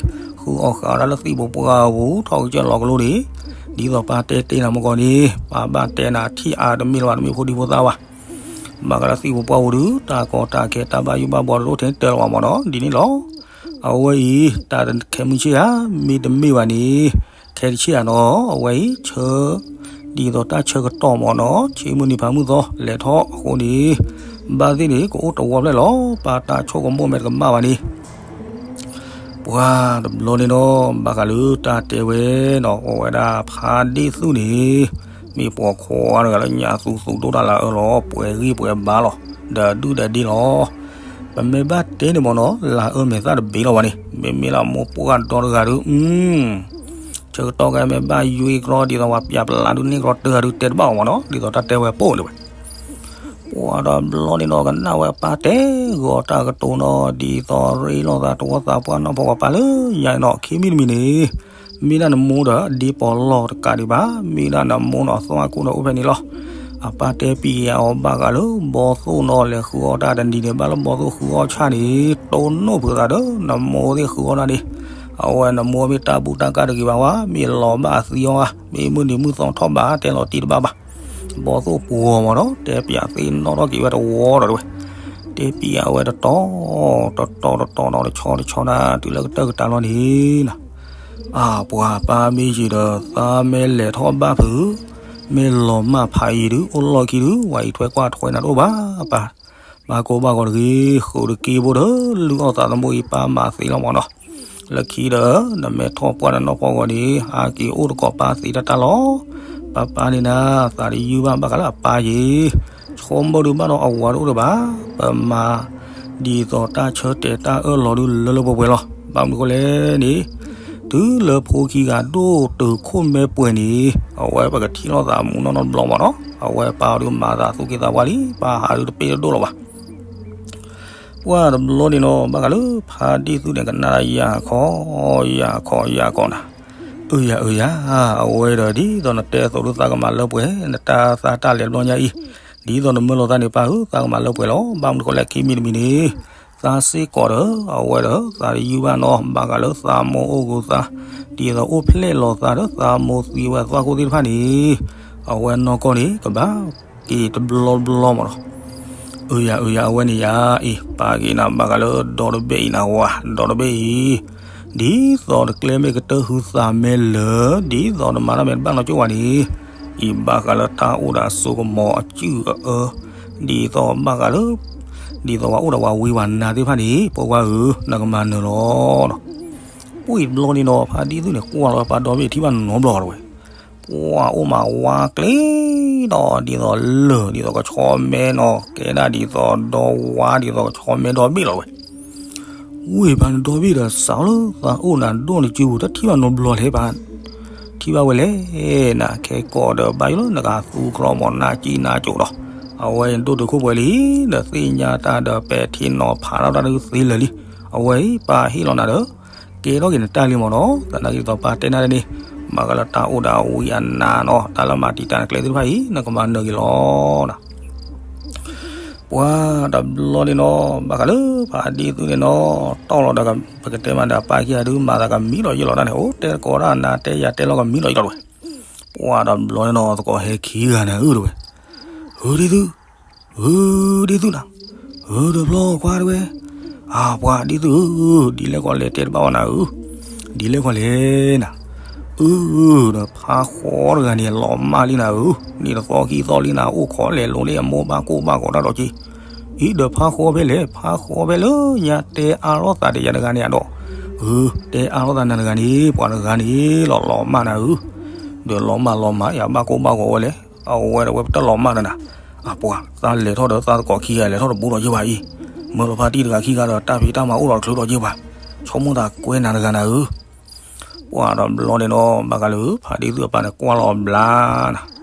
ဃုအီၣ်ဃာ်ဝဲဒၣ်လၢသံၣ်ဖိပှၢ်ပူၤ ထီၣ်ကစၢၢ်လီၤကလိန့ၣ်, ဒ်သိးပၢ်တဲတ့ၢ်နၤမ့ၢ်ကီးန့ၣ် ပၢ်ဘၣ်တဲနၤထံၣ်အါတမ့ၢ်လၢၤဘၣ် တမ့ၢ်ဖိဒံဖိသၣ်ဘၣ်. ဘၣ်ဃးလၢသံၣ်ဖိပှၢ်ပူၤဒုး တၢ်ကီတၢ်ခဲတၢ်ဘၣ်ယိၣ်ဘၣ်ဘှီတအိၣ်ထဲန့ၣ်တၢ်လၢၤဘၣ်မၢ်နီၤ, ဒ်န့ၣ်လီၤ. အဝဲအံၤ တၢ်တခဲမုၢ်ဆ့ၣ်ဧါ, မ့တမ့ၢ်ဘၣ်န့ၣ် ခဲတဆ့ၣ်ဧါနီၤ, အဝဲအံၤ ဆၢ ဒ်သိးတၢ်ဆၢကတီၢ်မၢ်နီၤ, ဆ့မုၢ်နံၤဖးမုၢ်သီ လဲၤထီၣ်အဃိန့ၣ် ဘၣ်သ့ၣ်န့ၣ် ကအိၣ်တဝီဖျၢၣ်လီၤ, ပၢ်တၢ်ဆိကမိၣ်မဲာ်တကမၣ်ဘၣ်န့ၣ် ပှၤတဘျီန့ၣ်ဒီး ဘၣ်ဃးလၢတၢ်တဲဝဲနီၤ, အိၣ်ဝဲဒၣ်ဖါဒ့ၣ်သူၣ်န့ၣ် မ့ၢ်ပိာ်ခွါတဂၤလၢညါသူသူဒိၣ်တၢ်လၢအအၢလီၤ, ပှဲၤဂံၢ်ပှဲၤဘါလီၤ, ဒီးဒုၣ်ဒီးဒ့လီၤ. ပမ့ၢ်ဘၣ်တဲန့ၣ်မၢ်နီၤ လၢအအၢမဲာ်သၣ်တဘ့ၣ်လီၤဘၣ်န့ၣ်, မ့မ့ၢ်လၢမိၢ်ပှၢ်ဒီတဂၤဒုး ဆၢကတီၢ်ကမ့ၢ်ဘၣ်ယွ့ကျီ ဒ်သိးပှၤပျးပျးဒုးန့ၢ်ကျီတဂၤဒုးတဲတဘၣ်အီၤမၢ်နီၤ, ဒ်သိးတၢ်တဲဝဲပိၢ်န့ၣ်ဝဲ ပှၤတဘျီန့ၣ်ဒီး ကနၣ်ဝဲအပၢ်တဲဂီၤတၢ်ကတိၤနီၤ, ဒ်သိးရ့လိာ်သးတဝီသးပှၢ်နီၢ်ဖီကီးပၢ်လၢညါနီၤ, ခံမံၤတမံၤန့ၣ် မ့ၢ်ဒၣ်နမိၢ်ဒီးဒ့ပီၤလီၢ်တကးဒံးဘၣ်, မ့ၢ်ဒၣ်နမိၢ်နီၤသွၣ်ခိၣ်ဒီးအိၣ်ဖဲန့ၣ်လီၤ. အပၢ်တဲပံၤအီၤဘၣ်ဃးလၢဘီသိၣ်နီၤ လဲၤဃုအီၣ်တၢ်တနံၤန့ၣ် ဘၣ်လၢဘီသိၣ်ဃုအီၣ်ဆၣ်န့ၣ် တိၢ်နီၣ်ဖုးသးဒီး နမိၢ်သ့ၣ်ဃုအီၣ်တၢ်န့ၣ်, အဝဲနမိၢ်မ့ၢ်တၢ်ဘူၣ်တၢ်ကၢ်တဂ့ၤဘၣ်ဝဲ, မ့ၢ်လီၤဘၣ်အသံအီၤဧါ, မ့ၢ်မုၢ်နံၤမုၢ်သီထီၣ်ဘၣ်တဲလီၤတံၢ်တဘၣ်ဘၣ် ဘီသိၣ်ပှီၤမၢ်နီၤ, တဲပံၤအသ့ၣ်နီၣ်ထီၣ်က့ၤဝဲတဝီဒီးဝဲ, တဲပံၤအဝဲတတီၤ တတီၤတတီၤဒီးတဆီတဆီဒၣ်တုၤလၢကတၢၢ်ကတၢၢ်လီၤန့ၣ်နီၤ, အပှၤပၢ်မ့ၢ်ယံၤဒီး သးမ့ၢ်လဲၤထီၣ်ဘၣ်ဖုး, မ့ၢ်လီၤမၢ်ဖးယံၤဒုး အိၣ်လီၢ်ခံဒုး ဝဲအံၤထွဲကွၢ်ထွဲနၤတအိၣ်ဘၣ်ပၢ်, ဘၣ်ကိၢ်ဘၣ်ဂီၤတဂ့ၤ, ဃုာ်တက့ဘိဒီး လုၢ်အီၣ်သးသမူအံၤပၢ်မၤသ့လီၤမၢ်နီၤ လၢခံဒီး နမဲာ်ထီၣ်ပှၢ်နနီၢ်ဖီဂီၤန့ၣ် ဟးက့ၤအိၣ်တကိးပၢ်သ့တၢ်တၢ်လီၤ. ပၢ်ပၢ်န့ၣ်နၤ သးတယုၢ်ဘၣ်ဘၣ်ဃးလၢအပၢ်ယ့ၢ်, ဆိကမိၣ်ဒုးဘၣ်ဒီးအဝၤတအိၣ်ဒံးဘၣ်, ပမၤဒ်သိးတၢ်ဆၢတဲာ်တၢ်အၢၣ်လီၤဒုးလၢလၢပှဲၤပှဲၤလီၤ. ဘၣ်မနုၤဃိလဲၣ်န့ၣ် တုၤလၢဖိခံဂၤဒိၣ်တုာ်ခိၣ်မဲာ်ပှဲၤန့ၣ် အဝဲပကထံၣ်လိာ်သးမူနီၢ်နီတဘျီမၢ်နီၤ, အဝဲပၢ်အီၤဒုးမၤသးသူၣ်က့သးပှၢ်လံ, ပၢ်ဟးဒုးတပ့ၢ်တဒိၣ်လီၤဘၣ် ပှၤတဘျီန့ၣ်နီၤ ဘၣ်ဃးလၢဖါဒ့ၣ်သူၣ်န့ၣ် ကနၣ်ဒၣ်ယၤခီ ယၤခီ ယၤခီနၤ, အၢယၤအၢယၤ, အဝဲဒီးဒ်သိးနတဲအသိးဒုး သးကမၤလၢပှဲၤ, နတၢ်သးတၢ်လဲၤတဘျီညါအံၤ, ဒ်သိးနမၢလိာ်သးန့ၣ် ပၢ်ဧၢ, သးကမၤလၢပှဲၤလီၤ. ဘၣ်မနုၤဃိလဲၣ် ခံမံၤတမံၤန့ၣ် သးစ့ၢ်ကီးဒီး အဝဲဒီး သးတယုၢ်ဘၣ်နီၤ, ဘၣ်ဃးလၢသးမိၢ်အိၣ်ဂူာ်သး, ဒ်သိးအိၣ်ဖျဲၣ်လီၤသးဒီး သးမိၢ်သံဝဲသွၣ်ခိၣ်သ့ၣ်တဖၣ်န့ၣ် အဝဲနီၢ်ကီၢ်န့ၣ် ကဘၣ်က့ၤတဘျီတဘျီမၢ်နီၤ အၢယၤအၢယၤ အဝဲန့ၣ်ယၤအံၤ ပာ်က့ၤနၤဘၣ်ဃးလၢဒီတဘ့ၣ်အံၤနၤဝဲ, ဒီတဘ့ၣ်အံၤ, ဒ်သိးတကျဲမ့ၢ်ကတၢၢ်ဟုသးမဲလၢာ်, ဒ်သိးနမၤတၢ်မဲာ်တဘၣ်နီၢ်ကၠိဝဲန့ၣ်, အံၤဘၣ်ဃးလၢတၢ်အိၣ်ဒီးအစိကမီၤအစုၣ်အအၢ, ဒ်သိးဘၣ်ဃးလၢ ဒ်သိးပှၤအိၣ်ဒီးပှၤဝံပှၤနါသ့ၣ်တဖၣ်န့ၣ် ပှၤဧၢ နကမၤနၢၤလီၤနီၤ. ပှၤတဘျီန့ၣ်နီၤ ဖါဒ့ၣ်သူၣ်န့ၣ် ကွၢ်လီၤပှၤဒီဘ့ၣ်ထံၣ်ဘၣ်နီတဘျီတဝဲ ပှၤအိၣ်မးဝါကျဲဒီး ဒ်သိးလၢၢ် ဒ်သိးကဆီမဲနီၤ, ကဲဒၣ်ဒ်သိးဒီဝါ ဒ်သိးကဆီမဲဒီဘ့ၣ်လီၤဝဲ. ဝ့ၢ်ပၢ်နဒီဘ့ၣ်ဒီး စးလၢသးအိၣ်နၤဒိၣ်နစုပူၤ တထံၣ်ဘၣ်နီတဘျီလဲၣ်ပၢ်, ထံၣ်ဘၣ်ဝဲလဲၣ်နၤ, ခဲကိးဒီးဘၣ်ယိၣ်လၢနကသူချီမီၤ နၢ်ကံၣ်နၢ်ကိးဒီး, အဝဲဒိၣ်တုာ်ခိၣ်ပှဲၤလံ, ဒီးသ့ၣ်ညါတၢ်ဒီးပဲာ်ထံနီၤဖးထီၣ်တၢ်ဒုးသ့လၢာ်လံ, အဝဲအံၤပၢ်ဟ့ၣ်လီၤနၤဒီး ကဲထီၣ်က့ၤနတၢ်လံမၢ်နီၤ, သနာ်က့ဒ်သိးပၢ်တဲနၤန့ၣ်, ဘၣ်ဃးလၢတၢ်အိၣ်ဒီးအဝံအနါနီၤ, တၢ်လၢမၤတံာ်တာ်နကျဲသ့ၣ်တဖၣ်အံၤ နကမၤနၢၤက့ၤလီၤနၤ. ပှၤတဘျီန့ၣ်နီၤ ဘၣ်ဃးလၢဖါဒ့ၣ်သူၣ်န့ၣ်နီၤ, တီၢ်လီၤဒီးပကတဲမးဒီး အပၢ်ခံဂၤဒုး မၤသးကမံလီၤယ့ၢ်လီၤဒၣ်န့ၣ်, အိၣ်တဲသကိးဒၣ်နၤ တဲယၤတဲလီၤကမံလီၤယ့ၢ်လီၤတဝဲ. ပှၤတဘျီန့ၣ်နီၤ သကိးဟဲခံဂၤန့ၣ်ဧၢတဝဲ, ဧၢဒ့ၣ်သူၣ် ဧၢ ဒ့ၣ်သူၣ်နၤ, ဧၢ ဒီးဖျီခွါတဝဲ, အပှၤဒ့ၣ်သူၣ်ဧၢ, ဒ်လဲၣ်ကီးလဲၣ်တဲတဘၣ်ဝဲနၤဧၢ, ဒ်လဲၣ်ကီးလဲၣ်နၤ, အၢ ဒီးဖါဃီတဂၤန့ၣ် လီၤမၢ်လံနၤဧၢ, န့ၣ်တသီခံသီလံနၤ အိၣ်ခိးလဲၤလိၤလၢအမိၢ်ဘၣ်ကိၢ်ဘၣ်ဂီၤတၢ်ဒီးက့, အံၤဒီးဖါဃီဖဲလဲၣ်, ဖါဃီဖဲလၢညါတဲအါလိာ်သးဒီးယၤတဂၤန့ၣ်ဒီး, အၢ တဲအါလိာ်သးနၤတဂၤန့ၣ် ပှၤတဂၤန့ၣ်လီၤ လီၤမၢ်နၤဧၢ, ဒီးလီၤမၢ်လီၤမၢ် ယဘၣ်ကိၢ်ဘၣ်ဂီၤဝဲလဲၣ် အဝဲဒီးဝဲပတလီၤမၢ်နၤနၤ, အပှၤ သးလဲၤထီၣ်ဒီးသးသကိးခံဂၤ လဲၤထီၣ်တဘိဒီးယဲၢ်ဘၣ်အံၤ, မၢလီၤဖါတံၢ်တဂၤခံဂၤဒီး တၢ်ဖံးတၢ်မၤအိၣ်ဒီးတချုးဒီးယဲၢ်ဘၣ်, ဆိကမိၣ်သးကွဲနၤတဂၤနၤဧၢ. ပှၤတဘျီန့ၣ်ဒီး ဘၣ်ဃးလၢဖါဒ့သုၣ်အပၢ်န့ၣ် ကွၢ်လီၤအဘျါနၤ,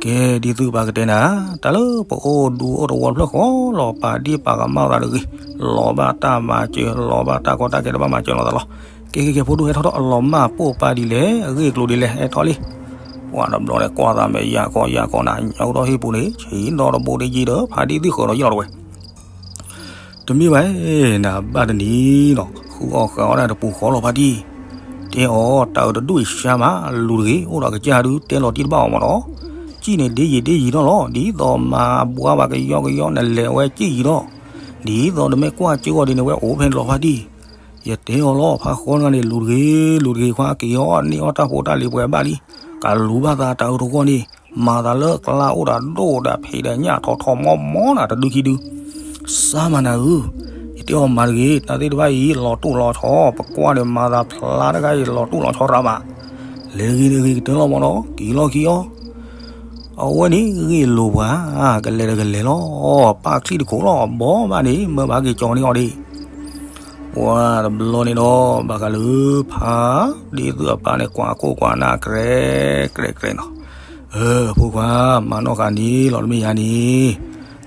ကဲ ဒ့သုၣ်ပၢ်ကတဲနၤ, တၢ်လၢပအိၣ်ဒူအိၣ်တဝီဖျၢၣ်ဃီလီၤ, ပာ်ဒ့ၣ်ပာ်ကမၣ်သးတဂ့ၤ, လီၤဘၣ်တၢ်မၤစၢၤ လီၤဘၣ်တၢ်ကီတၢ်ခဲ တဘၣ်မၤစၢၤလိာ်သးလီၤ. ကဲကဲကဲ ဖိဒိၣ်ဟဲထီၣ်ထီၣ် အလီၤမၢ်ပိၢ်ပၢ်ဒ်လဲၣ် အဂ့ၢ်အကျိၤဒ်လဲၣ် ဟဲထီၣ်လံ. ပှၤတဘျီန့ၣ်ကွၢ်သးမဲာ်ယၤကီယၤကီနၤ, ညါအိၣ်ထီၣ်ဟ့ၣ်ပူၤန့ၣ် ဆံးဒီတဘိဒ့ယ့ဒီး ဖါဒ့သုၣ်ဃၢၤဒီးယ့ၢ်လီၤတဝဲ တမ့ၢ်ဘၣ်, နဘၣ်တနံၤဒီး ဃုအီၣ်ဃာ်အီၣ်ဒၣ်တပူၤဃီလီၤဖါတံၢ်, တဲအီၤ တၢ်အၢတဒူၣ်အံၤဆါမး လူၤတဂ့ၤ, အိၣ်ဒီးကစၢ်ဒုး တဲလီၤတံၢ်တဘၣ်အီၤမးဒီး, စံၣ်န့ၣ်ဒ့ယံာ်ဒ့ယံာ်ထီၣ်လီၤ, ဒ်သိးမၤဘှါဘၣ်ကယီကယီ နလဲၤဝဲစံၣ်ယံာ်ထီၣ်, ဒ်သိးနမ့ၢ်ကွၢ်စၢၤအီၤဒ်န့ၣ် ဝဲအိၣ်ဖဲန့ၣ်လီၤဖါတံၢ်. ယတဲအီၤလီၤ ဖါဃီတဂၤန့ၣ် လူၤတဂ့ၤ လူၤတဂ့ၤခွါ က့ၤအီၣ်န့ၢ်အီၣ်တၢ်ဖိတၢ်လံၤပှဲၤဘၣ်လံ, ကလူၤဘၣ်သးတၢ်အၢတဂီၢ်န့ၣ် မၤသးလၢကျါအိၣ်ဒီးဒိၣ်ဒီးဖံးဒီးညၣ်ထီၣ်ထီၣ်မီမီနၤ တဒုခံဒု, စါမးနၤဧၢ, ယတဲအီၤမၤတဂ့ၤ, တၢ်သ့ၣ်တဖၣ်အံၤ လီၤတိၢ်လီၤဆီ, ပကွၢ်ဒီးမၤသးဖျါတဂၤအံၤ လီၤတိၢ်လီၤဆီရၤမး, လဲၤတဂ့ၤတဂ့ၤကတၢၢ်လီၤမးဒီး က့ၤလီၤခံအီၤ အဝဲန့ၣ်ဂ့ၢ်လိာ်ပှၤ, ကလဲၤဒီးကလဲၤလီၤ, ပာ်ချံၣ်တခိၣ်လီၤ ဘီဘၣ်န့ၣ် မၢဘၣ်က့ၤကၠီၤန့ၢ်အီၤဒံး. ပှၤတဘျီန့ၣ်ဒီး ဘၣ်ဃးလၢဖါဒ့သုၣ်အပၢ်န့ၣ် ကွၢ်ကိၢ်ကွၢ်နၢ် ကြဲးကြဲးကြဲးနီၤ, အၢဖိခွါ မၤနီၢ်ဃာ်န့ၣ်လီၤ တမ့ၢ်ယၤန့ၣ်,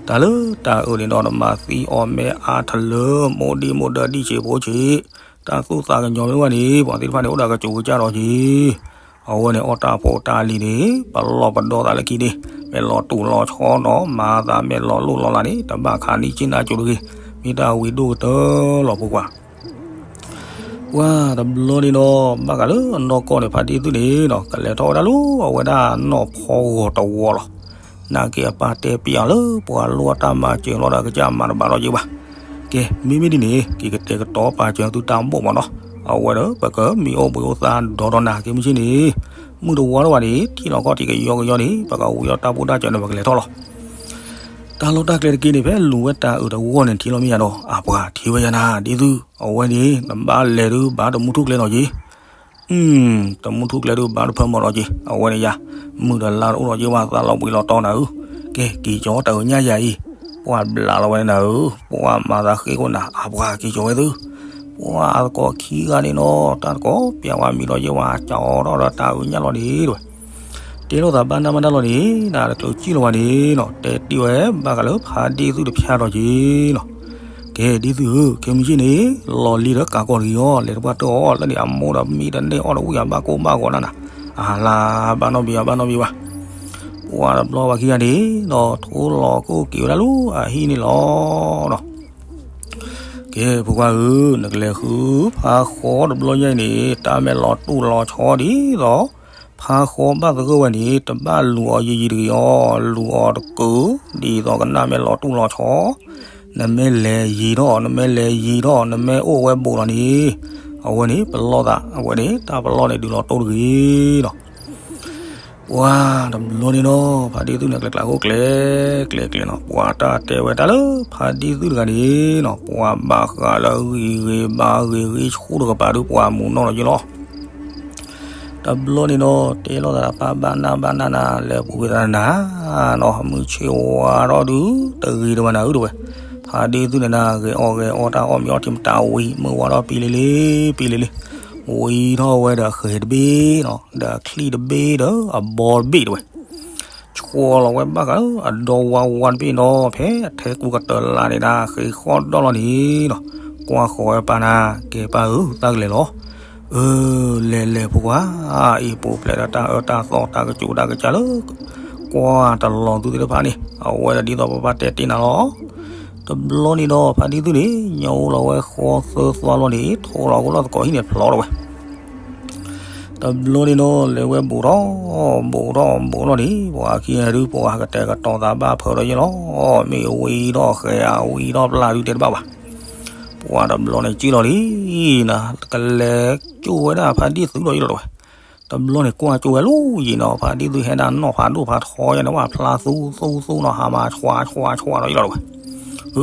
တၢ်လၢတၢ်အၢန့ၣ်ဒီး နမၤသံအီၤမ့ၢ်အါထလၢ မိၢ်ဒံမိၢ်ဒၢဒံၣ်ဆံးဖိဆံး, တၢ်သူၣ်သးကညီၤမ့ၢ်ဝဲန့ၣ် ပှၤသ့ၣ်တဖၣ်န့ၣ် အိၣ်ဒီးကစူၤကစၢ်ဒီးက့ၤ အဝဲန့ၣ်အီၣ်တၢ်ဖိတၢ်လံၤန့ၣ် ပလီၢ်ပဒီသးလၢခံန့ၣ်, မ့ၢ်လီၤတူာ်လီၤဆီဒီး မၤသးမ့ၢ်လီၤလိၢ်လီၤလးန့ၣ် တဘၣ်ခးနံၣ်က့ၢ်နၢ်ကၠိတဂ့ၤ, မ့ၢ်တၢ်ဝံၤဒိၣ်ကတၢၢ်လီၤဖိခွါ. ပှၤတဘျီန့ၣ်ဒီး ဘၣ်ဃးလၢအနီၢ်ကီၢ်န့ၣ် ဖါဒ့သုၣ်န့ၣ်ဒီး ကလဲၤထီၣ်ဝဲဒၣ်နီၢ်ဖီဂီၤတဝီလီၤ. နာ်က့အပၢ်တဲပျးလၢပှၤလိၣ်တၢ်မၤစၢၤလီၤဒီး ကစၢ်မၤတဘၣ်လီၤယ့ၢ်ဘၣ်. ကဲ မ့မ့ၢ်ဒ်န့ၣ် က့ၤကတဲာ်ကတီၤပာ်စၢၤသုတၢ်ဘိၣ်မးနီၤ, အဝဲဒီးပကမံၤအိၣ်ဘှံးအိၣ်သါဒီဒီနၤ ကဲမုၢ်ဆ့ၣ်န့ၣ်, မုၢ်တဝီလီၤဘၣ်န့ၣ် ထံၣ်လီၤခီၣ်ထံးကယီကယီန့ၣ် ပကဝံၤဒီးတၢ်ဘိၣ်တၢ်စၢၤန့ၣ် ပကလဲၤထီၣ်လီၤ. တၢ်လီၢ်တၢ်ကျဲတက့ၢ်န့ၣ် ဖဲလူၤဝဲတၢ်အၢတဝီန့ၣ် ထံၣ်လီၤမ့ၢ်ယၤဒီး အပှၤထံၣ်ဝဲယၤနၤ ဒ်သု အဝဲန့ၣ် နဘၣ်လဲၤဒုးဘၣ်တမူထူၣ်ကျဲနီၤက့ တမူထူၣ်ကျဲဒုးဘၣ်တဖၢမီၤနီၤက့ အဝဲန့ၣ်ယၤ, မုၢ်ဒီးလါတအိၣ်နီၤက့ဘၣ် သးလီၤဘှံးလီၤတီနၤဧၢ, ကဲ က့ၤကၠီၤတၢ်အၢညါယၤအံၤ, ပှၤဘျးလီၤဝဲနၤဧၢ, ပှၤမၤသးဃ့ကိးနၤ အပှၤက့ၤကၠီၤဝဲသု, ပှၤအသကိးခံဂၤန့ၣ်နီၤ တၢ်သကိးပျးဝဲမံၤလီၤယဲဝဲ ကၠီၤထီၣ်ဒီးတၢ်အၢညါလီၤန့ၣ်တဝဲ တဲလိာ်သးဘၣ်နၢ်မတၢ်လီၤန့ၣ် နတချုးစံၣ်လီၤဝဲန့ၣ်နီၤ တဲတ့ၢ်ဝဲဘၣ်ဃးလၢဖါဒ့သုၣ်တဖၠါဒီးက့နီၤ, ကဲဒ်သုဧၢ ခဲမုၢ်ဆ့ၣ်န့ၣ် လီၤလံဒီးကးကီၢ်တဂ့ၤအီၤ လဲၤတပှၢ်တၢၢ်အီၤ လၢန့ၣ်အမိၢ်ဒီးမံတန့ၢ်အီၣ်တဝံၣ်အဘၣ်ကိၢ်ဘၣ်ဂီၤနၤနၤ, အဟးလၢဘၣ်နီတမံၤဘၣ် ဘၣ်နီတမံၤဘၣ်, ပှၤတဘျီဘၣ်ခံဂၤန့ၣ် ဒီးထိလီၤကိၣ်က့ၤဝဲဒၣ်လၢအဟံၣ်န့ၣ်လီၤနီၤ ကဲ ဖိခွါဧၢ, နကလဲၤဃုဖါဃီတဘျီညါအံၤန့ၣ် တၢ်မ့ၢ်လီၤတူၢ်လီၤဆီဒ်သိး ဖါဃီဘၣ်သဂၢၢ်ဝဲန့ၣ် တဘၣ်လူၤအီၤယံာ်ယံာ်တဂ့ၤအီၤ, လူၤအီၤတကုာ် ဒ်သိးကနၣ်မ့ၢ်လီၤတူၢ်လီၤဆီ, နမ့ၢ်လဲၤယံာ်ထီၣ် နမ့ၢ်လဲၤယံာ်ထီၣ် နမ့ၢ်အိၣ်ဝဲဘူးလီၤန့ၣ်, အဝဲန့ၣ် ပလီၢ်သး အဝဲန့ၣ် တၢ်ပလီၢ်န့ၣ် ဒုးလီၤတိၢ်တဂ့ၤလီၤ. ပှၤတဘျီန့ၣ်နီၤ ဖါဒ့သုၣ်န့ၣ် ကျဲကျဲအိၣ်ကျဲ ကျဲကျဲနီၤ ပှၤတၢ်တဲဝဲတၢ်လၢဖါဒ့သုၣ်တဂၤန့ၣ်နီၤ ပှၤဘၣ်ဃးလၢဂံၢ်ဂ့ၤဘါဂ့ၤဂံၢ်ဆူၣ်တကပၤဒုး ပှၤမူၤနီၣ်လီၤယ့ၢ်လီၤ. တဘျီန့ၣ်နီၤ တဲလိာ်သးပၢ်ဘၣ်နၢ်ဘၣ်နၢ်နၤ လဲၤပူၤကွံာ်သးနၤနီၤ မုၢ်ဆ့ၣ်ဝါထီၣ်ဒုး တဂ့ၤတဝဲနၤဧၢတဝဲ ဖါဒ့သုၣ်န့ၣ်နၤ ဂဲၤအီၣ်ဂဲၤအီတၢ်အီၣ်မ့ၤအီထံမတၤဝံၤ မုၢ်ဝါထီၣ်ပံလံလံ ပံလံလံ ဝံၤထီၣ်ဝဲဒီးဃဲၤတဘ့ၣ်နီၤ ဒီးချံၣ်တဘ့ၣ်ဒီးအဘီတဘ့ၣ်တဝဲ ဆှီလီၤဝဲဘၣ်ဃးအဒီဝါဝါတဘ့ၣ်နီၤ ဖဲအထဲကူကတၢၢ်လၢန့ၣ်ဒၣ် ဃ့ဃီၣ်ဒီၣ်လီၤန့ၣ်နီၤ ကွၢ်ဃီၤဝဲပၢ်နၤ ကဲပၢ်ဧၢ သးကလဲၤလီၤ. အၢ လဲၤလဲၤဖိခွါ အံၤပူၤဖျဲးဒီးတၢ်အၢတၢ်သီတၢ်ကစူၤတၢ်ကစၢ်လၢ ကွၢ်တလီၤသုသ့ၣ်တဖၣ်န့ၣ် အဝဲဒၣ်ဒ်သိးပပၢ်တဲတ့ၢ်နၤလီၤ. တဘျီန့ၣ်ဒီး ဖါဒ့သုၣ်န့ၣ် ညိလီၤဝဲဃီသၢသွါလီၤန့ၣ် ထိလီၤကအိၣ်လီၤသကိးဟံၣ်န့ၣ်ဖျီထီၣ်ဝဲ တဘျီန့ၣ်ဒီး လဲၤဝဲဘူးထီၣ် ဘူးထီၣ်ဘူးထီၣ်န့ၣ် ပှၤခံဂၤဒုး ပှၤကတဲာ်ကတီၤသးဘၣ်ဖၢဒီးယ့ၢ်လီၤ. မ့ၢ်ဝံၤဒီးဃဲၤဧါ ဝံၤဒီးပျၢ်ဒုးတဲတဘၣ်ဘၣ်. ပှၤတဘျီန့ၣ်စံၣ်လီၤလံ နၤ ကလဲၤကၠိဝဲဒၣ်ဖါဒ့သုၣ်ဒီးယ့ၢ်လီၤတဝဲ. တဘျီန့ၣ်ကွၢ်ကၠိဝဲလီၤယံာ်နီၤ ဖါဒ့သုၣ်ဟဲဒၣ်နီၢ်ဖးဒိၣ်ဖးထီယါန့ၣ် ဝဲဖျါသူသူသူနီၤ ဟးမၤဆွးဆွးဆွးဒီးယ့ၢ်လီၤတဝဲ. ဘီ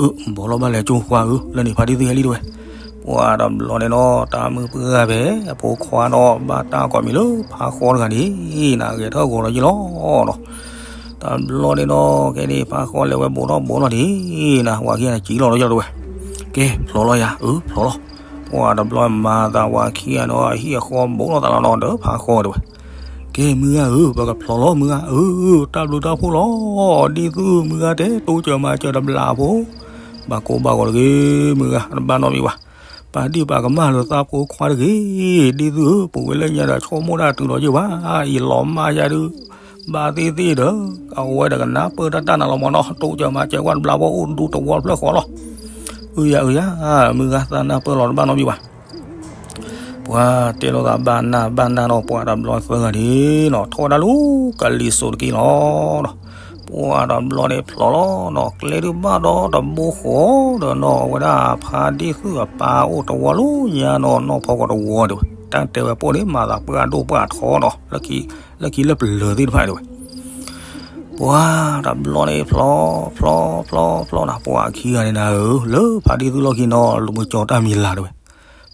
လီၤဘၣ်လဲၤကၠိခွါဧၢ လၢန့ၣ်ဖါဒ့သုၣ်ဟဲလံတဝဲ. ပှၤတဘျီန့ၣ်နီၤ တၢ်မုၢ်ပှၢ်ဖဲ အဖိခွါဒီးဘၣ်တၢ်ကိးမံၤလၢဖါဃီတဂၤန့ၣ် နၤဂဲၤထၢၣ်ဂီၤဒီးယ့ၢ်လီၤနီၤ. တဘျီန့ၣ်ဒီး ကဲန့ၣ် ဖးဃီလဲၤဝဲဘူးထီၣ်ဘူးထီၣ်ဒံးနၤ ဝၤခံဂၤန့ၣ် ကံလီၤလီၤယီၤတဝဲ, ကဲ ဖျိးလီၤယၤ အၢ ဖျိးလီၤ, ပှၤတဘျီမၤသးဝၤခံဂၤန့ၣ် အဟံၣ်အဃီဘူးထီၣ်သးလီၤနီၤ ဒီးဖးဃီတဝဲ, ကဲ မုၢ်ဂၤဧၢ ပကဖျိးလီၤ မုၢ်ဂၤဧၢ, တၢ်ဘျုးတၢ်ဖှိၣ်လီၤ, ဒ်သိးမုၢ်ဂၤတဲ တိစၢၤမၤစၢၤတဘျီဖိ, ဘၣ်ကိးဘၣ်ဂီၤတဂ့ၤ မုၢ်ဂၤ တဘၣ်နီတမံၤဘၣ်, ပာ်ဒံၣ်ပာ်ကမၣ်လၢသးဖိခွါတဂ့ၤ, ဒ်သိး ပဝဲလၢညါဒီး ဆိကမိၣ်တၢ်တုၤလီၤယိာ်ဘၣ်, အံၤလီၤမၢ်ယၤဒုး, ဘၣ်သ့ၣ်သ့ၣ်ဒီး အဝဲတကနၣ်ပၢၢ်တၢ်တၢ်နၤလီၤမၢ်နီၤ, တိစၢၤမၤစၢၤကွၢ်တဘျီဖိအိၣ်ဒူသဝီတဖျၢၣ်ဃီလီၤ, အုယၤအုယၤ, မုၢ်ဂၤသးနၢ်ပၢၢ်လီၤတဘၣ်နီတမံၤဘၣ် ပှၤတဲလိာ်သးဘၣ်နၢ်ဘၣ်နၢ်နီၤ ပှၤတဘျီသၢဂၤန့ၣ်နီၤ ထီၣ်ဝဲဒၣ်လၢကလံၤစိးတက့ၢ်လီၤနီၤ, ပှၤတဘျီန့ၣ်ဖျိးလီၤနီၤ ကျဲဒုးဘၣ်ဒီတဘိဃီဒီးနီၤ အဝဲဒၣ်ဖါဒ့ၣ်သုးအပၢ်အိၣ်တဝီလၢညါနီၤ နီၢ်ဖီကီးတဝီတဲဝဲ, တၢ်တဲဝဲပိၢ်န့ၣ် မၤသးပှၢ်ဒိၣ်ပှၢ်ထီနီၤ လၢခံလၢပျၢၤသ့ၣ်တဖၣ်တဲဝဲ ပှၤတဘျီန့ၣ်ဖျိး ဖျိး ဖျိး ဖျိးနၤ ပှၤခံဂၤန့ၣ်နၤဧၢ လၢဖါဒ့ၣ်သုးလီၢ်ခံနီၤ လူၤမုကၠီတၢ်မံၤလၤတဲဝဲ,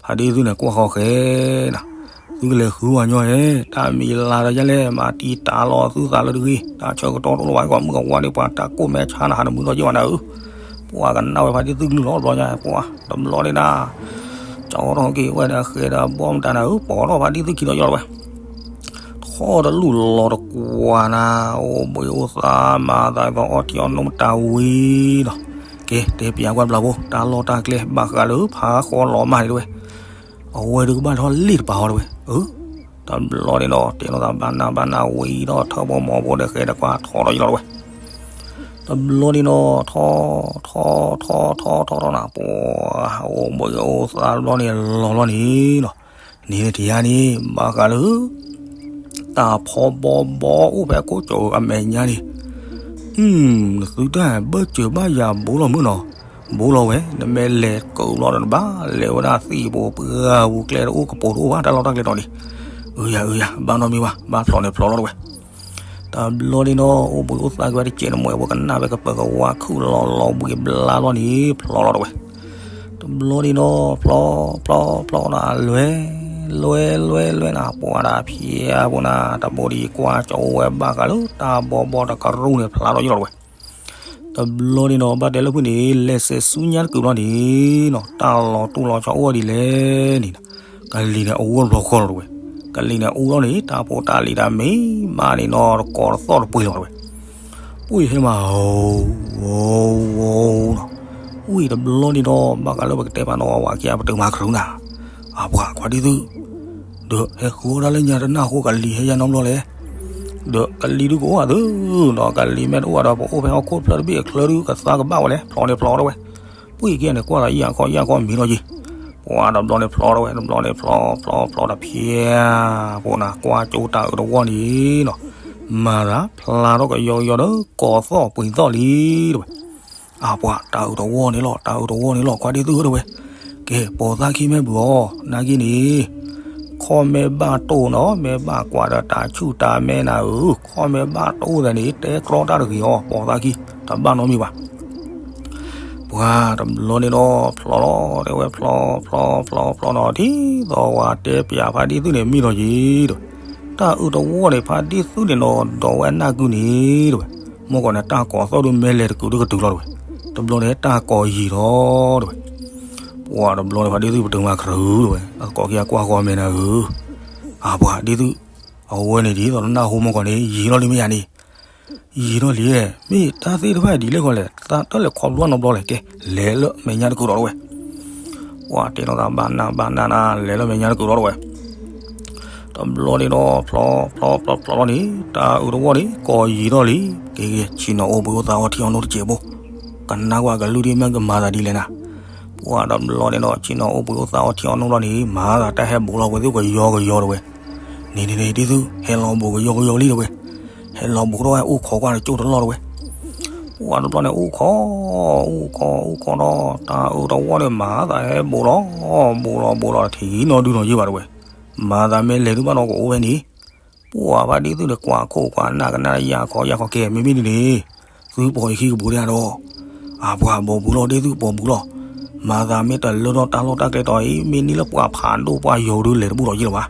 ဖါဒ့ၣ်သုးန့ၣ်ကွၢ်ဃီဃဲနၤ, သုကလဲၤဃုဝဲညီဧဲ တၢ်မံၤလၤဒီးယလဲၣ် မၤတံာ်တာ်လီၤသုသးလၢတဂ့ၤ တၢ်ဆၢကတီၢ်တအိၣ်လၢၤဘၣ် ကီၢ်မုၢ်ကဝါန့ၣ် ပှၤတၢ်ကိၢ်မဲဆါနၤ ဟးတမုာ်ထီၣ်ယဲၢ်ဘၣ်နၤဧၢ, ပှၤကနၣ်ဝဲဖါဒ့ၣ်သုးကလုၢ်လီၤတဘျီညါ ပှၤတဘျီန့ၣ်နၤ ကၠီထီၣ်က့ၤဝဲဒီးဃဲဒီးဘီမတၤနၤဧၢ ပိာ်ထီၣ်ဖါဒ့ၣ်သုးခံဒီးယီၤတဝဲ ထီၣ်တလူၢ်လီၤတကွၢ်နၤ, အိၣ်ဘှံးအိၣ်သါမၤသးသီအီထံအီနိမတၤဝံၤနီၤ, ကဲ တဲပျးကွၢ်တဘျီဖိ တၢ်လီၢ်တၢ်ကျဲဘၣ်ဃးလၢဖးဃီလီၤမၢ်န့ၣ်တဝဲ, အဝဲဒုးကဘၣ်ထီၣ်လ့ၣ်တပၤဃီတဝဲ, အၢ, တဘျီန့ၣ်ဒီး တဲလိာ်သးဘၣ်နၢ်ဘၣ်နၢ်ဝံၤဒီး ထၢဘီမီၤဘိဒီးဃဲဒီးကွၢ်ထီၣ်ဒီးယီၤတဝဲ တဘျီန့ၣ်နီၤ ထီၣ် ထီၣ် ထီၣ် ထီၣ် ထီၣ် ထီၣ် ထီၣ်နၤ ပှၤ အိၣ်ဘှံးအိၣ်သါတဘျီန့ၣ်လီၤလီၤန့ၣ်နီၤ, န့ၣ်န့ၣ်တယါန့ၣ် ဘၣ်ဃးလၢ တၢ်ဖီဘီဘီအိၣ်ဖဲကိးကၠီၤအမဲာ်ညါန့ၣ်, နသုတၢ်ဘၢၣ်စၢၤဘၣ်ယၤဘူးလီၤမုၢ်နီၤ, ဘူးလီၤဝဲ နမ့ၢ်လဲၤကိးဘျီဒီးနဘၣ်လဲၤဝဲဒၣ်သံၣ်ဘိပှၢ်ပူၤ ကျဲတအိၣ်ကပိၤတအိၣ်ဘၣ် တၢ်လီၢ်တၢ်ကျဲတီၤန့ၣ်, အုယၤအုယၤ ဘၣ်နီတမံၤဘၣ် ဘၣ်ဖျိးန့ၣ်ဖျိးလီၤတဝဲ တဘျီန့ၣ်နီၤ အိၣ်ဘှံးအိၣ်သါက့ၤဝဲတစဲးတမှဲး ပှၤကနၣ်ဝဲကပၢၤကဝါခုၣ်လီၤလီၤဘှံးဘျါလီၤန့ၣ် ဖျိးလီၤတဝဲ, တဘျီန့ၣ်နီၤ ဖျိး ဖျိး ဖျိးနၤ လွဲ လွဲ လွဲ လွဲနၤ ပှၤဒၣ်ဖျါဖိနၤ တဘိဒံးကွၢ်ကၠီၤအိၣ်ဝဲဘၣ်ဃးလၢ တၢ်ဘီဘီတကရူၢ်န့ၣ် ဖျါထီၣ်ယိာ်လီၤတဝဲ တဘျီန့ၣ်နီၤ ဘၣ်တဲလၢဖုၣ်န့ၣ် လဲၤစဲးဆူညါတကုာ်ဘျီန့ၣ်နီၤ တၢ်လီၤတူၢ်လီၤဆီအိၣ်ဝဲဒ်လဲၣ်န့ၣ်, ကလံၤန့ၣ်အူလီၤတဘျီဃီလီၤတဝဲ, ကလံၤန့ၣ်အူလီၤန့ၣ် တၢ်ဖိတၢ်လံၤတၢ်မ့ၢ်ဘၣ်န့ၣ်နီၤ တကိးတသီၣ်တပှ့ၤလီၤတဝဲ, အိၣ်ယဟဲမး အိၣ် အိၣ် အိၣ်နီၤ, အိၣ်အံၤတဘျီန့ၣ်ဒီး ဘၣ်ဃးလၢပကတဲပာ်နီၤ ဝၤခံဂၤပတုာ်မၤခရူနၤ, အပှၤခွါဒ်သု ဒီးဟဲဃုဝဲဒၣ်လၢညါတနၢ်ဟူကလံၤဟဲယါနီတဘျီလဲၣ်, ဒီးကလံၤဒုးကအိၣ်အသးနီၤ ကလံၤမ့ၢ်တအိၣ်ဘၣ်ဒီး ပအိၣ်ဖဲဟီၣ်ခိၣ်ဖျၢၣ်တဘ့ၣ်အချၢဒုး ကသါကဘၣ်ဝဲလဲၣ် ဖျိးန့ၣ်ဖျိးထီၣ်ဝဲ, ပှၤခံဂၤန့ၣ် ကွၢ်သးယၢ်ခီယၢ်ခီမံၤထီၣ်ယံၤ, ပှၤတဘျီန့ၣ်ဖျိးထီၣ်ဝဲ တဘျီန့ၣ်ဖျိး ဖျိး ဖျိးတဖျါ ဖိနၤ ကွၢ်ကၠိတၢ်အုးတဝီန့ၣ်နီၤ, မၤသးဖျါထီၣ်ကယီကယီဒီး ကိးသီၣ်ပှ့ၤသီၣ်လံတဝဲ အပှၤတၢ်အုးတဝီန့ၣ်လီၤ တၢ်အုးတဝီန့ၣ်လီၤ ခွါဒ်သုတဲဝဲ, ကဲ ပိာ်သၣ်ခံမ့ၢ်ဘုၣ်အီၤ နာ်က့န့ၣ်, ခီၣ်မ့ၢ်ဘၣ်တိၢ်နီၤ မ့ၢ်ဘၣ်ကွၢ်ဒီးတၢ်ဆူၣ်တၢ်မဲနၤဧၢ, ခီၣ်မ့ၢ်ဘၣ်တိၢ်သးန့ၣ် တဲကြီတၢ်တဂ့ၤအီၤ ပိာ်သၣ်ခံ တဘၣ်နီတမံၤဘၣ် ပှၤတဘျီန့ၣ်ဒီး ဖျိးလီၤတဲဝဲ ဖျိး ဖျိး ဖျိး ဖျိးနီၤ ဒ်သိးဝဲတဲပျးဖါဒ့ၣ်သုးန့ၣ်မံၤထီၣ်ယံၤတဝဲ, တၢ်အုးတဝီန့ၣ် ဖါဒ့ၣ်သုးန့ၣ်နီၤ ဒီးဝဲနၢ်ကုန့ၣ်တဝဲ, မ့ၢ်ကီးန့ၣ် တၢ်ကိးသီၣ်ဒုးမဲလဲၤတကုာ်ဒုးကတုၤလီၤတဝဲ, တဘျီန့ၣ်တၢ်ကိးယံၤထီၣ်တဝဲ, ပှၤတဘျီန့ၣ် ဖါဒ့ၣ်သုးပတုာ်မၤခရူတဝဲ အသကိးခံဂၤကွၢ်ဃီမဲာ်နၤဧၢ, အပှၤဒ့ၣ်သုး, အဝဲန့ၣ်ဒ်သိးနနၢ်ဟူမ့ၢ်ကီးန့ၣ် ယံၤထီၣ်လံမ့ၢ်ယၤန့ၣ် ယံၤထီၣ်လံ, မ့ၢ်တၢ်သ့ၣ်တဖၣ်ဒ်လဲၣ်ဃီလဲၣ်, တၢ်လဲၤခီဖျိနီတဘျီလဲၣ်, ကဲ လဲၤလၢမဲာ်ညါတကုာ်ဒီးတဝဲ, ပှၤတဲလိာ်သးဘၣ်နၢ်ဘၣ်နၢ်နၤ လဲၤလၢမဲာ်ညါတကုာ်ဒီးတဝဲ, တဘျီန့ၣ်ဒီး ဖျိး ဖျိး ဖျိး ဖျိးလီၤန့ၣ် တၢ်အုးတဝီန့ၣ် ကိးယံၤထီၣ်လံ, ကဲ ကဲ ဆ့ၣ်နီၤအိၣ်ဘှံးအိၣ်သါအီထံအီနိၣ်တစဲးဖိ, ကနၣ်ကွၢ်ကလုၢ်ဒ်မ့ၢ်ကမၤသးဒ်လဲၣ်နၤ, ပှၤတဘျီန့ၣ်ဒီး ဆ့ၣ်နီၤအိၣ်ဘှံးအိၣ်သါအီထံအီနိၣ်လီၤန့ၣ် မၤသးတၢ်ဟဲဘူးလီၤဝဲသ့ၣ်ကယီကယီတဝဲ န့ၣ်န့ၣ်န့ၣ် ဒ်သိး ဟဲလီၤဘူးကယီကယီလံတဝဲ, ဟဲလီၤဘူးထီၣ်ဝဲအိၣ်ခိးကွၢ်တကၠိၢ်တလီၢ်တဝဲ, ပှၤတဘျီန့ၣ်အိၣ်ခိး, အိၣ်ခိး အိၣ်ခိးဒီး တၢ်အုးတဝီန့ၣ် မၤသးဟဲဘူးလီၤ, ဘူးလီၤ ဘူးလီၤ ထံၣ်နီၢ်ဒုနီၢ်ယ့ၢ်ဘၣ်တဝဲ, မၤသးမ့ၢ်လဲၤဒုးဘၣ်ဒီးကအိၣ်ဝဲန့ၣ် ပှၤဖါဒ့ၣ်သုးန့ၣ် ကွၢ်ခိၣ်ကွၢ်နၢ်ကနၣ်ယၢ်ခီယၢ်ခီ ကဲ မ့မ့ၢ်ဒ်န့ၣ် သုပိာ်ယခံကပူၤဒၣ်ဒီး, အပှၤပိာ်ဘူးလီၤ ဒ့ၣ်သုးပိာ်ဘူးလီၤ, မၤသးမ့ၢ်တလၢထီၣ်တၢ်လီၢ်တၢ်ကျဲတီၤအံၤ မ့ၢ်န့ၢ်လၢပှၤဖးဒိၣ်ပှၤယီၤဒုးလဲၤတဘူးဒီးယ့ၢ်လီၤဘၣ်,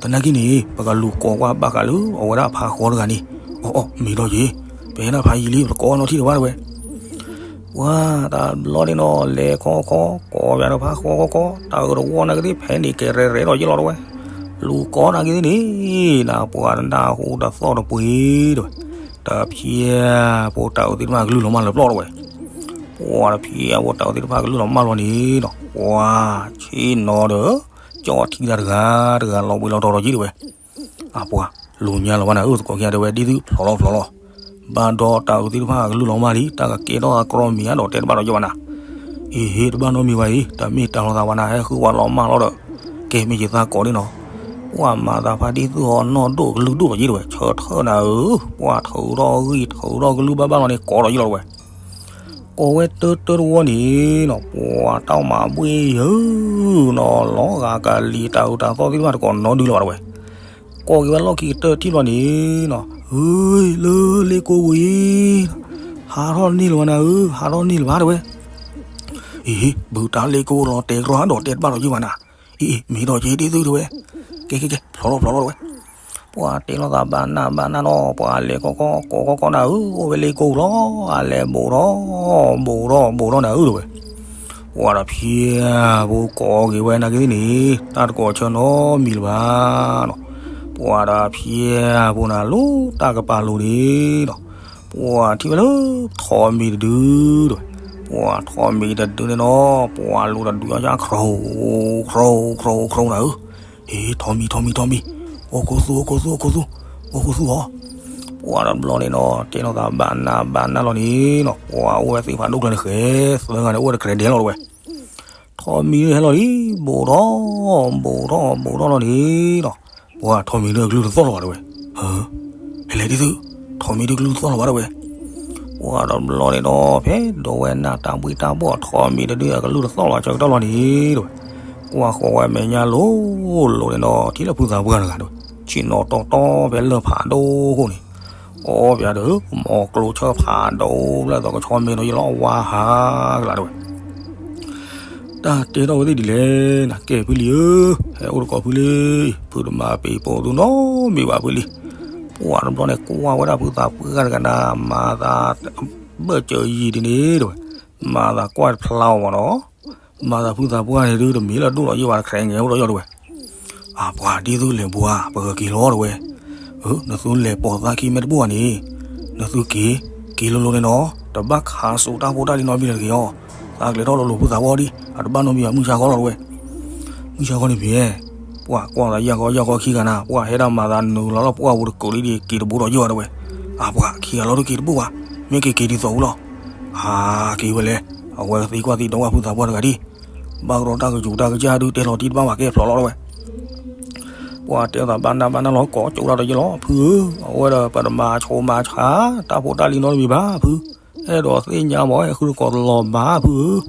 သနာ်က့န့ၣ် ပကလူၤကိးကွၢ်ဘၣ်ဃးလၢ အဝဲဒၣ်ဖးဃီတဂၤန့ၣ်, အီၣ်အီၣ် မံၤထီၣ်ယ့ၢ် ပဟဲဒၣ်ဖးယံာ်လံ ပကိးနီထံၣ်တဝါတဝဲ. ပှၤတဘျီန့ၣ်နီၤ လဲၤခီခီ ကိးပၠးဒီးဖးဃီခီခီ တၢ်အုးတဝီနာ်က့သ့ၣ် ဖဲန့ၣ်ကဲရဲၣ်ရဲၣ်ဒီးယ့ၢ်လီၤတဝဲ. လူၤကိးနာ်က့သ့ၣ်န့ၣ် နပှၤတနၢ်ဟူတသီၣ်တပှ့ၤတဝဲ. တဖျဲၣ်ဖိတၢ်အုးသ့ၣ်တဖၣ်ကလုၢ်လီၤမၢ်လၢပျီၢ်တဝဲ. ပှၤတဖျဲၣ်ဖိတၢ်အုးသ့ၣ်တဖၣ်ကလုၢ်လီၤမၢ်လီၤန့ၣ်နီၤ ပှၤဆ့ၣ်နီၤဒီး ကၠီထံတၢ်တဂၤတဂၤလီၤဘှံးလီၤတီၤဒီးယ့ၢ်တဝဲ. အပှၤ လူၤညါလီၤဘၣ်နၤဧၢ သကိးခံဂၤတဲဝဲ ဒ်သုဖျိးလီၤဖျိးလီၤ. ဘၣ်ဒီးတၢ်အုးသ့ၣ်တဖၣ်ကလုၢ်လီၤမၢ်လံ တၢ်ကကဲထီၣ်အကြၢးမံၤအါဒီးတဲတဘၣ်ဒီးယ့ၢ်ဘၣ်နၤ. အ့ဟ့ တဘၣ်နီတမံၤဘၣ်အံၤ တမ့ၢ်တၢ်လီၤသးဘၣ်နၤ ဟဲဃုဝဲလီၤမၢ်လီၤဒီး ကဲမ့ၢ်ယသးကိးန့ၣ်နီၤ. ပှၤမၤသးဖးဒ်သုအီၤနီၢ်ဒိၣ်ကလုၢ်ဒိၣ်ဒီးယ့ၢ်တဝဲ ဆၢထၢၣ်နၤဧၢ, ပှၤထုးထီၣ်ဂံၢ်ထုးထီၣ်ကလုၢ်ဘၣ်ဘၣ်လီၤန့ၣ် ကိးဒီးယ့ၢ်လီၤတဝဲ. ကိးဝဲတၢတၢတဝီန့ၣ်နီၤ ပှၤတၢ်မၤဘှ့ၣ်ယၢၤနီၤ လီၤဂာ်ကလံၤတၢ်အုးတၢ်သီၣ်သ့ၣ်တဖၣ်တကိးနီဒုလၢၤဘၣ်တဝဲ. ကိးက့ၤဝဲလီၢ်ခံကတၢၢ်ထံၣ်ဘျီန့ၣ်နီၤ ဟ့ လၢလ့ကိပူၤအံၤ ဟးထီၣ်န့ၢ်လၢၤဘၣ်နၤဧၢ, ဟးထီၣ်န့ၢ်လၢၤဘၣ်တဝဲ. အ့ ဘုတၢ်လ့ကိလီၤတဲာ်ကရီဒီးတဲတဘၣ်ဒီးယ့ၢ်ဘၣ်နၤ. အ့ မ့ၢ်ဒီးက့ၤဒ်သုတဝဲ. ကဲကဲကဲ ဖျိးလီၤဖျိးလီၤတဝဲ. ပှၤတဲလိာ်သးဘၣ်နၢ်ဘၣ်နၢ်နီၤ ပှၤလဲၤကီကီကိးကီကီနၤဧၢ, အိၣ်ဝဲလ့ကိလီၤ အလဲၤဘိးထီၣ် ဘိးထီၣ်ဘိးထီၣ်နၤဧၢတဝဲ. ပှၤဒီးဖျဲၣ်ဖိကိးက့ၤဝဲနာ်က့သ့ၣ်န့ၣ် တၢ်တကိးဆၢနီတမံၤလၢၤဘၣ်နီၤ. ပှၤဒီးဖျဲၣ်ဖိနၤ လီၤတၢ်ကပၤလိၤန့ၣ်နီၤ ပှၤထံၣ်ဝဲလၢထိးမံၤတဒုတဝဲ. ပှၤထိးမံၤတဒုန့ၣ်နီၤ ပှၤလူၤတဒုအီၤ ခရိ ခရိ ခရိ ခရိနၤဧၢ. ဟ့ ထိးမံၤ ထိးမံၤ ထိးမံၤ, အိၣ်ခိးသူ အိၣ်ခိးသူ အိၣ်ခိးသူ အိၣ်ခိးသူအီၤ. ပှၤတဘျီန့ၣ်နီၤ တဲလိာ်သးဘၣ်နၢ်ဘၣ်နၢ်လီၤန့ၣ်နီၤ ပှၤအိၣ်ဝဲသ့ၣ်ဖးဒိၣ်ကျၢၤန့ၣ်ဃဲ သၢဂၤန့ၣ် အိၣ်ဝဲတကြဲးဒဲးလီၤတဝဲ. ထိးမံၤဒုဟဲလီၤလံ ဘိးထီၣ် ဘိးထီၣ် ဘိးထီၣ်လီၤန့ၣ်နီၤ ပှၤထိးမံၤဒုကလုၢ်တသီၣ်လီၤဘၣ်တဝဲ. ဟဲလဲၣ်ဒ်သု ထိးမံၤဒုကလုၢ်တသီၣ်လီၤဘၣ်တဝဲ. ပှၤတဘျီန့ၣ်နီၤ ဖဲဒိးဝဲနၢ်တၢ်ဘှံးတၢ်ဘှီၣ် ထိးမံၤတဒုအကလုၢ်တသီၣ်လီၤဆၢကတီၢ်လီၤန့ၣ်တဝဲ. ကွၢ်ဃီၤဝဲမဲာ်ညါလိၤလိၤန့ၣ်နီၤ ထံၣ်လၢဖုသးပှၢ်တဂၤတဝဲ ဆ့ၣ်နီၤတီတီဖဲလၢၢ်ဖးဒိၣ်အဃိန့ၣ် အီပၠးဒီး မီၤကျိဆၢဖးဒိၣ်လၢအသိးကဆီမ့ၢ်ဒီးယလီၤဝါဟးကလၤတဝဲ. တၢ်တဲထီၣ်ဝဲသ့ၣ်ဒ်လဲၣ်နၤ ကဲဖုလံၤဧၢ, ဟဲအိၣ်တကိးဖုလံၤ, ဖုတမၤပံၤပိာ်သုနီတမံၤဘၣ်ဖုလံၤ. ပှၤတဘျီန့ၣ် ကွၢ်ဝဲဒၣ်ဖုသးပှၢ်တဂၤန့ၣ် မၤသးဘၢၣ်စၢၤယံာ်ဒ်န့ၣ်တဝဲ, မၤသးကွၢ်တဖျါအီၤဘၣ်နီၤ, မၤသးဖုသးပှၢ်န့ၣ်ဒုးတမံၤလၢဒိၣ်ဒီးယ့ၢ်ဘၣ်တခါငဲၤအိၣ်ဒီးယီၢ်တဝဲ. အပှၤဒ်သုလဲၤဘှါ ပကက့ၤလီၤတဝဲ. နသုလဲၤပိာ်သးခံမ့ၢ်တဘၣ်ဘၣ်န့ၣ် နသုက့ၤ က့ၤလိၤလိၤန့ၣ်နီၤ, တဘၣ်ခးစိာ်တၢ်ဖိတၢ်လံၤနီတမံၤတဂ့ၤအီၤ, သးကလဲၤထီၣ်လိၤလိၤဖုသးပှၢ်ဒံး အတဘၣ်နီတမံၤဘၣ် မုၢ်ဆါဃီလီၤတဝဲ. မုၢ်ဆါဃီန့ၣ်မ့ၢ် ပှၤကွၢ်သးယၢ်ဃီယၢ်ဃီခံဂၤနၤ ပှၤဟဲဒၣ်မၤသးနုာ်လီၤလီၤပှၢ်ပူၤတကိးလံဒံး က့ၤတဘိဒီးယီၢ်တဝဲ. အပှၤခံဂၤလီၤဒုးက့ၤတဘိဘၣ်, မ့ၢ်က့ၤက့ၤဒ်သိးဝဲလီၤ. အက့ၤဝဲလဲၣ်, အဝဲကသံကွၢ်သံဒိးဝဲဖုသးပှၢ်တဂၤဒံး ဘၣ်ကဒီးတၢ်ကယူၤတၢ်ကစၢ်ဒုးတဲလီၤတံၢ်တဘၣ်ဘၣ် ကဲဖျိးလီၤတဝဲ. ပှၤတဲသးဘၣ်နၢ်ဘၣ်နၢ်လီၤ ကိးကၠိဒၣ်ဒီးယ့ၢ်လီၤ ဖုဧၢ, အဝဲဒီးပတမၤဆိမၤဆါ တၢ်ဖိတၢ်လံၤနီတမံၤဘၣ်ဖု, အဲၣ်ဒိးသ့ၣ်ညါဘၣ် အဲၣ်ဃုတကိးလီၤဘၣ်ဖုဧၢ.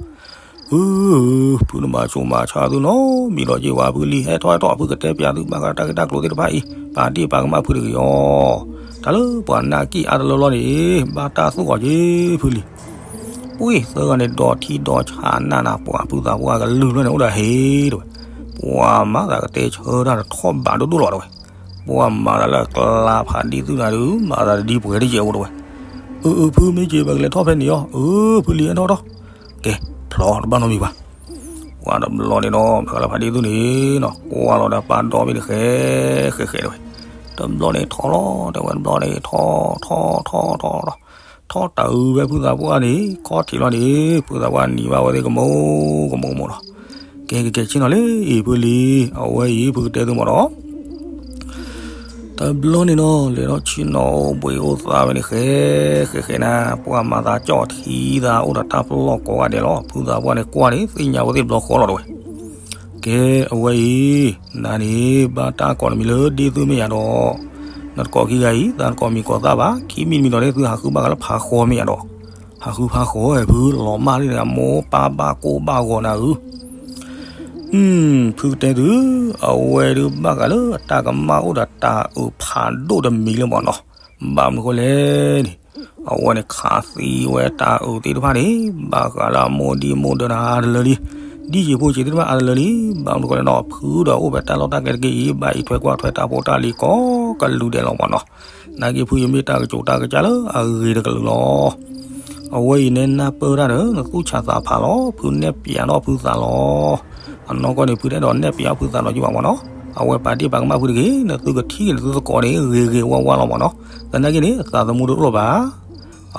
အၢ ဖုတမၤဆိမၤဆါသုနီတမံၤဒီးယ့ၢ်ဘၣ်ဖုလံ, ဟဲထီၣ်ဟဲထီၣ် ဖုကတဲပၠးသုဘၣ်ဃးတၢ်ဂ့ၢ်တၢ်ကျိၤသ့ၣ်တဖၣ်အံၤ ပာ်တ့ၢ်ပာ်ကမၣ်ဖုတဂ့ၤအီၤ. တၢ်လၢပှၤနာ်က့အါတလၢလီၤန့ၣ် ဘၣ်တၢ်သူၣ်အီၤက့ၤဖုလံ. ပှ့ၤသၢဂၤန့ၣ် ဒီးထံဒီးဆးနးနး ပှၤဖုသးပှၢ်ကလုၢ်ဖျၢၣ်န့ၣ် အိၣ်ဒီးဟ့ၣ်တဝဲ, ပှၤမၤသးကတဲဆၢတၢ်တထီၣ်ဘးဒိၣ်ဒိၣ်လီၤတဝဲ, ပှၤမၤသးလၢကျါဖးဒ်သုနၤဒုး မၤသးတဒ်ပှဲၤတယဲၢ်အိၣ်တဝဲ. အၢ အၢ ဖုမ့ၢ်က့ၤ ပကလဲၤထီၣ်ဖဲန့ၣ်အီၤ, အၢ ဖုလံ ဟဲထီၣ်ထီၣ်, ကဲ ဖျိးတဘၣ်နီတမံၤဘၣ်. ပှၤတဘျီန့ၣ်ဒီး မၤသးလၢဖးဒ်သုန့ၣ်နီၤ ကွၢ်လီၤဒီးပာ်ဒီးမ့ၢ်တဃဲ ဃဲဃဲတဝဲ, တဘျီန့ၣ်ထီၣ်လီၤ တဲဝဲတဘျီန့ၣ်ထီၣ် ထီၣ် ထီၣ် ထီၣ် ထီၣ်တၢ်အုးဖဲဖုသးပှၢ်န့ၣ် ခီၣ်ထံးလီၤန့ၣ် ဖုသးပှၢ်နံၤဘၣ်ဝဲသ့ၣ်ကမိၢ်ကမိၢ်ကမိၢ်လီၤ. ကဲကဲကဲ ဆ့ၣ်နီၤလံ အံၤဖုလံ, အဝဲအံၤဖုကတဲသုမးဒီး တဘျီန့ၣ်နီၤ လဲၤထီၣ်ဆ့ၣ်နီၤအိၣ်ဘှံးအိၣ်သါဝဲန့ၣ် ဃဲဃဲဃဲနၤ ပှၤမၤသးကၠီၣ်ထံသးအိၣ်ဒီးတၢ်ပလီၢ်ကိးဂၤဒဲးလီၤ. ဖုသးပှၢ်န့ၣ်ကွၢ်န့ၣ် သ့ၣ်ညါဝဲသ့ၣ်တဘျီဃီလီၤတဝဲ. ကဲ အဝဲအံၤ နၤန့ၣ် ဘၣ်တၢ်ကိးတမံၤလၢဒ်သုမ့ၢ်ယၤဒီး နတကိးခံဂၤအံၤ သးတကိးမံၤကိးသၣ်ဘၣ် ခံမံၤတမံၤဒီးန့ၣ် သုဟးဃုဘၣ်ဃးလၢဖးဃီမ့ၢ်ယၤဒီး ဟးဃုဖးဃီဝဲဖုလီၤမၢ်လံန့ၣ် အမိၢ်ပၢ်ဘၣ်ကိၢ်ဘၣ်ဂီၤနၤဧၢ. ဖုကတဲသု အဝဲဒုးဘၣ်ဃးလၢအတၢ်ကမၣ်အိၣ်ဒီးတၢ်အုးဖးဒိၣ်တမံၤလၢမ့ၢ်နီၤ. ဘၣ်မနုၤဃိလဲၣ်န့ၣ် အဝဲန့ၣ်ခးသံဝဲတၢ်အုးသ့ၣ်တဖၣ်န့ၣ် ဘၣ်ဃးလၢအမိၢ်ဒံမိၢ်ဒၢနၤတလၢလံ. ဒံၣ်ဆံးဖိဆံးသ့ၣ်တဖၣ်အါတလၢလံ, ဘၣ်မနုၤဃိလဲၣ်နီၤ ဖုဒီးအိၣ်ဖဲတၢ်လီၢ်တၢ်ကျဲတက့ၢ်အံၤ ဘၣ်အံးထွဲကွၢ်ထွဲတၢ်ဖိတၢ်လံၤကိးကလုာ်ဒဲးလီၤမ့ၢ်နီၤ. နာ်က့ဖုယမ့ၢ်တၢ်ကစိၤတၢ်ကစၢ်လၢအဂ့ၤတကလုာ်လီၤ. အဝဲအံၤန့ၣ်နၢ်ပၢၢ်တၢ်ဒီး နသူၣ်ဆးသးဖးလီၤ, ဖုနဲၣ်ပျးဒီးဖုသးလီၤ. အနီၢ်ကီၢ်န့ၣ် ဖုတအဲၣ်ဒိးနဲၣ်ပျးဖုသးလီၤက့ဘၣ်မ့ၢ်နီၤ. အဝဲပာ်ဒ့ၣ်ပာ်ကမၣ်ဖုတဂ့ၤ, နသုကထံၣ်နသုသကိးန့ၣ် ဂ့ၤဂ့ၤဝါဝါလီၤမ့ၢ်နီၤ. သနာ်က့န့ၣ် သးသမူတအိၣ်လၢၤဘၣ်.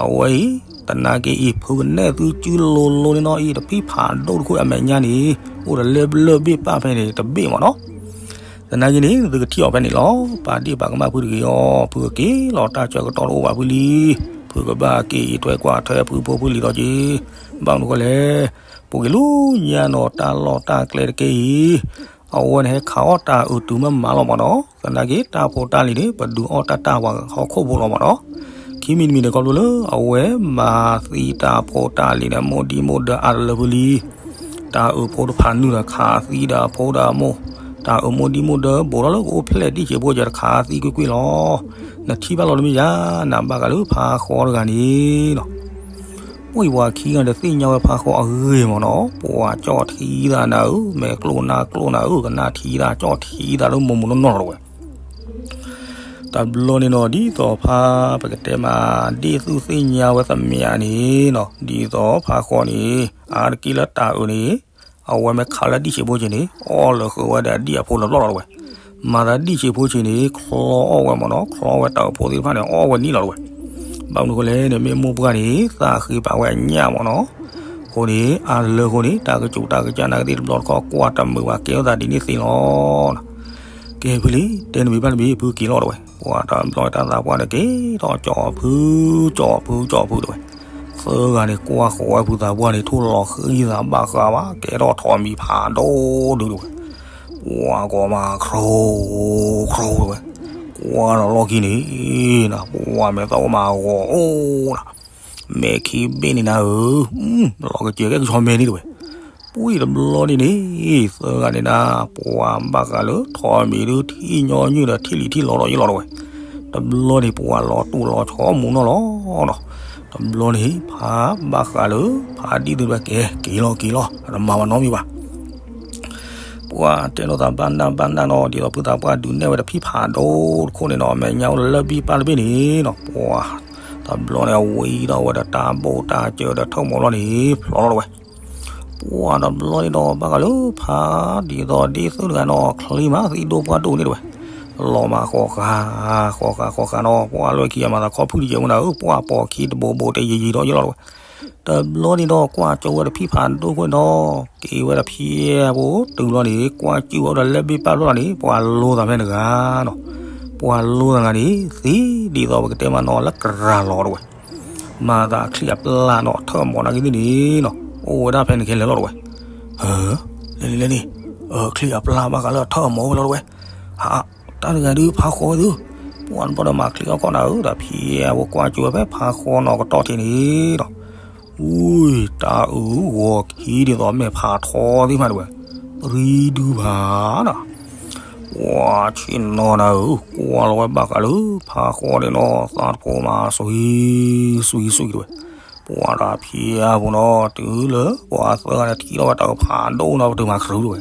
အဝဲအံၤ သနာ်က့အံၤ ဖုကနဲၣ်သုစုလိၤလိၤန့ၣ်နီၤအံၤ တဖံးဖးဒိၣ်တခိၣ်အမဲာ်ညါန့ၣ် အိၣ်ဒီးလၢလၢၢ်ဘ့ၣ်ပၢ်ဖဲန့ၣ်တဘ့ၣ်မ့ၢ်နီၤ. သနာ်က့န့ၣ် သုကထံၣ်အီၤဖဲန့ၣ်လီၤ. ပာ်ဒ့ၣ်ပာ်ကမၣ်ဖုတဂ့ၤအီၤ, ဖုကက့ၤလီၤတၢ်ဆၢကတီၢ်တအိၣ်ဘၣ်ဖုလံ. ဖုကဘၣ်က့ၤအံးထွဲကွၢ်ထွဲဖုဖိဖုလံၤလီၤက့ၤ. ဘၣ်မနုၤဃိလဲၣ်, ပူၤကွံာ်လၢညါနီၤ တၢ်လီၢ်တၢ်ကျဲတက့ၢ်အံၤ အဝဲန့ၣ်ဟဲခးအီၣ်တၢ်အုးတုၤမ့ၢ်မၤလီၤမ့ၢ်နီၤ. သနာ်က့တၢ်ဖိတၢ်လံၤန့ၣ် ပဒုးအီၣ်တၢ်တၢ်ပှၤဟီၣ်ခိၣ်ဖိလီၤမ့ၢ်နီၤ. ခံမံၤတမံၤန့ၣ် ခီဖျိလၢအဝဲမၤသံတၢ်ဖိတၢ်လံၤန့ၣ် မိၢ်ဒံမိၢ်ဒၢအါတလၢဖုလံ. တၢ်အုးဖိတဖၣ်နုာ်ဒီးခးသံဒီးအဖိဒီးအမိၢ်, တၢ်အုးမိၢ်ဒံမိၢ်ဒၢ ဘူးထီၣ်လၢကအိၣ်ဖျဲၣ်ဒံၣ်ဆံးဖိကဲတခးသံကွ့ၢ်ကွ့ၢ်လီၤ. နထံၣ်ဘၣ်လီၤတမ့ၢ်ယါ, နဘၣ်ဃးလၢဖါဃီတဂၤန့ၣ်လီၤ. ပှၤခံဂၤဒီးသ့ၣ်ညါဝဲဖါဃီအဂ့ၢ်မ့ၢ်နီၤ, ပှၤကၠီၣ်ထံသးနၤဧၢ, မဲာ်ကျိၣ်နါကျိၣ်နၤဧၢ, ကနၣ်ထံသး ကၠီၣ်ထံသးလၢမိၢ်မိၢ်နီၢ်နီၢ်လီၤဝဲ. တဘျီန့ၣ်နီၤ ဒ်သိးဖါပကတဲမး ဒ့ၣ်သူၣ်သ့ၣ်ညါဝဲသမံးအါန့ၣ်နီၤ, ဒ်သိးဖါဃီန့ၣ် အါတက့ၢ်လၢတၢ်အုးန့ၣ် အဝဲမ့ၢ်ခးလၢဒံၣ်ဆံးဖိဆံးန့ၣ် အီၣ်လၢဃုာ်ဝဲဒီးအဒံၣ်အဖိလၢပျီၢ်လီၤတဝဲ. မၤသးဒံၣ်ဆံးဖိဆံးန့ၣ် ချီအီၣ်ဝဲမ့ၢ်နီၤ, ချီဝဲတၢ်အုးဖိသ့ၣ်တဖၣ်န့ၣ် အီၣ်ဝဲနံၣ်လီၤတဝဲ. ဘၣ်မနုၤဃိလဲၣ်န့ၣ် မ့ၢ်မိၢ်ပှၢ်န့ၣ် သးဃ့ပာ်ဝဲအညၣ်မ့ၢ်နီၤ. အဃိန့ၣ် အါတလၢအဃိန့ၣ် တၢ်ကစူၤတၢ်ကစၢ်နာ်က့သ့ၣ်တဘျီတခီၣ် ကွၢ်တမုာ်ဘၣ် ကဲထီၣ်သးဒ်န့ၣ်သ့လီၤ. ကဲဖုလံ, တဲနမံၤဘၣ်နမံၤ ဖုက့ၤလီၤတဝဲ. ပှၤတဘျီတၢ်သးပှၢ်န့ၣ်က့ၤထီၣ်ကၠီဖု, ကၠီဖု, ကၠီဖုတဝဲ. သၢဂၤန့ၣ် ကွၢ်ဃီၤဝဲဖုသးပှၢ်န့ၣ် ထိၣ်လီၤဃံသးဘၣ်ဃးဘၣ် ကဲထီၣ်ထိးမံၤဖးဒိၣ်ဒုတဝဲ. ပှၤကိးမး ခြိ ခြိတဝဲ. ကွၢ်ဒီးလီၢ်ခံန့ၣ် ပှၤမဲာ်သၣ်အိၣ်မးဂီၤအိၣ်နၤ, မဲာ်ခံဘ့ၣ်န့ၣ်နၤဧၢ, လီၤကစၢၤကဲကဆီမဲန့ၣ်တဝဲ. ပှၤတဘျီန့ၣ်န့ၣ် သၢဂၤန့ၣ်နၤ ပှၤဘၣ်ဃးလၢထိးမံၤဒု ထံၣ်ညီနုၢ်ဒီးထံၣ်လံၤထံၣ်လီၤဒီးယလီၤတဝဲ. တဘျီန့ၣ် ပှၤလီၤတူၢ်လီၤဆီမူနီၢ်လီၤနီၤ. တဘျီန့ၣ် ဖါဘၣ်ဃးလၢ ဖါဒံၣ်သုတဝဲ ကဲ က့ၤလီၤက့ၤလီၤ အတမၤဝဲနီတမံၤဘၣ်. ပှၤတဲလိာ်သးဘၣ်နၢ်ဘၣ်နၢ်နီၤ ဒ်သိးဖုသးပှၢ်ဒုးနဲၣ်ဝဲတဖံးဖးဒိၣ်တခိၣ်န့ၣ်နီၤ အမဲာ်ညါအိၣ်လၢလၢၢ်ဘ့ၣ်ပၢ်တဘ့ၣ်န့ၣ်နီၤ ပှၤ တဘျီန့ၣ် အဝံထီၣ်ဝဲဒီးတၢ်ဘိၣ်တၢ်စၢၤဒီးထၢၣ်မီၤလီၤန့ၣ် ဖျိးလီၤတဝဲ. ပှၤတဘျီန့ၣ်ဒီး ဘၣ်ဃးလၢဖါဒ်သိးဒ့ၣ်သုတဂၤနီၤ ချံမးသံဒိၣ်ပှၢ်ဒိၣ်န့ၣ်တဝဲ. လီၤမးဃီဃာ် ဃီဃာ်ဃီဃာ်နီၤ ပှၤလၢခံဂၤမၤသးခီဖုၣ်တယဲၢ်မနုၤဧၢ ပှၤပိာ်ခံတဘိဘိတယံၤယံၤဒီးယလီၤတဝဲ. တဘျီန့ၣ်ဒီး ကွၢ်ကၠိဝဲတဖံးဖးဒိၣ်ခိၣ်န့ၣ်ဒီး က့ၤဝဲတဖံးဖိတုၤလီၤန့ၣ် ကွၢ်ကၠိဝဲဒီးလၢၢ်ဘ့ၣ်ပၢ်ဘျီလီၤန့ၣ် ပှၤလိသးဖဲန့ၣ်တဂၤနီၤ. ပှၤလိသးတဂၤန့ၣ် သံဒ်သိးပကတဲမးနီၤ လၢကရၤလီၤတဝဲ. မၤသးအချံအပျၢ်နီၤ ထၢၣ်မီၤနာ်က့သ့ၣ်န့ၣ်နီၤ အိၣ်ဝဲဒၣ်ဖဲန့ၣ်ခဲလၢာ်လီၤတဝဲ. ဟၢ လဲၤန့ၣ်လဲၤန့ၣ် ချံအပျၢ်ဘၣ်ဃးလၢအထၢၣ်မီၤဝဲလီၤတဝဲ. ဟး တၢ်တဂၤဒုးဖးဃီဝဲသု. ပှၤတဘျီဒီးမၤချံအီၣ်ကီၢ်နၤဧၢ ဒီးဖံးအဝဲကွၢ်ကၠိဝဲဖဲဖးဃီနီၤကတီၢ်ထံးန့ၣ်နီၤ ဝံၤ တၢ်အုးဂီၤခံဒ်သိးမဲာ်ဖးထီသ့ၣ်တဖၣ်တဝဲ ရံဒုဖးနီၤ. ပှၤဆ့ၣ်နီၤနၤဧၢ ကွၢ်လီၤဝဲဘၣ်ဃးလၢဖးဃီန့ၣ်နီၤ သးတဖိးမး စွံ စွံ စွံတဝဲ. ပှၤဒီးဖံးအဖိနီၤ တုၤလၢပှၤသၢဂၤန့ၣ်ထံၣ်ထီၣ်ဝဲတၢ်အုးဖးဒိၣ်နီၤ ပတုာ်မၤခြုးတဝဲ.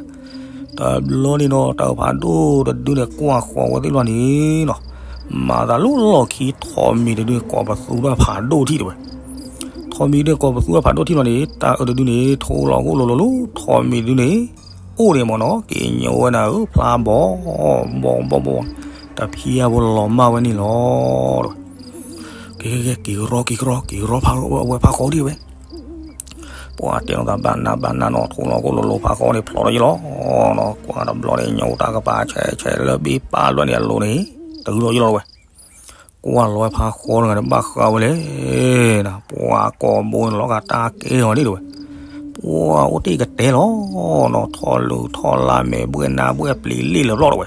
တဘျီန့ၣ်ဒီး တၢ်အုးဖးဒိၣ်တဒုန့ၣ် ကွၢ်ဃီၤဝဲသ့ၣ်လီၤန့ၣ်နီၤ မၤသးလၢလီၢ်ခံထိးမံၤတဒုန့ၣ် ကိးပသူထီၣ်ဖးဒိၣ်ထံၣ်တဝဲ. ထိးမံၤဒုန့ၣ် ကိးပသူထီၣ်ဖးဒိၣ်ထံၣ်လီၤန့ၣ် တၢ်အုးတဒုန့ၣ် ထိးလီၤဂိၢ်လိၤလိၤလၢ ထိးမံၤတဒုန့ၣ် အိၣ်ဒံးမ့ၢ်နီၤ က့ၤညိဝဲနၤဧၢ ဖျါဘီ ဘီ ဘီ ဘီ တဖံးအဖိလီၤမၢ်ဝဲန့ၣ်လီၤတဝဲ. က့ၤ က့ၤ က့ၤကရီ က့ၤကရီ က့ၤကရီ ဖးဝဲဖးဃီဒံးဝဲ. ပှၤတဲလိာ်သးဘၣ်နၢ်ဘၣ်နၢ်နီၤ ထိးလီၤဂိၢ်လိၤလိၤဖးဃီန့ၣ် ဖျိးလီၤယလီၤနီၤ ကွၢ်တဘျီန့ၣ် ညိတၢ်ကပၤဆဲးဆဲးလၢဘ့ၣ်ပၢ် ဘျီန့ၣ်အလိၤန့ၣ် တုၤလီၤယလီၤတဝဲ. ကွၢ်လီၤဝဲဖးဃီတဂၤန့ၣ် ဘၣ်ဃးဝဲလဲၣ် ပှၤကိာ်ဘိန့ၣ်လီၤဂာ်တၢ်ကဲအီၤန့ၣ်တဝဲ. ပှၤအိၣ်တ့ၢ်ကတဲလီၤနီၤ ထီၣ်လူၤထီၣ်လါမဲာ်ဘှဲၣ်နါဘှဲၣ်ပျံၤလ့ၣ်လၢၤဘျီတဝဲ.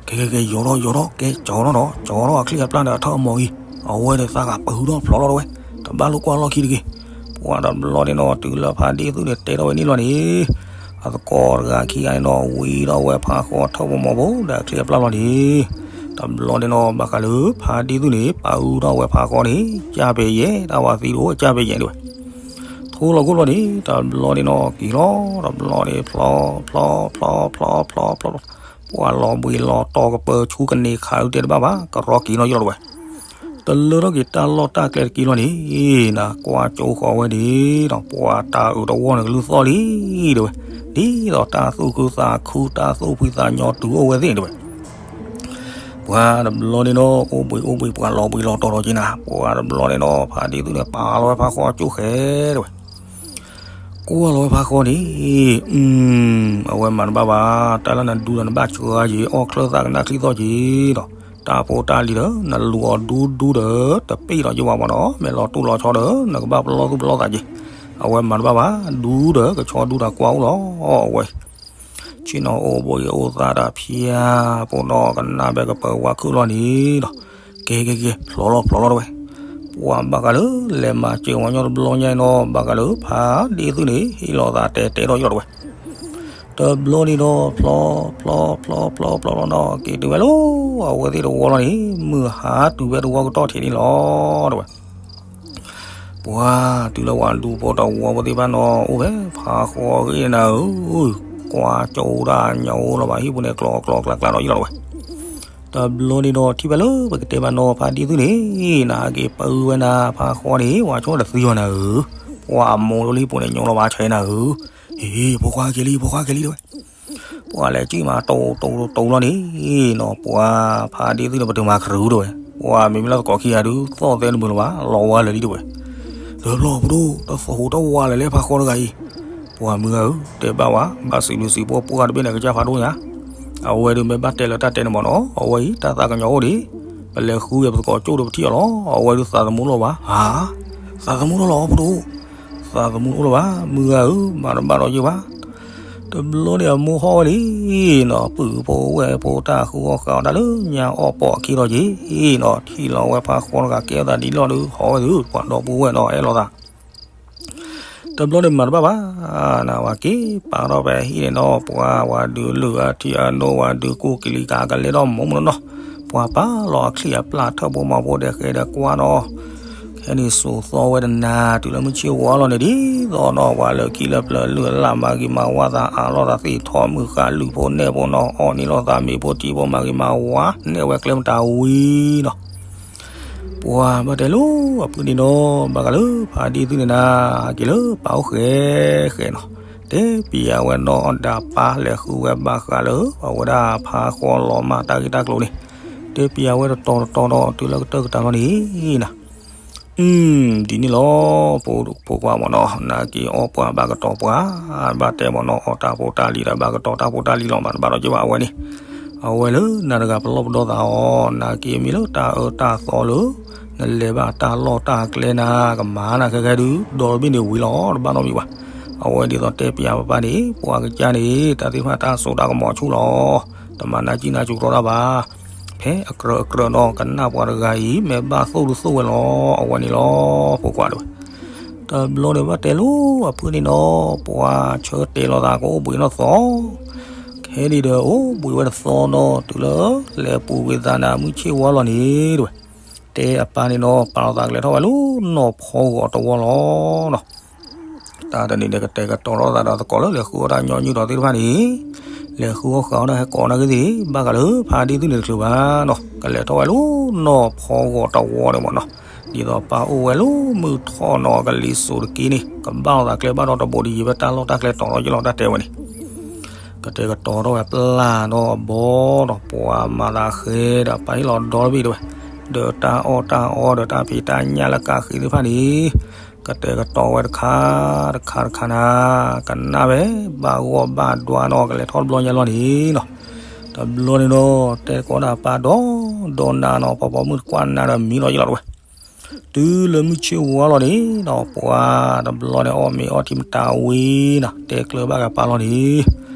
ကဲ ကဲ ကဲ ယိၤထီၣ် ယိၤထီၣ် ကဲ ကၠီထီၣ်နီၤ ကၠီထီၣ်အချံအပျၢ်ဒီးအထၢၣ်အမီၤအံၤ အဝဲဒီးသးဂၤပဟုထီၣ်ဖျိးလီၤတဝဲ. တဘၣ်လိာ်ကွၢ်လီၢ်ခံတဂ့ၤ. ပှၤတဘျီန့ၣ်နီၤ တုၤလၢဖါဒ့ၣ်သုန့ၣ် တဲထီၣ်ဝဲန့ၣ်လီၤန့ၣ် အသကိးတဂၤခံဂၤန့ၣ်နီၤ ဝံထီၣ်ဝဲဖးဃီထၢၣ်မီၤမီၤဖိဒီးအချံအပျၢ်လီၤန့ၣ် တဘျီန့ၣ်နီၤ ဘၣ်ဃးလၢဖါဒ့ၣ်သုန့ၣ် ပာ်အူထီၣ်ဝဲဖးဃီန့ၣ် ကၢ်ပဲာ်ယဲၢ် တၢ်ဝၤသံတအိၣ် ကၢ်ပဲာ်ယဲၢ်တဝဲ. ထိ ထူလီၤခိၣ်လီၤန့ၣ် တဘျီန့ၣ်နီၤ က့ၤလီၤ တဘျီန့ၣ် ဖျီ ဖျီ ဖျီ ဖျီ ဖျီ ဖျီ ဖျီ ပှၤလီၤဘှံးလီၤတီၤကပၢၤဆူကန့ၢ်ခးအုးတဲတဘၣ်ဘၣ် ကရီက့ၤနီၤယလီၤတဝဲ တလၢထီၣ်က့ၤတၢ်လီၢ်တၢ်ကျဲတက့ၢ်လီၤန့ၣ် နကွၢ်ကၠိဃီၤဝဲန့ၣ်ဒီး ပှၤတၢ်အုးတဝီန့ၣ်ကလုၢ်သီၣ်လံ တဝဲ ဒ်သိးတၢ်သူၣ်ခုသးခု တၢ်သူၣ်ဖှံသးညီတုၤအိၣ်ဝဲသ့ၣ်န့ၣ်တဝဲ ပှၤတဘျီန့ၣ်နီၤ အိၣ်ဘှံးအိၣ်ဘှံး ပှၤလီၤဘှံးလီၤတီၤဒီးက့ၤနၤ ပှၤတဘျီန့ၣ်နီၤ ဖါဒ့သုန့ၣ် ပာ်လီၤဝဲဖါဃီကၠိဃဲ တဝဲ ကွၢ်လီၤဝဲဖါဃီန့ၣ် အဝဲမၤတဘၣ်ဘၣ် တၢ်လၢနဒူဒီးနဘၣ်စှၤက့ၤ အီၣ်ချၢၣ်သးကနၣ်ချံသီၣ်က့ၤဒီး တၢ်ဖိတၢ်လံၤဒီး နလူၤအီၤဒူဒူဒီး တပ့ၢ်ဒီးယဝၤမးနီၤ မ့ၢ်လီၤတူၢ်လီၤဆီဒီး နကဘၣ်ပလီၢ်သူၣ်ပလီၢ်သးက့ၤ အဝဲမၤတဘၣ်ဘၣ် ဒူဒီးကဆီဒူတၢ်ကွၢ်အိၣ်လီၤ အဝဲ ဆ့ၣ်နီၤအိၣ်ဘှံးအိၣ်သးတၢ်ဖၠါ ပိနီၤကနၣ်ဘဲကပၢၤဝါခုၣ်လီၤန့ၣ်ဒီး ကဲကဲကဲ ဖျီလီၤဖျီလီၤတဝဲ ပှၤဘၣ်ဃးလၢ လဲၤမၤစၢၤဝဲညီတဘျီညါအံၤနီၤ ဘၣ်ဃးလၢဖါဒ့သုန့ၣ် ဟ့ၣ်လီၤသးတဲတဲထီၣ်ယလီၤတဝဲ တဘျီန့ၣ်ဒီး ဖျီ ဖျီ ဖျီ ဖျီ ဖျီ ဖျီနီၤ က့ၤတုၤဝဲလီၤ အဝဲသ့ၣ်တဝီလီၤန့ၣ် မုၢ်ဟါတုၤဖဲတဝီကတီၢ်ထံးန့ၣ်လီၤ တဝဲ ပှၤတုၤလၢဝၤဒူဖိတဝီဖိသ့ၣ်တဖၣ်နီၤ အိၣ်ဖဲဖါဃီအဂ့ၢ်နၤဧၢ, ကွၢ်ကၠိဒၣ်ညိလီၤဘၣ် ဟံၣ်ပူၤန့ၣ် ကျီကျီကျါကျါနီၤယလီၤဝဲ, တဘျီန့ၣ်ဒီး ထံၣ်ဖဲလၢပကတဲဘၣ်နီၤ ဖါဒ့သုန့ၣ် နဟဲက့ၤပၢဝဲနၤဖါဃီန့ၣ် ဝၤဆိတသံအီၤနၤဧၢ, ပှၤအမိၢ်လၢဟံၣ်ပူၤန့ၣ် ညိလီၤဘၣ်ဆဲးနၤဧၢ, ဟ့ၣ် ဖိခွါက့ၤလံ ဖိခွါက့ၤလံတဲဝဲ ပှၤလဲၤကံၣ်မးတိၤတိၤတိၤလီၤန့ၣ်နီၤ ပှၤဖါဒ့သုန့ၣ် ပတုာ်မၤခရူးတဲဝဲ, ပှၤမ့မ့ၢ်လၢသကိးခံဂၤဒုး သီၣ်သဲတမုာ်လၢၤဘၣ် လီၤဝါလၢာ်လံတဲဝဲ, လၢပျီပဒိၣ် တသီၣ်ဟူးတဝးလၢၤလဲၣ်ဖါဃီတဂၤအံၤ, ပှၤမုၢ်ဂၤဧၢ တဲဘၣ်ဝဲ ဘၣ်စံးဘျုးစံးဖှိၣ်ပှၢ်တဘ့ၣ်န့ၣ် ကစၢ်ဖးဒိၣ်ညါ, အဝဲဒုးမ့ၢ်ဘၣ်တဲလၢတၢ်တဲန့ၣ်မးနီၤ အဝဲအံၤ တၢ်သးကညီၤအိၣ်ဒံး, ပလဲၤဃုဝဲပသကိးကၠိဒီးပထံၣ်အီၤလီၤ အဝဲဒုးသးသမူလီၤဘၣ်, ဟါ, သးသမူလီၤလီၤပဒိၣ် သးသမူတအိၣ်လၢၤဘၣ် မုၢ်ဂၤဧၢ မၤတဘၣ်ဒီးယဘၣ်, တဘျီန့ၣ်အမိၢ်ဟီၣ်ဝဲလံနီၤ ပုၢ်ဖိဝဲၢ်ဖိတၢ်ဃုအီၣ်ဃုအီတၢ်လၢညါအီၣ်ပိာ်အခံဒီးက့ၤ, နီၤ ထံၣ်လီၤဝဲဖါဃီတဂၤကဲအသးဒ်လီၢ်ဒုး ဟီၣ်ဝဲသု ပှၤဒီပုၢ်ဝဲၢ်နီၤ အဲၣ်လိာ်သး တဘျီန့ၣ်မၤတဘၣ်ဘၣ်, နဝဲက့ၤပာ်ထီၣ်ဖဲဟံၣ်န့ၣ်နီၤ ပှၤဝဲဒုးလုၢ်အထံအနိဝဲဒုးကူၣ်ကလံၤကးကလဲၤဒီးမိၢ်မုၢ်နီၤ, ပှၤပာ်လီၤအချံအပျၢ်ထၢၣ်ဖိမၤဖိဒဲးဃဲဒဲးကွၢ်နီၤ, ခဲန့ၣ်စိာ်သီဝဲတနၤ တုၤလၢမုၢ်ဆ့ၣ်ဝါလီၤန့ၣ်ဒ်သိးနီၤ ပှၤလၢခံလၢပျၢၤလုၢ်အလၢ်မၤဂ့ၤမၤဝါသးအးလီၤသးသ့ၣ်ထီၣ်မုၢ်ဃၢ်လုၢ်ဖိနဲၣ်ဖိနီၤ အီၣ်န့ၢ်လိာ်သးမ့ၤဖိထံဖိမၤဂ့ၤမၤဝါ နဲၣ်ဝဲကျဲမတၤဝံၤနီၤ ပှၤဘၣ်တဲလၢအဖုၣ်န့ၣ်နီၤ ဘၣ်ဃးလၢဖါဒ့သုန့ၣ်နၤ ဟဲက့ၤလၢပၢ်အိၣ်ဃဲဃဲနီၤ, တဲပျးဝဲနီၢ်အီၣ်ဒါပၢ်လဲၤဃုဝဲဘၣ်ဃးလၢ အဝဲဒၣ်ဖါဃီလီၤမၢ်တၢ်ဂ့ၢ်တၢ်ကျိၤန့ၣ်, တဲပျးဝဲတတီၤတတီၤဒီးတုၤလၢကတၢၢ်ကတၢၢ်လီၤန့ၣ်နၤ ဒ်န့ၣ်လီၤ, ဖိဖိခွါမ့ၢ်နီၤ နက့ၤအီၣ်ပှၤဘၣ်ကတီၤပှၤ, ဘၣ်တဲမ့ၢ်နီၤ အီၣ်တၢ်ဖိတၢ်လံၤဒီးဘၣ်ကတီၤတၢ်ဖိတၢ်လံၤလီၤ မၤတဘၣ်ဒီးက့ၤဘၣ်အဝဲန့ၣ်, အဝဲလၢနၤတဂၤပလီၢ်ပဒီသးအီၤ နက့ၤမ့ၢ်လၢတၢ်အၢတၢ်သီလၢ နလဲၤဘၣ်တၢ်လီၢ်တၢ်ကျဲနၤ ကမၤနၤခဲခဲဒုး ဒီတဘ့ၣ်န့ၣ်ဝံၤလီၤ တဘၣ်နီတမံၤဘၣ်, အဝဲဒ်သိးတဲပျးပပၢ်န့ၣ် ပှၤကစၢ်န့ၣ် တၢ်သ့ၣ်တဖၣ်တၢ်စိတၢ်ကမီၤဆူၣ်လီၤ, တမၤနၢ်ကံၣ်နၢ်စူးတြီတၢ်ဘၣ် ဖဲအကြၢးအကြၢးနီၤ ကနၣ်ပှၤတဂၤအံၤ မ့ၢ်ဘၣ်သိၣ်ဒုးသိၣ်ဝဲလီၤ အဝဲန့ၣ်လီၤ ဖိခွါတဲဝဲ, တဘျီန့ၣ်ဘၣ်တဲလၢအဖုၣ်န့ၣ်နီၤ ပှၤဆၢတဲာ်လီၤသးကအိၣ်ဘှံးနီၢ်သီ, ခဲန့ၣ်ဒီးအိၣ်ဘှံးဝဲတသီနီၤ တုၤလၢလဲၤပူၤကွံာ်သးနၤမုၢ်ဆ့ၣ်ဝါလီၤန့ၣ် တဲဝဲ, တဲအပၢ်န့ၣ်နီၤ ပာ်လီၤသးကလဲၤထီၣ်ဝဲလၢနီၢ်ဖီဂီၤတဝီလီၤနီၤ တၢ်တနံၤန့ၣ် ကတဲာ်ကတီၤထီၣ်သးဒီးသကိးလၢလဲၤဃုအီၣ်တၢ်ညီနုၢ်ဒီးသ့ၣ်တဖၣ်န့ၣ်, လဲၤဃုအီၣ်ဃုအီၣ်ဒီးဟဲကိးနာ်က့သ့ၣ် ဘၣ်ဃးလၢဖါဒ့သုန့ၣ်တချုးဘၣ်နီၤ ကလဲၤထီၣ်ဝဲလၢနီၢ်ဖီဂီၤတဝီန့ၣ်မ့ၢ်နီၤ, ဒ်သိးပၢ်အိၣ်ဝဲလၢမုၢ်ထီၣ်နီၤကလံၤစိးတက့ၢ်န့ၣ် ကဘၣ်လီၤသးကျဲဘၣ်ဒီးတဘိးတယံၤဖဲတၢ်လီၢ်တၢ်ကျဲတီၤထီၣ်ယလီၤတၢ်တဲဝဲန့ၣ် ကတဲာ်ကတီၤထီၣ်ဝဲပျၢ်နီၤအဘီဒီး ပှၤမၤသးဃဲဒီးပၢ်ဟ့ၣ်လီၤဒီတဘ့ၣ်တဲဝဲ, ဒီးတၢ်အီၣ်တၢ်အီဒီးတၢ်ဖံးတၢ်ညၣ်လၢကးဃ့သ့ၣ်တဖၣ်န့ၣ်, ကတဲာ်ကတီၤဝဲတခါတခါတခါနၤ, ကနၣ်ဝဲ ဘၣ်ဂီၢ်ဘၣ်ဒွါနီၤကလဲၤထီၣ်တဘျီညါလီၤန့ၣ်နီၤ, တဘျီန့ၣ်နီၤ တဲသကိးဒၣ်ပၢ်ဒီး, ဒီးနၤနီၤ ပှၤပိာ်မုၣ်တကွၢ်နၤဒီးမံလီၤယလီၤတဲဝဲ တုၤလၢမုၢ်ဆ့ၣ်ဝါလီၤန့ၣ်ဒီး ပှၤတဘျီန့ၣ်အီၣ်မ့ၤအီထံမတၤဝံၤနီၤ တဲကျၢၤဘၣ်ကပၢ်လီၤန့ၣ်,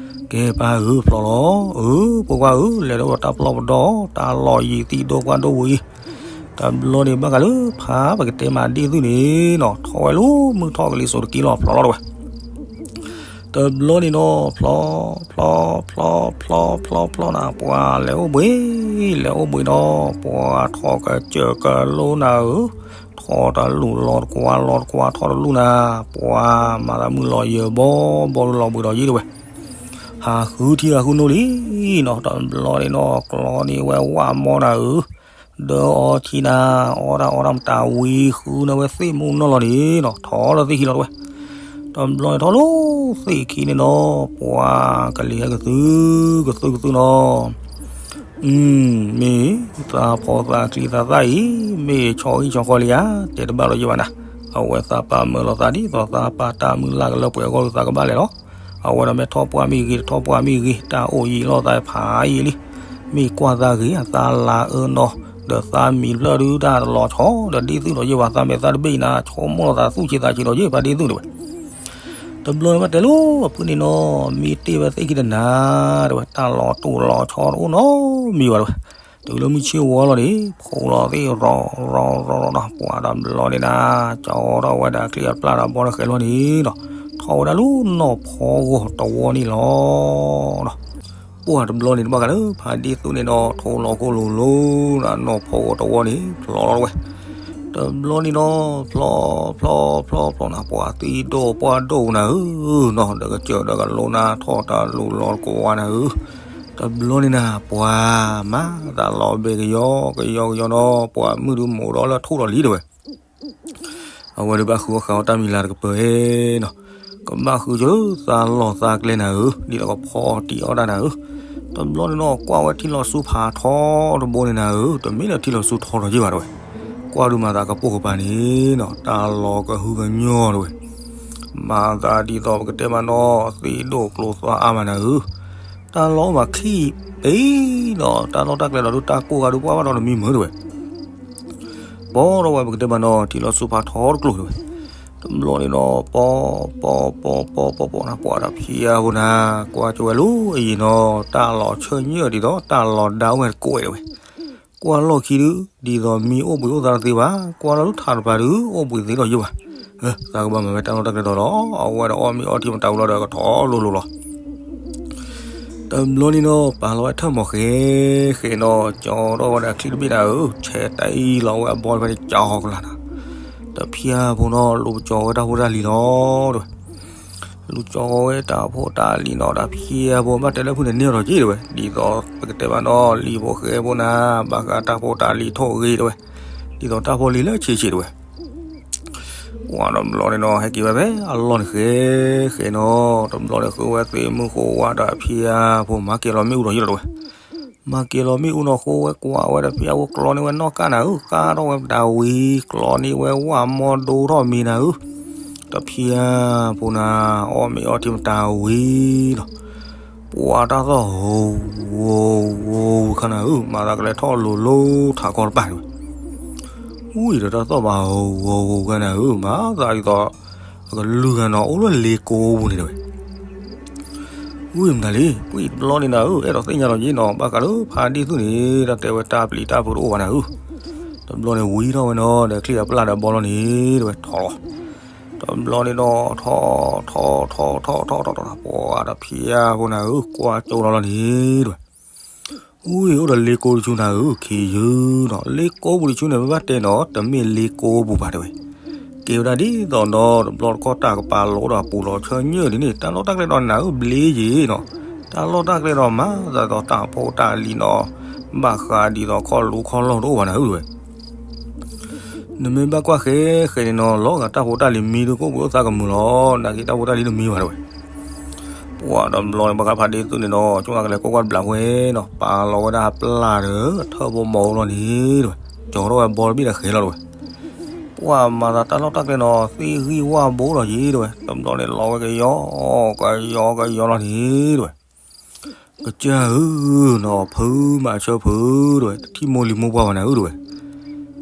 ကဲပၢ်ဧၢဖျီလီၤ, အၢ ဖိခွါဧၢ လဲၤဒီးတၢ်ပျီၢ်ပဒီ တၢ်လီၢ်ယံၤသံၣ်ဒိၣ်ကွၢ်ဒိၣ်ဝံၤ, တဘျီန့ၣ်ဘၣ်ဃးလၢဖါပကတဲမၤဒ့ၣ်သုန့ၣ်နီၤ ထီၣ်ဝဲလၢမုၢ်ထီၣ်ကလံၤစိးတက့ၢ်လီၤဖျီလီၤတဲဝဲ တဘျီန့ၣ်နီၤ ဖျီ, ဖျီ, ဖျီ, ဖျီ, ဖျီ, ဖျီနၤ ပှၤလဲၤအိၣ်ဘှံး, လဲၤအိၣ်ဘှံးနီၤ ပှၤထီၣ်ကစၢၢ်ကလိနၤဧၢ, ထီၣ် အီၣ်တလူၢ်လီၤတကွၢ်လီၤတကွၢ်ထီၣ်တလူၢ်နၤ, ပှၤမၤသးမုၢ်လီၤယၢၤဘီဘီလီၤဘှံးဒီးယ့ၣ်တဝဲ, ဟးဃုထံဟးဃုနိလံနီၤ, တဘျီန့ၣ်နီၤ ကျီန့ၢ်ဝဲဝၣ်မီနၤဧၢ, ဒၢအီထံနၤ, အီၣ်တၢ်အီတၢ်မတၤဝံၤဃုန့ၢ်ဝဲသ့ၣ်မူနီၢ်လီၤန့ၣ်နီၤ, ထီၣ်လၢသ့ၣ်ခံလီၤတဝဲ, တဘျီန့ၣ်ထီၣ်လၢသ့ၣ်ခံန့ၣ်နီၤ ပှၤကလံၤဟဲကသုကသုကသုနီၤ မ့ၢ်သးဖီသးချံသးသၣ်အံၤ, မ့ၢ်ဆီဟံၣ်ဆီဃီလံဧါ, တဲတဘၣ်လီၤယံာ်ဘၣ်နၤ, အဝဲသးပာ်မၢလီၤသးဒ်သိးသးပာ်တၢ်မုၢ်လၢ်ကလၢပှဲၤအဂီၢ်ဒီးသးကဘၣ်လဲၤလီၤ, အဝဲဒီးမ့ၢ်ထီၣ်ပှၢ်မ့ၢ်ဂ့ၤ တထီၣ်ပှၢ်မ့ၢ်ဂ့ၤ တၢ်အိၣ်ယံာ်လီၤသးဖးယံာ်လံ, မ့ၢ်ကွၢ်သးဂ့ၤ သးလၤအၢနီၤ, ဒီးသးမံၤဖျၢၣ်ဒုတၢ်တလီၤဆီ ဒီးဒ်သိးဒီးယံာ်ဘၣ်သးမဲာ်သၣ်တဘ့ၣ်အံၤနၤ ဆိကမိၣ်လီၤသးသူၣ်ဆံးသးဆံးဒီးယံာ်ဖးဒ့သူၣ်တဝဲ တဘျီန့ၣ်ဘၣ်တဲလိၤအဖုန့ၣ်နီၤ, မ့ၢ်တ့ၢ်ဝဲသ့ၣ်ခံတနၤတဝဲ တၢ်လီၤတိၢ်လီၤဆီတအိၣ်နီတမံၤဘၣ်တဝဲ, တုၤလၢမုၢ်ဆ့ၣ်ဝီလီၤန့ၣ် ဖီလီၤသ့ၣ်ရီၤရီၤရီၤရီၤနီၤ, ပှၤတဘျီန့ၣ်နၤ ကၠီထီၣ်ဝဲဒၣ်ချံအပျၢ်ဒီးဘီလၢဃဲၤလီၤန့ၣ်နီၤ, ထီၣ်ဝဲဒၣ်လၢနီၢ်ဖီဂီၤတဝီန့ၣ်လီၤနီၤ ပှၢ်တဘျီန့ၣ် တဘၣ်ဃးလၢဖးဒ့သူၣ်န့ၣ်ဒီး ထိလီၤခိၣ်လိၤလိၤနၤ နီၢ်ဖီဂီၤတဝီန့ၣ် ဖျီလီၤဝဲ, တဘျီန့ၣ်ဒီး ဖျီ ဖျီ ဖျီ ဖျီ ဖျီနၤ ပှၤသံဒိၣ်ပှၢ်ဒိၣ်နၤဧၢ, နီၢ်ဒီးကစၢၢ်ဒီးကလိနၤ ထီၣ်တၢ်လူၤလီၤတကဝါနၤဧၢ, တဘျီန့ၣ်နၤ ပှၤမၤသးလီၤဘဲကယီကယီကယီနီၤ ပှၤမုၣ်ဒုးမိၣ်ဒီးလၢထိၣ်ဒီးလံတဝဲ အဝဲဒုးဘၣ်ဃုအီၣ်ဃာ်အီၣ်တၢ်မံၤလၤတကပၤဧၢနီၤ, ကဘၣ်ဃုကၢသးလီၢ်သးကျဲနၤဧၢ, ဒ်သိးကဖီတံၢ်အီၣ်တၢ်နၤဧၢ, တဘျီန့ၣ်နီၤ ကွၢ်ဝဲထံလီၤဆူဖးထီတဘိန့ၣ်နၤဧၢ, တမ့ၢ်လၢထံလီၤဆူထီဒီးယ့ၢ်ဘၣ်တဝဲ, ကွၢ်ဒုးမၤသးကပိာ်ကပၤန့ၣ်နီၤ တၢ်လီၤကဟုကညီၤတဝဲ, မၤသးဒ်သိးပကတဲမးနီၤ သံဒိၣ်ကျိၤသွါအါမးနၤဧၢ, တၢ်လီၢ်အိၣ်မးခံပ့ၤနီၤ တၢ်လီၢ်တၢ်ကျဲဒီးဒုးတၢ်ကိၢ်ဂၤဒုးပှၢ်ဘၣ်ဒီးတမံၤမုာ်တဝဲ ပီဒီးဝဲပကတဲမးနီၤ ထံလီၤဆူဖးထီတကျိၤတဝဲ, တဘျီန့ၣ်နီၤ ပီ ပီ ပီ ပီ ပီ ပီနၤ ပှၤတဖံးအါဖိနၤ, ကွၢ်ကၠိဝဲလၢအယံၤနီၤ တၢ်လီၤဆၢညၣ်ဒ်သိး တၢ်လီၤဒါဝဲတကိးဝဲတဝဲ, ကွၢ်လီၢ်ခံဒုး ဒ်သိးမံၤအိၣ်ဘှံးအိၣ်သါတသ့ဘၣ်, ကွၢ်လီၤလၢထးတပၤဒုး အိၣ်ဘှံးသ့ဒီးယ့ၢ်ဘၣ်, သးကဘၣ်မၤဝဲတၢ်လီၢ်တၢ်ကျဲဒီးလီၤ, အဝဲဒီးအီၣ်မ့ၤအီထံမတၤဝံၤလီၤဒီးကထီၣ်လိၤလိၤလီၤ တဘျီန့ၣ်နီၤ ပာ်လီၤဝဲထၢၣ်မီၤဃဲၤဃဲၤနီၤ ကၠီထီၣ်ဝဲဒၣ်ချံတဘ့ၣ်နၤဧၢ, ဆဲးတၢ်အံၤလီၤဝဲအဘီတဖဲန့ၣ်ကၠီဃီကလာ်နၤ, တဖံးအါဖိနီၤ လူၤကၠီဝဲတၢ်ဖိတၢ်လံၤလီၤတဝဲ, လူၤကၠီဝဲတၢ်ဖိတၢ်လံၤနီၤ တဖံးအါဖိဘၣ်တဲလၢဖုန့ၣ်န့ၢ်ဒီးက့ၤတဝဲ, ဒ်သိးပကတဲဘၣ်နီၤ လံၤဖိဃဲဖိနၤ ဘၣ်ဃးတၢ်ဖိတၢ်လံၤထိၣ်ဂ့ၤတဝဲ, ဒ်သိးတၢ်ဖိလံၤလၢဆံးဆံးတဝဲ ပှၤတဘျီန့ၣ်နီၤ ဟဲက့ၤဝဲဖဲအလီၢ်န့ၣ်ဃဲ ဃဲနီၤ, တဘျီန့ၣ်ဃုဝဲသ့ၣ်မုၢ်ဃိဝါဒီးဖံးအါဖိ မၤက့ၤလီၤမ့ၣ်အူဒီးယ့ၢ်လီၤတဝဲ, မၤက့ၤလီၤမ့ၣ်အူနီၤ ဃိဝဲကွၢ်ဝဲဒီးဖံးအါဖိကျီန့ၢ်ဝဲနီၢ်ကၢ်နၤဧၢ, ကၢ်ထီၣ်ဝဲမတၤဝံၤ ကျီန့ၢ်ဝဲဝၣ်မီဒိထီၣ်မံၤနၤဧၢ, တဖံးအါဖိနၤ အီၣ်မ့ၤအီထံမတၤဝံၤနီၤ ပှၤတၢ်သီၣ် ဂီၤဂီၤဂီၤဂီၤခါနၤဧၢ, မၤသးကလဲၤထီၣ်လိၤလိၤထးကီတပၤတဝဲ, ဝံၤဒီးတၢ်သီၣ်ဘၣ် ဂီၤဂီၤဂီၤခါနၤဧၢ, မၤသးဒ်သိး အကလုၢ်ဂၤနီၤ အိၣ်လၢလ့ကိပူၤန့ၣ်တဝဲ, ဝံၤမတၤလံ ပှၤတဘျီန့ၣ်နၤဧၢ, အဲၣ်ဒိးသ့ၣ်ညါလီၤယ့ၢ်နီၤ, ဘၣ်ဃးလၢဖးဒ့သူၣ်န့ၣ် တၢ်တဲဝဲတၢ်ပျံၤတၢ်ဖုးတအိၣ်ဘၣ်နၤဧၢ, တဘျီန့ၣ်ဝံၤထီၣ်ဝဲနီၤ ဒီးချံအပျၢ်ဒီးဘီလီၤန့ၣ်တဝဲ ထီၣ်လီၤ တဘျီန့ၣ်ဒီး ထီၣ် ထီၣ် ထီၣ် ထီၣ် ထီၣ် ထီၣ် ထီၣ် ထီၣ် ပှၤဒီးဖံးအါဖိနၤဧၢ, ကွၢ်ကၠိလီၤလီၤန့ၣ်တဝဲ, ဝံၤအိၣ်ဒီးလ့ကိတဆူနၤဧၢ, ခံယုၢ်နီၤ, လ့ကိပူၤတဆူန့ၣ် ပဘၣ်တဲနီၤ တမ့ၢ်လ့ကိပူၤဘၣ်တဲဝဲ, ကဲဝဲဒၣ်ဒ်သိးဒီး တဘျီတခီၣ်တၢ်ကပာ်လီၤဒီးအပူၤလီၤဆၢညၣ်ဒ်န့ၣ် တၢ်လီၢ်တၢ်ကျဲဒီးနၤဧၢ ဘျ့ယ့ၤနီၤ, တၢ်လီၢ်တၢ်ကျဲဒီးမၤသးဒ်သိးတၢ်ဖိတၢ်လံၤနီၤ, ဘၣ်ဃးဒ်သိးခီၣ်လူခီၣ်လီၢ်တအိၣ်ဘၣ်နၤဧၢတဝဲ နမ့ၢ်ဘၣ်ကွၢ်ဃဲဃဲန့ၣ်နီၤ လီၤဂာ်တၢ်ဖိတၢ်လံၤမံဒုးကအိၣ်ဘှံးအိၣ်သါကမုာ်လီၤ, နာ်က့တၢ်ဖိတၢ်လံၤတမံဘၣ်တဝဲ, ပှၤတဘျီန့ၣ် ဘၣ်ဃးဖးဒ့သူၣ်န့ၣ်နီၤ ကၠိအကလဲၤကိးကွၢ်တဘျီဝဲနီၤ ပာ်လီၤဝဲဒၣ်အပျၢ်ဒီး ထၢၣ်ဖိမီၤအိၣ်လီၤန့ၣ်တဝဲ, ကၠီထီၣ်ဝဲဘီတဘ့ၣ်ဒီးဃဲၤလီၤတဝဲ, ပှၤမၤသးတၢ်လီၢ်တၢ်ကျဲနီၤ သ့ၣ်ဂံၢ်ဝၣ်ဘိဒီးယ့ၢ်တဝဲ, တဘျီန့ၣ်လီၤဝဲကယီ ကယီကယီလီၤန့ၣ်တဝဲ ကစၢ်ဧၢနီၤ ဖုမၤဆၢဖုတဝဲ တထံၣ်မိၢ်လံၤမိၢ်ပှၢ်ဘၣ်နၤဧၢတဝဲ,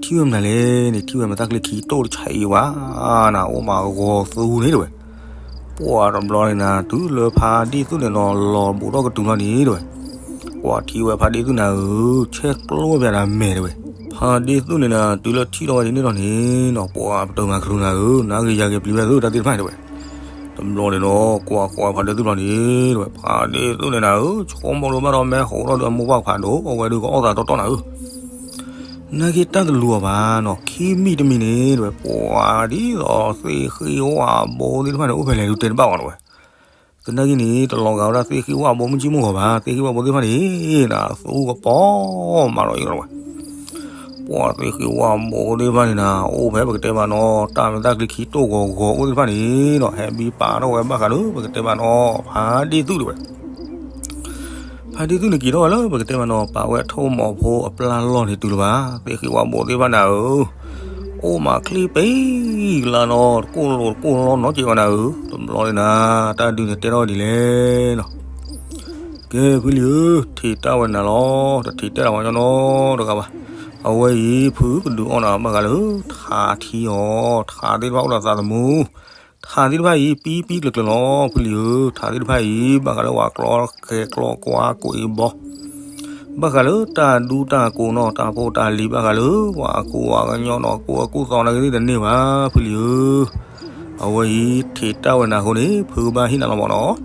ထံၣ်ဝဲမနုၤလဲၣ်န့ၣ် ထံၣ်ဝဲမတၢ်ကျ့ခံတိၢ်တဆံးအံၤဝဲနၤ အိၣ်မးဂီၤသူန့ၣ်တဝဲ, ပှၤတဘျီန့ၣ်နၤ တုၤလၢဖးဒ့သူၣ်န့ၣ်နီၤ လီၤဘူးထီၣ်ကတုၤလီၤန့ၣ်တဝဲ, ပှၤထံၣ်ဝဲဖးဒ့သူၣ်နၤဧၢ ဆဲးကျိးပၠးနၤမဲာ်တဝဲ, ဖးဒ့သူၣ်န့ၣ်နၤ တုၤလၢထံၣ်ထီၣ်ဝဲဒ်န့ၣ်လီၤန့ၣ်နီၤ ပှၤပတၢၢ်မၤကရူၤနၤဧၢ နၤဂ့ၤယၤဂ့ၤပျံၤဝဲသုတၢ်သ့ၣ်တဖၣ်န့ၣ်တဝဲ တဘျီန့ၣ်နီၤ ကွၢ်ကွၢ်ဖးဒ့သူၣ်လီၤန့ၣ်တဝဲ ဖးဒ့သူၣ်န့ၣ်နၤဧၢ ဆိကမိၣ်ဒိၣ်ဘၣ်ဒီးမဲာ်ဟိးထီၣ်ဒီးအမိၢ်ပှၢ်ဖးဒိၣ် အဝဲဒုးကအီၣ်သးတီတီနၤဧၢ, နာ်က့တၢ်တလူၤအီၤဘၣ်နီၤ, ခံမံၤတမံၤန့ၣ် တဝဲ ပှၤဒ်သိးသ့ၣ်ဃံဝၣ်ဘိသ့ၣ်တဖၣ်န့ၣ် အိၣ်ဖဲလဲၣ်ဒုးတဲတဘၣ်ဘၣ်တဝဲ. သနာ်က့န့ၣ် တလီၤဂာ်ဝဲဒၣ်သ့ၣ်ဃံဝၣ်ဘိမုၢ်ကံၢ်မုၢ်ဂီၤဘၣ်, သ့ၣ်ဃံဝၣ်ဘိသ့ၣ်တဖၣ်န့ၣ် နသူကပီၤမးဒီးယိာ်တဝဲ. ပှၤသ့ၣ်ဃံဝၣ်ဘိသ့ၣ်တဖၣ်န့ၣ်နၤ အိၣ်ဖဲပကတဲဘၣ်နီၤ တၢ်မုာ်တၢ်ချံခံတိၢ်ဂီၤဂီၤအိၣ်သ့ၣ်တဖၣ်န့ၣ်နီၤ ဟဲဘံပာ်ထီၣ်ဝဲဘၣ်ဃးလၢပကတဲဘၣ်နီၤ ဖါဒ့ၣ်သုးတဝဲ. ဖါဒ့ၣ်သုးန့ၣ်က့ၤထီၣ်ဝဲလၢပကတဲဘၣ်နီၤ ပာ်ဝဲထိၣ်မီၤဖိအပျၢ်လီၢ်န့ၣ်တုၤလၢၤဘၣ်, သ့ၣ်ဃံဝၣ်ဘိသ့ၣ်တဖၣ်နၤဧၢ, အိၣ်မးချ့ပံလၢနီၤ တကိၢ်လိာ်တကိၢ်လီနီတကဲးဘၣ်နၤဧၢ, တဘျီန့ၣ်နၤ တၢ်ဒုးန့ၣ်တဲထီၣ်ဒ်လဲၣ်နီၤ. ကဲဖုလံၤဧၢ, ထံၣ်တၢ်ဝဲနၤလီၤ, တထံၣ်တဲလီၤဝဲညီနီတဂၤဘၣ်. အဝဲအံၤ ဖုကဒုးအီၣ်နၤဘၣ်ဃးလၢ ထးထံအီၤ, ထးသ့ၣ်တဖၣ်အိၣ်ဒီးသးသမူ, ထးသ့ၣ်တဖၣ်အံၤ ပံပံကျၢၤကျၢၤလီၤ ဖုလံၤဧၢ, ထးသ့ၣ်တဖၣ်အံၤ ဘၣ်ဃးလၢဝဲကျီဃဲၤကျီကွါကိးအံၤဘီ ဘၣ်ဃးလၢတၢ်ဒူတၢ်ကိးနီၤ တၢ်ဖိတၢ်လံၤ ဘၣ်ဃးလၢပှၤအကူအကညီနီၤ ကူအကူသီနၤဂ့ၤသ့ၣ်တန့ၢ်ဘၣ် ဖုလံၤဧၢ. အဝဲအံၤ ထံၣ်တၢ်ဝဲနၤအဃိန့ၣ် ဖုကဘၣ်ဟ့ၣ်နၤလီၤမးနီၤ.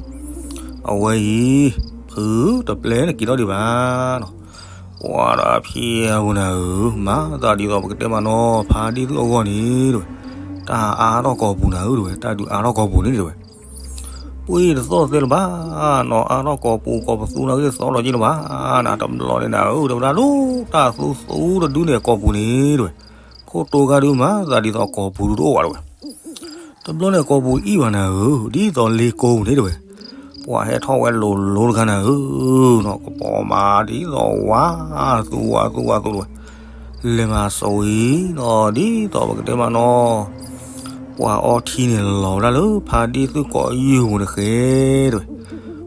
အဝဲအံၤ ဖုတပျဲနက့ၤထီၣ်ဒံးဘၣ်နီၤ. ပှၤဒီးဖံအပူၤနၤဧၢ, မၤသးဒ်သိးပကတဲမးနီၤ ဖါဒ့ၣ်သုအဂီၢ်န့ၣ်တဝဲ, တၢ်အါထီၣ်ကိာ်ပူၤနၤဧၢတဝဲ, တၢ်ဒုးအါထီၣ်ကိာ်ပူၤန့ၣ်တဝဲ. ပှ့ၤတသီၣ်သဲလၢၤဘၣ်နီၤ, အါထီၣ်ကိာ်ပူၤ ကိာ်ပသူနၤဂ့ၤသီလီၤက့လၢၤဘၣ်နၤ, တဘျီန့ၣ်နၤဧၢ တဝဲဒၣ်ဒိၣ်တၢ်သူသူ တဒုန့ၣ်ကိာ်ပူၤန့ၣ်တဝဲ, ခိၣ်တိခါဒုးမၤသးဒ်သိးကိာ်ပူၤဒုးတအိၣ်ဘၣ်တဝဲ. တဘျီန့ၣ်ကိာ်ပူၤအံၣ်ဘၣ်နၤဧၢ, ဒ်သိးလ့ကိပူၤန့ၣ်တဝဲ, ပှၤဟဲထီၣ်ဝဲလိၤလိၤတခါနၤဧၢနီၤ, ကပီၤမးဒ်သိးဝါသူဝါသူဝါသူတဝဲ, လဲၤမၤစဝံၤနီၤ ဒ်သိးပကတဲမးနီၤ ပှၤအီထံန့ၣ်လီၤဝဲဒၣ်လၢဖါဒ့ၣ်သုကိာ်ယုၢ်ပူၤန့ၣ်ဃဲတဝဲ.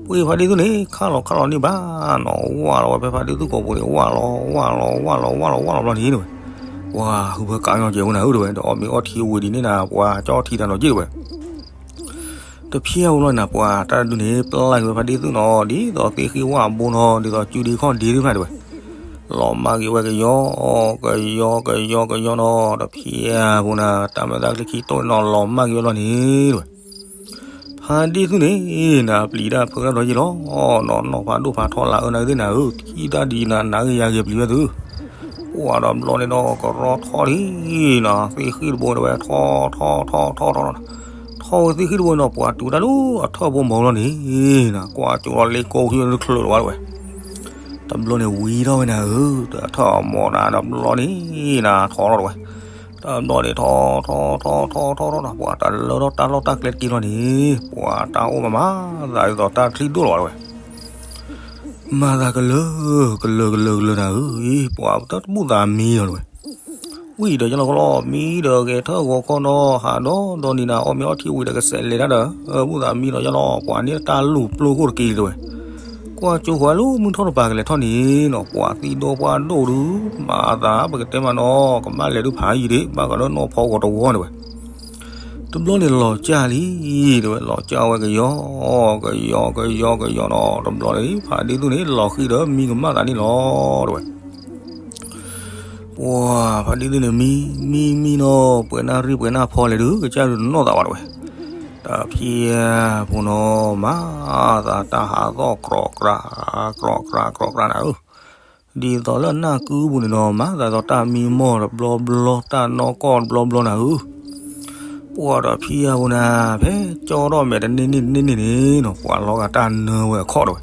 ပှ့ၤဖါဒ့ၣ်သုန့ၣ် ခးလီၤခးလီၤန့ၢ်ဘၣ်နီၤ, ဝၣ်လီၤဝဲဖဲဖါဒ့ၣ်သုကိာ်ပူၤန့ၣ် ဝၣ်လီၤ ဝၣ်လီၤ ဝၣ်လီၤ ဝၣ်လီၤ ဝၣ်လီၤဘျီန့ၣ်တဝဲ, ပှၤဟုဖၢကးညီကဲးဝဲနၤဧၢတဝဲ, ဒီးအီၣ်မ့ၤအီထံဝံၤဒ်န့ၣ်နၤ ပှၤကၠီထံတၢ်နီၤက့တဝဲ. တဖျဲအဝဲလီၤနၤ ပှၤတၢ်ဒုးန့ၣ် ပျၢ်က့ၤဝဲဖါဒ့ၣ်သုနီၤ ဒ်သိးသ့ၣ်ဃံဝၣ်ဘိနီၤ ဒ်သိးစုဒ့ခီၣ်ဒ့သ့ၣ်တဖၣ်တဝဲ, လီၤမၢ်က့ၤဝဲကယီ ကယီ ကယီ ကယီနီၤ, တဖျဲအပူၤနၤ တၢ်မုာ်တၢ်ချံခံတိၢ်နီၤ လီၤမၢ်က့ၤဝဲလီၤန့ၣ်တဝဲ. ဖါဒ့ၣ်သုန့ၣ် နၤပျံၤတၢ်ဖုးတၢ်ဒီးယ့ၢ်လီၤနီၤ, နီၢ်ဖးဒိၣ်ဖးထီလာ်အၢနၤဂ့ၤသ့ၣ်နၤဧၢ, ထံၣ်တၢ်ဒ်နၤ နၤဂ့ၤယၤဂ့ၤပျံၤဝဲသု, ပှၤဒီးဘျီန့ၣ်ဒီးကရီထီၣ်လံနီၤ, သ့ၣ်ဃံတဘိတဝဲ ထီၣ်ထီၣ်ထီၣ်ထီၣ်ထီၣ်ထီၣ်, ထီၣ်ဝဲသ့ၣ်ဃံတဘိနီၤ ပှၤတုၤတၢ်လၢအထၢၣ်ဖိမီၤလီၤန့ၣ်နၤ, ကွၢ်ကၠိလီၤလ့ကိခံလၢချုးလီၤဝဲတဝဲ. တဘျီန့ၣ်ဝံၤထီၣ်ဝဲနၤဧၢ, တထၢၣ်အမီၤနၤ တဘျီန့ၣ်နၤထီၣ်ထီၣ်တဝဲ, တဘျီန့ၣ်ထီၣ်ထီၣ်ထီၣ်ထီၣ်ထီၣ်ထီၣ်ထီၣ် ပှၤတၢ်လၢထီၣ်တၢ်လီၢ်တၢ်ကျဲတက့ၢ်လီၤန့ၣ်, ပှၤတၢ်အိၣ်မးမး သးဒ်သိးတၢ်ချံဒိၣ်လီၤဝဲတဝဲ. မၤသးကလၢၤ ကလၢၤ ကလၢၤ ကလၢၤနၤဧၢ, ပှၤတဘူၣ်သးမံလီၤတဝဲ. ဝံၤဒီးယလီၤကလီ မံဒီးဂဲၤထၢၣ်ဂီၤခီနီၤ ဟးဒီးဒီးနံၤနၤ အီၣ်မ့ၤအီထံဝံၤဒီးကစဲးလဲၤတၢ်ဒီး ဘူၣ်သးမံလီၤယလီၤ ပှၤန့ၣ်တၢ်လူၤပျိခိၣ်တက့ၢ်တဝဲ. ကွၢ်ကၠိဃီလၢမုၢ်ထီၣ်တပၤကလဲၤထီၣ်န့ၣ်နီၤ ပှၤသံၣ်ဒိၣ်ပှၢ်ဒိၣ်ဒုး မၤသးပကတဲမးနီၤ ကဘၣ်လဲၤဒုးဖးယံၤဒံး ဘၣ်ဃးလၢနီၢ်ဖီဂီၤတဝီန့ၣ်ဝဲ. တဘျီန့ၣ်လီၤစၢ်လံ တဝဲ လီၤစၢ်ဝဲကယီ ကယီ ကယီ ကယီနီၤ တဘျီန့ၣ် ဖါဒ့ၣ်သုန့ၣ် လီၤဃံၤဒီးမံကမၣ်သးန့ၣ်လီၤ တဝဲ. ပှၤဖါဒ့ၣ်သုန့ၣ် မံ မံ မံနီၤ ပှဲၤနၢ်ရံၣ်ပှဲၤနၢ်ဖီလဲၣ်ဒုး ကစၢ်ဒုးတနီၣ်သးဘၣ်တဝဲ. တဖျဲဖိနီၤ မၤသးတၢ်ဟးသီၣ် ကြီကြ ကြီကြ ကြီကြနၤဧၢ. ဒ်သိးလၢနၢ်ကုပူၤန့ၣ်နီၤ မၤသးဒ်သိးတၢ်မံမီၢ်တဘျီဘျီ တၢ်နီၢ်ကီၢ်တဘျီဘျီနၤဧၢ. ပှၤဒီးဖံအပူၤနၤ ဖဲကၠီထီၣ်မဲာ်တန့ၢ်န့ၢ်တန့ၢ်န့ၣ်န့ၣ်နီၤ ပှၤလီၤဂာ်တၢ်နၢဝဲအခီၣ်တဝဲ.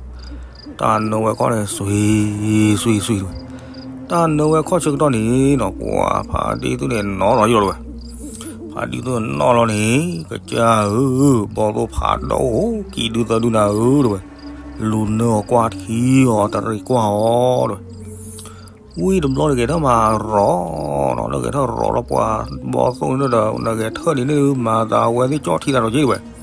တၢ်နၢဝဲအခီၣ်န့ၣ် စွံ စွံ စွံတဝဲ. တၢ်နၢဝဲအခီၣ်ဆၢကတီၢ်န့ၣ်နီၤ ပှၤဖါဒ့ၣ်သုန့ၣ်နီၤလီၤယိာ်တဝဲ. ဖါဒ့ၣ်သုနီၤလီၤန့ၣ် ကစၢ်ဧၢ ဘီသိၣ်ဖးဒိၣ် ကံၣ်ဒုသၢဒုနၤဧၢတဝဲ. လူၤနၢအီၤကွၢ်ထံအီၤ တရံးကွၢ်အီၤတဝဲ. ဝံၤတဘျီတဂဲၤထၢၣ်မၤရီၤနီၤ တဂဲၤထၢၣ်ရီၤလီၤပှၤဘီသိၣ်န့ၣ်ဒီး နဂဲၤထၢၣ်န့ၣ်န့ၣ် မၤသးဝဲသ့ၣ်ကၠီထံသးဒီးက့တဝဲ. တၢ်တ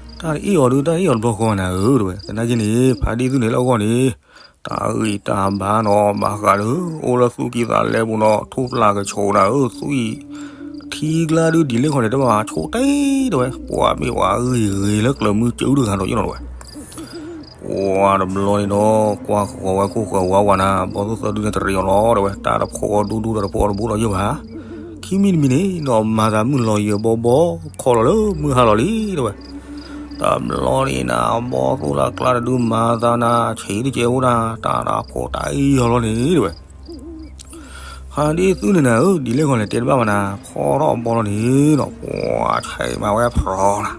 အ့ၣ်အီၤဒုး တၢ်တအ့ၣ်အီၤတဘျီဃီနၤဧၢတဝဲ. သနာ်က့န့ၣ် ဖါဒ့ၣ်သုန့ၣ်လၢအဂီၢ်န့ၣ် တၢ်ဂံၢ်တၢ်ဘါနီၤ ဘၣ်ဃးလၢ အိၣ်လၢသူၣ်ကံၢ်သးလဲပူၤနီၤ ထူၣ်ဖျးကဆိးနၤဧၢ သွံၣ် ထံကျါဒုးဒ်လဲၣ်ခီန့ၣ် တဘၣ်ဆိတ့တဝဲ ပှၤမ့ၢ်ပှၤဂံၢ်ဂ့ၤလၢကျၢၤမုၢ်ကၠူဒုဂၤဒီးယိာ်နီၤတဝဲ. ပှၤတဘျီန့ၣ်နီၤ ကွၢ်ဃီၤဝဲခိၣ်ဃၢၤဝါဝါနၤ ဘီသိၣ်သၢဒုန့ၣ်တရံးအီၤလီၤတဝဲ တၢ်တဖိးအီၤဒူဒူဒီးတဖိးအီၤတဘိဒီးယိာ်ဘၣ်. ခံမံၤတမံၤန့ၣ်နီၤ မၤသးမုၢ်လီၤယၢၤဘီဘီ ခီလီၤလၢမုၢ်ဟါလီၤလံတဝဲ. တဘျီန့ၣ်နၤ ဘီသိၣ်လၢအကျါတဒုမၤသးနၤ ဆံးတကဲးအိၣ်ဒၣ် တၢ်တၢ်ဖိးတၢ်အံၤအီၤလီၤန့ၣ်တဝဲ. ဖ ဖါဒ့သူၣ်န့ၣ်နၤဧၢ, ဒ်လဲၣ်ဂီၤလဲၣ်တဲတဘၣ်ဘၣ်နၤ, ဖီထီၣ်အဘီလီၤန့ၣ်နီၤ, ပှၤဆဲးမၤဝဲဖျီနၤ,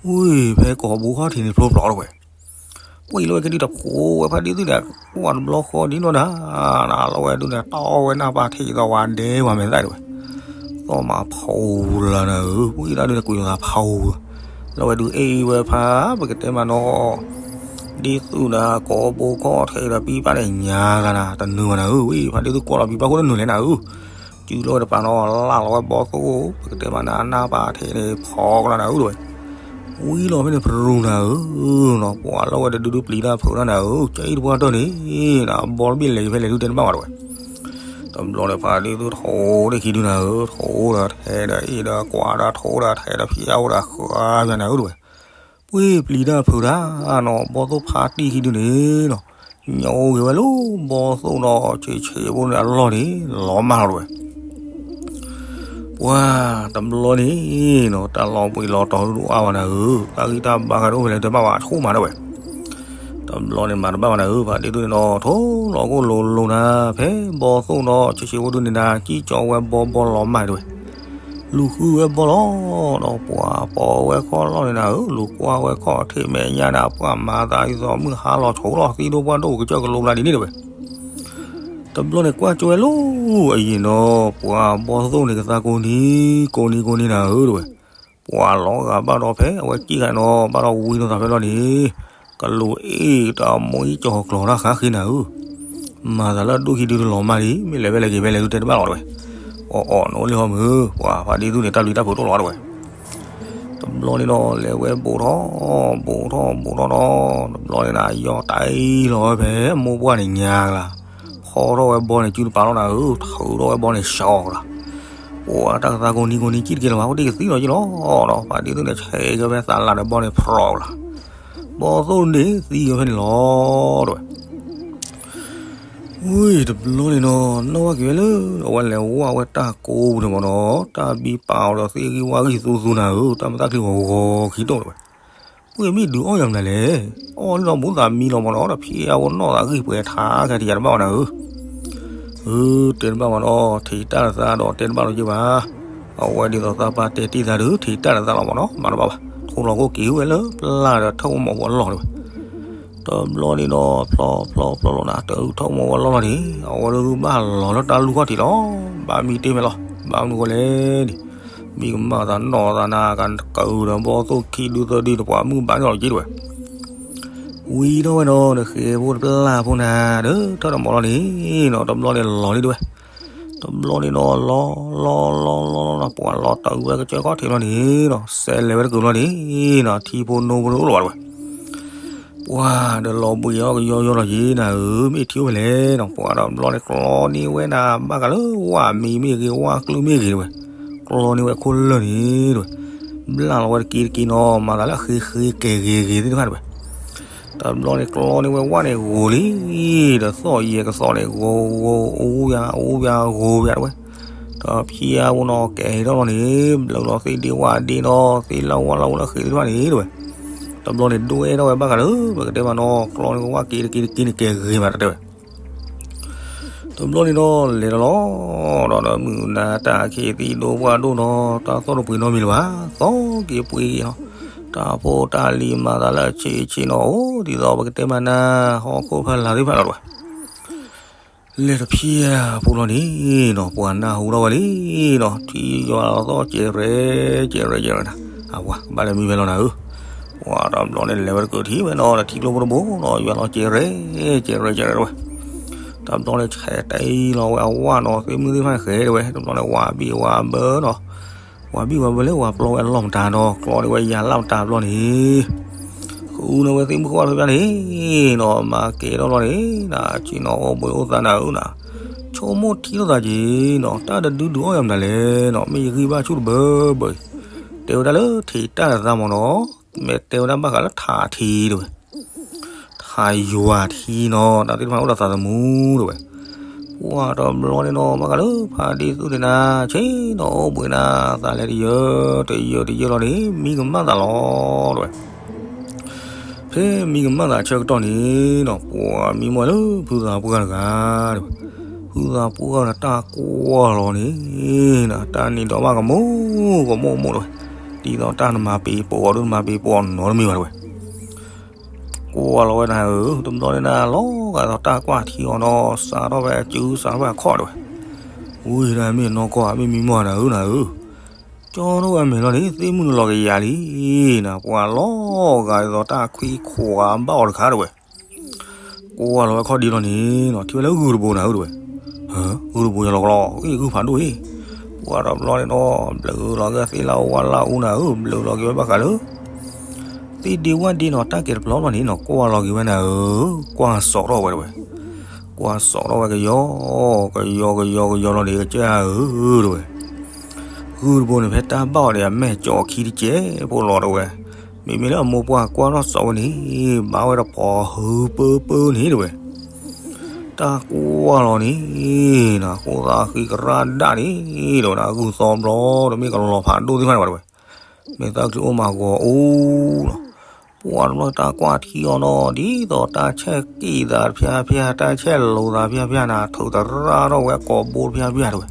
ဝံၤဖဲကိာ်ဘိခီၣ်ထံးန့ၣ်ဖျိဖျိတဝဲ, ပှၤအံၤလီၤဝဲကဒုတဖိဝဲဖါဒ့သူၣ်န့ၣ်, ပှၤတဘျီဃီဒ်နီၢ်နၤ, လီၤဝဲဒုန့ၣ် တီဝဲနၢ်ပၢ်ထံးသီဝါဒဲဝဲမ့ၢ်သၣ်တဝဲ, သီၣ်မၤဖီလၢနၤဧၢ, ပှၤအံၤဒုန့ၣ်ကွံာ်လိာ်သးဖီ လီၤဝဲဒုးအ့ၣ်ဝဲဖါ, ပကတဲမးနီၤ, ဒ့သူၣ်နၤ ကိာ်ဘိခီၣ်ထံးဒီးပံပၢ်န့ၣ်ညါလၢနၤ တနုာ်ဘၣ်နၤဧၢ, ဝံၤ ဖါဒ့သူၣ်ကွၢ်လီၤပံပၢ်ခိၣ်တနုာ်လဲၣ်နၤဧၢ, စုလီၤဝဲတပၤနီၤ လၢလီၤဝဲဘီသိၣ်, ပကတဲမးနၤ နၢ်ပၢ်ထံးန့ၣ်ဖီကလီၤနၤဧၢတဝဲ, ဝံၤလီၤဖဲန့ၣ်ပရူၤနၤဧၢနီၤ, ပှၤလီၤဝဲတဒုဒုပျံၤတၢ်ဖုးတၢ်နၤဧၢ, ကဲအံၤတပှၢ်တၢၢ်န့ၣ်, နဘီတဘ့ၣ်လဲၤက့ၤဖဲလဲၣ်ဒုတဲတဘၣ်ဝဲတဝဲ တဘျီန့ၣ်ဖါဒ့သူၣ်ထိးဒ့ခံဒုနၤဧၢ, ထိးဒီးထဲဒီးအ့ၣ်ဒီးကွၢ်ဒီးထိးဒီး ထဲဒီးဖျါအိၣ်ဒီးဃါယၤနၤဧၢတဝဲ, ပှ့ၤပျံၤတၢ်ဖုးတၢ်နီၤ, ဘီသိၣ်ဖါတံၢ်ခံဒုန့ၣ်နီၤ, ညိးဂ့ၤဝဲလၢဘီသိၣ်ဒီး ဆံးဆံးဖိန့ၣ်အလီၢ်န့ၣ် လီၤမၢ်လီၤတဝဲ ပှၤတဘျီန့ၣ်နီၤ, တၢ်လီၤဘှံးလီၤတီၤဒုးအါဝဲနၤဧၢ, တၢ်ဂံၢ်တၢ်ဘါဂၤဒ်အိၣ်ဖဲလဲၣ်တဘၣ်ဝဲအဆိကမးတဝဲ, တဘျီန့ၣ်မၤတဘၣ်ဝဲနၤဧၢ, ဖါဒ့သူၣ်န့ၣ်နီၤ ထိးလီၤကိၣ်လိၤလိၤနၤ, ဖဲဘီသိၣ်ဒီးဆံးဆံးဖိဒုန့ၣ်နၤ ကံၣ်ကၠီဝဲဘီဘီလီၤမၢ်တဝဲ, လူၤဃုဝဲဘီလီၤနီၤ, ပှၤပိာ်ဝဲခီၣ်လီၢ်န့ၣ်နၤဧၢ, လူၤကွၢ်ဝဲခီၣ်ထံးမဲာ်ညါနၤ, ပှၤမၤသးဒ်သိးမုၢ်ဟါလီၤဆိးလီၤ သံဒိၣ်ပှၢ်ဒိၣ်ကစၢၢ်ကလိၤဘျါဒ်န့ၣ်တဝဲ တဘျီန့ၣ်ကွၢ်ကၠီဝဲလီၤအယံၤနီၤ, ပှၤဘီသိၣ်န့ၣ်ကသါကိးနံၤကိးနံၤကိးနံၤနၤဧၢတဝဲ, ပှၤလီၤဂာ်ဘၣ်ဒီးဖဲအဝဲကံၣ်ဃာ်နီၤ ဘၣ်ဒီးဝံနီၤသးဖဲလီၤန့ၣ်, ကလူၤအ့ၣ်တၢ်မိၢ်အံၣ်ကၠီၤကျီၤတၢ်ဃါဃ့နၤဧၢ, မၤသးလၢဒိၣ်ခံဒုလီၤမၢ်လံ, မ့ၢ်လဲၤဖဲလဲၣ်က့ၤဖဲလဲၣ်ဒုတဲတဘၣ်လီၤတဝဲ, အီၣ်အီၣ်နအိၣ်လၢဟီမုၢ်, ပှၤဖါဒ့သူၣ်န့ၣ် တၢ်ဘျံးတၢ်ဖုးတအိၣ်လီၤတဝဲ တဘျီန့ၣ်ဒီး လဲၤဝဲဘူးထီၣ်, ဘူးထီၣ်ဘူးထီၣ်ဒီး, တဘျီန့ၣ်နၤ ယီၤတၢ်အံၤလီၤဝဲဖဲမိၢ်ပှၢ်န့ၣ်ညါကလါ, ဖီထီၣ်ဝဲဘီန့ၣ်စုတပာ်လီၤနၤဧၢ, ထုးထီၣ်ဝဲဘီန့ၣ်ဆှီကလါ, ပှၤတၢ်ကသါကိးနံၤကိးနံၤကံၣ်တက့ၢ်လၢၤဘၣ် အိၣ်တ့ၢ်ကသံလီၤက့ၢ်လီၤဒီး ဖါဒ့သူၣ်န့ၣ် ဆဲးက့ၤဖဲသးလၢ်ဒီးဘီန့ၣ်ဖျီကလါ, ဘီသိၣ်န့ၣ်သံက့ၤဖဲန့ၣ်လီၤတဝဲ ဝံၤတဘျီန့ၣ်နီၤ နီၣ်ဝဲက့ၤဝဲလၢ အဝဲလဲၤဝဲဝဲတၢ်ကိးပူၤန့ၣ်မ့ၢ်နီၤ, တၢ်ဘံပာ်အီၤဒီးသ့ၣ်ဂံၢ်ဝါဂံၢ်သူသူနၤဧၢ, တၢ်မုာ်တၢ်ခုၣ်ဂီၤဂီၤခံတိၢ်တဝဲ, ပှ့ၤမ့ၢ်ဒုးအီၣ်ယၤမနုၤလဲၣ်, အီၣ်ဒ်ဒီးဘူးသးမံလီၤမ့ၢ်နီၤ, ဒီးဖံးအဝဲနီၢ်သးဂံၢ်ပှဲၤထါခဲတယၤတဘၣ်ဝဲနၤဧၢ တဲတဘၣ်မ့ၢ်နီၤ, ထံးတၢ်တသးဒီးတဲတဘၣ်လီၤက့ၤဘၣ်, အဝဲဒ်သိးသးပၢ်တဲတ့ၢ်သးဒီး ထံးတၢ်တသးလီၤမ့ၢ်နီၤ, မၤတဘၣ်ဘၣ်, ထိးလီၤကိၣ်က့ၤဝဲလၢပျၢ်ဒီးထၢၣ်မိၢ်ဝဲလီၢ်တဝဲ တဘျီန့ၣ်ဒီး ဖျီဖျီဖျီလီၤနၤ တၢ်ထၢၣ်မိၢ်ဝဲလီၢ်လီၤန့ၣ်, အဝဲဒုးဘၣ်လီၤလၢတၢ်လူၢ်ခီၣ်ထံးလီၤ, ဘၣ်မံတ့ၢ်မဲာ်လီၤ, ဘၣ်မနုၤဃိလဲၣ်န့ၣ်, မံကမၣ်သးနီၢ်သးနၤ ကကူဒီးဘီသိၣ်ခံဒုသၢဒုတပှၤမုၢ်ဘၣ်န့ၣ်လီၤက့ၤတဝဲ ဝံၤထီၣ်ဝဲနီၤ နဃဲၤဖိတပျၢ်ဖိနၤ ဒီးထၢၣ်တမီၤလီၤန့ၣ်နီၤ, တဘျီန့ၣ်လီၤလံတဝဲ, တဘျီန့ၣ်နီၤ လီၤလီၤလီၤလီၤလီၤနီၤ ပှၤလီၤတၢ်ဝဲကစၢၢ်ခီၣ်ထံးလီၤန့ၣ်နီၤ, စဲးလဲၤဝဲတကုာ်လီၤန့ၣ်နီၤ, ထံဖိနိဖိတအိၣ်လၢၤဘၣ်တဝဲ ပှၤဒီးလီၤဘှံးအီၣ်ကယီယီလီၤက့ၤနၤဧၢ, မ့ၢ်ထံအိၣ်ဖဲလဲၣ်နီၤ, ပှၤဒီးဘျီန့ၣ်ကျီန့ၢ်ဝဲနၤ ဘၣ်ဃးလၢဝၣ်မံၤမ့ၢ်ဂ့ၤ ဝၣ်ကျုမ့ၢ်ဂ့ၤတဝဲ, ကျီန့ၢ်ဝဲအခိၣ်လၢာ်န့ၣ်တဝဲ, ဘျၣ်လီၤဝဲတက့ၤတက့ၤနီၤ, မၤသးလၢအဃ့ဃ့ကဲၤဂ့ၤဂ့ၤသ့ၣ်တဖၣ်တဝဲ, တဘျီန့ၣ်ကျီန့ၢ်ဝဲဝၣ်န့ၣ်ဂိၤလံ, ဒီးသီၣ်ယဲၢ်ကသီၣ်န့ၣ် ဂိၤဂိၤ အူယၤအူယၤဂိၤယၤတဝဲ, ဒီးဖျါဝဲနီၤ ကဲၤထီၣ်လီၤန့ၣ် ဘျၢလီၤသ့ၣ်ဒ့ဝၣ်ဒ့နီၤ, သ့ၣ်လၢဝၣ်လၢဝဲလၢဃ့သ့ၣ်တဖၣ်န့ၣ်တဝဲ, တဘျီန့ၣ်ဒွဲထီၣ်ဝဲဘၣ်ဃးလၢ ပကတဲမးနီၤ ကျီန့ၢ်ဝဲဝၣ်က့ၤတက့ၤတက့ၤန့ၣ် ကဲၤဂ့ၤမးတတဲဝဲ တဘျီန့ၣ်ဒီး လဲၤဒီးလီၤ, ဒီးဒီးမုၢ်နၤတၢ်အခ့သံဒိၣ်ပှၢ်ဒိၣ်နီၤ, တၢ်သီၣ်တပှ့ၤနီတမံၤလၢၤဘၣ်, သီၣ်က့ၤပှ့ၤက့ၤနီၤ, တၢ်ဖိတၢ်လံၤမၤသးလၢအဆံးဆံးနီၤ, အိၣ်ဒ်သိးပကတဲမးနၤ ဟီၣ်ခိၣ်ဖးလၢ်သ့ၣ်တဖၣ်လီၤတဝဲ လဲၤတဖျၢၣ်ဖိလီၤန့ၣ်နီၤ, ပှၤနၢ်ဟူထီၣ်ဝဲလံနီၤ, ထံယွၤလီၤသီၣ်ကဲးရဲၣ်ကဲးရဲၣ်ကဲးရဲၣ်နၤ, အဝဲကဘၣ်လဲၤမံဖဲလီၤနၤဧၢ, ပှၤတဘျီန့ၣ်လဲၤဝဲတကုာ်ထံၣ်ဝဲနီၤ, ဒီးထံကျိဖိတဘိနီၤ, ယွၤလီၤကဲးရဲၣ်ကဲးရဲၣ်ကဲးရဲၣ်တဝဲ, တဘျီန့ၣ်ဆဲးတဲလီၤဝဲအဝၣ်နီၤ, သ့ၣ်မုၢ်သ့ၣ်တဖၣ်ဃဲတဝဲ, တဘျီန့ၣ်ဝၤဘံၣ်ဝၤဘၢနီၤ ဝၤဘံၣ်ဝၤဘၢလၢဝၤပျီဝဲအလီၢ်မတၤဒီး ကျီန့ၢ်ဝဲယၤလၢ်မတၤဘျီန့ၣ်, ဃုန့ၢ်ဝဲသ့ၣ်မုၣ်ဃုဝၣ်ဖဲဖဲန့ၣ်နီၤ, မၤကဲထီၣ်လီၤန့ၣ်, နဆ့ၣ်နီၤအိၣ်ဘှံးအိၣ်သါနၤဧၢနၤ, ဆိကမိၣ်ထံလိာ်သးက့ၤနီၤ, တၢ်တဒုဒုးအီၣ်ယၤမနုၤလဲၣ်နီၤ, မ့ၢ်ယဂံၢ်ဘၣ်ဆူၣ်တဘၢဘၢအံၤ, တဲဝဲဒၣ်လၢထံးတၢ်တသးမ့ၢ်နီၤ, မ့ၢ်တဲဝဲဒၣ်ဘၣ်ဃးလၢထးထံးတဝဲ ထးယွၤထံနီၤ, တၢ်သ့ၣ်တဖၣ်န့ၣ်အိၣ်ဒီးသးသမူတဝဲ, ပှၤတဘျီန့ၣ်နီၤ, ဘၣ်ဃးလၢဖါဒ့သူၣ်န့ၣ်နၤ, ဆ့ၣ်နီၤအိၣ်ဘှံးနၤ, သးလဲၤတယၢတယၢတယၢလီၤန့ၣ် မံကမၣ်သးလီၤတဝဲ ဖဲမံကမၣ်သးဆၢကတီၢ်န့ၣ်နီၤ, ပှၤမံမီၢ်လၢဖုသးပှၢ်တဂၤတဝဲ, ဖ ဟုသးပှၢ်ဒီးတၢ်ကွၢ်လီၤန့ၣ်, တၢ်နံၤဒီးဘၣ်ကမိၢ်ကမိၢ်မိၢ်တဝဲ, ဒ်သိးတၢ်နမၤပ့ၤပိာ်အီၤဒု နမၤပ့ၤပိာ်အီၤနီတမံၤဘၣ်တဝဲ. ကွၢ်လီၤဝဲနၤဧၢ, တဘျီန့ၣ်နၤလီၤဂာ်ဒီးတၢ်ကွၢ်ထံအီၤနီၤ, စးထီၣ်ဝဲအစု စးထီၣ်ဝဲအခီၣ်တဝဲ. ဝံၤဒၣ်မ့ၢ်နီၢ်ကီၢ်ဧါ မ့ၢ်မံမီၢ်နၤဧၢ နၤဧၢ. ကၠီထီၣ်ဝဲအမဲာ်လီၤန့ၣ် သ့ၣ်မုၢ်နလီၤကယၤလံနၤ, ပှၤလီၤဂာ်ဒ်သိးတၢ်ခွံခိၣ်ဂၤဘၣ်အီၤတခါတဝဲ. ကွၢ်လီၤဝဲခီၣ်ဒံလီၤန့ၣ်နီၤ, ထံၣ်ဝဲလၢဂုၢ်တဘိနၤဧၢတဝဲ. ဂုၢ်တဘိယလီၤကလီ ဂုၢ်ဖးဒိၣ်အံၤ. ပှၤတဘျီန့ၣ်နီၤ ဘျုးလီၤက့ၤသ့ၣ်လၣ်အူဝၣ်လၣ်အူနၤဧၢ, ဘျုးလီၤက့ၤဝဲဘၣ်ဃးလၢ သ့ၣ်ဒ့ဝၣ်ဒ့နီၤ, တၢ်ကဲတပျီလီၤန့ၣ်နီၤ, ကွၢ်လီၤက့ၤဝဲနၤဧၢ, ကွၢ်စိာ်ထီၣ်ဝဲတဝဲ. ကွၢ်စိာ်ထီၣ်ဝဲကယီ, ကယီကယီကယီလီၤန့ၣ် ကစၢ်ဧၢတဝဲ. ဂုၢ်တဘိန့ၣ် ဖဲတၢ်ဘၣ်အီၤန့ၣ် အမဲာ်ကၠီအခံတကဲးဖိလီၤတဝဲ. မ့မ့ၢ်လၢအမိၢ်ပှၢ်ကွၢ်ထီၣ်စိာ်ဝဲန့ၣ် ဘၣ်ဝဲတဖိးဟုပၢပၢန့ၣ်တဝဲ. တၢ်ကွၢ်လီၤန့ၣ်နီၤ, ဃိသးဃံကရၣ်ဒၣ်န့ၣ်တဝဲဒၣ်, ဂုၢ်သီဘျီဒီးမ့ၢ်ကလီၤဖးဒိၣ်သ့ၣ်တဖၣ်န့ၣ်ဝဲတဝဲ. မ့ၢ်သၣ်ချံအိၣ်မၤဂီၤအိၣ်လီၤ. ပှၤတဘျီတၢ်ကွၢ်ထံအီၤနီၤ, ဒ်သိးတၢ်ဆဲးက့ၣ်သးတဖၠါဖၠါ, တၢ်ဆဲးလိၤသးတဖၠါဖၠါနၤ, ထုးတရၣ်ထီၣ်ဝဲကိာ်ဘိတဖၠါဖၠါတဝဲ.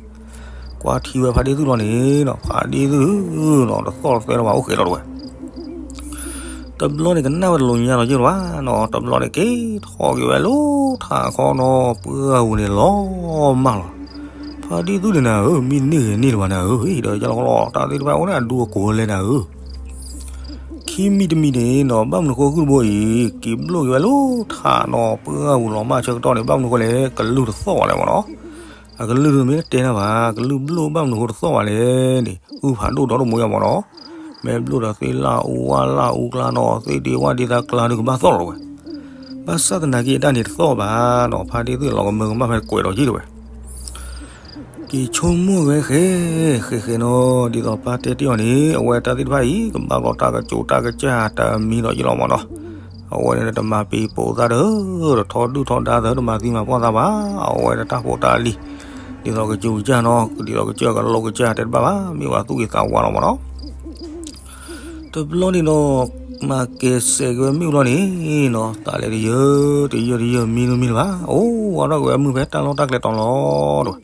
ကွၢ်ထံဝဲဖါဒ့ၣ်သုလီၤန့ၣ်နီၤ, ဖါဒ့ၣ်သုနီၤ, တသီၣ်တသဲလၢၤဘၣ် အိၣ်ဃဲးလီၤတဝဲ. တဘျီန့ၣ်ကနၣ်ဝဲတလိာ်ညါလီၤယ့ၢ်လၢၤဘၣ်နီၤ, တဘျီန့ၣ်က့ၤထီၣ်က့ၤဝဲလၢထးခီနီၤ, ပှၢ်ပူၤန့ၣ်လီၤမၢ်လီၤ. ဖါဒ့ၣ်သုန့ၣ်နၤဧၢ, မံန့ၢ်ဂ့ၤန့ၢ်လၢၤဘၣ်နၤဧၢ, ဒီးယလီၤကလီ တၢ်သ့ၣ်တဖၣ်အိၣ်န့ၣ်အဒူအကိာ်လဲၣ်နၤဧၢ. ခံမံၤတမံၤန့ၣ်နီၤ, ဘၣ်မနုၤဃိဂုၢ်တဘိအံၤ က့ၤဘျိၣ်က့ၤဝဲလၢထးနီၤ, ပှၢ်ပူၤလီၤမၢ်ဆၢကတီၢ်န့ၣ် ဘၣ်မနုၤဃိလဲၣ်, ကလုၢ်တသီၣ်ဘၣ်လဲၣ်မၢ်နီၤ. အကလုၢ်တမ့ၢ်တဲနၤဘၣ်, ကလုၢ်ဘျိၣ်ဘၣ်မနုၤဃိတသီၣ်ဘၣ်လဲၣ်န့ၣ်, ဂုၢ်ဖးဒိၣ်ဒီတမူယါမၢ်နီၤ. မ့ၢ်ဘျိၣ်ဒီးသ့ၣ်လၣ်အူဝၣ်လၣ်အူကျါနီၤ, သ့ၣ်ဒ့ဝၣ်ဒ့သးကျါဒုးကဘၣ်သီၣ်လီၤတဝဲ. ဘၣ်ဆၣ်သနာ်က့အတၢ်န့ၣ်တသီၣ်ဘၣ်နီၤ, ဖါဒ့ၣ်သုလီၤကမၢကမၣ်ဖဲတကွဲးဒီးယ့ၢ်တဝဲ. က့ၤဆိကမိၣ်ဝဲဃဲဃဲဃဲနီၤ, ဒ်သိးပၢ်တဲတ့ၢ်အီၤန့ၣ် အဝဲတၢ်သ့ၣ်တဖၣ်အံၤ ကဘၣ်ဘျီတၢ်ကစိၤတၢ်ကစၢ်တမံၤဒီးယ့ၢ်လီၤမၢ်နီၤ. အဝဲန့ၣ်တမၤပ့ၤပိာ်သးဒီး တထီဒုၣ်ထီဒါသး တမၤသံမၤပှၢ်သးဘၣ်, အဝဲန့ၣ်တၢ်ဖိတၢ်လံၤ ဒ်သိးကစိၤကစၢ်နီၤ, ဒ်သိးကစၢ်ကလိကစၢ်တဲတဘၣ်ဘၣ်, မ့ၢ်ဝဲသူၣ်ဂ့ၤသးဝါလီၤမၢ်နီၤ. တဘျီန့ၣ်နီၤ, မၤကဲစဲးက့ၤဝဲမ့ၣ်အူလီၤန့ၣ်နီၤ, သးလဲၤတယၢတယၢတယၢ မံနီမံလၢၤဘၣ်, အိၣ်ဝဲထီၣ်က့ၤဝဲမုၢ်ဖဲတၢ်လီၢ်တၢ်ကျဲတီၤလီၤတဝဲ.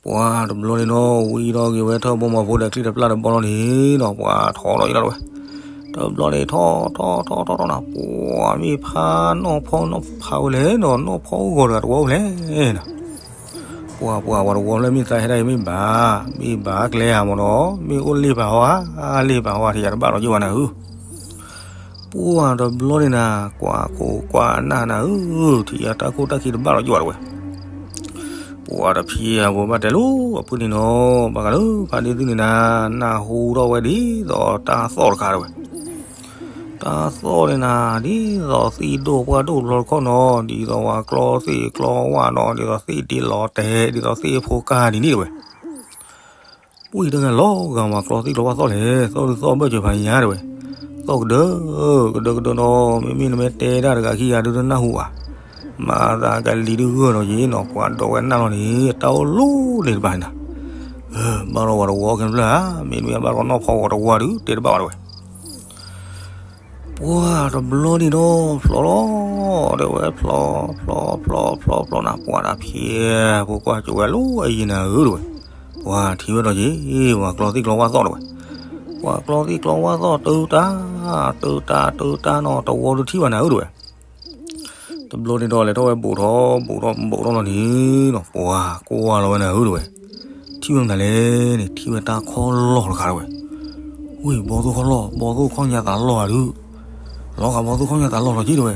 ပှၤတဘျီန့ၣ်နီၤ, ဝံထီၣ်က့ၤဝဲထၢၣ်ဘီမီၤဖိဒီးချံတပျၢ်တဘီလီၤန့ၣ်နီၤ, ပှၤထီၣ်လီၤယ့ၢ်လီၤတဝဲ. တဘျီန့ၣ်ထီၣ်ထီၣ်ထီၣ်ထီၣ်ထီၣ်နၤ, ပှၤမ့ၢ်ဖးနီၢ်ဖီနီၢ်ဖးဝဲလဲၣ်နီၤ, နီၢ်ဖီအူဂီၤတဂၤတဝီဝဲလဲၣ်နီၤ. ပှၤပှၤဝဲတဝီဖျၢၣ်မ့ၢ်သးဟဲဒၣ်အံၤမ့ၢ်ဘၣ်, မ့ၢ်ဘၣ်ကျဲဧါမၢ်နီၤ, မ့ၢ်အိၣ်လ့ၣ်ပာ်ဟီဧါ, လ့ၣ်ပာ်ဟီဧါ ထံၣ်ယၤတဘၣ်လီၤယ့ၢ်ဝဲနၤဧၢ. ပှၤတဘျီန့ၣ်နၤ, ကွၢ်ခိၣ်ကွၢ်နၢ်နၤဧၢ, ထံၣ်ယၤတၢ်ခိၣ်တၢ်ခံတဘၣ်လီၤယ့ၢ်ဝဲတဝဲ. ပှၤတဖံးအပှၤဘၣ်တဲလိၤ အဖုန့ၣ်နီၤ, ဘၣ်ဃးလၢဖါဒ့ၣ်သုန့ၣ်နၤ, နၢ်ဟူထီၣ်ဝဲဒ်သိးတၢ်သီၣ်တခါတဝဲ. တၢ်သီၣ်န့ၣ်နၤ, ဒ်သိးသံၣ်ဒိၣ်ပှၢ်ဒိၣ်တဘျီတခီၣ်နီၤ, ဒ်သိးပှၤကျီသ့ၣ်ကျီဝၣ်နီၤ, ဒ်သိးသ့ၣ်ဒ့လီၤတဲာ်, ဒ်သိးသ့ၣ်ဖိကါဒ်န့ၣ်တဝဲ. ပှၤတဂၤလီၤဂာ်မၤကျီသ့ၣ်ကျီဝၣ်သီၣ်လဲၣ်, သီၣ်ဒုးသီၣ်ဘၢၣ်စၢၤဖးညါတဝဲ. သီၣ်ကဒၢ, ကဒၢကဒၢနီၤ, မ့မ့ၢ်နမ့ၢ်တဲဒၣ်တဂၤခံဂၤဒုးတနၢ်ဟူဘၣ်. မၤသးကလံၤဒုးဂၢၢ်ဒီးယ့ၢ်နီၤ, ပှၤဒိးဝဲနၢ်လီၤန့ၣ် တၢ်အိၣ်လီၤန့ၣ်တဘၣ်န့ၣ်နၤ. ဘၣ်လီၤဝဲတဝီခဲဖျၢၣ်ဧါ, မ့တမ့ၢ်ဘၣ်လီၤနီၢ်ဖီဝဲတဝီဒုး တဲတဘၣ်ဝဲတဝဲ. ပှၤတဘျီန့ၣ်ဒီး ဖျိးလီၤ, တဲဝဲဖျိး, ဖျိး, ဖျိး, ဖျိး, ဖျိးနၤ, ပှၤတၢ်ဖံး, ဖိကွၢ်ကၠိဝဲလၢအယံၤနၤဧၢတဝဲ. ပှၤထံၣ်ဝဲဒီးယ့ၢ်, ပှၤကျီသ့ၣ်ကျီဝၣ်သီၣ်တဝဲ. ပှၤကျီသ့ၣ်ကျီဝၣ်သီၣ် တၢတၢ, တၢတၢ, တၢတၢနီၤ, တဝီဒုးထံၣ်ဘၣ်နၤဧၢတဝဲ. တဘျီန့ၣ်ဒီး လဲၤထီၣ်ဝဲဘူးထီၣ်, ဘူးထီၣ်, ဘူးထီၣ်လီၤန့ၣ်နီၤ, ပှၤကွၢ်လီၤဝဲနၤဧၢတဝဲ. ထံၣ်ဝဲမနုၤလဲၣ်န့ၣ်, ထံၣ်ဝဲတၢ်ခီၣ်လီၢ်တခါတဝဲ. ဝံၢ်ဘီသိၣ်ခီၣ်လီၢ်, ဘီသိၣ်ခီၣ်ညါသးလီၢ်ဧါဒုး. လီၤဂာ်ဘီသိၣ်ခီၣ်ညါသးလီၢ်လီၤက့တဝဲ.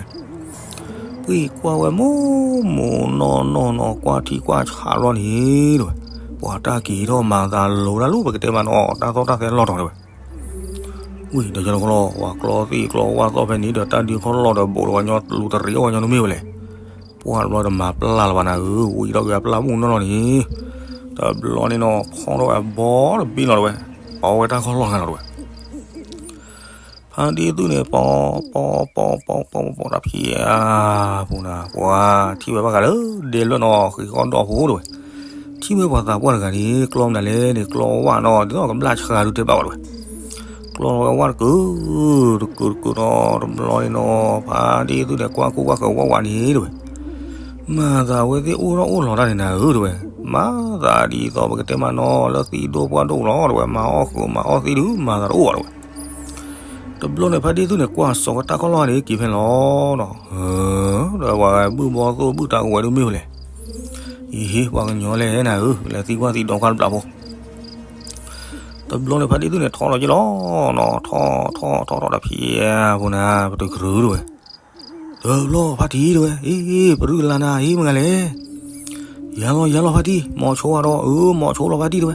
ဝံၢ်ကွၢ်ဝဲမိၢ်မိၢ်နီၢ်နီၢ်နီၢ်, ကွၢ်ထံကွၢ်ဆးလီၤန့ၣ်တဝဲ. ပှၤတၢ်က့ၤထီၣ်မၤသးလိၤတၢ်လီၤ, ပကတဲမးနီၤ, တၢ်သီၣ်တၢ်သဲလီၤတီၤတဝဲ. ဝံၢ်ဒီးယလီၤခီလီၤ, ပှၤကျီသ့ၣ်ကျီဝၣ်သီၣ်ဖဲန့ၣ်ဒီး တၢ်ဒုးခီၣ်လီၢ်ဒီးဘူးဒီး ပှၤညီလူၤတရံးအီၣ်ပှၤညီနမ့ၢ်ဝဲလဲၣ်. ပှၤတဘျီတမၤပျၢ်လၢၤဘၣ်နၤဧၢ, ဝံၢ်ဒီးက့ၤအပျၢ်မုၢ်နီၢ်လီၤန့ၣ်. တဘျီန့ၣ်နီၤ, ဖီၣ်ထီၣ်ဝဲအဘီတဘ့ၣ်လီၤတဝဲ, ပီဝဲတၢ်ခီၣ်လီၢ်တခါလီၤတဝဲ. ဖါဒ့ၣ်သုန့ၣ် ပီ, ပီ, ပီ, ပီ, ပီ, ပီ, တၢ်ဖံးဧါ, ပူၤနၤ, ပှၤထံၣ်ဝဲဘၣ်ဃးလၢ ဒဲလွဲၢ်နီၤ, ဃ့ၢ်ဃီဒီဖိတဝဲ. ထံၣ်ဝဲပှၤသးပှၢ်တဂၤန့ၣ် ကျီမနုၤလဲၣ်န့ၣ်, ကျီဝၣ်နီၤ, ဒ်သိးကဘျၣ်ဆှါဒုးတဲဘၣ်ဝဲတဝဲ. ကျီလီၤဝဲဝၣ်တကုာ်, တကုာ်တကုာ်နီၤ, တဘျီန့ၣ်နီၤ, ဖါဒ့ၣ်သုန့ၣ် ကွၢ်ခိၣ်ကွၢ်ဃၢၤဝၣ်ဝးန့ၣ်တဝဲ. မၤသးဝဲသ့ၣ်အိၣ်ထီၣ်အိၣ်လီၤတၢ်န့ၣ်နၤဧၢ တဲဝဲ, မၤသးဒ်သိးပကတဲမနီၤ လၢသံးဒိၣ်ပှၢ်ဒိၣ်လီၤ တဲဝဲ, မၤအီၣ်ဃုာ်မၤအီၣ်သံးဒုး မၤသးတအိၣ်ဘၣ် တဲဝဲ. တဘျီန့ၣ် ဖါတံၢ်သူၣ်န့ၣ် ကွၢ်စိာ်ဝဲတၢ်ခီၣ်လီၢ်န့ၣ် က့ၤဖဲလီၤနီၤ, ဒီးပှၤဘုၣ်ဘီသိၣ်ဘုၣ်တၢ်ကဝဲၤဒုးမ့ၢ်ဝဲလဲၣ်, အံၤ ပှၤကညီလဲၣ်နၤဧၢ လဲၤသံကွၢ်သံးဒီးကွၢ်တဘျီဖိ တဘျီန့ၣ် ဖါတံၢ်သူၣ်န့ၣ် ထီၣ်လီၤက့ၤလီၤနီၤ, ထီၣ်ထီၣ်ထီၣ်ထီၣ်ဒီးဖံးဖိနၤ ပတုၤကရူၢ် တဲဝဲ, တဘျီဖါတံၢ် တဲဝဲ, အ့ ပရုၢ်လၢနၤ အ့ မ့ၢ်ဂၤလဲၣ်, ယၤလီၤယၤလီၤဖါတံၢ် မီၤဆိအါဒီး အၢ မီၤဆိလီၤဖါတံၢ် တဲဝဲ,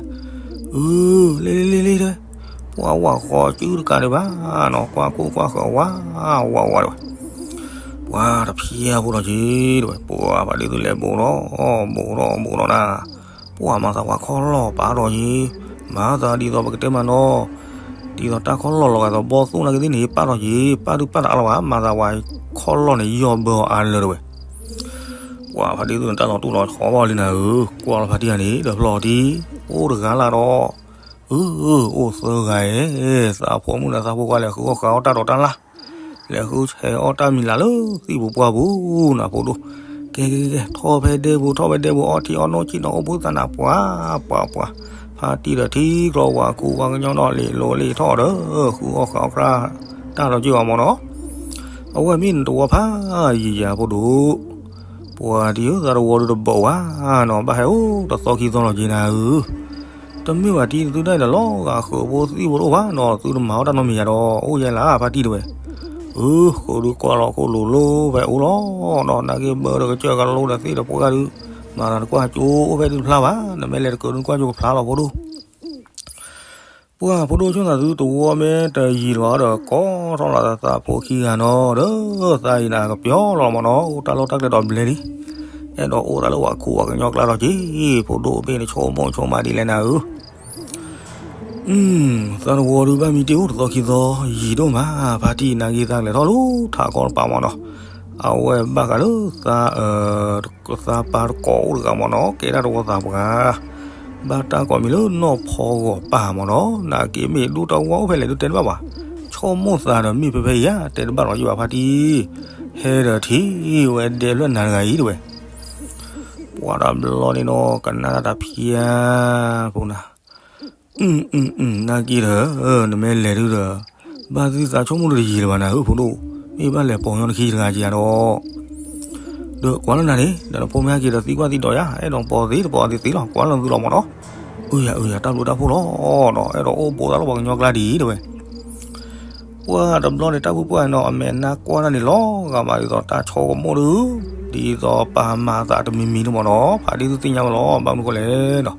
အၢ လ့လ့လ့လ့ တဲဝဲ, ပှၤဝဲဃီစုတကးဒံးဘၣ်နီၤ ကွၢ်ကိၢ်ကွၢ်ဃၢၤဝါဝါဝါ တဲဝဲ, ပှၤတဖျဲးဖိလီၤက့ၤ တဲဝဲ, ပှၤဖါတံၢ်သူၣ်လဲၤဘူးဒီး ဘူးဒီးဘူးဒီးနၤ ပှၤမၤသးပှၤခီၣ်လီၢ်ပာ်ဒီးယ့ၤ, မၤသးဒ်သိးပကတဲမနီၤ, ဒ်သိးတၢ်ခီၣ်လီၢ်လီၤဂာ်သိးဘီၣ်သိၣ်နာ်က့သ့ၣ်န့ၣ် ပာ်ဒီးယ့ၤ, ပာ်ဒုးပာ်တအါလီၤဘၣ်, မၤသးပှၤခီၣ်လီၢ်န့ၣ် ယီၢ်ဘၢအီၤအါလၢ တဲဝဲ. ပှၤဖါတံၢ်သူၣ်န့ၣ် တၢ်လီၤတူၢ်လီၤဆီဘၣ်လံနၤဧၢ, ကွၢ်လီၤဖါတံၢ်ဂၤန့ၣ် ဒီးဖျီၣ်တံၢ် အိၣ်တဂၤလၢ်ဒီး, အၢ အိၣ်သၢဂၤဧၢ, သးဖိမုၣ်ဒီးသးဖိခွါ လဲၤဃုအီၣ်ဃာ်အီၣ်တၢ်ဒီးတၢ်လၢ် လဲၤဃုဆဲးအီၣ်တၢ်မံၤလၢ်လၢသံၣ်ပူၤပှၢ်ပူၤနၤ ဖိဒိၣ်, ကဲကဲကဲ ထီၣ်ဖဲဒဲပူၤ ထီၣ်ဖဲဒဲပူၤ အီထံအီနိၣ်ဆံးနီၤ အိၣ်ဖုသးနးပှၤပှၤပှၤ, ဖါတံၢ်ဒီးထံကျိဝၤကူဝၤကညီနီၤ လ့ၤလိၤလ့ၤထီၣ်ဒီး ဃုအီၣ်ဃာ်အီၣ်ကြၢးတၢ်လီၤက့ၤအီၤမနီၤ, အဝဲမ့ၢ်နတဝီဖးယံာ်ယၤဖိဒိၣ်, ပှၤတံၢ်ဧၢ သးတဝီဒုးတဘၣ်ဝဲနီၤ ဘၣ်ဟဲအိၣ်တသီခံသီလီၤက့ၤနၤဧၢ တမ့ၢ်ဘၣ်တံၢ်သုဒၣ်အံၤဒီး လီၤဂာ်ဃုာ်ဖိသံၣ်ဖိတအိၣ်ဘၣ်နီၤ သုတမၤအီၣ်တၢ်နီတမံၤယၤဒီး အိၣ်ယဲလၢ ဖါတံၢ်တဲဝဲ, အၢ ဃုာ်ဒုးကွၢ်လီၤခိၣ်လိၤလိၤဖဲအိၣ်လီၤနီၤ နာ်က့ဘၢဒီးကစၢၢ်ကလိဒီးသ့ၣ်ဒီးပှၢ်ဒုး မၤသးတကွၢ်ကၠိအိၣ်ဖဲဒုးတဖျါဘၣ် နမ့ၢ်လဲၤတကၢၤဒုးကွၢ်ကၠိကဖျါလီၤဖိဒိၣ် ပှၤဖိဒိၣ်ဆိၣ်သးသုတဝီမ့ၢ်တယံာ်လီၤဒီး ကိးထီၣ်လီၤသးဖိခံဂၤနီၤဒီး သးအံၤနၤကပျီလီၤမနီၤ အိၣ်တၢ်လီၢ်တၢ်ကျဲဒီးဘျဲလံ, အဲၣ်ဒိးအိၣ်သးလၢပှၤခူပှၤကညီကျါဒီးက့ၤ ဖိဒိၣ်ဘ့ၣ်နဆိကမိၣ်ဆိကမးဒ်လဲၣ်နၤဧၢ သးတဝီဒုးဘၣ်မံတ့ၢ်အိၣ်တသီခံသီ ယံာ်ဒိၣ်မး ဖါတံၢ်နာ်က့သးကလဲၤထီၣ်လၢထးကီၢ်တပၤမနီၤ, အဝဲဘၣ်ဃးလၢ သးပၢ်တကိးအိၣ်တဂၤမနီၤ ကဲဒၣ်တဝီသးပှၢ်, ဘၣ်တၢ်ကိးမံၤလၢနီၢ်ဖီဂီၤပၢ်မနီၤ နာ်က့မ့ၢ်ဒူတဝီအိၣ်ဖဲလဲၣ်ဒုးတဲတဘၣ်ဘၣ်, ဆိကမိၣ်သးဒီးမ့ၢ်ဖဲဖဲအံၤဧါ တဲတဘၣ်လီၤယဘၣ်ဖါတံၢ်, ဟဲဒီးထံၣ်ဝဲဒဲးဖျၢၣ်နၤတဂၤအံၤတဲဝဲ, ပှၤတဘျီန့ၣ်နီၤ ကနၣ်တၢ်တၢ်ဖံးဧါ ဖိနၤ နာ်က့ဒီး နမ့ၢ်လဲၤဒုးဒီး ဘၣ်သုသးဆိကမိၣ်ဒုးတယံာ်လၢၤဘၣ်နၤဧၢဖိဒိၣ်, မ့ၢ်ဘၣ်လဲၤပိာ်ညီနခံတဂၤက့ၤယၤဒီး, ဒီးကွၢ်လၢနၤန့ၣ် ဒီးနဖိမ့ၢ်ဟဲက့ၤဒီးသံကွၢ်သံဒိးယၤ အဲၣ်ဒိးပိာ်သ့တပိာ်သ့သ့လီၤ ကွၢ်လၢသုလီၤမနီၤ, အၢယၤအၢယၤတၢ်ဘျုးတၢ်ဖှိၣ်လီၤနီၤ အဲၣ်ဒိးအိၣ်ဘူးသးလၢပှၤကညီကျါဒ်အံၤတဲဝဲ ပှၤတဘျီန့ၣ် တၢ်ဖုပှၢ်န့ၣ်နီၤ အမဲာ်နါကွၢ်တၢ်န့ၣ်လီၤဂာ်မးဒ်သိးတၢ်ဆိကမိၣ်ဒုး, ဒ်သိးပာ်မၤသးတမံၤမံၤဒုးမ့ၢ်နီၤ ဖါတံၢ်သုသ့ၣ်ညါဝဲလီၤ ဘၣ်မနုၤဃိလဲၣ်နီၤ, ဒ်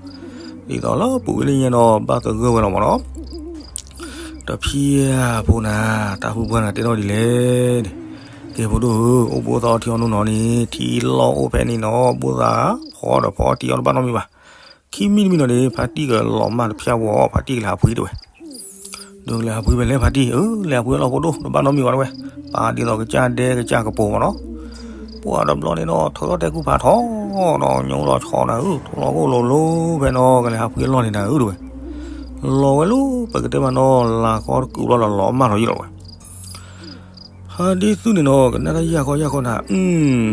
သိးလၢပူၤဝဲလၢညါနီၤ ဘၣ်သဂၢၢ်ဝဲလီၤမ့ၢ်နီၤ, တဖံးဖိနၤ တၢ်ဖုပှၢ်န့ၣ်တဲထီၣ်ဒ်လဲၣ်န့ၣ်, ကဲဖိဒိၣ်ဧၢ အိၣ်ဘူးသးအီထံအီနိနီၤန့ၣ် ထံလီၢ်အိၣ်ဖဲန့ၣ်နီၤ ဘူးသးဖီဒီးဖီထံအီတဘၣ်နီတမံၤဘၣ် ခံမံၤတမံၤနီၤန့ၣ် ဖါတံၢ်ကလီၤမၢ်တဖျၢၣ်ဝီ ဖါတံၢ်ကလဲၤဟးဖှံတဲဝဲ, ဒီးကလဲၤဟးဖှံဖဲလဲၣ်ဖါတံၢ်ဧၢ လဲၤဟးဖှံအလီၢ်ဖိဒိၣ် တဘၣ်နီတမံၤဘၣ်တဲဝဲ, ပာ်ဒ်သိးကစၢ်ဒဲကစၢ်ကပိာ်မ့ၢ်နီၤ, ပှၤတဘျီန့ၣ်နီၤ ထုးထီၣ်တဲကူဖးထီနီၤ ညိလီၤဆီနၤဧၢ ထိၣ်လီၤခိၣ်လိၤလိၤဖဲနီၤ ကလဲၤဟးဖှံအလီၢ်န့ၣ်နၤဧၢတဲဝဲ, လီၤဝဲလၢပကတဲမးနီၤ လၤကီတကုာ်ဘျီဒီးလီၤမၢ်ထီၣ်ယံလီၤဝဲ ဖါတံၢ်သူၣ်န့ၣ်နီၤ ကနၣ်တၢ်ယၢ်ခီယၢ်ခီနၤ,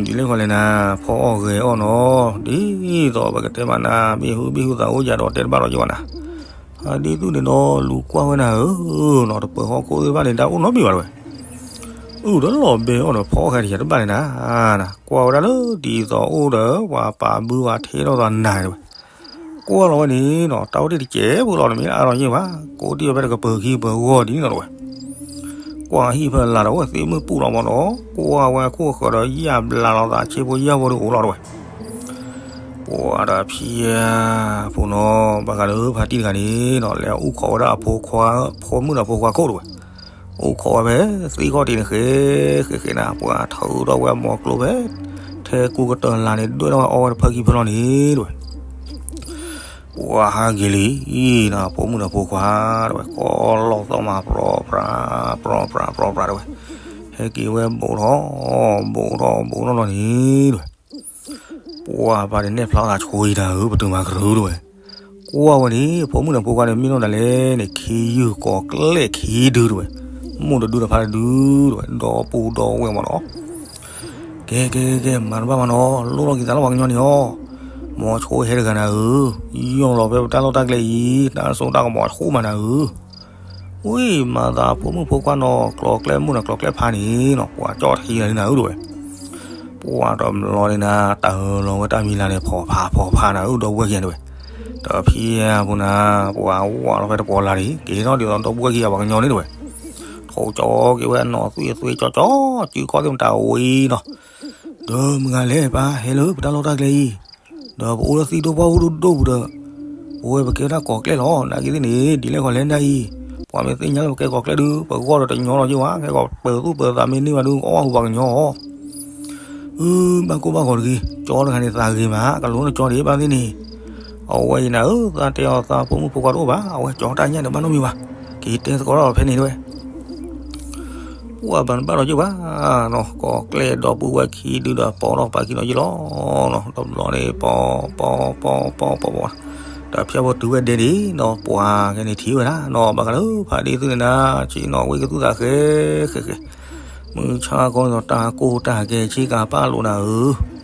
ဒ်လဲၣ်ဃီလဲၣ်နၤ, ဖီအီၣ်ဂဲၤအီၣ်နီၤ, ဒ်သိးပကတဲမးနၤ, ဘ့ၣ်ဟုဘ့ၣ်ဟုသးအိၣ်ယၤဒီး တဲတဘၣ်ဒီးယဝဲနၤ, ဖါတံၢ်သူၣ်န့ၣ်နီၤ လူၤကွၢ်ဝဲနၤဧၢနီၤ, တပၢၤဟီၣ်ခိၣ်သ့ၣ်တဖၣ်န့ၣ် တၢ်အိၣ်နီတမံၤဘၣ်တဲဝဲ, အုၣ်ဒီးလီၤဘဲအီၣ်ဒီး ဖီအီၣ်ဂဲၤတယၤတဘၣ်န့ၣ်နၤ, ကွၢ်ဝဲဒၣ်လၢဒ်သိးအိၣ်ဒီး ပှၤပာ်ဘုပှၤထံၣ်ထီၣ်သးနၤတဲဝဲ ကွၢ်လီၤဝဲန့ၣ်နီၤ တၢ်အိၣ်တ့ၢ်တစဲးဖိလီၤ တမ့ၢ်အါထီၣ်ယ့ၢ်ဘၣ်, ကိးတံၢ်ဝဲဖဲတကပၤခံပၤဂီၢ်ဒ်န့ၣ်နီၤတဲဝဲ, ကွၢ်ဟံၣ်ဖဲလၢ်ဒီးဝဲသ့ၣ်မုၢ်ပူၣ်လီၤမ့ၢ်နီၤ, ကွၢ်ဝဲခိၣ်ဃၢၤဒီးယၢ်ဘျးလီၤသးဆ့ဖိယၢ်ဖိဒုးအိၣ်လီၤတဲဝဲ, ပှၤတဖံးဖိနီၤ ဘၣ်ဃးလၢဖါတံၢ်တဂၤန့ၣ်နီၤ လဲၤအိၣ်ခိးဝဲဒၣ်အဖိခွါ ဖိမုၣ်ဒီးဖိခွါခိၣ်တဲဝဲ အိၣ်ခိးဝဲဖဲသ့ၣ်ခီၣ်ထံးန့ၣ်ဃဲဃဲဃဲနၤ, ပှၤထုးထီၣ်ဝဲမီၤကျိဖဲ ထဲကူကတၢၢ်လၢ်န့ၣ် ဒွဲၣ်ထီၣ်ဝဲအီဝဲတဖၢခံဖၢလီၤန့ၣ်တဲဝဲ, ပှၤဟးက့ၤလံနီၤ ဖိမုၣ်ဒီးဖိခွါတဲဝဲ ကိးလီၤသီၣ်မး ပြီပြး ပြီပြး ပြီပြးတဲဝဲ, ဟဲက့ၤဝဲဘူးထီၣ် ဘူးထီၣ် ဘူးထီၣ်လီၤန့ၣ်တဲဝဲ ပှၤပှၤတနဲၣ်ဖျါသးဆိအံၤတၢ်ဧၢ ပတုာ်မၤကရၢတဲဝဲ, ကွၢ်ဝဲန့ၣ် ဖိမုၣ်ဒီးဖိခွါန့ၣ် မ့ၢ်နီၢ်တၢ်လဲၣ်န့ၣ် ခံယုၢ်ကိးကျဲၣ်ခံဒုတဲဝဲ, မိၢ်တဒုဒီးဖါတဒုတဲဝဲ ဒီပုၢ်ဒီဝဲၢ်မ့ၢ်နီၤ, ကဲ ကဲ ကဲ ကဲ မၤတဘၣ်မးနီၤ, လိၣ်လီၤက့ၤသးလၢပှၤကညီန့ၣ်အီၤ, မီၤဆိဟဲတဂၤနၤဧၢ, ယီၢ်လီၤဖဲပတၢ်လီၢ်တၢ်ကျဲအံၤ တၢ်စိတၢ်ကမီၤအဃိမးနၤဧၢ. ဝံၤ မၤသးဖိမုၣ်ဖိခွါနီၤ ကျိၤကျဲမုၣ်နီၤ ကျိၤကျဲဖါန့ၣ်နီၤ ပှၤကၠီၣ်ထံလၢနၤဧၢတဲဝဲ. ပှၤတဘျီန့ၣ်နၤ တၢ်ဟၢလီၤဝဲတၢ်မံၤလၤန့ၣ် ဖီၣ်ဖးဖီၣ်ဖးနၤဧၢ ဒီပုၢ်ဝဲၢ်ခံဂၤတဲဝဲ. တဖံအပူၤနၤ ပှၤဝၢ်လီၤဖဲတပီၤလၢ်န့ၣ် က့ၤထီၣ်ဒ်သိးဒီပုၢ်ဝဲၢ်ခံဂၤပှၤကညီန့ၣ်တဲဝဲ. ထိၣ်ကၠီက့ၤဝဲနီၤ သွံၣ်သွံၣ်ကၠီကၠီ စုကီၢ်သ့ၣ်မတၤဝံၤနီၤ, ဒီးမုၢ်ဂၤလဲၣ်ပၢ် ဟဲလၢပတၢ်လီၢ်တၢ်ကျဲအံၤ, ဒီးပအိၣ်လၢသံၣ်ဒိၣ်ပှၢ်ဒိၣ်ဒိၣ်ပူၤဒီး ပဝဲပကဲတၢ်ကိးကျဲလီၤ နာ်က့သ့ၣ်န့ၣ် ဒ်လဲၣ်ခီလဲၣ်နၤအံၤ, ပှၤမ့ၢ်သ့ၣ်ညါလၢပကဲကိးကျဲဒုး ပဂီၢ်ဒီးတညီလီၤက့ၤဝဲ ကဲကိးပၢၤသူၣ်ပၢၤသးမ့ၢ်န့ၢ်ဘၣ်ဒုး အီၣ်ဘၣ်ဟူးပှၤကညီအီၤ အၢ ဘၣ်ကိၢ်ဘၣ်ဂီၤတဂ့ၤ, ကၠီတဂၤန့ၣ်သးဂ့ၤမး ကလိၤနကၠီဒံးဘၣ်သ့ၣ်န့ၣ်, အဝဲအံၤနၤဧၢ သးတဲအီၤသးဖိမုၣ်ဖိခွါတအိၣ်ဘၣ် အဝဲကၠီတၢ်ညၣ်ဒီးဘၣ်နီတမံၤဘၣ်, က့ၤတဲသကိးထီၣ်ဖဲန့ၣ်တဲဝဲ. ပှၤဘၣ်နဘၣ်ဒီးယိၣ်ဘၣ်နီၤ ကိးကျဲဒီပုၢ်ဝဲၢ်ခံဒုဒီးပိာ်ထီၣ်ပာ်ခံဒီးယိၣ်လီၤနီၤ, တဘျီန့ၣ် ပီၤပီၤပီၤပီၤပီၤပီၤ တဖျၢၣ်ဖိတုၤဝဲဒဲဒံးနီၤ ပှၤကဲန့ၣ်ထံၣ်ဝဲဒၣ်နီၤ ဘၣ်ဃးလၢဖါတံၢ်သုန့ၣ်နၤ ဆ့ၣ်နီၤဝံကသူၣ်သးဃဲဃဲဃဲ, မုၢ်ဆါခီန့ၣ်ဒီးတၢ်ကိၢ်တၢ်ဂဲၤဆ့ကၤပၢ်လိာ်နၤဧၢ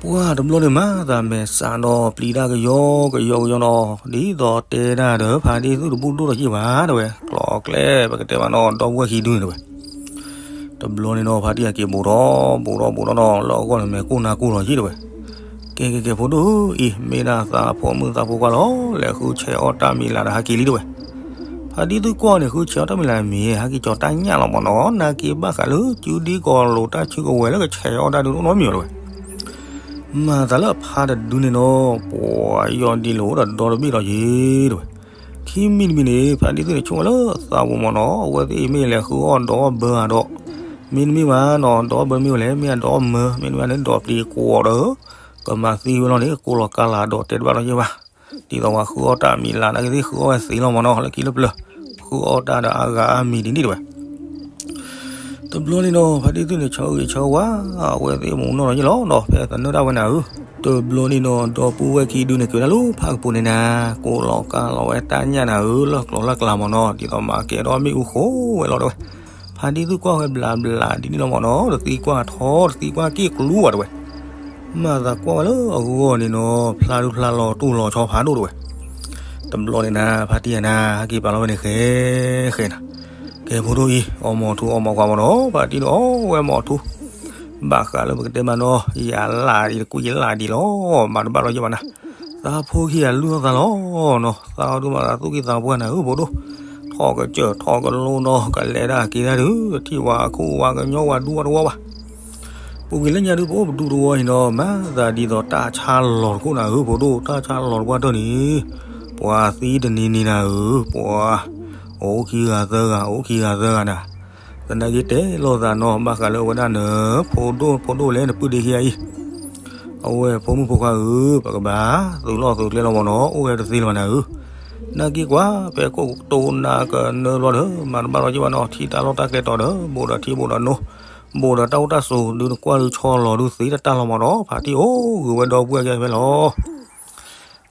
ပှၤတဘျီန့ၣ်မၤသးမဲာ်ဆှးဒီးပျံၤတၢ်ကယီကယီကယီနီၤ ဒ်သိးတဲဒၣ်ဒီးဖါတံၢ်သုတဘူၣ်ဒိၣ်ဒီးယိၣ်ဘၣ်တဲဝဲ, ကျိၤကျဲပကတဲမးနီၤ ဒီပုၢ်ဝဲၢ်ခံဒုန့ၣ်တဲဝဲ. တဘျီန့ၣ်နီၤ ဖါတံၢ်အက့ၤဘူးထီၣ်ဘူးထီၣ်ဘူးထီၣ်နီၤ လၢအဂီၢ်န့ၣ်မဲာ်ကိၢ်နါကိၢ်လီၤယိၣ်တဲဝဲ. ကဲကဲကဲ ဖိဒိၣ်အံၤ မ့ၢ်ဒၣ်သးဖိမုၣ်သးဖိခွါလီၤ လဲၤဃုဆဲးအီၣ်တၢ်မံၤလၤဒီးဟဲက့ၤလံတဲဝဲ. ဖါတံၢ်သုကွၢ်န့ၣ် ဃုဆဲးအီၣ်တၢ်မံၤလၤမ့ၢ် ဟဲက့ၤကၠီၤတၢ်ညၣ်လီၤမးနီၤ နာ်က့ဘၣ်ဃးလၢ စုဒံကီၤလိၤတၢ်စုကဝဲၤလၢကဆဲးအီၣ်တၢ်ဒုးတအိၣ်နီတမံၤလီၤတဲဝဲ. မၤသးလၢအဖါတဒုန့ၣ်နီၤ ပှၤယီၢ်ဒံးလိာ်အိၣ်ဒီးဒီတဘ့ၣ်လီၤယ့ၤတဲဝဲ. ခံမံၤတမံၤန့ၣ် ဖါတံၢ်သုန့ၣ်ဆိကမိၣ်လၢသးပူၤမးနီၤ အဝဲသ့ၣ်မ့ၢ်လဲၤဃုအီၣ်ဒီးအီၣ်ဘၢဧါဒီး မ့တမ့ၢ်ဘၣ်နီၤ ဒီးအီၣ်ဘၢမ့ၢ်ဝဲလဲၣ် မ့ၢ်အဒီးအီၣ်မၢ မ့တမ့ၢ်န့ၣ်ဒီးပျံၤကွီၤဒီး ကမၤသံဝဲလီၤန့ၣ် ကိးလီၤကါလၤဒီးတဲတဘၣ်လီၤယ့ၤဘၣ်. ဒ်သိးပှၤဃုအီၣ်တၢ်မံၤလၤနာ်က့သ့ၣ်ဃုအီၣ်ဝဲသ့လီၤမးနီၤ လၢခံလၢပျၢၤ ဃုအီၣ်တၢ်ဒီးအါဂၤအါမံၤဒ်န့ၣ်တဲဝဲ. တဘျီန့ၣ်နီၤ ဖါတံၢ်သုန့ၣ် ဆၢဂ့ၤဆၢဝါ အဝဲသ့ၣ်မူနီၢ်လီၤယ့ၤလီၤနီၤ ဖဲသနၢၣ်ဒၣ်ဝဲနၤဧၢ. တဘျီန့ၣ်နီၤ ဒီပုၢ်ဝဲၢ်ခံဒုန့ၣ် က့ၤဝဲဒၣ်လၢဖးကပူၤန့ၣ်နၤ ကိးလီၤကါလီၤဝဲတၢ်ညၣ်နၤဧၢ လၢကျီၤလၢကျါမးနီၤ ဒ်သိးမၤကဲဒီးမ့ၣ်အူဃိဝဲလီၤတဲဝဲ. ဖါတံၢ်သုကွၢ်ဝဲဘျးဘျးဒ်န့ၣ်လီၤမးနီၤ တသံကွၢ်ထီ တသံကွၢ်က့ၣ်ကျူဘၣ်တဲဝဲ. မၤသးကွၢ်ဝဲလၢအဂီၢ်န့ၣ်နီၤ ဖျါဒုဖျါလီၤတူၢ်လီၤဆီဖးဒိၣ်တဲဝဲ. တဘျီန့ၣ်နၤ ဖါတံၢ်ယၤနၤ ဟဲက့ၤပာ်လီၤဝဲန့ၣ်ဃဲဃဲနၤ. ကဲဖိဒိၣ်အံၤ အီၣ်မီၤထူအီၣ်မီၤကွၢ်မးနီၤ ဖါတံၢ်ဒီးအီၣ်ဝဲမီၤထူ ဘၣ်ဃးလၢပကတဲမးနီၤ ယၤလၢ်ဒံးတကွံယလၢ်ဒံးလီၤ မၤတဘၣ်လီၤယ့ၤဘၣ်နၤ. သးဖိခံဂၤလုၢ်ထီၣ်သးလီၤနီၤ သးအီၤဒုးမၤသးသူၣ်ကံၢ်သးပှၢ်နၤဧၢဖိဒိၣ် ထီၣ်ကစၢၢ်ထီၣ်ကလိနီၤ ကလဲၤဒၣ်က့ၤဒၣ်ဒုး တထံၣ်ဝဲခိၣ်ဝဲကညီဝဲဒူဝဲတဝီဘၣ်. ပူၤကွံာ်လၢညါဒုး ပအိၣ်ပဒူတဝီအံၤနီၤ မၤသးဒ်သိးတၢ်ဆါလီၤတခိၣ်နၤဧၢဖိဒိၣ် တၢ်ဆါလီၤတပှၢ်တၢၢ်န့ၣ် ပှၤသံတနံၤနံၤနၤဧၢ ပှၤ အိၣ်ခံဂၤသၢဂၤ အိၣ်ခံဂၤသၢဂၤနၤ. သနာ်က့တဲလိာ်သးနီၤ ဘၣ်ဃးလၢအဝဲဒၣ်နဖိဒိၣ်ဖိဒိၣ်လဲၣ် နပုၢ်ဒ့ခံဂၤအံၤ အဝဲဖိမုၣ်ဖိခွါဧၢ ပကဘၣ်သုးလီၢ်သုးကျဲလီၤမးနီၤ အိၣ်ဝဲတသ့လၢၤဘၣ်နၤဧၢ. နာ်က့ကွၢ် ဖဲကိးတိနၤကနၢဘျီဒီး မၤတဘၣ်လီၤက့ၤဘၣ်နီၤ ထံတၢ်လီၢ်တၢ်ကျဲတီၤဒီး ဘိးဒီးထံဘိးဒီးနိ ဘိးဒီးတၢ်အိၣ်တၢ်ဆိး ဒုးနကွၢ်ဒုးဆီလီၤဒုးသ့တၢ်တၢ်လီၤမးနီၤ ဖါတံၢ်အိၣ်ဂ့ၤဝဲဒီပုၢ်ဝဲၢ်ကဲဖဲလီၤ.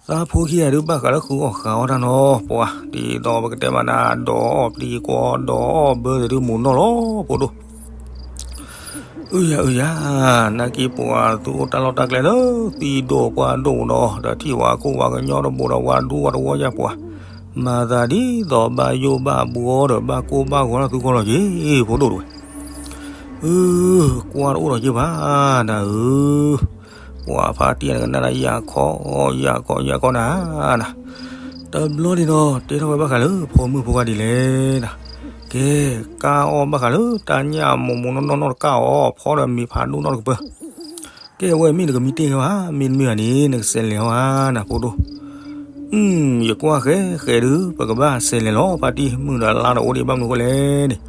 သးဖိခံဂၤဒုးဘၣ်ဃးလၢဃုအီၣ်ဃုအီတၢ်နီၤ ပှၤ ဒ်သိးပကတဲမးနၤ ဒီးအီၣ်ပျံၤကွီၤ ဒီးအီၣ်ဘၢသဒုးမူးနီၢ်လီၤ ဖိဒိၣ် အုယၤအုယၤ နာ်က့ပှၤသုးအိၣ်တၢ်လီၢ်တၢ်ကျဲလၢ သံဒိၣ်ပှၢ်ဒိၣ်ဒီး ဒီးထံၣ်ဝဲခိၣ်ဝဲကညီတဘိးဒီးဝဲဒူဝဲတဝီယၤပှၤ မၤသးဒ်သိးဘၣ်ယိၣ်ဘၣ်ဘှီဒီးဘၣ်ကိၢ်ဘၣ်ဂီၤလၢသုဂီၢ်လီၤက့ၤ ဖိဒိၣ်တဝဲ အု ကွၢ်တအိၣ်ဒီးယ့ၢ်ဘၣ်နၤဧၢ ပှၤဖါတံၢ်နကနၣ်ဒၣ်ယၤခီ ယၤခီ ယၤခီနၤနၤ တဘျီန့ၣ်ဒီး တဲထီၣ်ဝဲဘၣ်ဃးလၢ ဖိမုၣ်ဖိခွါဒ်လဲၣ်နၤ ကဲ ကါအီၣ်ဘၣ်ဃးလၢ တၢ်ညၣ်မိၢ်မိၢ်နီၢ်နီၢ်နီၢ်တကၢ်အီၤ ဖီဒီးမ့ၤဖးဒိၣ်နီတကပၢၤ ကဲဝဲမ့ၢ်နကမံတ့ၢ်ဝဲ မ့တမ့ၢ်ဘၣ်န့ၣ် နကစဲးလဲၤဟီဧါနၤ ဖိဒိၣ် အု ယကွၢ်ဃဲဃဲဒုး ပကဘၣ်စဲးလဲၤလီၤ ဖါတံၢ်မုၢ်ဒီးလါဒီးအိၣ်ဒံးဘၣ်မနုၤအဃိလဲၣ်န့ၣ်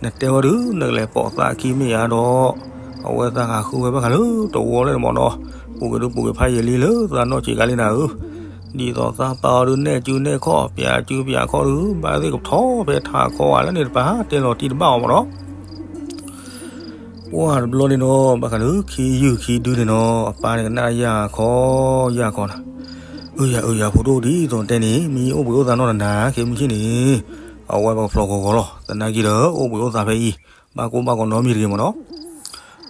နတဲဝဲဒုး နကလဲၤပိာ်သးခံမ့ၢ်ဧါဒီး အဝဲသးဟးဃုဝဲဘၣ်ဃးလၢတဝီလၢန့ၣ်မးနီၤ ပူၤကွံာ်ဒုးပူၤကွံာ်ဖးယံာ်လံလၢသးနီၢ်ဆံးကၤလံနၤဧၢ ဒ်သိးသးပာ်အီၤဒုးနဲၣ်စုနဲၣ်ခီၣ် ပၠးစုပၠးခီၣ်ဒုး ဘၣ်သ့ၣ်ကထီၣ်ဖဲထးခီဝဲလၢန့ၣ်တပၤ တဲလီၤတံၢ်တဘၣ်အီၤမးနီၤ ပှၤတဘျီန့ၣ်နီၤ ဘၣ်ဃးလၢခံယုၢ်ခံဒုန့ၣ်နီၤ အပၢ်န့ၣ်ကနၣ်ယၢ်ခီ ယၢ်ခီနၤ, အၢယၤအၢယၤဖိဒိၣ်ဒ်သိးတဲန့ၣ် မ့ၢ်အိၣ်ဘှံးအိၣ်သါနီၢ်တနၤ ခဲမုၢ်ဆ့ၣ်န့ၣ် အဝဲပကဖျိးဂီၤဂီၤလီၤ သနာ်က့ဒီး အိၣ်ဘှံးအိၣ်သါဖဲအံၤ ဘၣ်ကိၢ်ဘၣ်ဂီၤနီတမံၤတဂ့ၤမးနီၤ.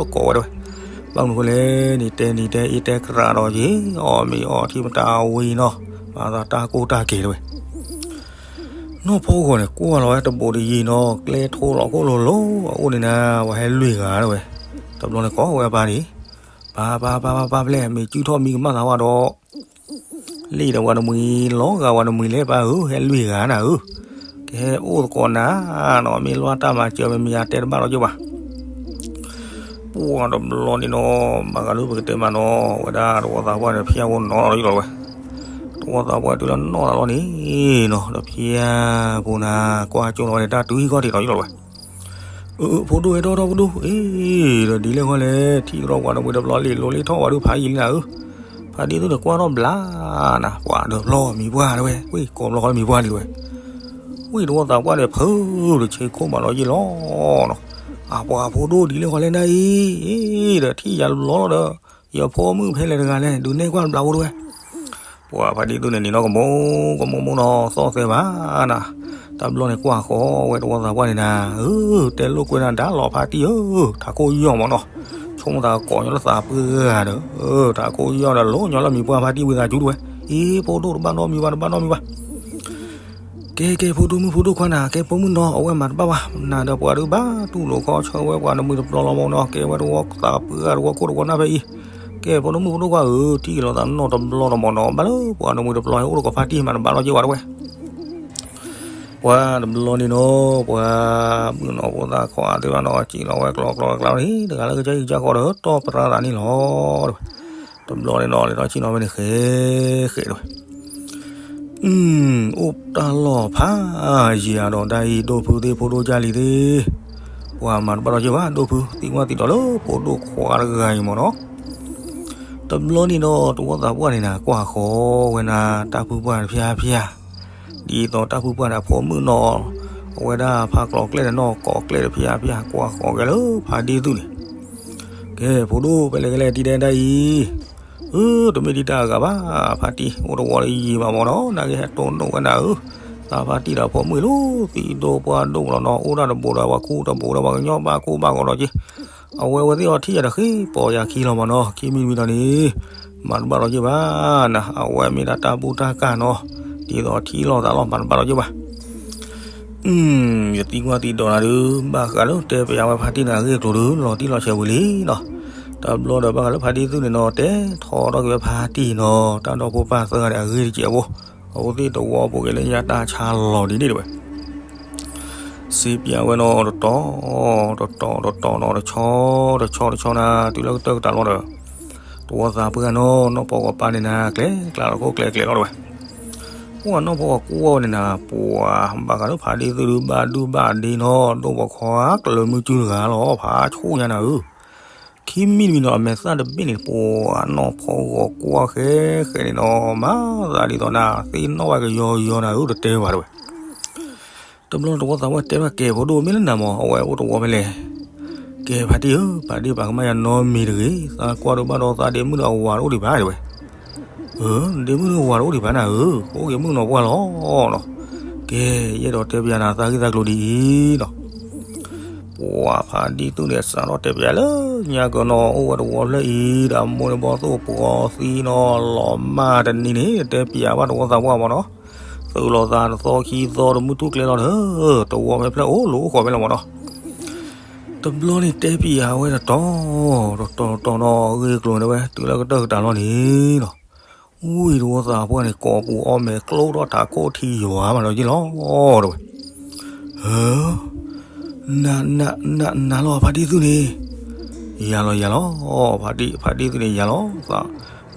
တကိးဝဲတဲဝဲ, ဘၣ်မနုၤဃိလဲၣ်န့ၣ် တဲနံၤတဲအ့တဲကြးဒီးယ့ၤ အီၣ်မ့ၤအီထံမတၤဝံၤနီၤ, ဘၣ်သးတၢ်ကိၢ်တၢ်က့ၤတဲဝဲ နီၢ်ဖိဂီၢ်န့ၣ် ကွၢ်လီၤဝဲတဘိးတယံၤနီၤ, ကျဲထိလီၤခိၣ်လိၤလိၤ အအိၣ်န့ၣ်နၤ ပှၤဟဲလွံၢ်ဂၤတဲဝဲ, တဘျီန့ၣ်ကိးဝဲအပၢ်န့ၣ်, ပၢ်ပၢ်ပၢ်ပၢ်ပၢ်ပျဲၢ် မ့ၢ်စုၣ်ထီၣ်မံကမၣ်သးဝဲဒီး, လ့ၣ်ဒီးပှၤတမှံၤ လီၤဂာ်ပှၤတမှံၤလဲၣ်ပၢ်ဧၢ, ဟဲလွံၢ်ဂၤနၤဧၢ, ကဟဲအိၣ်သကိးနၤနီၤ, မ့ၢ်လွံၢ်တၢ်မၤစၢၤ မ့ၢ်မ့ၢ်ယတဲတဘၣ်လီၤက့ၤဘၣ်. ပှၢ်တဘျီန့ၣ်နီၤ, ဘၣ်ဃးလၢပကတဲမးနီၤ, ဝဲဒၣ်တဝီသးပှၢ်န့ၣ် ဖၠၣ်ဖိနီၤလီၤယလီၤဝဲ, တဝီသးပှၢ်တုၤလၢနီၢ်လီၤလီၤန့ၣ်နီၤ, ဒီးဖၠၣ်ဖိနၤ ကွၢ်ကၠိလီၤဝဲန့ၣ် တၢ်တုၤဟံၣ်ခီၣ်ထံးလီၤယလီၤဝဲ. အၢ ဖိဒိၣ်ဟဲထီၣ်ထီၣ်ဖိဒိၣ်, အ့ ဒီးဒ်လဲၣ်ဃီလဲၣ်, ထံၣ်တရီပှၤတမှံၤတဘျီ လ့ၣ်လိၤလ့ၣ်ထီၣ်ဝဲဒုးဖးယံာ်လံနၤဧၢ, ဖါတံၢ်သူၣ်န့ၣ် ကွၢ်ထီၣ်ဘျါနၤ, ပှၤဒီးဖျီမံၤပှၢ်တဝဲ, ဝ့ၢ်ကိးဘျီဃီမံၤပှၢ်လံဝဲ. ဝ့ၢ်တဝီသးပှၢ်န့ၣ် ဖုးတဆ့ခိၣ်မးလီၤယ့ၢ်လီၤနီၤ, အပှၤဖိဒိၣ်ဒ်လဲၣ်ဃီလဲၣ်နၤအံၤ, အ့ ဒီးထံၣ်ယၤတဘျီလီၤဒီး, ယဖိမုၣ်ဖဲလဲၣ်တဂၤလဲၣ် ဒုးနဲၣ်ကွၢ်တဘျါဖိတဝဲ. ပှၤဖါတံၢ်သူၣ်န့ၣ် နံၤနီၢ်ကမိၢ်ကမိၢ်မိၢ်နီၤ သီၣ်သဲဘၣ်နၤ, တဘျီန့ၣ်ကွၢ်ဃီဝဲတဝီသးပှၢ်န့ၣ်နၤ, အၢ တဲလိာ်ကွဲနၤဒါလီၤဖါတံၢ်ဧၢ, ထးခိၣ်ယီၢ်မးနီၤ, ဆိကမိၣ်သးကိးညီလၢသးပှၢ်ဂၤဒီး, ထးခိၣ်ယီၢ်ဒီး လိၤညီလၢမံၤပှၢ်ဖါတံၢ်ဝံသးစူၤတဝဲ, အ့ ဖိဒိၣ်တဘၣ်နီတမံၤဘၣ် တဘၣ်နီတမံၤဘၣ်. ကဲကဲ ဖိဒိၣ်မုၣ်ဖိဒိၣ်ခွါနၤ, ကဲပိာ်မုၣ်နီၤ အဝဲမၤတဘၣ်ဘၣ်, နၤဒီးပှၤဒုးဘၣ်တူၢ်လိာ်ခီဆၢဝဲပှၤတမှံၤတဘျီလီၤမးနီၤ, ကဲဝဲတဝီသးပှၢ်တဝီခိၣ်တဝီနၢ်ဖဲအံၤ, ကဲဖိဒိၣ်မုၣ်ဖိဒိၣ်ခွါဧၢ, ထံၣ်က့ၤလိာ်သးနီတဘျီလီၤမးနီၤ, ဘၣ်လၢပှၤတမှံၤတဘျီဟဲအိၣ်တကိးဖါတံၢ်မၤတဘၣ်လီၤက့ၤဝဲတဝဲ. ပှၤတဘျီန့ၣ်နီၤ, ပှၤမုၣ်နီၤဖိသၣ်ခွါသ့ၣ်တဖၣ်နီၤ စံၣ်လီၤဝဲကျီကျီကျါန့ၣ် တဂၤလၢကစၢ်ဟံၣ်ကစၢ်ဃီဒီး တီၢ်ပြၢသးန့ၣ်လီၤ. တဘျီန့ၣ်နီၤ လဲၤထီၣ်ဆ့ၣ်နီၤဝဲန့ၣ် ဃဲဃဲတဝဲ, အိၣ်တၢ်လီၢ်ဖးယံၤဒီး ဒ်အံၤ ဒိၣ်ဖုသ့ၣ် ဖိဒိၣ်ကၢ်လံၤသ့ၣ်, ပှၤမၤတဘၣ်လီၤက့ၤဘၣ်, ဒိၣ်ဖုသံကွၢ်သံဒိးလၢ ဖိဒိၣ်ခွါတဂၤအံၤမးနီၤ. တဘျီန့ၣ်ဒီး တဝီသးပှၢ်န့ၣ်နၤ ကွၢ်ဃီဝဲနၤ တၢ်ဖုပှၢ်တဖၠၣ်ဖၠၣ်, ဒ်သိးတၢ်ဖုပှၢ်န့ၣ် အဖိမုၣ်နီၤ, အဝဲဒၣ်ဖးကျိးကျဲၣ်ဒီးနီၢ်ကိးကျဲၣ်တဖၠၣ်ဖၠၣ် ကွၢ်ဃီက့ၤလၢဖါတံၢ်သူၣ်န့ၣ်, ကဲ ဖိဒိၣ်ဖဲလဲၣ်ကလဲၣ် တံၤဒဲဒၣ်အံၤ, အၢ တမ့ၢ်ဒံးတၢ်အဂၤဘၣ်, ဖါတံၢ်အိၣ်တဝီလၢယံၤဘၣ်မးနီၤ, နာ်က့ဟဲတိၢ်နီၣ်ဝဲနၤဧၢ, သးဖါတံၢ်ဒီးဖိမုၣ်လီၤ သံဒိၣ်ပှၢ်ဒိၣ်လီၤနီၤ, အိၣ်ဒၣ်တဘူးဒီးပှၤခူတဘူးဒီးပှၤကညီဘၣ်ကိၢ်ဘၣ်ဂီၤဒီးက့ၤ, အဝဲဝဲသ့ၣ်အီၤထံၣ်ယၤဒီးဃ့ပိာ်ယၤခံလီၤမးနီၤ, ခံမံၤမံၤဒီးန့ၣ်, မၤတဘၣ်လီၤက့ၤဘၣ်နၤ, အဝဲမ့ၢ်ဒၣ်တၢ်ဘူၣ်တၢ်ကၢ်နီၤ, ဒ်သိးထံၣ်လိာ်သးလီၤ မၤတဘၣ်လီၤက့ၤဘၣ်. ယသံကွၢ်သံဒိးနၤဒုး ဘၣ်ဃးလၢတဲပျးဝဲဖါတံၢ်န့ၣ် အဂ့ၢ်အကျိၤဒုး လီၤတံၢ်လီၤဆဲးဝံၤလံနီၤ, တဘျီဒီးဘၣ်ဃးလၢဖါတံၢ်သူၣ်န့ၣ်နီၤ တဲထီၣ်ထီၣ်က့ၤဝဲဖါတံၢ်နီၤ, တၢ်ဒီဖိပၢ်သၢဂၤန့ၣ် အဂ့ၢ်တစဲးဖိ, အဝဲသ့ၣ်တဝီပူၤက့ၤလၢညါတၢ်ဆါလီၤဒ်န့ၣ်တဝဲ စံးပျးဝဲနီၤ တတီၤ, တတီၤတတီၤနီၤ တဆီ, တဆီတဆီနၤ တုၤလၢကတၢၢ်ကတၢၢ်လီၤဒီး, တဝီသးပှၢ်နီၤ နီၢ်ဖီဂီၤပၢ်န့ၣ်နၤ ကျဲကျါတခိၣ်ကျဲကျဲလီၤတဝဲ, ပှၤနီၢ်ဖီဂီၤကွၢ်ဝဲန့ၣ်နၤ ပှၤဘၣ်ဃးလၢဖါတံၢ်သူၣ်ဒုးဘၣ်ဒုဘၣ်ဒ့နီၤ ဒိၣ်ပှၤခွါကလၢၤမုၢ်စုတဂၤလီၤ ဖးဆိၣ်ညါနၤဧၢ ခံမံၤတမံၤနီၤ အမဲာ်သၣ်တဘ့ၣ်န့ၣ် ပှၤနီၢ်ဖီဂီၤကွၢ်ဃဲဃဲန့ၣ်နီၤ မၤသးဒ်သိးနၤ သ့ၣ်နီၣ်ဝဲကယီယီနၤဧၢ တတဲဘၣ်တဝဲ တဘျီတဝီသးပှၢ်တဲဘၣ် ကဲဖိဒိၣ်မ့ၢ်လၢနၤမး အဝဲအိၣ်တဝီဖဲလဲၣ်, ကဲဖါတံၢ်ဧၢ ဖါတံၢ်ပာ်ကမၣ်ယၤနီတမံၤတဂ့ၤ, သးကွၢ်ဒုးဘၣ်ဒီးသးဒ့မုၣ်ဒီးအဝၤတအိၣ်ဒံးဘၣ်တဝဲ အၢ ဒ့မုၣ်ဒီးဝၤတအိၣ်ဒံးဘၣ်နၤဧၢ, ကအိၣ်က့ၤမုၣ်နီၢ်ပှၢ်လီၤနီၤ, ကဲ ယအဲၣ်ဒိးတဲပျးနၤသးဂ့ၢ်သးကျိၤဒ်အံၤနီၤ, ပှၤဖါတံၢ်သူၣ်န့ၣ် စးထီၣ်တဲပျးလၢညါကနီၤ အိၣ်ဝဲတဝီဖျၢၣ်အံၤ ဒီးမိၢ်န့ၣ်ဘီသိၣ်ပှီၤသံနီၤ လီၤမၢ်တနံၤန့ၣ် တဲပျးဘၣ်တဝီသးပှၢ်မးနီၤ, သုးလိာ်သးတသီခံသီတမုၢ်ထူၣ်ကျဲလီၤဒီး တဝီဖဲဖျၢၣ်အိၣ်လိာ်အိၣ်ဃီဖဲလီၤမးနီၤ တဘျီန့ၣ်တဲပျးဝဲတတီၤ, တတီၤတတီၤနီၤ အဂ့ၢ်အကျိၤန့ၣ်ဝဲ တုၤလၢကတၢၢ်ကတၢၢ်လီၤန့ၣ်နီၤ, ဝံၤတဝီသးပှၢ်န့ၣ် ကိးပူၤအီၣ်မဲာ်ကျိထီၣ်ထးခိၣ်ထံယွၤမးဒီးယ့ၢ်လီၤတဝဲ, နၤ နၤ နၤလီၤဖါတံၢ်သူၣ်န့ၣ်, ယၤလီၤယၤလီၤ, ဖါတံၢ် ဖါတံၢ်သူၣ်န့ၣ်ယၤလီၤ,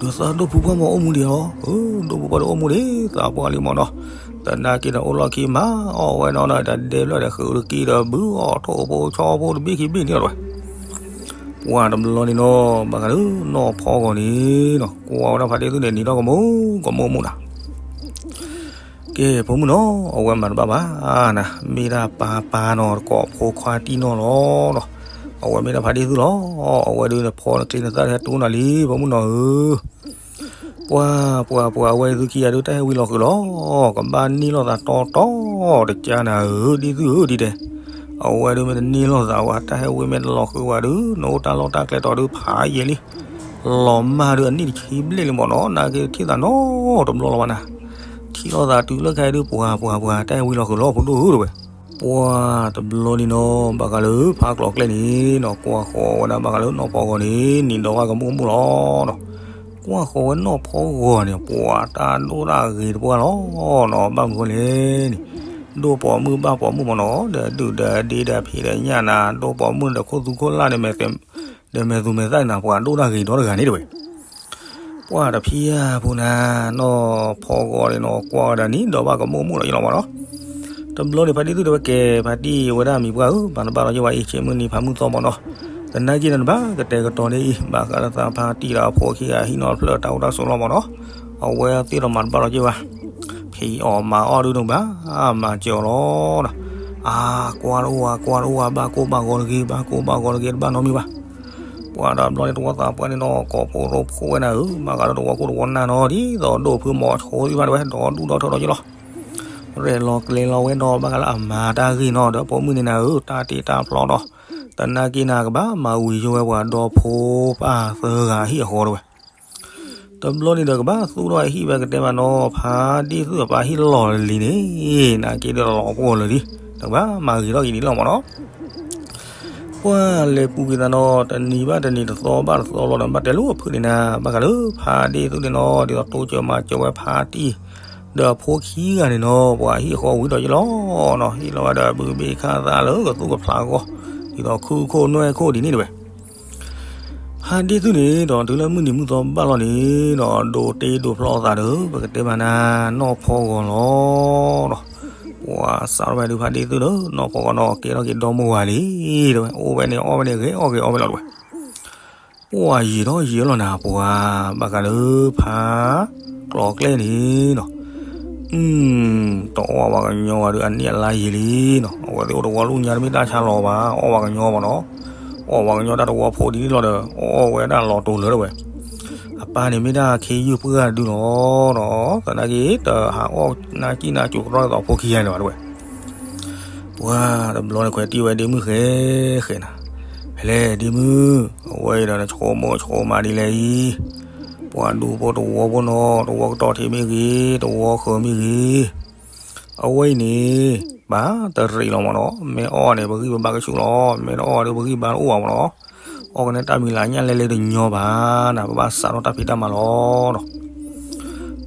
သး ဒုးသးဒိၣ်ဖုပှၢ်မးအိၣ်မူဒံးလီၤ, ဒိၣ်ဖုပှၢ်ဒီးအိၣ်မူဒံး သးပှၢ်လံမးနီၤ, သနာ်က့ဒီးအိၣ်လီၢ်ခံမၤအီၣ်ဝဲနီၤ ဒီးဒဲဖျၢၣ်ဒီးဃုာ်တကံဒီးဘုအီၣ်ထိၣ်ဖိဆီဖိတဘ့ၣ်ခံဘ့ၣ်န့ၣ်လီၤတဝဲ ပှၤတဘျီန့ၣ်နီၤ ဘၣ်ဃးလၢနီၢ်ဖီဂီၤန့ၣ်နီၤ ကွၢ်ဝဲဒၣ်ဖါတံၢ်သူၣ်န့ၣ် နံၤဒီကမိၢ်ကမိၢ်မူနၤ, ကဲ ဖိမုၣ်နီၤ အဝဲမၤတဘၣ်ဘၣ်နၤ မ့ၢ်ဒၣ်ပၢ်ပၢ်နီၤ တကိးဖိခွါတံၢ်နီၢ်လီၤနီၤ, အဝဲမ့ၢ်ဒၣ်ဖါတံၢ်သူၣ်လီၤ, အဝဲဒုးနဖီနချ့နသၣ်ဟဲတူၢ်နၤလံ ဖိမုၣ်နီၤဧၢ ပှၤ ပှၤ ပှၤ အဝဲသုခံဂၤဒုး တၢ်ဟဲဝံၤလီၤဃုာ်လီၤ, ကဘၣ်န့ၢ်လိာ်သးတီတီတကါနၤဧၢ ဒ်သုဧၢ ဒ်တဲ, အဝဲဒုးမ့ၢ်တန့ၢ်လိာ်သးဝဲ တၢ်ဟဲဝံၤမ့ၢ်တလီၤဃုာ်ဝဲဒုး နအိၣ်တၢ်လီၢ်တၢ်ကျဲတီၤဒုး ဖးယံာ်လံ, လီၤမၢ်ဒုး အနံၣ်တဆံဘျဲၣ်လံမ့ၢ်နီၤ နာ်က့ထံၣ်သးနီတဘျီလီၤဘၣ်နၤ, ထံၣ်လိာ်သးတုၤလၢခဲအံၤဒုး ပှၤ ပှၤ ပှၤ တၢ်ဟဲဝံၤလီၤဃုာ်လီၤ ဖိဒိၣ်ဧၢတဝဲ ပှၤတဘျီန့ၣ်နီၤ ဘၣ်ဃးလၢဖးကျိးကျဲန့ၣ်နီၤ ကွၢ်ဃီၤဝဲဒၣ်ဘၣ်ဃးလၢနီၢ်ဖီဂီၤန့ၣ် နံၤဒီးဝဲကမိၣ်ကမိၣ်လီၤနီၤ, ကွၢ်ဃီၤဝဲနီၢ်ဖီဂီၤန့ၣ် ပှၤတၢ်ဒိၣ်တၢ်ဂ့ၤတပှၢ်လီၤနီၤ. ဘၣ်မနုၤဃိလဲၣ်န့ၣ် ဒိၣ်ပိာ်မုၣ်ဘၣ်ပိာ်မုၣ်မ့ၢ်နီၤ, ဒီးဒုၣ်ဒီးဒ့ဒီးဖံးဒီးညၣ်နၤ ဒိၣ်ပိာ်မုၣ်ဒီးခိၣ်သူခိၣ်လၢ်န့ၣ် ဒီးမဲာ်သူမဲာ်သၣ်န့ၣ် ပှၤဒိၣ်တၢ်ဂ့ၤဒီတဂၤန့ၣ်တဝဲ ပှၢ်တဖံးဧါဖိနၤ, နီၢ်ဖီဂီၤန့ၣ်နီၤ ကွၢ်ဝဲဒၣ်န့ၣ် ဒီးဘၣ်ကမိၣ်မိၣ်ဒီးယလီၤမ့ၢ်နီၤ. တဘျီန့ၣ် ဖါတံၢ်သုန့ၣ် တဝဲကဲ ဖါတံၢ်ဝဲဒၣ်မံၤပှၢ်ဧၢ, ဘၣ်နဘၣ်လီၤယ့ၢ်ဝဲအံၤ ဆ့မုၢ်နံၤဖးမုၢ်သီမ့ၢ်နီၤ. သနာ်က့န့ၣ် နဘၣ်ကတဲာ်ကတီၤန့ၣ်အံၤ ဘၣ်ဃးလၢသးဖါတံၢ်ဒီးအဖိခံဂၤဟံးနီၤဖျၢၣ်တၢ်အိၣ်တၢ်ဆိးလီၤမ့ၢ်နီၤ. အဝဲသ့ၣ်ဒီးမၤတဘၣ်လီၤယ့ၢ်ဝဲ ဖံးအီၣ်မၤအီၣ်ဒုးန့ၣ်ဘၣ် မၤစၢၤအီၤလီၤ. အါ ကွၢ်တအိၣ်ဝဲ ကွၢ်တအိၣ်ဝဲ ဘၣ်ကိၢ်ဘၣ်ဂီၤတဂ့ၤ ဘၣ်ကိၢ်ဘၣ်ဂီၤတဂ့ၤ တဘၣ်နီတမံၤဘၣ်. ပှၢ်ဒီးဘျီန့ၣ် တဝီသးပှၢ်န့ၣ်နီၤ ကိးဖိရိဖှိၣ်ဝဲနၤဧၢ, ဘၣ်ဃးဒီးတဝီခိၣ်တဝီနၢ်နီၤ ဒ်သိးဒိၣ်ဖုမီၤဆိသံဘၣ်တဝဲ ဒီဒူၣ်ဒီထၢဒီးယလီၤ. ရဲၣ်လီၤကျဲၤလီၤဝဲနီၤ ဘၣ်ဃးလၢအမၤတၢ်ဂ့ၢ်နီၤ ဒီးဖိမုၣ်န့ၣ်နၤဧၢ တၢ်တ့တၢ်ဖျီဒီး သနာ်က့နၤကဘၣ်မၤဝံၤယိဝဲပှၤဒီဖိပၢ်သၢဂၤအဟံၣ်အဃီတဝဲ တဘျီန့ၣ်ဒီးကဘၣ်သူၣ်ထီၣ်အဟံၣ်ဝဲကတဲမးနီၤ ဖါတံၢ်သုအပၢ်ဟံၣ်လီၤလံန့ၣ် နာ်က့ဒီးလီၤပှီၢ်လၢာ်လံ နကဘၣ်မၤဂ့ၤထီၣ်က့ၤဒ်လီၤမ့ၢ်နီၤ. ပှၢ်လဲၤပူၤက့ၤသးနီၤ တနံၤဘၣ်တနံၤ တသီဘၣ်တသီလီၤဒီး ဘၣ်တဲလိာ်အဖုၣ်န့ၣ်နၤ ဘၣ်ဃးလၢဖါတံၢ်သုန့ၣ်နီၤ ဒ်သိးတိစၢၤမၤစၢၤဝဲဖါတံၢ် ဒီးအဖိခံဂၤန့ၣ်နီၤ ပှၤဟံၣ်ဃီဝံၤဒီးယလီၤနီၤ ဟ့ၣ်လီၤဝဲဒီးဘုဘ့ၣ်ခၣ်သၣ်လၢကသူၣ်ကဖျးအဂီၢ် ဒ်သိးခုခိၣ်နွဲၣ်ခိၣ်ဒ်န့ၣ်တဝဲ ဖါတံၢ်သုန့ၣ်ဒီး တုၤလၢမုၢ်နံၤမုၢ်သီဘၣ်လီၤန့ၣ်ဒီး ဒိးတ့ဒိးဖျီအသးဒီး ပကတဲမးနၤ နီၢ်ဖီဂီၤလီၤဒီး ပှၤစးထီၣ်ဝဲဒုးဖါတံၢ်သုဒီး နီၢ်ဖီဂီၤနီၤ ကဲထီၣ်က့ၤဒီမါဝၤလံ တဝဲ အိၣ်ဝဲန့ၣ်အီၣ်ဝဲန့ၣ် ဂဲၤအီၣ်ဂဲၤအီဝဲလီၤတဝဲ ပှၤယံာ်ထီၣ်ယံာ်လီၤနၤ ပှၤဘၣ်ဃးလၢဖါကျီကျဲန့ၣ်နီၤ တအီၣ်ဝဲကညီဝဲဒီး အနံၣ်အလါယံာ်လံနီၤ အဝဲသ့ၣ်အိၣ်တဝီလူၢ်ညါတမ့ၢ်တၢ်ဆါလီၤဘၣ် အီၣ်ဝဲကညီမ့ၢ်နီၤ အီၣ်ဝဲကညီတၢ်တဝီဖိဒ်န့ၣ်လီၤဒီး အီၣ်ဝဲဒၣ်လီၤတိၤလၢတဝဲ အပၢ်န့ၣ်မ့ၢ်ဒၣ်ခ့ယုၢ်ပှၢ်ဒုလီၤဒီး သနာ်က့တဟးအီၣ်နါစံၣ်နါစိၤကရီသီးဖိခံဂၤန့ၣ်ဘၣ်တဝဲ ပှၤတဘျီန့ၣ် ခွဲးတံၢ်ဝဲဒ့မုၣ်ဃဲဃဲနၤ ဖဲလဲၣ်ဒ့မုၣ် အဝဲအံၤဒီးနဆိကမိၣ်ဆိကမးဒ်လဲၣ်အံၤ ပှၤဒူဖိတဝီဖိနီၤ တဝီကတီၢ်ထံးမ့ၢ်ဂ့ၤ တဝီဃၢၤမ့ၢ်ဂ့ၤ အဝဲအံၤန့ၣ် ဘၣ်တရံးလီၤမ့ၢ်နီၤ မ့ၢ်အီၣ်န့ၣ် ပဂံၢ်ပဘါကဆူၣ်လီၤ မ့ၢ်တအီၣ်ဒီးပဂံၢ်ဘါတအိၣ်ဘၣ်မ့ၢ်နီၤ အီၣ်ကနဲတၢ်မံၤလၢညၣ်လဲလဲတညီဘၣ်နၤ ပဘၣ်စးထီၣ်တၢ်ဖံးတၢ်မၤလီၤနီၤ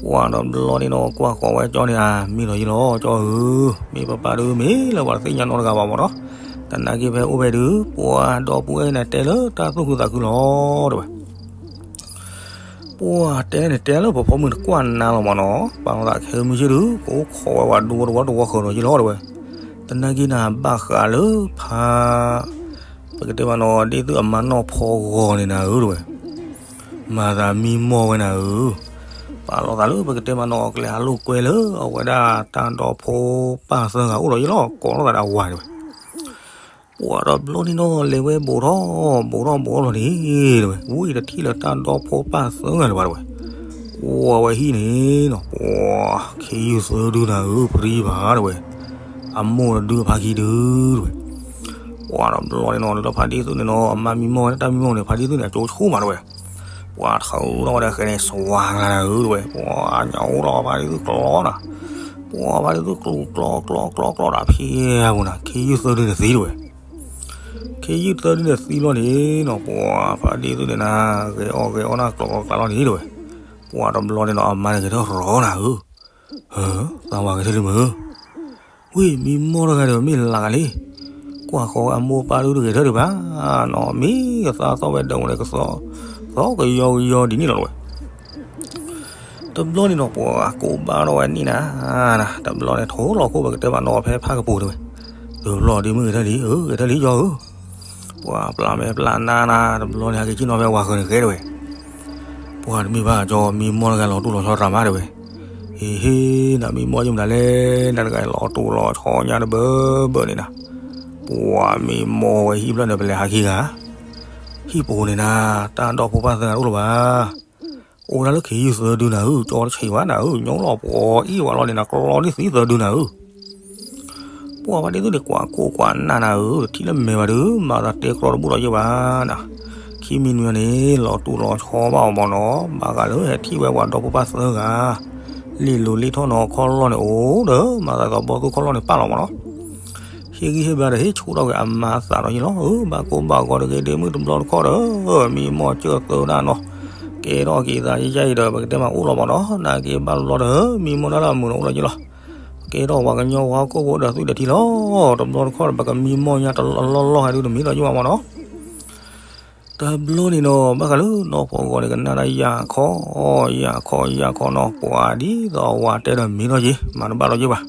ပှၤဒီးဘျီန့ၣ်နီၤ ကွၢ်ဃီၤဝဲကၠီန့ၣ် အမ့ၢ်လီၤယလီၤကၠီဧၢ မ့ၢ်ပပၢ်ဒုးမ့ၢ်လၢပှၤတသ့ၣ်ညါနီတဂၤဘၣ်မ့ၢ်နီၤ သနာ်က့ဖဲအိၣ်ဖဲဒုး ပှၤဒီပုၢ်ဝဲၢ်န့ၣ်တဲလၢတၢ်သူၣ်ခုသးခုလီၤတဝဲ ပှၤတဲန့ၣ်တဲလၢပဖိမုၣ်တကွၢ်နါလီၤမ့ၢ်နီၤ ပာ်လီၤသးခဲမုၢ်ဆ့ၣ်ဒုး ကအိၣ်ခိးဝဲပှၤဒူဖိတဝီတဝီဃၢၤဒီးယလီၤတဝဲ သနာ်က့နၤဘၣ်ဃးလၢဖါ ပကတဲမးနီၤ ဒ့ၣ်သုအမါနီၢ်ဖီဂီၤန့ၣ်နၤဧၢတဝဲ မၤသးမံမီၢ်ဝဲနၤဧၢ ပာ်လီၤသးလၢပကတဲမးနီၤ ကျဲဟးလိာ်ကွဲလၢအဝဲဒၣ်တၢ်ဒီဖိပၢ်သၢဂၤအိၣ်ဒီးယလီၤ ကိးလီၤသးဒီးအဝၤတဝဲ ပှၤဒီးဘျီန့ၣ်နီၤ လဲၤဝဲဘူးထီၣ်ဘူးထီၣ်ဘူးထီၣ်လီၤန့ၣ်တဝဲ ဝံၤတထံၣ်လၢတၢ်ဒီဖိပၢ်သၢဂၤလၢၤဘၣ်တဝဲ ကွၢ်ဝဲဟံၣ်န့ၣ်နီၤ ပှၤခ့ယုၢ်သၢဒုနၤဧၢ ပြံဘၣ်တဝဲ အမိၢ်တဒုအဖါခံဒုတဝဲ ပှၤဒီးဘျီန့ၣ်နီၤ လၢဖါတံၢ်သုန့ၣ်နီၤ အမါမံမီၢ်ဝဲတၢ်မံမီၢ်န့ၣ် ဖါတံၢ်သုန့ၣ် အကၠိဆူၣ်မးတဝဲ ပှၤထၢထီၣ်ဝဲဒၣ်ဃဲန့ၣ် စှၤကလါနၤဧၢတဝဲ ပှၤညၣ်အိၣ်လီၤဖါတံၢ်သုကျီနၤ ပှၤဖါတံၢ်သုကျူကျီကျီကျီကျီဒီးဖံးအပူၤနၤ ခ့ယုၢ်သၢဒုန့ၣ်သံတဝဲ ခ့ယုၢ်သၢဒုန့ၣ်သံလီၤန့ၣ်နီၤ ပှၤဖါတံၢ်သုန့ၣ်နၤ ဂဲၤအီၣ်ဂဲၤအီၣ်နၤကျီကျီကျီလီၤန့ၣ်တဝဲ ပှၤဒီးဘျီန့ၣ်နီၤ အမါန့ၣ်ဂဲၤထၢၣ်ရီနၤဧၢ သးဝၤဂဲၤထၢၣ်ဒုမ့ၢ်ဧၢ ဝ့ၢ်မံမီၢ်တဂၤဒီးမ့ၢ်လၢ်ကလံ ကွၢ်ဃီၤဝဲအမိၢ်ပၢ်ဒုတဂဲၤထၢၣ်ဒုဘၣ်နီၤ မ့ၢ်ကသါသီၣ်ဝဲဒၢးဝဲန့ၣ်ကသီ သီကယီကယီဒ်န့ၣ်လီၤတဝဲ တဘျီန့ၣ်နီၤ ပှၤကိးဘၣ်ထီၣ်ဝဲန့ၣ်နၤ တဘျီန့ၣ် ထိၣ်လီၤခိၣ်ပကတဲဘၣ်နီၤဖဲဖးကပူၤတဝဲ တဘျီဒ့မုၣ်ဂဲၤထၢၣ်လံ ဂဲၤထၢၣ်လံယီၤဧၢ ပှၤပျၢ်မဲာ်ပျၢ်နါနၤ တဘျီန့ၣ် ဟဲက့ၤဆ့ၣ်နီၤဖဲဝၤဃၢၤန့ၣ်ဂဲၤတဝဲ ပှၤတမ့ၢ်ဘၣ်ကၠီ မံမီၢ်တဂၤလီၤတိၢ်လီၤဆီတြၢ်မးတဝဲ ဟ့ၣ်ဟ့ၣ် နမံမီၢ်ယမနုၤလဲၣ် နတဂၤလီၤတိၢ်လီၤဆီညါတဘၢဘၢန့ၣ်နၤ ပှၤမံမီၢ်ဝဲဟံၣ်ဖျၢၣ်န့ၣ် ပလဲၤဟးခံဂၤ ဟံၣ်ပူၤန့ၣ်နၤ တၢ်ဒီဖိပၢ်သၢဂၤတအိၣ်လၢၤဘၣ် အိၣ်ဒၣ်လၢခ့ယုၢ်သၢဒုနၤဧၢ ကၠီတဆံးဘၣ်နၤဧၢ ညိလီၤပှီၤအံၣ်ဝဲလီၤန့ၣ်နၤ ကျီဒ်သံသၢဒုနၤဧၢ ပှၤဖါတံၢ်သုန့ၣ် ကွၢ်ကိၢ်ကွၢ်နၢ်နၤဧၢ တထံၣ်လၢမဲာ်ဘၣ်ဒုး မၤသးတဲကြီတဘူၣ်ဒီးယဲၢ်ဘၣ်နၤ ခံမံၤနံၤန့ၣ် လီၤတိၢ်လီၤဆီဘၣ်အီၤမ့ၢ်နီၤ ဘၣ်ဃးလၢဟဲထံၣ်ဝဲပှၤဒီဖိပၢ်သၢဂၤ လ့ၣ်လိၤလ့ၣ်ထီၣ်နီၤခီလီၢ်န့ၣ်အိၣ်ဒီး မၤသးသီဘီသူၣ်ခီလီၢ်န့ၣ်ပၢ်လီၤမ့ၢ်နီၤ ဟ့ၣ်ဂံၢ်ဟ့ၣ်ဘါဒီးဟ့ၣ်ဆူၣ်ထီၣ်က့ၤအမါအသးဒီးယဲၢ်လီၤဧၢ ဘၣ်ကိၢ်ဘၣ်ဂီၤတဂ့ၤ ဒ့မုၣ်တဘျီတခီၣ်ဒီး မံမီၢ်စၢၢ်သၢဒၣ်နီၤ က ကဲထီၣ်က့ၤသးယဲယဲအံၤဒီး ပကတဲမးအိၣ်လီၤမးနီၤ, နာ်က့ဘၣ်တဘျီဒီး မံမီၢ်ဒၣ်လၢအမုာ်နီၤအိၣ်လီၤယ့လီၤ. ကဲထီၣ်ပှၤကညီဝါကိၣ်ဖိဒီးသွံၣ်ဒီးထံလီၤ, တဘျီတခီၣ်ဒီး ပကမံမီၢ်ညါတလီၢ်လီၢ်ဟဲဒုးတမံလီၤယ့ဘၣ်မးနီၤ. တဘျီန့ၣ်နီၤ ဘၣ်ဃးလၢနီၢ်ဖီဂီၤန့ၣ် ကနၣ်ဒၣ်ယၢ်ခီ, ယၢ်ခီ ယၢ်ခီနီၤ, ပှၤဒ်သိးအဝၤတဲဒီးမံလီၤယ့, မၤတဘၣ်လီၤယ့ဘၣ်.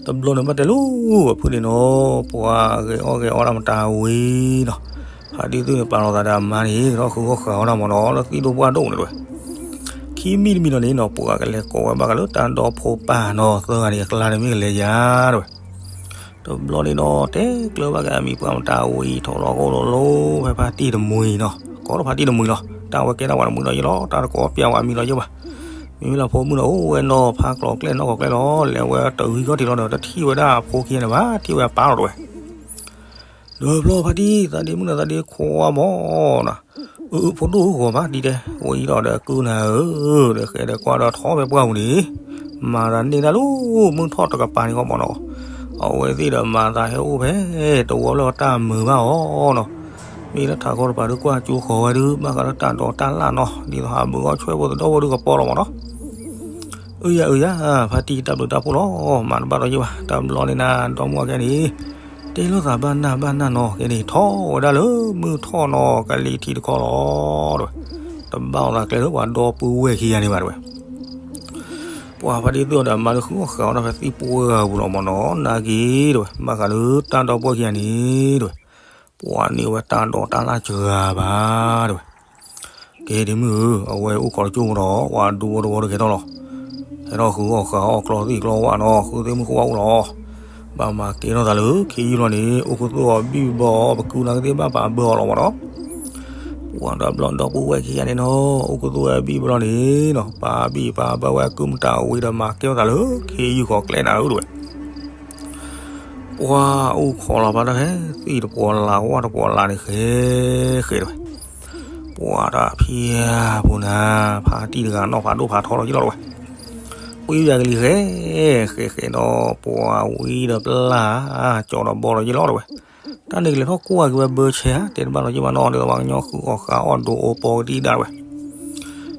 တဘျီန့ၣ်ဘၣ်တဲလၢအဖုန့ၣ်နီၤ, ပှၤဂဲၤအီၣ်ဂဲၤအီဒၣ်မတၤဝံၤနီၤ, ဖါတံၢ်သုန့ၣ်ပာ်လီၤသးဒီးအမါန့ၣ် ကထီၣ်ဃုအီၣ်ဃာ်အီဒၣ်မးနီၤ လၢသံၣ်ဒိၣ်ပှၢ်ဒိၣ်န့ၣ်တဝဲ. ခံမံၤတမံၤဒီးန့ၣ်နီၤ ပှၤကလဲၤကိးဝဲဘၣ်ဃးလၢတၢ်ဒီဖိပၢ်နီၤ သၢဂၤန့ၣ် အကျါန့ၣ်မ့ၢ်ကလဲၤယၤတဝဲ. တဘျီန့ၣ်နီၤ တဲကျၢၤဘၣ်က့ၤအမံၤပှၢ်မတၤဝံၤ ထီၣ်လီၤကအိၣ်လိၤလိၤဖဲဖါတံၢ်တမှံၤနီၤ, ကိးထီၣ်ဖါတံၢ်တမှံၤလီၤ, တၢ်ဝဲကဲထီၣ်ပှၤတမှံၤလီၤယ့လီၤ, တၢ်တကိးပျၢ်ဝဲအမံၤလီၤယ့ဘၣ်. မ့မ့ၢ်လၢဖိမုၣ်ဒီးအိၣ်ဝဲနီၤ ဖးကျိၤကျဲနီၢ်ကျိၤကျဲလီၤ, လဲၤဝဲတဂံၢ်ခီၣ်ထံးလီၤဒီး တထံၣ်ဝဲဒၣ်အဖိခံဂၤန့ၣ်ဘၣ်, ထံၣ်ဝဲအပၢ်လီၤတဝဲ. ဒီးဘျီဖါတံၢ် သးဒ့မုၣ်န့ၣ်သးဒ့ခွါမးနီၤ, အၢ ဖိဒိၣ်ဧၢ ဂီၤဘၣ်ဒ်တဲ, ဝံၤဒီးဒီးကုၢ်နၤဧၢ, ဒီးဃဲဒီးကွၢ်ဒီးထီၣ်ဖဲပှၢ်ပူၤန့ၣ်, မၤသးန့ၢ်ဒၣ်လၢမုၢ်ထီၣ်တကပၤန့ၣ်ဃီမးနီၤ, အဝဲသ့ၣ်ဒီးမၤသးဟဲအိၣ်ဖဲ တဝီလၢတၢ်မုာ်ဘၣ်အီၤနီၤ, မ့ၢ်လၢထးခီတပၤဒုးကွၢ်ကၠိဃီၤဝဲဒုး ဘၣ်ဃးလၢတၢ်ဒိးတၢ်လၣ်နီၤ, ဒ်သိးဟးဘုးအီၣ်ဆွဲဖိသဒီဖိဒုးကပီၤလီၤမးနီၤ. အၢယၤအၢယၤ, ဖါတံၢ်တၢ်ဘျုးတၢ်ဖှိၣ်လီၤ, မၤတဘၣ်ဒီးယ့ဘၣ်, တဘျီန့ၣ်နၤ ဒီမါဝၤခဲန့ၣ် တဲလိာ်သးဘၣ်နၢ်ဘၣ်နၢ်နီၤ, ခဲန့ၣ် ထီၣ်ဝဲဒၣ်လၢမုၢ်ထီၣ်နီၤ ကလံၤထံးတခီလီၤတဝဲ, တဘၣ်အီၤသးကျဲလၢပှၤဒီပုၢ်ဝဲၢ်ခံဂၤန့ၣ်ဘၣ်တဝဲ. ပှၤဖါတံၢ်သုဒီးအမါဒုးဃုအီၣ်ဃာ်အီဒၣ်ဖဲသံၣ်ပှၢ်ပူၤလီၤမးနီၤ, နာ်က့တဝဲ, ဘၣ်ဃးလၢတၢ်ဒီပုၢ်ဝဲၢ်ခံဂၤန့ၣ်တဝဲ, ပှၤန့ၢ်ဝဲတၢ်ဒိးတၢ်လၣ်စှၤဘၣ်တဝဲ. ကဲဒ့မုၣ်ဧၢ, အဝဲအိၣ်ခိးတကၠိၢ်မးဒီး ပှၤဒူဖိတဝီဒုးကဲထီၣ်လီၤ, ဟဲထီၣ်ဃုအီၣ်ဃာ်အီၣ်ကျီသံၣ်ကျီဝၣ်နီၤ, ဃုသ့ၣ်မုၢ်ဃုဝၣ်အိၣ်လီၤ, ဘၣ်မၤကဲထီၣ်သးလၢခ့ယုၢ်လီၤန့ၣ် အိၣ်ခူသူၣ်အီၤဘံၣ်ဘၢအီၤ ပကုၢ်နၤကသ့ၣ်ဘၣ်ပာ်ဘၢအီၤလီၤမးနီၤ. ပှၤဒီးဘျီဒီပုၢ်ဝဲၢ်ခံဂၤန့ၣ်နီၤ အိၣ်ခူသူၣ်ဝဲဘံၣ်ဘၢလီၤန့ၣ်နီၤ ပာ်ဘံၣ်ပာ်ဘၢဝဲအကုၢ်မတၤဝံၤဒီး မၤကဲထီၣ်သးလၢခ့ယုၢ်ဃီၤကျဲနၤဧၢတဝဲ. ပှၤအိၣ်ခိးလီၤဘၣ်တၢ်ဖဲ သ့ၣ်တပှီၤလၢ်ဝၣ်တပှီၤလၢ်န့ၣ် ဃဲဃဲတဝဲ, ပှၤတၢ်ဖံးအပူၤနၤ ဖါတံၢ်တဂၤနီၣ်ဖးဒိၣ်ဖးထီလီၤယ့လီၤတဝဲ, ကွံယၤကလံၤဃဲ ဃဲဃဲဒီး ပှၤဝံဒီးပျၢ် ကၠီဒီးဘီလီၤယ့လီၤတဝဲ, တၢ်န့ၣ်ကလဲၤထီၣ်ကွၢ်က့ၤဝဲဘၢဆဲဧါ တဲတဘၣ်လီၤယ့ဘၣ်နီၤ ဒ်သိးပှၤကညီဃုအီၣ်ဃာ်အီၣ်ဒိးအိၣ်ပီၤကဒံဒါတဝဲ,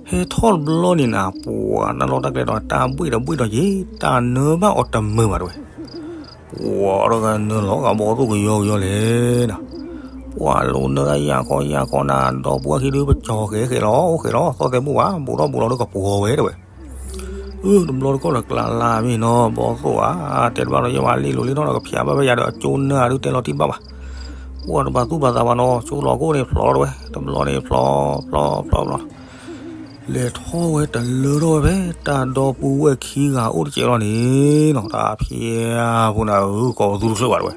ဟဲထီၣ်တဘျီန့ၣ်နၤ ပှၤတၢ်လီၢ်တၢ်ကျဲဒီး တၢ်ဘှ့ၣ်ဒီးဘှ့ၣ်ဒီးယ့ တၢ်နၢဘၣ်အီၤတမုာ်ဘၣ်တဝဲ ပှၤတဂၤနၢလီၤဂာ်ဘီသိၣ်ကယီကယီလဲၣ်နၤ, ပှၤလိနၢတၢ်ယၢ်ခီယၢ်ခီနၤ ဒီပုၢ်ဝဲၢ်ခံဒုးပကၠီၤဃဲဃဲလီၤ အိၣ်ဃဲလီၤ သီၣ်သဲးဘူၣ်ဘၣ် ဘူးထီၣ်ဘူးလီၤဒီးကပှီၤဝဲတဝဲ, အၢ တဘျီတခီၣ်ဒီးကျးလၢမ့ၢ်နီၤ ဘီသိၣ်ဧါ တဲတဘၣ်လီၤယဲဘၣ် လ့ၣ်လိၤလ့ၣ်ထီၣ်ဒီးကဖျးဘၣ်ဖဲယၤဒီး အကၠိနၢ်ဒုးတဲလီၤတံၢ်ဘၣ်ဘၣ်, ပှၤတပာ်သူၣ်ပာ်သးဘၣ်နီၤ ကၠိလီၤကိၣ်န့ၣ်ဖျိးလီၤတဝဲ တဘျီန့ၣ်ဖျိး ဖျိး ဖျိး ဖျိး လဲၤထီၣ်ဝဲတလၢထီၣ်ဝဲဖဲ တၢ်ဒီပုၢ်ဝဲၢ်ခံဂၤအိၣ်တစဲးလီၤန့ၣ်နီၤ တၢ်ဖံးအပူၤနၤဧၢ ကိးပသူတချုးဘၣ်တဝဲ,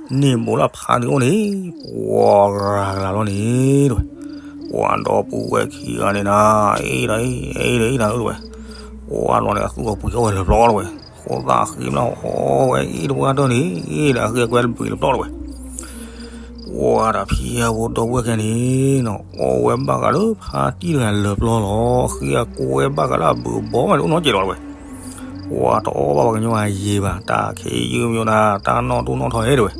န့ၢ်ဘိးလၢဖးန့ၣ်အိၣ်န့ၣ် ပှၤဂၤဂၤလီၤန့ၣ်တဝဲ, ပှၤဒီပုၢ်ဝဲၢ်ခံဂၤန့ၣ်နၤ အ့ၣ်ဒီးအ့ၣ် အ့ၣ်ဒီးအ့ၣ်နၤဧၢတဝဲ, ပှၤလီၤန့ၣ် အသူၣ်အပူၤကၠီဝဲလၢပျီတဝဲ, ဃိသးဃ့မးအီဝဲအ့ၣ်တပှၢ်တၢၢ်န့ၣ် အ့ၣ်ဒီးအဃ့အကွဲတဘ့ၣ်လၢပျီတဝဲ ပှၤတၢ်ဖံးအပူၤဒီပုၢ်ဝဲၢ်ခံဂၤန့ၣ်နီၤ အီဝဲဘၣ်ဃးလၢဖါတံၢ်တဂၤလၢပျီလီၤ အဃ့အကွဲဘၣ်ဃးလၢအဘုးအဘီမးန့ၣ်အိၣ်နီတစဲးလီၤတဝဲ, ပှၤတအီၣ်ဘၣ်ပှၤကညီအယံၤဘၣ် တၢ်ခ့ယုၢ်မ့ၢ်နၤ တၢ်နီၣ်ဒိၣ်နီၣ်ထီၣ်ဟဲတဝဲ,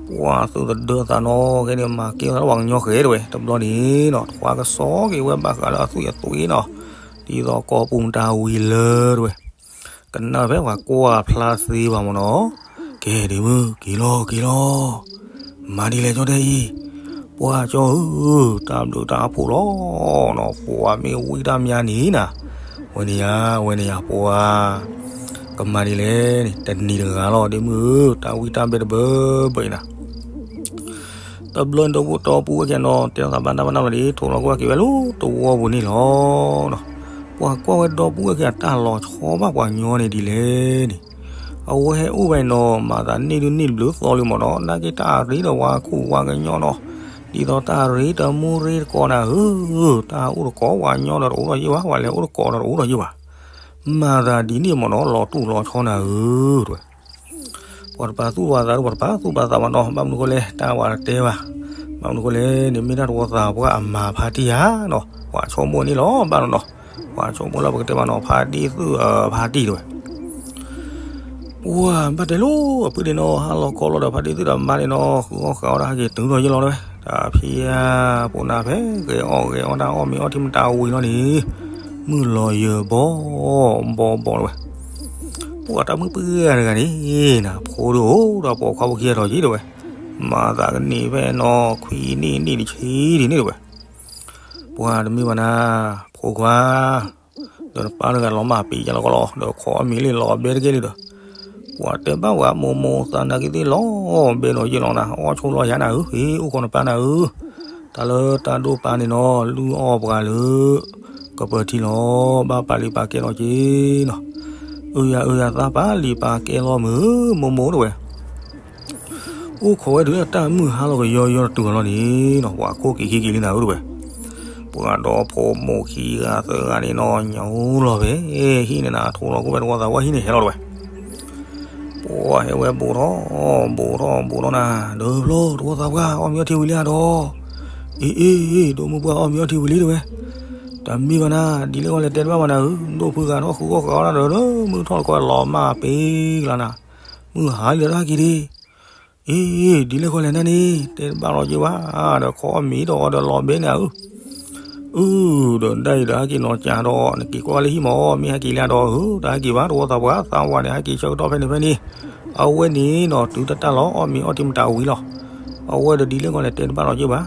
ပှၤသုးသဒၢသးနီၤ ခဲန့ၣ်မၤကဲထီၣ်သးလၢပှၤကညီဃဲတဝဲ တဘျီန့ၣ်နီၤ ထွါကစီၣ်က့ၤဝဲဘၣ်ဃးလၢအသွံၣ်အသွံၣ်နီၤ ဒ်သိးကိးပူၤမတၤဝံၤလၢတဝဲ ကနၣ်ဖဲပှၤကွၢ်ဖျါသ့ဘၣ်မ့ၢ်နီၤ, ကဲဒ့မုၣ် က့ၤလီၤ က့ၤလီၤ, မၤဒ်လဲၣ်ကၠီတဲအံၤ, ပှၤကၠီဧၢ, တၢ်ဘျုးတၢ်ဖှိၣ်လီၤနီၤ ပှၤမ့ၢ်ဝံတၢ်မါန့ၣ်နၤ, ဝဲန့ၣ်ယၤ ဝဲန့ၣ်ယၤ ပှၤ ကမၤဒ်လဲၣ်န့ၣ် တနံၤတဂၤလီၤ ဒ့မုၣ်ဧၢ, တၢ်ဝံတၢ်ဘဲတဘၢဘၢအံၤနၤ တဘျီန့ၣ်ဒီပုၢ်ဝဲၢ်ခံဂၤနီၤ တဲထီၣ်သးဘၣ်နၢ်ဘၣ်နၢ်လီၤန့ၣ် ထိးလီၤကွၢ်က့ၤဝဲလၢတဝီပူၤန့ၣ်လီၤ. ပှၤကွၢ်ဝဲဒီပုၢ်ဝဲၢ်ခံဂၤတၢ်လီၤဆီဘၣ်ပှၤကညီန့ၣ်ဒ်လဲၣ်န့ၣ်, အဝဲဟဲအိၣ်ဝဲနီၤ မၤသးန့ၢ်ဒုးန့ၢ်တဘျုးသီလံမ့ၢ်နီၤ နာ်က့တၢ်ရ့ဒီးဝါခိၣ်ဝါကညီနီၤ, ဒ်သိးတၢ်ရ့တမူရ့တကိးနၤဧၢ, တၢ်အိၣ်တကိးပှၤကညီဒီးတအိၣ်ဒီးယ့ၢ်ဘၣ် ပှၤလဲၤအိၣ်တကိးဒီးတအိၣ်ဒီးယ့ၢ်ဘၣ် မၤသးဒ်န့ၣ်မ့ၢ်နီၤ လီၤတူၢ်လီၤဆီနၤဧၢ, တဝဲ ပှၤတပာ်သူၣ်ပာ်သးဒီး ပှၤတပာ်သူၣ်ပာ်သးဘၣ်နီၤ ဘၣ်မနုၤဃိလဲၣ် တၢ်ဝဲတတဲဘၣ်, ဘၣ်မနုၤဃိလဲၣ်န့ၣ် မ့ၢ်တၢ်တဝီသးပှၢ်အမၤဖါတံၢ်ဧါနီၤ ပှၤဆိကမိၣ်န့ၣ်လီၤဘၣ်နီၤနီၤ, ပှၤဆိကမိၣ်လၢပကတဲဘၣ်နီၤ ဖါတံၢ်သူၣ်အဖါတံၢ်တဝဲ ပှၤဘၣ်တဲလိၤအဖုန့ၣ်နီၤ ဟါလီၤခီလီၤဒီး ဖါတံၢ်သူၣ်ဒီးမါန့ၣ်နီၤ ဃုအီၣ်ဃာ်အီၣ်တၢ်ဟဲက့ၤတုၤထီၣ်ယ့ၢ်လီၤတဝဲ တၢ်ဖံးယၤ ပိာ်နၤဖဲ ဂဲၤအီၣ်ဂဲၤအီတၢ် အီၣ်မ့ၤအီထံမတၤဝံၤလီၤန့ၣ်, မုၢ်လီၤယၢၤဘီဘီဘီတဝဲ, ပှၤတၢ်မုၢ်ပှၢ်တဂၤန့ၣ် နဖိဒိၣ်အိၣ်ဒီးပိာ်ခွါဖိခံဂၤထီၣ်က့တဝဲ, မၤသးကန့ၢ်ဖဲနီၢ်ခွံနံၣ်နံၣ်တဆံဒ်န့ၣ်တဝဲ, ပှၤတမ့ၢ်ဘၣ်နၤ ဖိခွါ ဒီးနပၢ်တဂၤလီၤမၢ်ပ့ၤယါလီၤကီလီၤ ဒီးခိးအီၣ်မ့ၤလံလီၤဘဲတက့ၢ်လံဒီး, ပှၤတဲဘၣ်ဝဲမိၢ်မိၢ်သးနာ်က့သ့ၣ်လီၤဘဲဒီးယ့ၣ်လီၤနၤ အီၣ်ဆိလီၤယၤနၤဧၢ, ဟ့ၣ်အိၣ်ခိးနပၢ်နၤဧၢ, တၢ်လၢတၢ်ဒိၣ်ပၢ်န့ၣ်နီၤ လုၢ်အီၣ်ပှၤလၢ ကပၢၤထံလီၤ ဘၣ်ပာ်လံာ်ပာ်ကဲလီၤက့ၤနီၤ, အုယၤအုယၤသးပာ်လံာ်ပာ်ကဲလီၤမုၢ်မိၢ်တဝဲ အိၣ်ခိးဝဲဒုးလၢတၢ်မုၢ်ဟါလီၤကယီယီတတုၤလီၤန့ၣ်နီၤ ပှၤခိၣ်က့ၤခံက့ၤလံနၤဧၢတဝဲ, ပှၤဒီဖိမိၢ်ခံဂၤသၢဂၤန့ၣ်နီၤ ညၣ်အူလီၤဖဲ ဟံၣ်န့ၣ်နၤ ထိးလီၤကိၣ်ဖဲတဝီသးပှၢ်ဟံၣ်န့ၣ်ဟဲလီၤတဝဲ, ပှၤဟဲဝဲဘူးထီၣ် ဘူးထီၣ်ဘူးထီၣ်နၤ ဒီးဖျီတဝီသးပှၢ် အီၣ်မ့ၤအီထံဝံၤလံဧါဒီး, အ့ အ့ အ့ ဒိၣ်မုၢ်ပှၢ်အီၣ်မ့ၤအီထံဝံၤလံတဝဲ, တမ့ၢ်ဘၣ်နၤ ဒ်လဲၣ်ဂီၢ်လဲၣ်တဲတဘၣ်ဘၣ်နၤဧၢ, ဒိၣ်ဖုဂၤထီၣ်ဃုအီၣ်ဃုအီတၢ်ဒီး မုၢ်ထီၣ်တကီၢ်လီၤမၢ်ပ့ၤလီၤနၤ, မုၢ်ဟါလံဒီးတၢ်ဟဲက့ၤဒံး, အ့ ဒ်လဲၣ်ဂီၢ်လဲၣ်နၤန့ၣ် တဲတဘၣ်လီၤက့ၤဘၣ်, ဒီးခိးအီၣ်မ့ၤဒီးအီၤဒီးလီၤဘဲန့ၣ်ဧၢ, အု ဒီးဒၣ်အံၤဒီးဟဲက့ၤနီၤကၢ်ဒီး နက့ၤကွၢ်လၢဟံၣ်မး မ့ၢ်ဟဲက့ၤလၢဒီးဧၢ, တၢ်ဟဲက့ၤဘၣ်တဝီသးပှၢ် သးဝၤန့ၣ် ဟဲက့ၤဆၢကတီၢ်ဖဲန့ၣ်ဖဲန့ၣ်, အဝဲန့ၣ်နီၤ တုၤတၢ်တၢ်လီၤ အီၣ်မ့ၤအီထံမတၤဝံၤလီၤ, အဝဲဒီးဒ်လဲၣ်ဂီၢ်လဲၣ်တဲတဘၣ်လီၤက့ၤဘၣ်,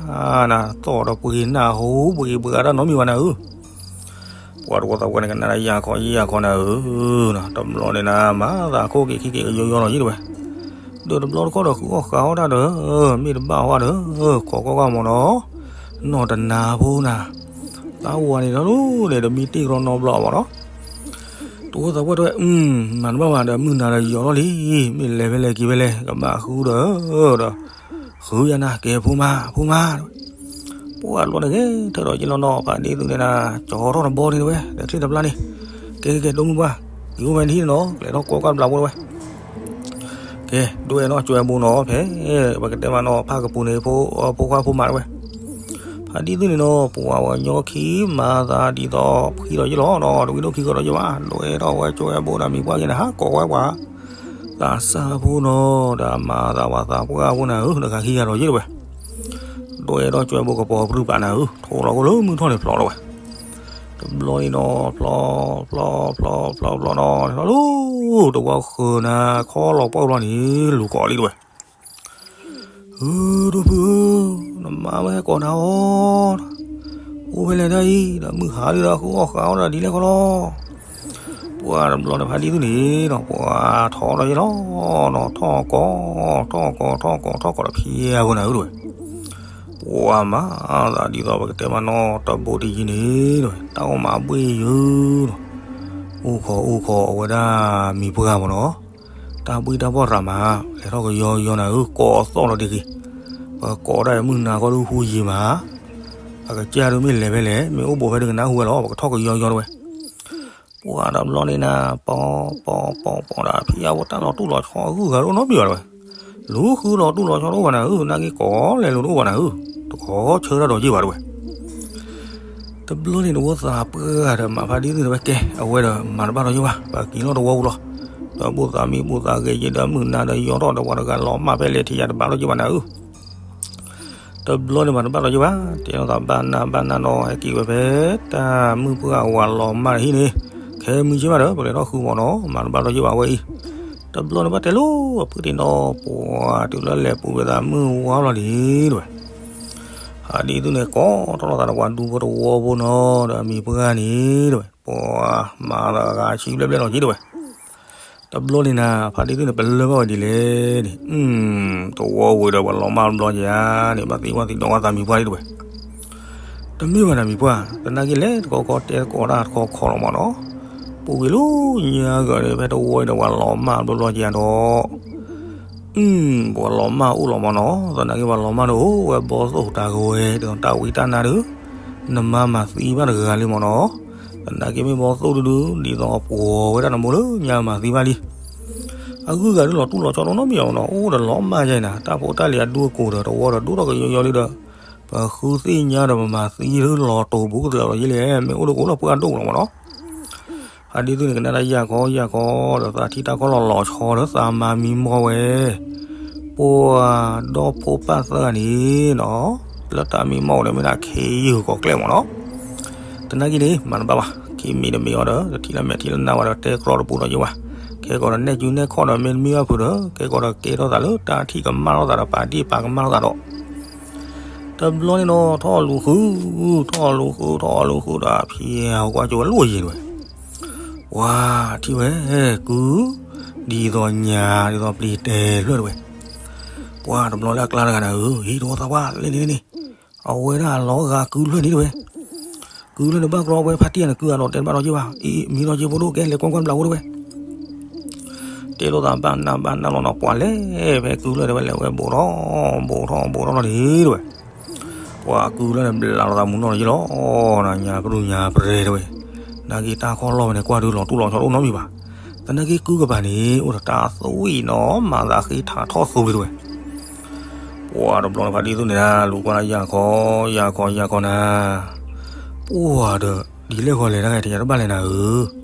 နသီၣ်ဒီးပှ့ၤနၢ်ဟူပှ့ၤဘှါတၢ်နီတမံၤဘၣ်နၤဧၢ ပှၤတဝီသးပှၢ်န့ၣ် ကနၣ်တၢ်ယၢ်ခီယၢ်ခီနၤဧၢ, တဘျီန့ၣ်နၤ မၤသးခိၣ်က့ၤခံက့ၤကယီယီလီၤယံၤတဝဲ, ဒီးတဘျီတခီၣ်ဒီးဃုအီၣ်ဃုအီတၢ်ဒီး မ့ၢ်တဘၣ်ဝဲဒီး ခိးကွၢ်ကွၢ်မးနီၤ, နီၢ်တနၤဖိနၤ, သးဝၤန့ၣ်ဒီးလီၤန့ၣ် တမံတ့ၢ်ကရီနီတဘျီမးနီၤ, တဝီသးပှၢ်တဲဝဲ မၤတဘၣ်ဘၣ်ဒီး မုၢ်နၤဒီးယီၤထီၣ်လံ, မ့ၢ်လဲၤဖဲလဲၣ်က့ၤဖဲလဲၣ် ကဘၣ်ဃုဒီး ဒီး ဃုယၤနၤ ကဲဖိမါ ဖိမါ, ပှၤတဘျီန့ၣ်ဂဲၤထၢၣ်ဒီးယ့ၣ်လီၤနီၤ ဖါဒ့သုန့ၣ်နၤ ကၠီထီၣ်တဘီန့ၣ်တဝဲ ဒီးချ့တဘျါန့ၣ်, ကဲကဲကဲ ဒိၣ်မုၢ်ပှၢ် က့ၤအိၣ်ဝဲနဟံၣ်န့ၣ်နီၤ ကလဲၤထီၣ်ကွၢ်ကွၢ်တဘျီဖိတဝဲ ကဲ ဒွဲၣ်နီၢ်ကၠွဲဘိနီၤ ဖဲ ပကတဲမးနီၤ ဖးကပူၤန့ၣ် ဖိခွါဖိမါတဝဲ, ဖါဒ့သုန့ၣ်နီၤ ပှၤဝဲညီခံ မၤသးဒ်သိးဖှံဒီးယ့ၣ်လီၤနီၤ တဝံၤဒိၣ်ခံကဒီးယ့ၣ်ဘၣ် ဒွဲၣ်ထီၣ်ဝဲကၠွဲဘိနၤ မံၤပှၢ်က့ၤနၤ ဟးကိးဝဲပှၤ သးစၢ်ဖိနီၤ ဒီးမၤသးပှၤသးပှၢ်ဖိနၤဧၢ တဂၤခံဂၤဒီးယ့ၣ်တဝဲ ဒွဲၣ်ထီၣ်ကၠွဲဘိကပီၤပြူၢ်ပာ်နၤဧၢ ထိးလီၤကိၣ်လၢမုၢ်ထီၣ်န့ၣ်ဖျိးလီၤဝဲ, တဘျီန့ၣ်နီၤ ဖျိး ဖျိး ဖျိး ဖျိး ဖျိးနီၤ လီၤ တဝီဃၢၤနၤ ခီလီၤပှၢ်ဘျီန့ၣ် လူၤကိးလံတဝဲ, ဧၢ ဒိၣ်ဖုဧၢ, နမါဝဲကိးနၤအီၤ, အိၣ်ဖဲလဲၣ်ဒၣ်အံၤ ဒီးမုၢ်ဟါလံဒီးဃုအီၣ်ဃုအီတၢ်ဒ်လဲၣ်ခီလီၤ ပှၤတဘျီန့ၣ်ဖါဒ့သုန့ၣ်ဒီး ပှၤထီၣ်ဒီးယ့ၣ်လီၤနီၤ ထီၣ်ကိး ထီၣ်ကိး ထီၣ်ကိး ထီၣ်ကိးဒီးဖံးယၤဖိနၤဧၢတဝဲ, ပှၤမၤသးဒ်သိးပကတဲမးနီၤ တဘိတယံၤန့ၣ်တဝဲ တၢ်အိၣ်မးဘှ့ၣ်ယုၤနီၤ, အိၣ်ခိးအိၣ်ခိးအဝဲဒၣ်မံၤပှၢ်မးနီၤ, တၢ်ဘှ့ၣ်တၢ်ဘီၣ်ရၤမး လဲၤထီၣ်ကယီယီနၤဧၢ ကိးအသီၣ်လီၤတဂ့ၤ, ပကိးဒၣ်အံၤမုၢ်နၤခီဒုးဟူယံၤမး အကစၢ်ဒုးမ့ၢ်လဲၤဖဲလဲၣ် မ့ၢ်အိၣ်ဘူးဖဲဒုးကနၣ်ဟူဝဲလီၤ ပကထီၣ်ကယီယီတဝဲ, ပှၤတဘျီန့ၣ်နၤ ပီၤ ပီၤ ပီၤ ပီၤဒီးဖံးယၤဖိတၢ်လီၤတူၢ်လီၤဆီအဂုၤအဂၤတအိၣ်နီတမံၤဘၣ်တဝဲ, လူၤဃုလီၤတူၢ်လီၤဆီတအိၣ်ဘၣ်နၤဧၢ နာ်က့ကိးလဲၤလိာ်တအိၣ်ဘၣ်နၤဧၢ, တခီဆၢတၢ်ဒီးယ့ၣ်ဘၣ်တဝဲ တဘျီန့ၣ်တဝီသးပှၢ်ဒီးမၤဖါဒ့သုန့ၣ်ဝဲကဲ အဝဲဒီးမၤတဘၣ်ဒီးယ့ၣ်ဘၣ် ပက့ၤလီၤတဝီပူၤလီၤ, ဒီးဘူၣ်သးမံဘူၣ်သးဂဲၤယ့ၣ်ဒီးမုၢ်နၤဒီးယီၤထီၣ်ဒီးပှၤတဂၤလီၤမၢ်ဖဲလဲၣ်ထံၣ်ယၤတဘၣ်ဒီးယ့ၣ်ဘၣ်နၤဧၢ တဘျီန့ၣ်မၤတဘၣ်ဒီးယ့ၣ်ဘၣ် တဲလိာ်သးဘၣ်နၤဘၣ်နၤနီၤ ဟဲက့ၤဝဲဖဲတၢ်မုၢ်ပှၢ်ဝၤလီၤမၢ်တဟံၣ်န့ၣ်, ခဲမုၢ်ဆ့ၣ်မးဒီး ပလဲၤထီၣ်ဃုမးနီၤ မၤတဘၣ်ဒီးယ့ၣ်ဘၣ်ဝဲအံၤ, တဘျီန့ၣ်ဘၣ်တဲလိာ်အဖုထံၣ်နီၤ ပှၤတုၤလၢလဲၤပူၤဝဲသးမုၢ်ဝါဘျီဒံးတဝဲ, ဖါဒ့သုန့ၣ်ကိးထီၣ်လိာ်သးဒီးပှၤဒူဖိတဝီဖိနီၤ ဒီးအမံၤပှၢ်န့ၣ်တဝဲ, ပှၤမၤသးဂၤဆံဘျဲၣ်ဘျဲၣ်လီၤက့ၤတဝဲ တဘျီန့ၣ်နၤ ဖါဒ့သုန့ၣ် ပလၢၢ်ဘၣ်ဝဲဒ်လဲၣ်န့ၣ်, တဝီဝံၤဒီးပှၤလီၤမၢ်ဘျီက့ၤဧါန့ၣ် ဘၣ်သံကွၢ်သံဒိးကွၢ်သးမံၤပှၢ်ဒံးတဝဲ, တမ့ၢ်ဘၣ်နၤမံၤပှၢ် သနာ်က့လဲၤတကီကီတဲသကိးတၢ်တခီခီလီၤမးနီၤ, ပူၤကွံာ်လၢညါဂၤဒီး ဖဲတဝီအံၤဒီးပှၤလီၤမၢ်ဘျီဘျီက့ၤဧါဒီး ပှၤလီၤမၢ်အိၣ်လီၤမးနီၤ, သနာ်က့ပှၤလီၤမၢ်ဒီးအိၣ်ဝဲဘီသိၣ်တၢ်ဂဝဲ ဒ်သိးတၢ်ဝံတၢ်နါဒုး နမါမၤသံဘၣ်တဂၤလံမးနီၤ, သနာ်က့မ့ၢ်ဘီသိၣ်ဒုဒု ဒ်သိးပှီၤဝဲဒၣ်နမိၢ်လၢညါမၤသံဘၣ်လံ, အဂုၤအဂၤဒုးလီၤတူၢ်လီၤဆီဒိၣ်နီတမံၤအီၤနီၤ, အိၣ်ဒီးလီၤမၢ်ယါအံၤနၤ, တၢ်ဖိတၢ်လံၤအဒူအကိာ်ဒီးတဝီဒီးဒိၣ်ထီၣ်ကယီယီလံဒီး ပဃုသ့ၣ်ညါဒီးပမၤသံဒုးလီၤတိာ်ဘူးကတၢၢ်လီၤယဲလဲၣ်, မ့ၢ်အိၣ်ဒီးကအိၣ်လီၤပှၢ်ဒိၣ်လီၤမးနီၤ ဖါဒ့သုန့ၣ် ကနၣ်တၢ်ယၢ်ခီယၢ်ခီဒီးသးထံၣ်တၢ်ခီလီၤလီၤဆီဒီးသးမၤမံမီၢ်ဝဲ, ပှၤဒီဖိပၢ်သၢဂၤန့ၣ်နီၤ, လၢတၢ်မံမီၢ်အိၣ်ဒီးမ့ၢ်ဒၣ်ခ့ယုၢ်ကီၢ်ကျဲမ့ၢ်နီၤ. သနာ်က့န့ၣ် မၤတဘၣ်ဘၣ်, ခံမံၤတမံၤအီၤဒီး တထံၣ်လၢမဲာ်ထံလၢနါဝဲဒီး တဲကြီတပူၤဒီးယ့ၢ်ဝဲ, ခဲကီးဒီးနဲၣ်ကူနဲၣ်ခီၣ်ဒီး မ့ၢ်တမံဘၣ်ဖုးဒီး ခဲကီးဒီးကဲထီၣ်သးလၢတၢ်ထံၣ်ကမၣ်ထီၣ်သးဒီး ပာ်ဒ့ၣ်ပာ်ကမၣ်ထီၣ်သးဒီး တဘျီန့ၣ်နီၤ ထီၣ်လူၤဃု, ထီၣ်လူၤဃု ထီၣ်လူၤဃုဒီး ဖံးဟးကွၢ်ကၠိဝဲလီၢ်ယံၤတဝဲ, ပှၤထံၣ်ဝဲ ကု ဒ်သိးညၣ်ဒ်သိးပျံၤတဲာ်ဖျၢၣ်တဝဲ, ပှၤတဘျီလၢအကျါတဂၤနၤဧၢ, ဟံးတဝီသးပှၢ် လၢန့ၣ်န့ၣ်, အဝဲဒၣ်အလီၤဂာ်ကုဖျၢၣ်န့ၣ်တဝဲ, ကုဖျၢၣ်န့ၣ်ဘၣ်ကြီဝဲဖါတံၢ်န့ၣ် ကုအလီၤတဲာ်တဘၣ်ဒီးယ့ၢ်ဘၣ်, အံၤမံဒီးယ့ၢ်ဖိဒိၣ်ကဲလဲၤကွၢ်ကွၢ်ဘျးဝဲတဝဲ တဲလိာ်သးဘၣ်နးဘၣ်နးလီၤနီၤ ပှၤလဲၤဖဲကုလၢာ်တဝဲလဲၤဝဲဘူးထီၣ် ဘူးထီၣ်ဘူးထီၣ်လီၤန့ၣ်တဝဲ, ပှၤကုလၢာ်န့ၣ်ဘျးလီၤသးမူနီၢ်လီၤယ့ၢ်လီၤ, ညါပြူညါပြဲၤတဝဲ, နာ်က့တၢ်ခီၣ်လီၢ်ဝဲန့ၣ် ကွၢ်ဒုးလီၤတူၢ်လီၤဆီတအိၣ်နီတမံၤဘၣ်, သနာ်က့ကုကပၤန့ၣ် အိၣ်ဒီးတၢ်သွံၣ်နီၤ မၤသးဃ့ထးထီၣ်သူလံတဝဲ ပှၤတဘျီန့ၣ်ဖါတံၢ်သူန့ၣ် လူၤကွၢ်လၢယၤခီ ယၤခီ ယၤခီနၤ, ပှၤဒီး ဒ်လဲၣ်ဂီၤလဲၤတၢ်ဂဲၤတယၤတဘၣ်လဲၣ်နၤဧၢ,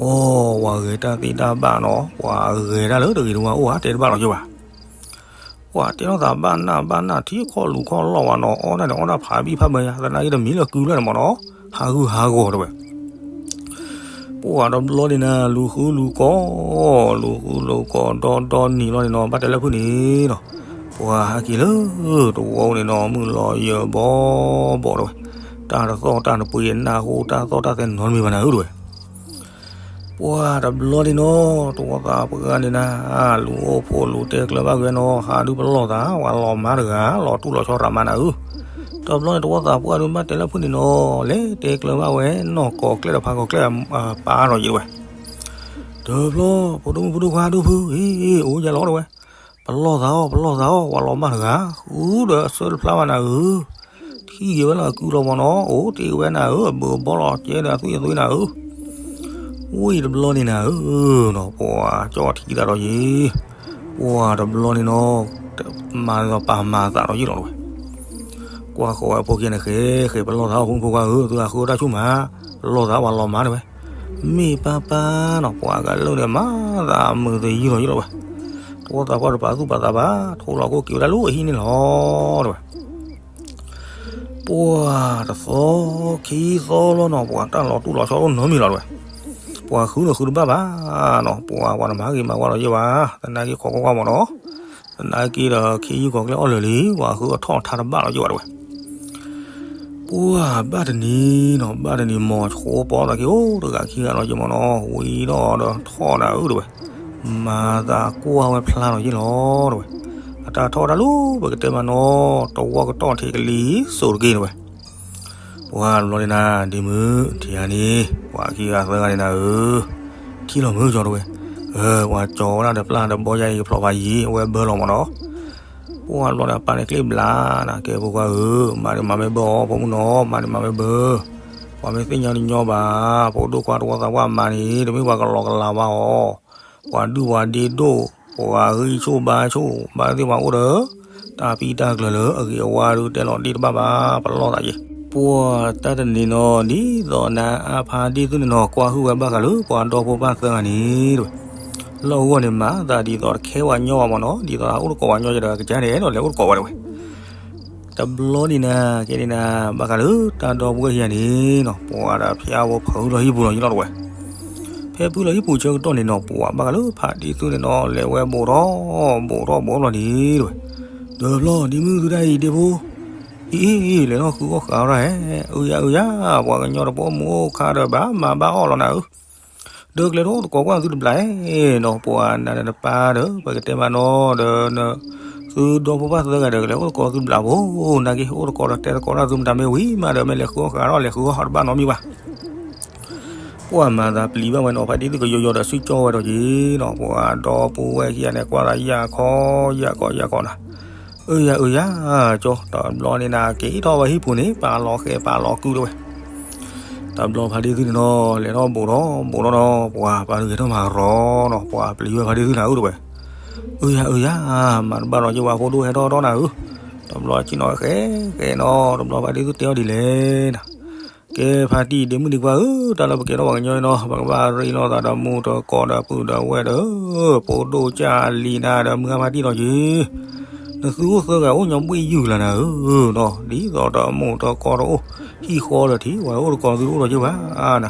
အိ ပှၤဂဲၤတၢ်သ့တၢ်ဘၣ်နီၤ ပှၤဂဲၤတၢ်လၢတဂ့ၤတဝါအိၣ်ဧါ တဲတဘၣ်လီၤယ့ၢ်ဘၣ်, ပှၤတဲလိာ်သးဘၣ်နးဘၣ်နးထံခီၣ်လူၤခီၣ်လီၢ်ဝဲနီၤ အီၣ်ဒၣ်န့ၣ်အီၣ်ဒၣ်ဖးဘံၣ်ဖးဘၢယၤ သနာ်က့တမံၤလၢကုလၢာ်န့ၣ်မ့ၢ်နီၤ, ဟးဂူာ်ဟးဂီၤတဝဲ ပှၤတဘျီန့ၣ်နၤ လူၤဃုလူၤကီၢ်, လူၤဃုလူၤကီၢ် ဒီဒီနံၤဘျီန့ၣ်နီၤ ဘၣ်တဲလၢဖုၣ်န့ၣ်နီၤ, ပှၤဟဲက့ၤလၢ တဝီန့ၣ်နီၤ မုၢ်လီၤယၢၤဘီဘီတဝဲ, တၢ်တသီၣ်တၢ်တပှ့ၤနၢ်ဟူတၢ်သီၣ်တၢ်သဲနီတမံၤဘၣ်နၤဧၢတဝဲ ပှၤတဘျီန့ၣ်နီၤ တဝီသးပှၢ်န့ၣ်နၤ, လူၤအိၣ်ဖိလူၤတဲကျၢၤဘၣ်ဝဲနီၤ ဟးဒုးပလီၢ်သး ပှၤလီၤမါတဂၤ လီၤတူၢ်လီၤဆီရးမါနၤဧၢ, တဘျီန့ၣ်တဝီသးပှၢ်ဒုးဘၣ်တဲလၢဖုၣ်န့ၣ်နီၤ လဲၤတဲကျၢၤဘၣ်ဝဲ နီၢ်ကီၢ်ကျဲဒီးဖးကီၢ်ကျဲ ပၢ်ဒီးယ့ၢ်တဝဲ, တဘျီ ဖိဒိၣ်မုၣ်ဖိဒိၣ်ခွါဒုးဖု အ့ အိၣ်ယၤလီၤတဝဲ, ပလီၢ်သးအီၤ ပလီၢ်သးအီၤ ပှၤလီၤမါတဂၤ ဃုဒီးအဆၢတဖျါဘၣ်နၤဧၢ, ထံၣ်က့ၤဝဲလၢအကုလီၤမ့ၢ်နီၤ အိၣ်တ့ၢ်ဝဲနၤဧၢ အဘၢအဘီလီၤကဲဒီးအသွံၣ်အသွံၣ်နၤဧၢ, ဝံၤတဘျီန့ၣ်နၤဧၢ, ပှၤကၠီထံသးဒီးယ့ၢ်, ပှၤတဘျီန့ၣ်နီၤ, မၤဒီးပာ်မၤသးဒီးယ့ၢ်လီၤတဝဲ ကွၢ်ဃီဝဲအဖိခံဂၤန့ၣ် ဃဲဃဲပလီၢ်သးအီၤ ဖိမုၣ်ဖိခွါဧၢ သုဃုအတၢ်ဆူၣ်မး, ပလီၢ်သးပှၤလီၤမါတဝဲ, မ့ၢ်ပၢ်ပၢ်နီၤ ပှၤကလုာ်န့ၣ် မၤသးမုာ်သယုၢ်လီၤယ့ၢ်လီၤဝဲ, တဝီသးပှၢ်တပာ်သူၣ်ပာ်သးဘၣ် ထိၣ်လီၤခိၣ်က့ၤဝဲဒၣ်လၢအဟံၣ်န့ၣ်လီၤတဝဲ ပှၤတသီခံသီလီၤနီၤ ပှၤတၢ်လီၤတူၢ်လီၤဆီအိၣ်နီတမံၤလီၤတဝဲ, ပှၤဃုန့ၣ်ဃုတဘၣ်ဘၣ်နီၤ ပှၤပှၤတမၤဂ့ၤမၤဝါလီၤယ့ၢ်ဘၣ်, သနာ်က့ခိးကွၢ်ကွၢ်မ့ၢ်နီၤ, သနာ်က့ဒီးခ့ယုၢ်ကီၢ်ကျဲအီၣ်လၢာ်လံ ပှၤဃုအထီၣ်ထါတဘၣ်လီၤယ့ၢ်ဘၣ်တဝဲ ပှၤဘၣ်တနံၤနီၤ ဘၣ်တနံၤမီၤဆိပီသးက့ၤအိၣ်တဂၤခံဂၤလီၤယ့ၢ်မ့ၢ်နီၤ ဝံၤဒီးဒီးထီၣ်နၤဧၢတဝဲ, မၤသးကွၢ်ဝဲဖျါလီၤယ့ၢ်လီၤတဝဲ, အတၢ်ထီၣ်ဝဲဒၣ်လၢပကတဲမးနီၤ တဝီကတီၢ်ထံးကလံၤစိးတက့ၢ်တဝဲ, ပှၤတဘျီန့ၣ်နၤ ဒ်မုၢ်ထံဂၤန့ၣ် ပှၤခံဂၤသၢဂၤန့ၣ်နၤဧၢ, ထံၣ်လီၤမုၢ်ကၠီတဝဲ, ပှၤကၠီဝဲဒၣ်ဒီးပျၢ်ဒီးဘီယါအံၤကဖျိးဖးယံၤ အဝဲဘၢလီၤမ့ၢ်နီၤ ပှၤဘျီန့ၣ် အပၢ်န့ၣ်ကျ့ဘျါနၤ ကဲဖိခွါဧၢ, မၤန့ၣ်မၤမ့ၢ်ဘၢအီၤ ဖိမုၣ်နီၤ မၤန့ၣ်မၤမ့ၢ်ဘၢ, ပှၤမ့ၢ်သ့ၣ်ညါတညီဘၣ်, ဖိဒိၣ်ခွါတဝီသးပှၢ်မၤန့ၣ် တမ့ၢ်ပှၤကလီကလီဘၣ်အီၤ, ပှၤဒုၣ်ပှၤဒ့ဒိၣ်, ပှၤဂံၢ်ဆိၣ်ဘါဆိၣ်, ဘၣ်သ့ၣ်ပှၤအိၣ်ဒီး တၢ်ပံတၢ်ကျၢၤလၢအဂ့ၤအဝါဒုးတဲလီၤဒ့တဘၣ်ဘၣ်, ပလီၢ်သးယ့ၢ်, ပှၤတၢ်တနံၤနီၤ ဒ်သိးနၤအါဖါဒ့ၣ်သုန့ၣ်နီၤ ကွၢ်ဟုၣ်ဝဲဘၣ်ဃးလၢပှၤဒီဖိပၢ်သၢဂၤန့ၣ်တဝဲ လီၢ်အဂီၢ်န့ၣ်မၤသးဒ်သိးတခဲပှၤညီဘၣ်မ့ၢ်နီၤ, ဒ်သိးအိၣ်တကိးပှၤညီယဲဒီး ကစၢ်န့ၣ်အဲၣ်ဒိးလဲၤအိၣ်တကိးဝဲတဝဲ, တဘျီန့ၣ်နၤ ကဲန့ၣ်နၤ ဘၣ်ဃးလၢတၢ်ဒီပုၢ်ဝဲၢ်ခံဂၤန့ၣ်နီၤ ပှၤဒီးဖျါဝဲဖုးလီၤဟံၣ်ပူၤလီၤယ့ၢ်လီၤတဝဲ, ဖဲဖုးလီၤဟံၣ်ပူၤဆၢကတီၢ်န့ၣ်နီၤ ပှၤဘၣ်ဃးလၢဖါဒ့ၣ်သုန့ၣ်နီၤ လဲၤဝဲဘူးထီၣ်ဘူးထီၣ်ဘူးထီၣ်လီၤန့ၣ်တဝဲ, တဘျီဒ်မုၢ်သုတၢ်အံၤဒ့ဖိ အံၤ လဲၤထီၣ်ဃုအီၣ်ဃာ်ရၣ်ဟဲ, အုယၤအုယၤ, ပှၤကညီတပိာ်မုၣ်အိၣ်ခါဒီးဘၣ်မၤဘၣ်အီၣ်လီၤနၤဧၢ, ဒီးကလဲၤထီၣ်အိၣ်တကိးကွၢ်သုတဘျီနီၤ, ပှၤနၤဒီးနပၢ်ဒီး ပကတဲမးနီၤဒီး သုဒီဖိပၢ်သၢဂၤဒီး ကလဲၤအိၣ်တကိးသုတဘျီဖိ, နာ်က့အိၣ်တကိးဒီးတဲတကိးတၢ်သုမတၤမ့ၢ်ဝံၤမးဒီး မ့ၢ်လဲၤဃုအီၣ်ဃာ်ရၣ် လဲၤဃုအီၣ်ဃာ်တဘၣ်နီတမံၤဘၣ် ပှၤမၤသးပျံၤဘၣ်ဝဲနီၤ ဖါဒ့ၣ်သုကယီယီဒီးစုကၠီဝဲဒီးက့ၤနီၤ ပှၤဒီပုၢ်ဝဲၢ်ခံဂၤန့ၣ် ကွၢ်သးယၢ်ခီယၢ်ခီယၢ်ခီနၤ, အုယၤအုယၤ, ကၠီ တဘျီန့ၣ်နၤ က့ၤထီၣ်ဝဲဟံၣ်ပူၤန့ၣ် ပာ်လီၤဃဲၤပာ်လီၤကုတဝဲ တဘျီဖါဒ့ၣ်သုန့ၣ်နီၤ လဲၤထီၣ်ဘူးထီၣ်ဘူးထီၣ်နီၤ ပှၤပှၤဂဲၤထီၣ်မၤရီနီၤ ပှၤပျံၤဝဲဖါဒ့ၣ်သုနၤအုတဝဲ, အုယၤအုယၤ, မၤတဘၣ်ဒီးယဝၤဖိဒိၣ်ဟဲထီၣ်ထီၣ်နၤဧၢ, တဘျီဆ့ၣ်နီၤဃဲၤဃဲၤနီၤ တဘျီဖါဒ့ၣ်သုတဲအီၤဒ်လဲၣ်နၤ ကဲဖါတံၢ်ဒ့မုၣ်ဒ့ခွါဧၢ, တၢ်လၢပကဲထီၣ်ပှၤကညီအံၤနီၤ ပကဘၣ်ရ့လိာ်သးဒီးမူတကိးဒီးပုၢ်ဒီးဝဲၢ်ဒီး, ဖိဒိၣ်ကၢ်လံၤနၤဒီးမုၢ်ဂၤဖါတံၢ်လီၤက့ၤ, နသုအိၣ်သၢဂၤအိၣ်ညီဘှ့ၣ်ယုၢ်လၢနၤဧၢ, ဒီးဒ်သိးတၢ်မူးတၢ်ကီတအိၣ်, ဟံၣ်ဃီဒီးထံၣ်ဝဲအိၣ်တကီးသုတအိၣ်ဒီးက့ၤဘၣ်နၤ,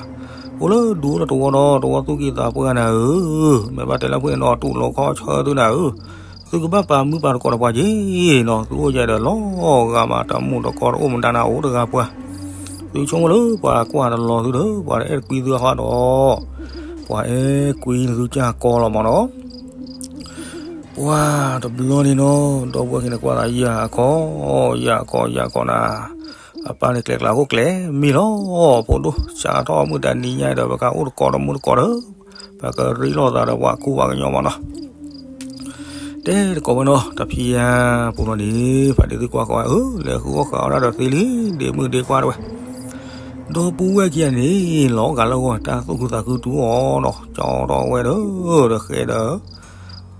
အိၣ်လၢဒူအိၣ်ဒီးတဝီဒီး တဝီသူၣ်ကံၢ်သးပှၢ်နၤဧၢ, မ့ၢ်ဘၣ်တဲလၢဖုန့ၣ်နီၤ တူၢ်လိာ်ခီၣ်ဆၢသုနၤဧၢ, သုကဘၣ်ပာ်မုၢ်ပာ်တကိးဒီးပှၤက့ၤနီၤ, သုအိၣ်ယဲဒီးလီၤဂာ်မး တၢ်မူးတၢ်ကီတအိၣ်မတၤနၤအိၣ်တဂၤပှၤ သုဆိကမိၣ်လၢပှၤကွၢ်တလီၤသုဒီး ပှၤအဲၣ်တကွံသုအဃိဒီး, ပှၤအဲၣ်ကွံသုကၢ်ကီလီၤမးနီၤ, ပှၤတဘျီန့ၣ်နီၤ, ဒီပုၢ်ဝဲၢ်ခံန့ၣ်ကွၢ်သးယၤခီ, ယၤခီယၤခီနၤ, အပၢ်န့ၣ်ကျဲကျါခိၣ်ကျဲမ့ၢ်လီၤ, ဖိဒိၣ်စးထီၣ်မုၢ်တနံၤညါဒီး ပကအိၣ်တကိးဒီးမူးတကိးဒီး ပကရ့လိာ်သးဒီးပှၤကူပှၤကညီမးနီၤ တဲတကိးဝဲနီၤ, တဖံယါဖိလီၤန့ၣ် ဖါတံၢ်သုကွၢ်ဃီဝဲ အၢ လဲၤဃုအီၣ်ဃုအီတၢ်ဒီးသ့လံ, ဒ့မုၣ်ဒ့ကွၢ်တဝဲ, ဒီပုၢ်ဝဲၢ်ခံဂၤန့ၣ် လီၤဂာ်လၢဂီၢ် တၢ်သူၣ်ခုသးခုတူၢ်အီၤနီၤ, ကၠီထီၣ်ဝဲဒီး ဒီးဃဲဒီး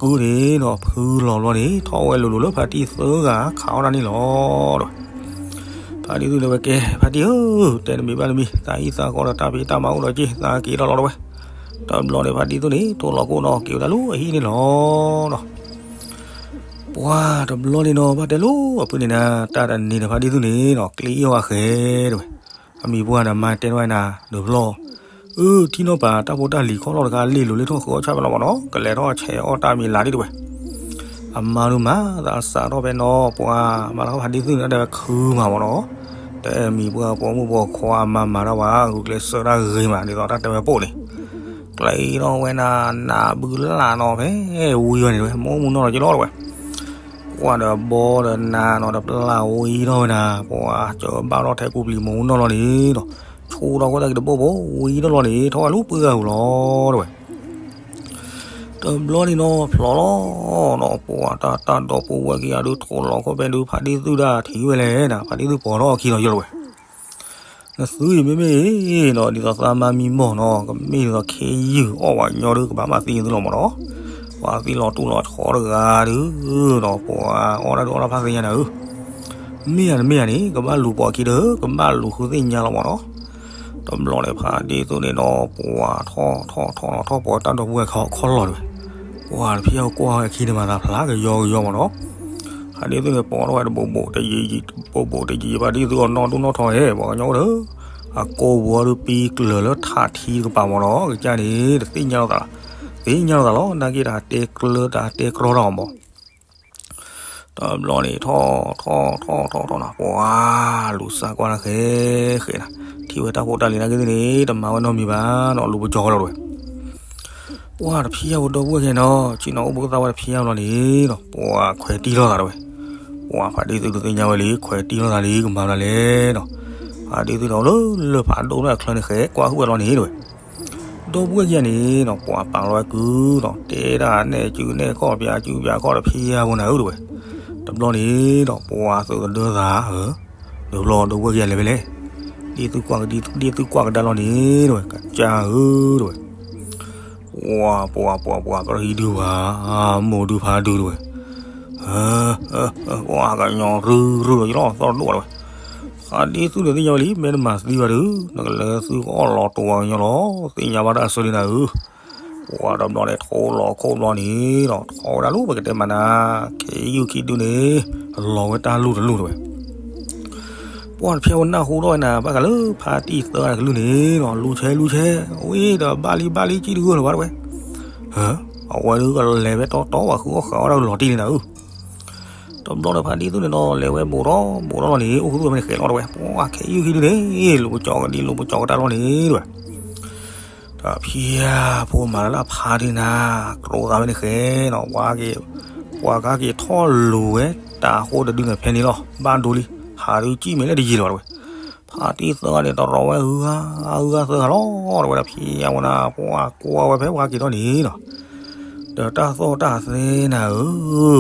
ကုန့ၣ်နီၤ, ဖုလီၤဘျီန့ၣ် ထီၣ်ဝဲလိၤလိၤလၢဖါတံၢ်သၢဂၤခးအီၣ်တၢ်န့ၣ်လီၤ တဝဲ ဖါတံၢ်သုန့ၣ်ဝဲကဲ ဖါတံၢ်ဧၢ, တဲတမံၤဘၣ်တမံၤ သးအံၣ်သးဃီဒီးတၢ်ဖံးတၢ်မၤအိၣ်ဒီးက့ၤ သးက့ၤထီၣ်လီၤတဝဲ, တဘျီန့ၣ် ဖါတံၢ်သုန့ၣ် ထိၣ်လီၤခိၣ်နီၤ က့ၤဝဲဒၣ်လၢအဟံၣ်န့ၣ်လီၤနီၤ, ပှၤတဘျီန့ၣ်နီၤ ဘၣ်တဲလိာ်အဖုန့ၣ်နၤ တၢ်တနံၤန့ၣ် ဖါတံၢ်သုန့ၣ်နီၤ ကျ့အီၣ်အဃဲတဝဲ, အမံၤပှၢ်န့ၣ် မါတဲနဝဲနၤ ဒုးဖျီၣ် အၢ ထံၣ်နီၣ်ပၤ တၢ်ဖိတၢ်လံၤခီၣ်လီၢ်တခါ လ့ၢ်လိၤလ့ၢ်ထီၣ်ဃုအီၣ်ဆၣ်ဖဲလီၤမးနီၤ ကလဲၤထီၣ်ဆဲးအီၣ်တၢ်မံၤလၢ်ဒံးတဝဲ, အမါဒုးမၤသးစးထီၣ်ဖဲနီၤ ပှၤမၤလၢဖါတံၢ်သုန့ၣ် တဲဝဲခုမးမးနီၤ, တမံၤပှၢ်ပိာ်မုၣ်ပိာ်ခွါအမါမၤတၢ်ဝဲ ဂုာ်ကျဲးစၢးတၢ်ဂ့ၤမး ဒ်သိးတၢ်တဲဝဲပိာ်န့ၣ်, ကျဲအံၤထီၣ်ဝဲနၤ နးဘုလၢ်နီၤ ဖဲဝံၤဝဲန့ၣ်တဝဲ မိၢ်မူနီၢ်လီၤက့ၤလီၤတဝဲ ပှၤဒီးဘီဒီးနၤနီၤ ဒီးပျၢ်ဝံၤထီၣ်ဝဲနၤ ပှၤကဘၣ်ထီၣ်ထဲကူပျံၤမူနီၢ်လီၤန့ၣ်နီၤ, ဆိထီၣ်ဝဲတၢ်က့ၤတဘိၣ်ဘိ ဝံၤထီၣ်လီၤန့ၣ် ထီၣ်ဝဲလၢပှၢ်ဂၤပူၤလီၤတဝဲ, တဘျီန့ၣ်နီၤ ဖျိးလီၤနီၤ ပှၤတၢ်တၢ်ဒီပုၢ်ဝဲၢ်ခံဂၤဒုး ထိၣ်လီၤခိၣ်ဖဲဒုး ဖါတံၢ်သုဒၣ်ထံၣ်ဝဲလဲၣ်နၤ ဖါတံၢ်သုပိာ်ထီၣ်အခံလီၤယိၣ်လီၤဝဲ နသုအံၤမ့မ့ၢ်နီၤ ဒ်သိးသးမါမံမီၢ်နီၤ ကမ့ၢ်ဒ်သိးခ့ယုၢ်အီၣ်ပှၤကညီဒုး ကဘၣ်မၤသံသုလီၤမးနီၤ, ပှၤသံလီၤတူၢ်လီၤဆီတဂၤဒုးနီၤ ပှၤအီၣ်တၢ်ဒုးအီၣ်တၢ်ဖးသ့ၣ်ညါနၤဧၢ, မ့ၢ်ဧါတမ့ၢ်ဧါန့ၣ် ကဘၣ်လူၤပိာ်အခံဒီး ကဘၣ်လူၤဃုသ့ၣ်ညါလီၤမးနီၤ, တဘျီန့ၣ် ဖါတံၢ်သုန့ၣ်နီၤ ပှၤထီၣ်ထီၣ်ထီၣ်နီၤ ထီၣ်ပိာ်တၢ်ဒီပုၢ်ဝဲၢ်ခီၣ်လီၤတဝဲ, ပှၤတဖံးအီၣ်ကွၢ်ဝဲအခံန့ၣ်မၤသးဖျါကယီကယီမးနီၤ ဖါတံၢ်သုန့ၣ် ပိာ်ထီၣ်ဝဲတဘိးဘိးတယံၤယံၤ တဘိးဘိးတယံၤယံၤ ဖါတံၢ်သုအီၣ်နီၢ်ဒိၣ်နီၢ်ထီဟဲ ပှၤကညီအိၣ်ဒီး အကိာ်ပူၤအီၤဒုးပံၤကျၢၤလၢထးထံတကပၤမးနီၤ ကစၢ်န့ၣ် တသ့ၣ်ညါလိာ်သးလီၤ သ့ၣ်ညါလိာ်သးလီၤ နာ်က့တၢ်တဲကျၢတၢ်တဲကြီတၢ်အီၤမး တဘျီန့ၣ် ထီၣ်ထီၣ်ထီၣ်ထီၣ်ထီၣ်နီၤ ပှၤလူၤစၢ်ကွၢ်တၢ်ဃဲ ဃဲနၤ ထံၣ်ဝဲတၢ်ဖိတၢ်လံၤနာ်က့သုန့ၣ် တမၤဝဲနီတမံၤဘၣ်နီၤ လူၤပကီၤဃီလီၤတဝဲ ပှၤတဖံးယါဖိဒီပုၢ်ဝဲၢ်ခံနီၤ ဆ့ၣ်နီၤအိၣ်ဘှံးသါဝဲတဖံးယါလီၤန့ၣ်နီၤ ပှၤခွဲးတံၢ်လိာ်သးတဝဲ ပှၤဖါတံၢ်သုတသ့ၣ်ညါဝဲလံ ခွဲးတံၢ်လိာ်သးလံ ကမၤဘျါလဲၣ်နီၤ ဖါတံၢ်သုန့ၣ်လၢလၢၢ်ဖးဒိၣ်လၢအချၢန့ၣ် ဃဲကွၢ်ဟုၣ်ဝဲလီၤန့ၣ်တဝဲ ဒီပုၢ်ဝဲၢ်ခံဂၤန့ၣ်နီၤ ပှၤပာ်လီၤဝဲကုၢ်နီၤ တဲဒၣ်နဲၣ်စုနဲၣ်ခီၣ် ပၠးစုပၠးခီၣ် တဖံးယါဖိနၤဧၢတဝဲ တဘျီန့ၣ်ဒီး ပှၤသုးသဒၢသးဧၢ ဒီးဘျီဒီပုၢ်ဝဲၢ်ခံဂၤလဲၤဖဲလဲၣ် ဒ်သုကွၢ်ကဒါလီၤန့ၣ်တဝဲ ကစၢ်ဧၢတဝဲ ပှၤပှၤပှၤပှၤ ကရံဒုးပှၤ မိၢ်ဒုးဖါဒုးတဝဲ ပှၤကညီရုၢ်ရုၢ်ဒီးယလီၤသီၣ်တဒိၣ်ဘၣ်တဝဲ ဖါတံၢ်သုန့ၣ်သ့ၣ်ညါဝဲလံ မ့ၢ်တမၤသံဘၣ်ဒီး နကလဲၤသုကအီၣ်လီၤတိာ်ပှၤကညီလီၤ သ့ၣ်ညါဘၣ်တၢ်အဆၢလံနၤဧၢ ပှၤတဘျီန့ၣ် ထိၣ်လီၤခိၣ်ဘျီန့ၣ်ဒီး ထီၣ်ဝဲဒၣ်လၢပကတဲမးနၤ ခ့ယုၢ်ခံဒုန့ၣ် လီၤဝဲတၢ်လူၢ်တလူၢ်တဝဲ ပှၤတဖျဲၣ်ဝဲနၢ်ဟူထီၣ်ဝဲနၤ ဘၣ်ဃးလၢဖါတံၢ်သၢဂၤတကလုၢ်န့ၣ်ဒီး လူၤဆဲလူၤဆဲ ဝံၤဒီးဘၣ်လံဘၣ်လံကံၣ်တဂၢၢ်လၢၤဘၣ်တဝဲ အဝဲဒုးကလဲၤဖဲတီတီ ပှၤဃုအီၣ်ဃုအီတၢ်လီၤတံၢ်လံနၤဧၢ တဘျီဒီးဖါတံၢ်သုန့ၣ်ဒီး လဲၤဝဲဘူးထီၣ်ဘူးထီၣ်လီၤန့ၣ် အိၣ်ဃုဝဲဖဲန့ၣ်ဃဲလီၤတဝဲ ပှၤခ့ယုၢ်ခံဒုန့ၣ် လူၤပကီၤကဒံ လူၤပကီၤကဒါလီၤန့ၣ်တဝဲ တဖျဲၣ်ဖိမၤလၢဖါတံၢ်နၤ ကြိးသးဖဲန့ၣ်ဃဲနီၤ ပှၤက့ၤ ပှၤကက့ၤထီၣ်လူၤဝဲ တၢ်ဃိတဒုန့ၣ်ဖဲန့ၣ်လီၤ ဘၣ်ဒိလံ ဟးဒုးကံၣ်မဲာ်လၢတယံာ်လၢၤဘၣ်တဝဲ ဖါတံၢ်သၢဂၤန့ၣ် တရီဝဲဂၤဂၤသၢဂၤလီၤ တဝဲဒၣ်ဖံးယါဝဲနၤ ပှၤကွၢ်ဝဲဖဲပှၤက့ၤထီၣ်န့ၣ်နီၤ ဒီးတၢ်သီၣ်တၢ်သဲနၤဧၢ ဒီး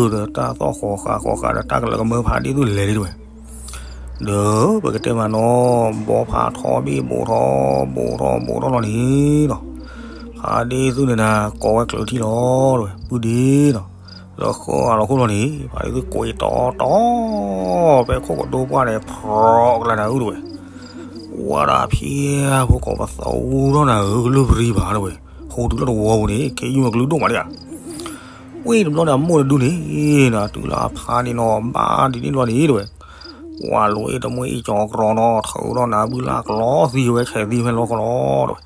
တၢ်သီၣ်ဃီၤဃာ်ဃီၤဃာ်ဒီးတၢ်ကလၢကမၢဖါတံၢ်သုလဲၤလံတဝဲ ဒီးပကတဲမးနီၤ ဘီဖးထီဘ့ၣ်ဘူးထီၣ် ဘူးထီၣ်ဘူးထီၣ်လီၤန့ၣ်နီၤ ဖါတံၢ်သုန့ၣ်နၤ ကိးဝဲကျၢၤထံလီၤတဝဲ ပုၢ်ဒ့နီၤ လၢဃီအလီၤခိၣ်လီၤန့ၣ် ဖါတံၢ်သုကိးအံၤတီတီ ဖဲခိၣ်ကဒိပှၢ်န့ၣ် ဖြီကလါနၤဧၢတဝဲ ဝဲဒၣ်ဖံးယါဖိကိးပသူထီၣ်နၤဧၢ ကလုၢ်ပရံဘၣ်တဝဲ ဟိတုၤလၢတဝီပူၤန့ၣ် ခ့ယုၢ်မ့ၢ်ကလုၢ်ဒိၣ်မးလံဧါ ဝ့ၢ်တဘျီန့ၣ် အမိၢ်တဒုန့ၣ်နီၤ တုၤလၢအဖါန့ၣ်နီၤ ဘၣ်ဒ်န့ၣ်ဘျီန့ၣ်တဲဝဲ, ပှၤလိၣ်အ့ၣ်တမှံအ့ၣ်ကၠီၤကြီနီၤ ထုးထီၣ်နၤဘုလၢ်ကျီသံဝဲ ဆဲးသံဖဲလီၢ်ကလီတဲဝဲ,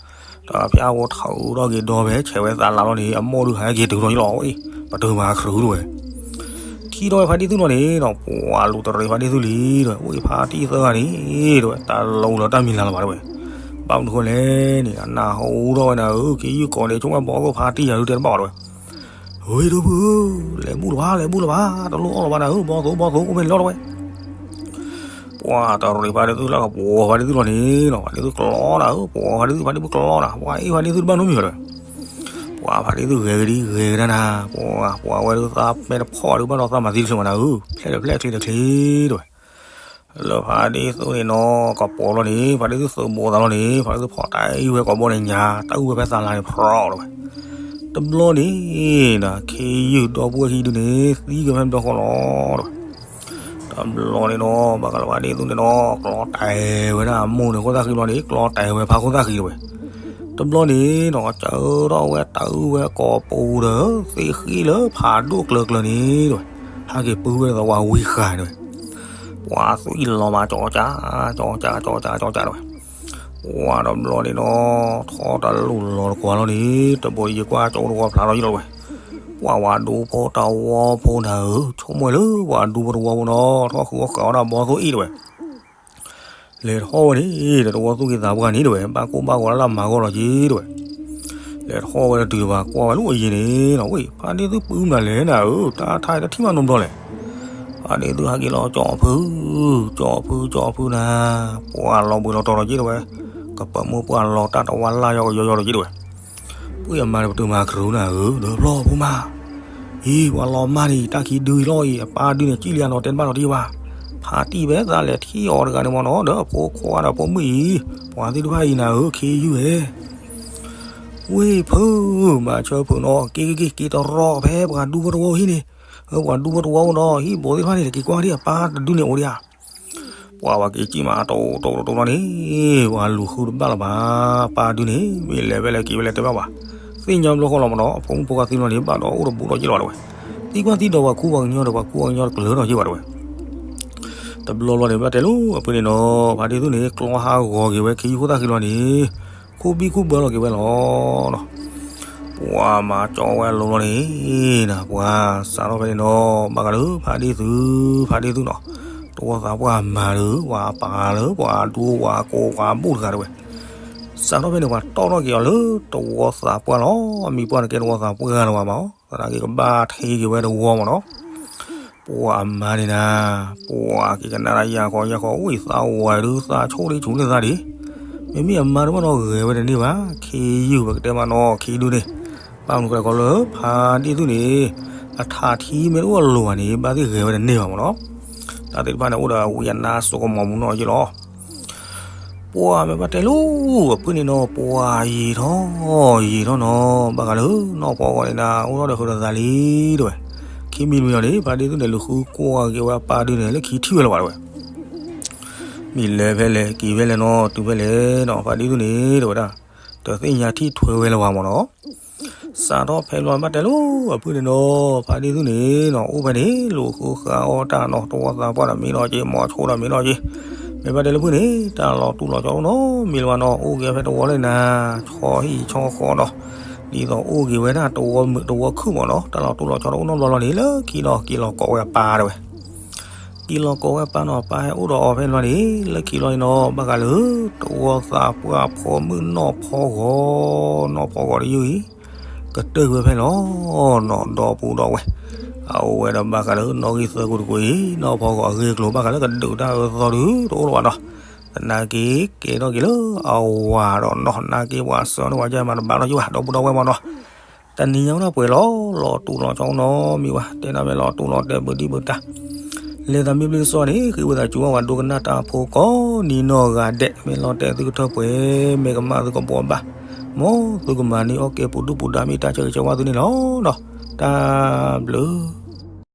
တဖၠၣ်ဖိထုးထီၣ်က့ၤဒီဖဲဆဲးဝဲသးလးလီၤန့ၣ် အမိၢ်ဒုးဟဲက့ၤတုၤထီၣ်ယလီၤဝဲ, ပတုာ်မၤခရူးတဲဝဲ ထံၣ်ထီၣ်ဝဲဖါတံၢ်သူၣ်လီၤန့ၣ်နီၤ ပှၤလူၤတရံးဖါတံၢ်သူၣ်လံတဲဝဲ, ဝ့ၢ်ဖါတံၢ်သၢဂၤန့ၣ်တဲဝဲ တၢ်လီၤလၢတၢ်မံၤလၢ်လၢၤဘၣ်တဲဝဲ, ဘၣ်မနုၤဃိလဲၣ်န့ၣ် နၢ်ဟူထီၣ်ဝဲနၤဧၢ ခ့ယုၢ်ကိးန့ၣ် ဆိကမိၣ်ဘီၣ်သိၣ်ဖါတံၢ်ယၤဒုးတဲတဘၣ်အီၤတဲဝဲ, ဝ့ၢ်ဒိၣ်ဖုဧၢ, လဲၤဘူၣ်လၢၤဘၣ် လဲၤဘူၣ်လၢၤဘၣ် တလိၣ်အီၣ်လၢၤဘၣ်နၤဧၢ ဘီၣ်သိၣ်ဘီၣ်သိၣ်အိၣ်ဖဲန့ၣ်လီၤတဲဝဲ ပှၤတရံးဖါတံၢ်သူၣ်လၢကပှီၤဖါတံၢ်သူၣ်လီၤန့ၣ်နီၤ ဖါတံၢ်သူၣ်ကျီနၤဧၢ ပှီၤဖါတံၢ်သူၣ်ဖါတံၢ်ဘုကျီနၤ ပှၤအ့ၣ်ဖါတံၢ်သူၣ်တဘၣ်နီတမံၤဘၣ်တဲဝဲ, ပှၤဖါတံၢ်သူၣ်ဂဲၤကဒံဂဲၤကဒါနၤ ပှၤပှၤဝဲဒုးသးပဲတဖီၣ်ဒုးဘၣ်ဒီးသးမၤသံတချုးမးနၤဧၢ ဖျဲၣ်တဖျဲၣ်ချ့တချ့တဲဝဲ, လၢဖါတံၢ်သူၣ်န့ၣ်နီၤ ကပီၤလီၤန့ၣ် ဖါတံၢ်သူၣ်သုးဘိးသးလီၤန့ၣ် ဖါတံၢ်သူၣ်ဖီၣ်တၢ်အံၤဝဲကိာ်ဘီန့ၣ်ညါ တၢ်အုၣ်ဝဲဖဲသးလးန့ၣ်ဖျီတဲဝဲ, တဘျီန့ၣ်နီၤ ခ့ယုၢ်ဒီပုၢ်ဝဲၢ်ခံဒုန့ၣ် သံက့ၤဖဲဘျီဃီလီၤတဲဝဲ, တဘျီန့ၣ်နီၤ ဘၣ်ဃးလၢဖါတံၢ်သူၣ်န့ၣ်နီၤ ကျီတဲာ်ဝဲဒၣ်အမိၢ်န့ၣ်အဃိသတးခံဘျီန့ၣ် ကျီတဲာ်ဝဲဖါခိၣ်သၣ်ဃံတဲဝဲ, တဘျီန့ၣ်နီၤ ကၢထီၣ်ဝဲတၢ်အုၣ်ဝဲကိာ်ပူၤဒီး သ့ၣ်ဃံလၢဖးဒိၣ်ကျၢၤကျၢၤန့ၣ်တဲဝဲ, ဟဲက့ၤပုၢ်ဝဲဒၣ်သဝီဝံၤဃာ်တဲဝဲ, ပှၤသွံၣ်လီၤမး ကၠီကၠး ကၠီကၠး ကၠီကၠး ကၠီကၠးတဲဝဲ, ပှၤတဘျီန့ၣ်နီၤ ထီၣ်တၢ်လူၢ်လီၤတကွၢ်လီၤန့ၣ် တဘိးယံၤကွၢ်ကၠိတဝီဖျါထီၣ်ယလီၤတဲဝဲ, ပှၤဝၤဒူဖိတဝီဖိနၤဧၢ ဆိကမိၣ်လၢပှၤဒူဖိတဝီဖိနီၤ ထီၣ်ဃုအီၣ်ဃာ်အီၣ်ဒၣ်ဘီၣ်သိၣ်အ့ၣ်တဲဝဲ လဲၤထီၣ်ဝဲန့ၣ် ဒီးတဝီသူၣ်က့သးပှၢ်န့ၣ်တဲဝဲ ဘၣ်ကိၢ်ဘၣ်ဂီၤလၢ်လၢ်မၤဂီၢ်လီၤက့ၤတဲဝဲ, လဲၤထီၣ်ဝဲတတုၤဘၣ်ကွၢ်ဝဲလၢအယံၤန့ၣ်နီၤ ဝ့ၢ် ဖါတံၢ်သူၣ်ပုၢ်မနုၤလဲၣ်နၤဧၢ တၢ်ထါတထံၣ်မးနီတဘျီလဲၣ်, ဖါတံၢ်သူၣ်ဟဲက့ၤလီၤ ကၠီဖု ကၠီဖု ကၠီဖုနၤ, ပှၤလီၤဘှံးလီၤတီၤလီၤက့ၤတဲဝဲ, ကပၢမုၢ်ပှၢ်လီၤတၢ်တဝါလၢ်ယီကယီယီလီၤက့ၤတဲဝဲ ပှၤအမါန့ၣ်ပတုာ်မၤခရူးနၤဧၢ ဒီးဖျီဖိမး, အံၤ ပှၤလီၤမၢ်န့ၣ် တၢ်ခံဒုအံၤလီၤအံၤ အပၢ်ဒုန့ၣ် ကံၣ်လံအနီၤတဲတဘၣ်နီတယံာ်ဘၣ်, ဖါတံၢ်ဖဲသးလဲၤထံၣ်အီၤတဂၤန့ၣ်မ့ၢ်နီၤ ဒီးအဖိခွါဒီးအဖိမုၣ်အံၤ, ပှၤသ့ၣ်တဖၣ်အံၤနၤဧၢ ခ့ယုၢ်ဧၢ ဝ့ၢ်ဖု မၤဆၢဖုနီၤ က့ၤက့ၤက့ၤ က့ၤတရီဖဲပှၤဒူဖိတဝီဟံၣ်န့ၣ်, ပှၤဒူဖိတဝီအိၣ်နီၤ ဟံၣ်ဘိသ့ၣ်တဖၣ်န့ၣ် က့ၤကွၢ်ဒံးအပၢ်တဒုန့ၣ်အိၣ်ဒံးဧါ ပှၤဝၤက့ၤကံၣ်မး တိတိတိတိလီၤန့ၣ်, ပှၤလူၤဃုတဘၣ်လၢၤဘၣ်, ပၢ်ဒုန့ၣ် မ့ၢ်လဲၤဖဲလဲၣ်က့ၤဖဲလဲၣ်တဲဘၣ်ဘၣ်, သ့ၣ်ညါဘျီဃီလီၤမ့ၢ်နီၤ, အဖိမုၣ်ဖိခွါသံလီၤန့ၣ် ဘၣ်ဒီးအိၣ်တဘူးဒီးက့ၤလီၤဘၣ်တဲဝဲ, သံကွၢ်သံဒီးပှၤခူပှၤကညီဒီးပှၤခူပှၤကညီတကလုာ်ဒီးက့ၤဘၣ်တဲဝဲ, တဘျီဘျီန့ၣ် ဘၣ်တဲလိာ်အဖုန့ၣ်နီၤ, ဖါတံၢ်သူၣ်န့ၣ် ကျီဟးဂီၤက့ၤဝဲခ့ယုၢ်ခိၣ်သၣ်ဃံလီၤန့ၣ်, ခူဘံၣ်ခူဘၢလီၤက့ၤဝဲလီၤ. ပှၤမၤကၠီဝဲအလိၤလီၤန့ၣ်, ပှၤစးထီၣ်ဖဲန့ၣ်နီၤ, ဘၣ်ဃးလၢဖါတံၢ်သူၣ်, ဖါတံၢ်သူၣ်နီၤ, တဝီသးပှၢ်မၤလၢ ပှၤပာ်လၢ ပှၤဒူပှၤကိးပှၤဘူၣ်တဂၤတဲဝဲ, စးထီၣ်ဖဲန့ၣ် ပှၤတီၣ်ထီၣ်က့ၤအီၤလၢတဝီသးပှၢ်လီၤ. အမံၤပှၢ်န့ၣ်ကဲတဝီသးပှၢ်လီၤဘၣ်မး, သနာ်က့ကဘၣ်ထံက့ၤဝဲတဝီမးနီၤ. ပှၤအမါန့ၣ်နၤ, ပှၤက့ၤကနၣ်ဒၣ်ယၤဃီယၤဃီ ဝံသးဝဲဒုး သးဆိၣ်ဒံးဆူၣ်န့ၢ်သးဒံး, မ့မ့ၢ်အမါတဘၣ်နီၤဂဲၤဝဲတန့ၢ်ဘၣ်, ခ့ယုၢ်ပကတဲမးနီၤ ခ့ဒုန့ၣ်, ဘၣ်မနုၤဃိလဲၣ်ခီလၢ ဖါတံၢ်သူၣ်န့ၣ် အထးထံမ့ၢ်တအိၣ်အလိၤဘၣ်န့ၣ် ဘၣ်သ့ၣ်ဂဲၤဝဲတန့ၢ်ဘၣ်မးနီၤ. တၢ်သ့ၣ်တဖၣ်န့ၣ် အိၣ်ဒီးဝံအနါစိကမီၤမူနီၤက့လီၤ. ပှၤမ့ၢ်ဘၣ်တဲလိာ်အဖုန့ၣ်နီၤ, ပှၤယံာ်ထီၣ်ယံာ်ထီၣ်နီၤ, ဘၣ်ဃးလၢနီၢ်ဖီဂီၤန့ၣ်နၤ အိၣ်ထီၣ်ဒီးဃုာ်ဒီးသးလံတဲဝဲ, ခံမံၤတမံၤအံၤန့ၣ် ဖါတံၢ်သူၣ်န့ၣ် လူၤဃုကွၢ်က့ၤဝဲအပၢ်ဒုန့ၣ် လၢခံထံၣ်ဝဲလၢၤဘၣ်တဲဝဲ, မ့ၢ်လဲၤဖဲလဲၣ်က့ၤဖဲလဲၣ်နီၤ တုၤဖဲလဲၣ်နီၤ ဖါတံၢ်သူၣ်န့ၣ်တဲဝဲဒၣ်, တသ့ၣ်ညါထံၣ်ထွဲဝဲလၢၤဘၣ်မးနီၤ. စးထီၣ်ဖဲလီၤဘၣ်တဲလိာ်အဖုန့ၣ်နီၤ, ဖါတံၢ်သူၣ်န့ၣ်နီၤ အိၣ်ဖဲန့ၣ် လူၤဃုဃါအီၣ်တၢ်နီၤ, တဝီသးပှၢ်ဒီးမ့ၢ်နီၤက့, မီၤဆိဒီးမ့ၢ်နီၤက့, မ့ၢ်ဘၣ်တဲလၢဖုန့ၣ် တၢ်လီၤတူၢ်လီၤဆီတအိၣ်နီတမံၤလၢၤဘၣ်နီၤ, အိၣ်က့ၤဖဲတဝီလၢနၤ, ဆီဟံၣ်ဆီဃီနီၤ, ဒ်သိးအိၣ်က့ၤဝဲဒၣ်တဝီမုာ်တဝီခုၣ်မးနီၤ, တၢ်လီၤတူၢ်လီၤဆီတအိၣ်နီတဘျီလီၤန့ၣ် လၢခံလီၤက့ၤလီၤကိးဝဲအပၢ်တဲဝဲ က့ၤလီၤကိးဝဲအပၢ်နီၤ, ပၢ်ဟဲအိၣ်ဒီးအီၤဖဲန့ၣ်လီၤန့ၣ် လၢခံလီၤန့ၣ်နီၤ, ဘၣ်ဃးလၢ တဝီသးပှၢ်ဖိမုၣ်နီၢ်ဖီဂီၤ, နီၢ်ဖီဂီၤတယုၢ်အံၤ ကတၢၢ်ဝဲဖဲလီၤနီၤ, ဒီပုၢ်ဒီဝဲၢ်, အအိၣ်ဝဲဒီးဘၣ်ဃးလၢနီၣ်ဂံၢ်သၢကိးတကိးအံၤ, နီၢ်ဖီဂီၤအဂ့ၢ်အကျိၤ ဘၣ်ဃးလၢကဒုးတၢ်အၢသီဒုး တအိၣ်လၢၤဘၣ်နီၤ, သနာ်က့ ကဲထီၣ်က့ၤလၢအဝၤဒီးနီၤ, သနာ်က့ပှၤစၢၤန့ၢ်ဝဲကမၤတဘၣ်လီၤက့ၤဘၣ်, ဒီပုၢ်ဒီဝဲၢ်မးနီၤ တနံၤညါဝဲဒၣ်ပှဲၤလီၤ, လီၤတူၢ်လီၤဆီနီတမံၤဘၣ်, တဲဒၣ်မ့ၢ်လီၤတူၢ်လီၤတဲာ်ဘုဒံးဘုတၢ်, လဲၤသးမ့ၢ်ဘျုးတစီန့ၣ် ဃ့ဝံသးစူၤဝဲပှၤဒိကနၣ်တၢ်ဖိကိးနံၤနီၢ်ဂၤဒဲး, မ့ၢ်လီၤတဲာ်သုကထၢၣ်ပှဲၤ, မ့ၢ်ကမၣ်သုကဘှီဘၣ်, မ်သုကမၤန့ၢ်အီၣ်ကဲပူၤဒုၣ်ပူၤဒါ မ့ၢ်တၢ်ဆၢဂ့ၤဆၢဝါသုန့ၣ်လီၤနီၤ, တၢ်ဘျုး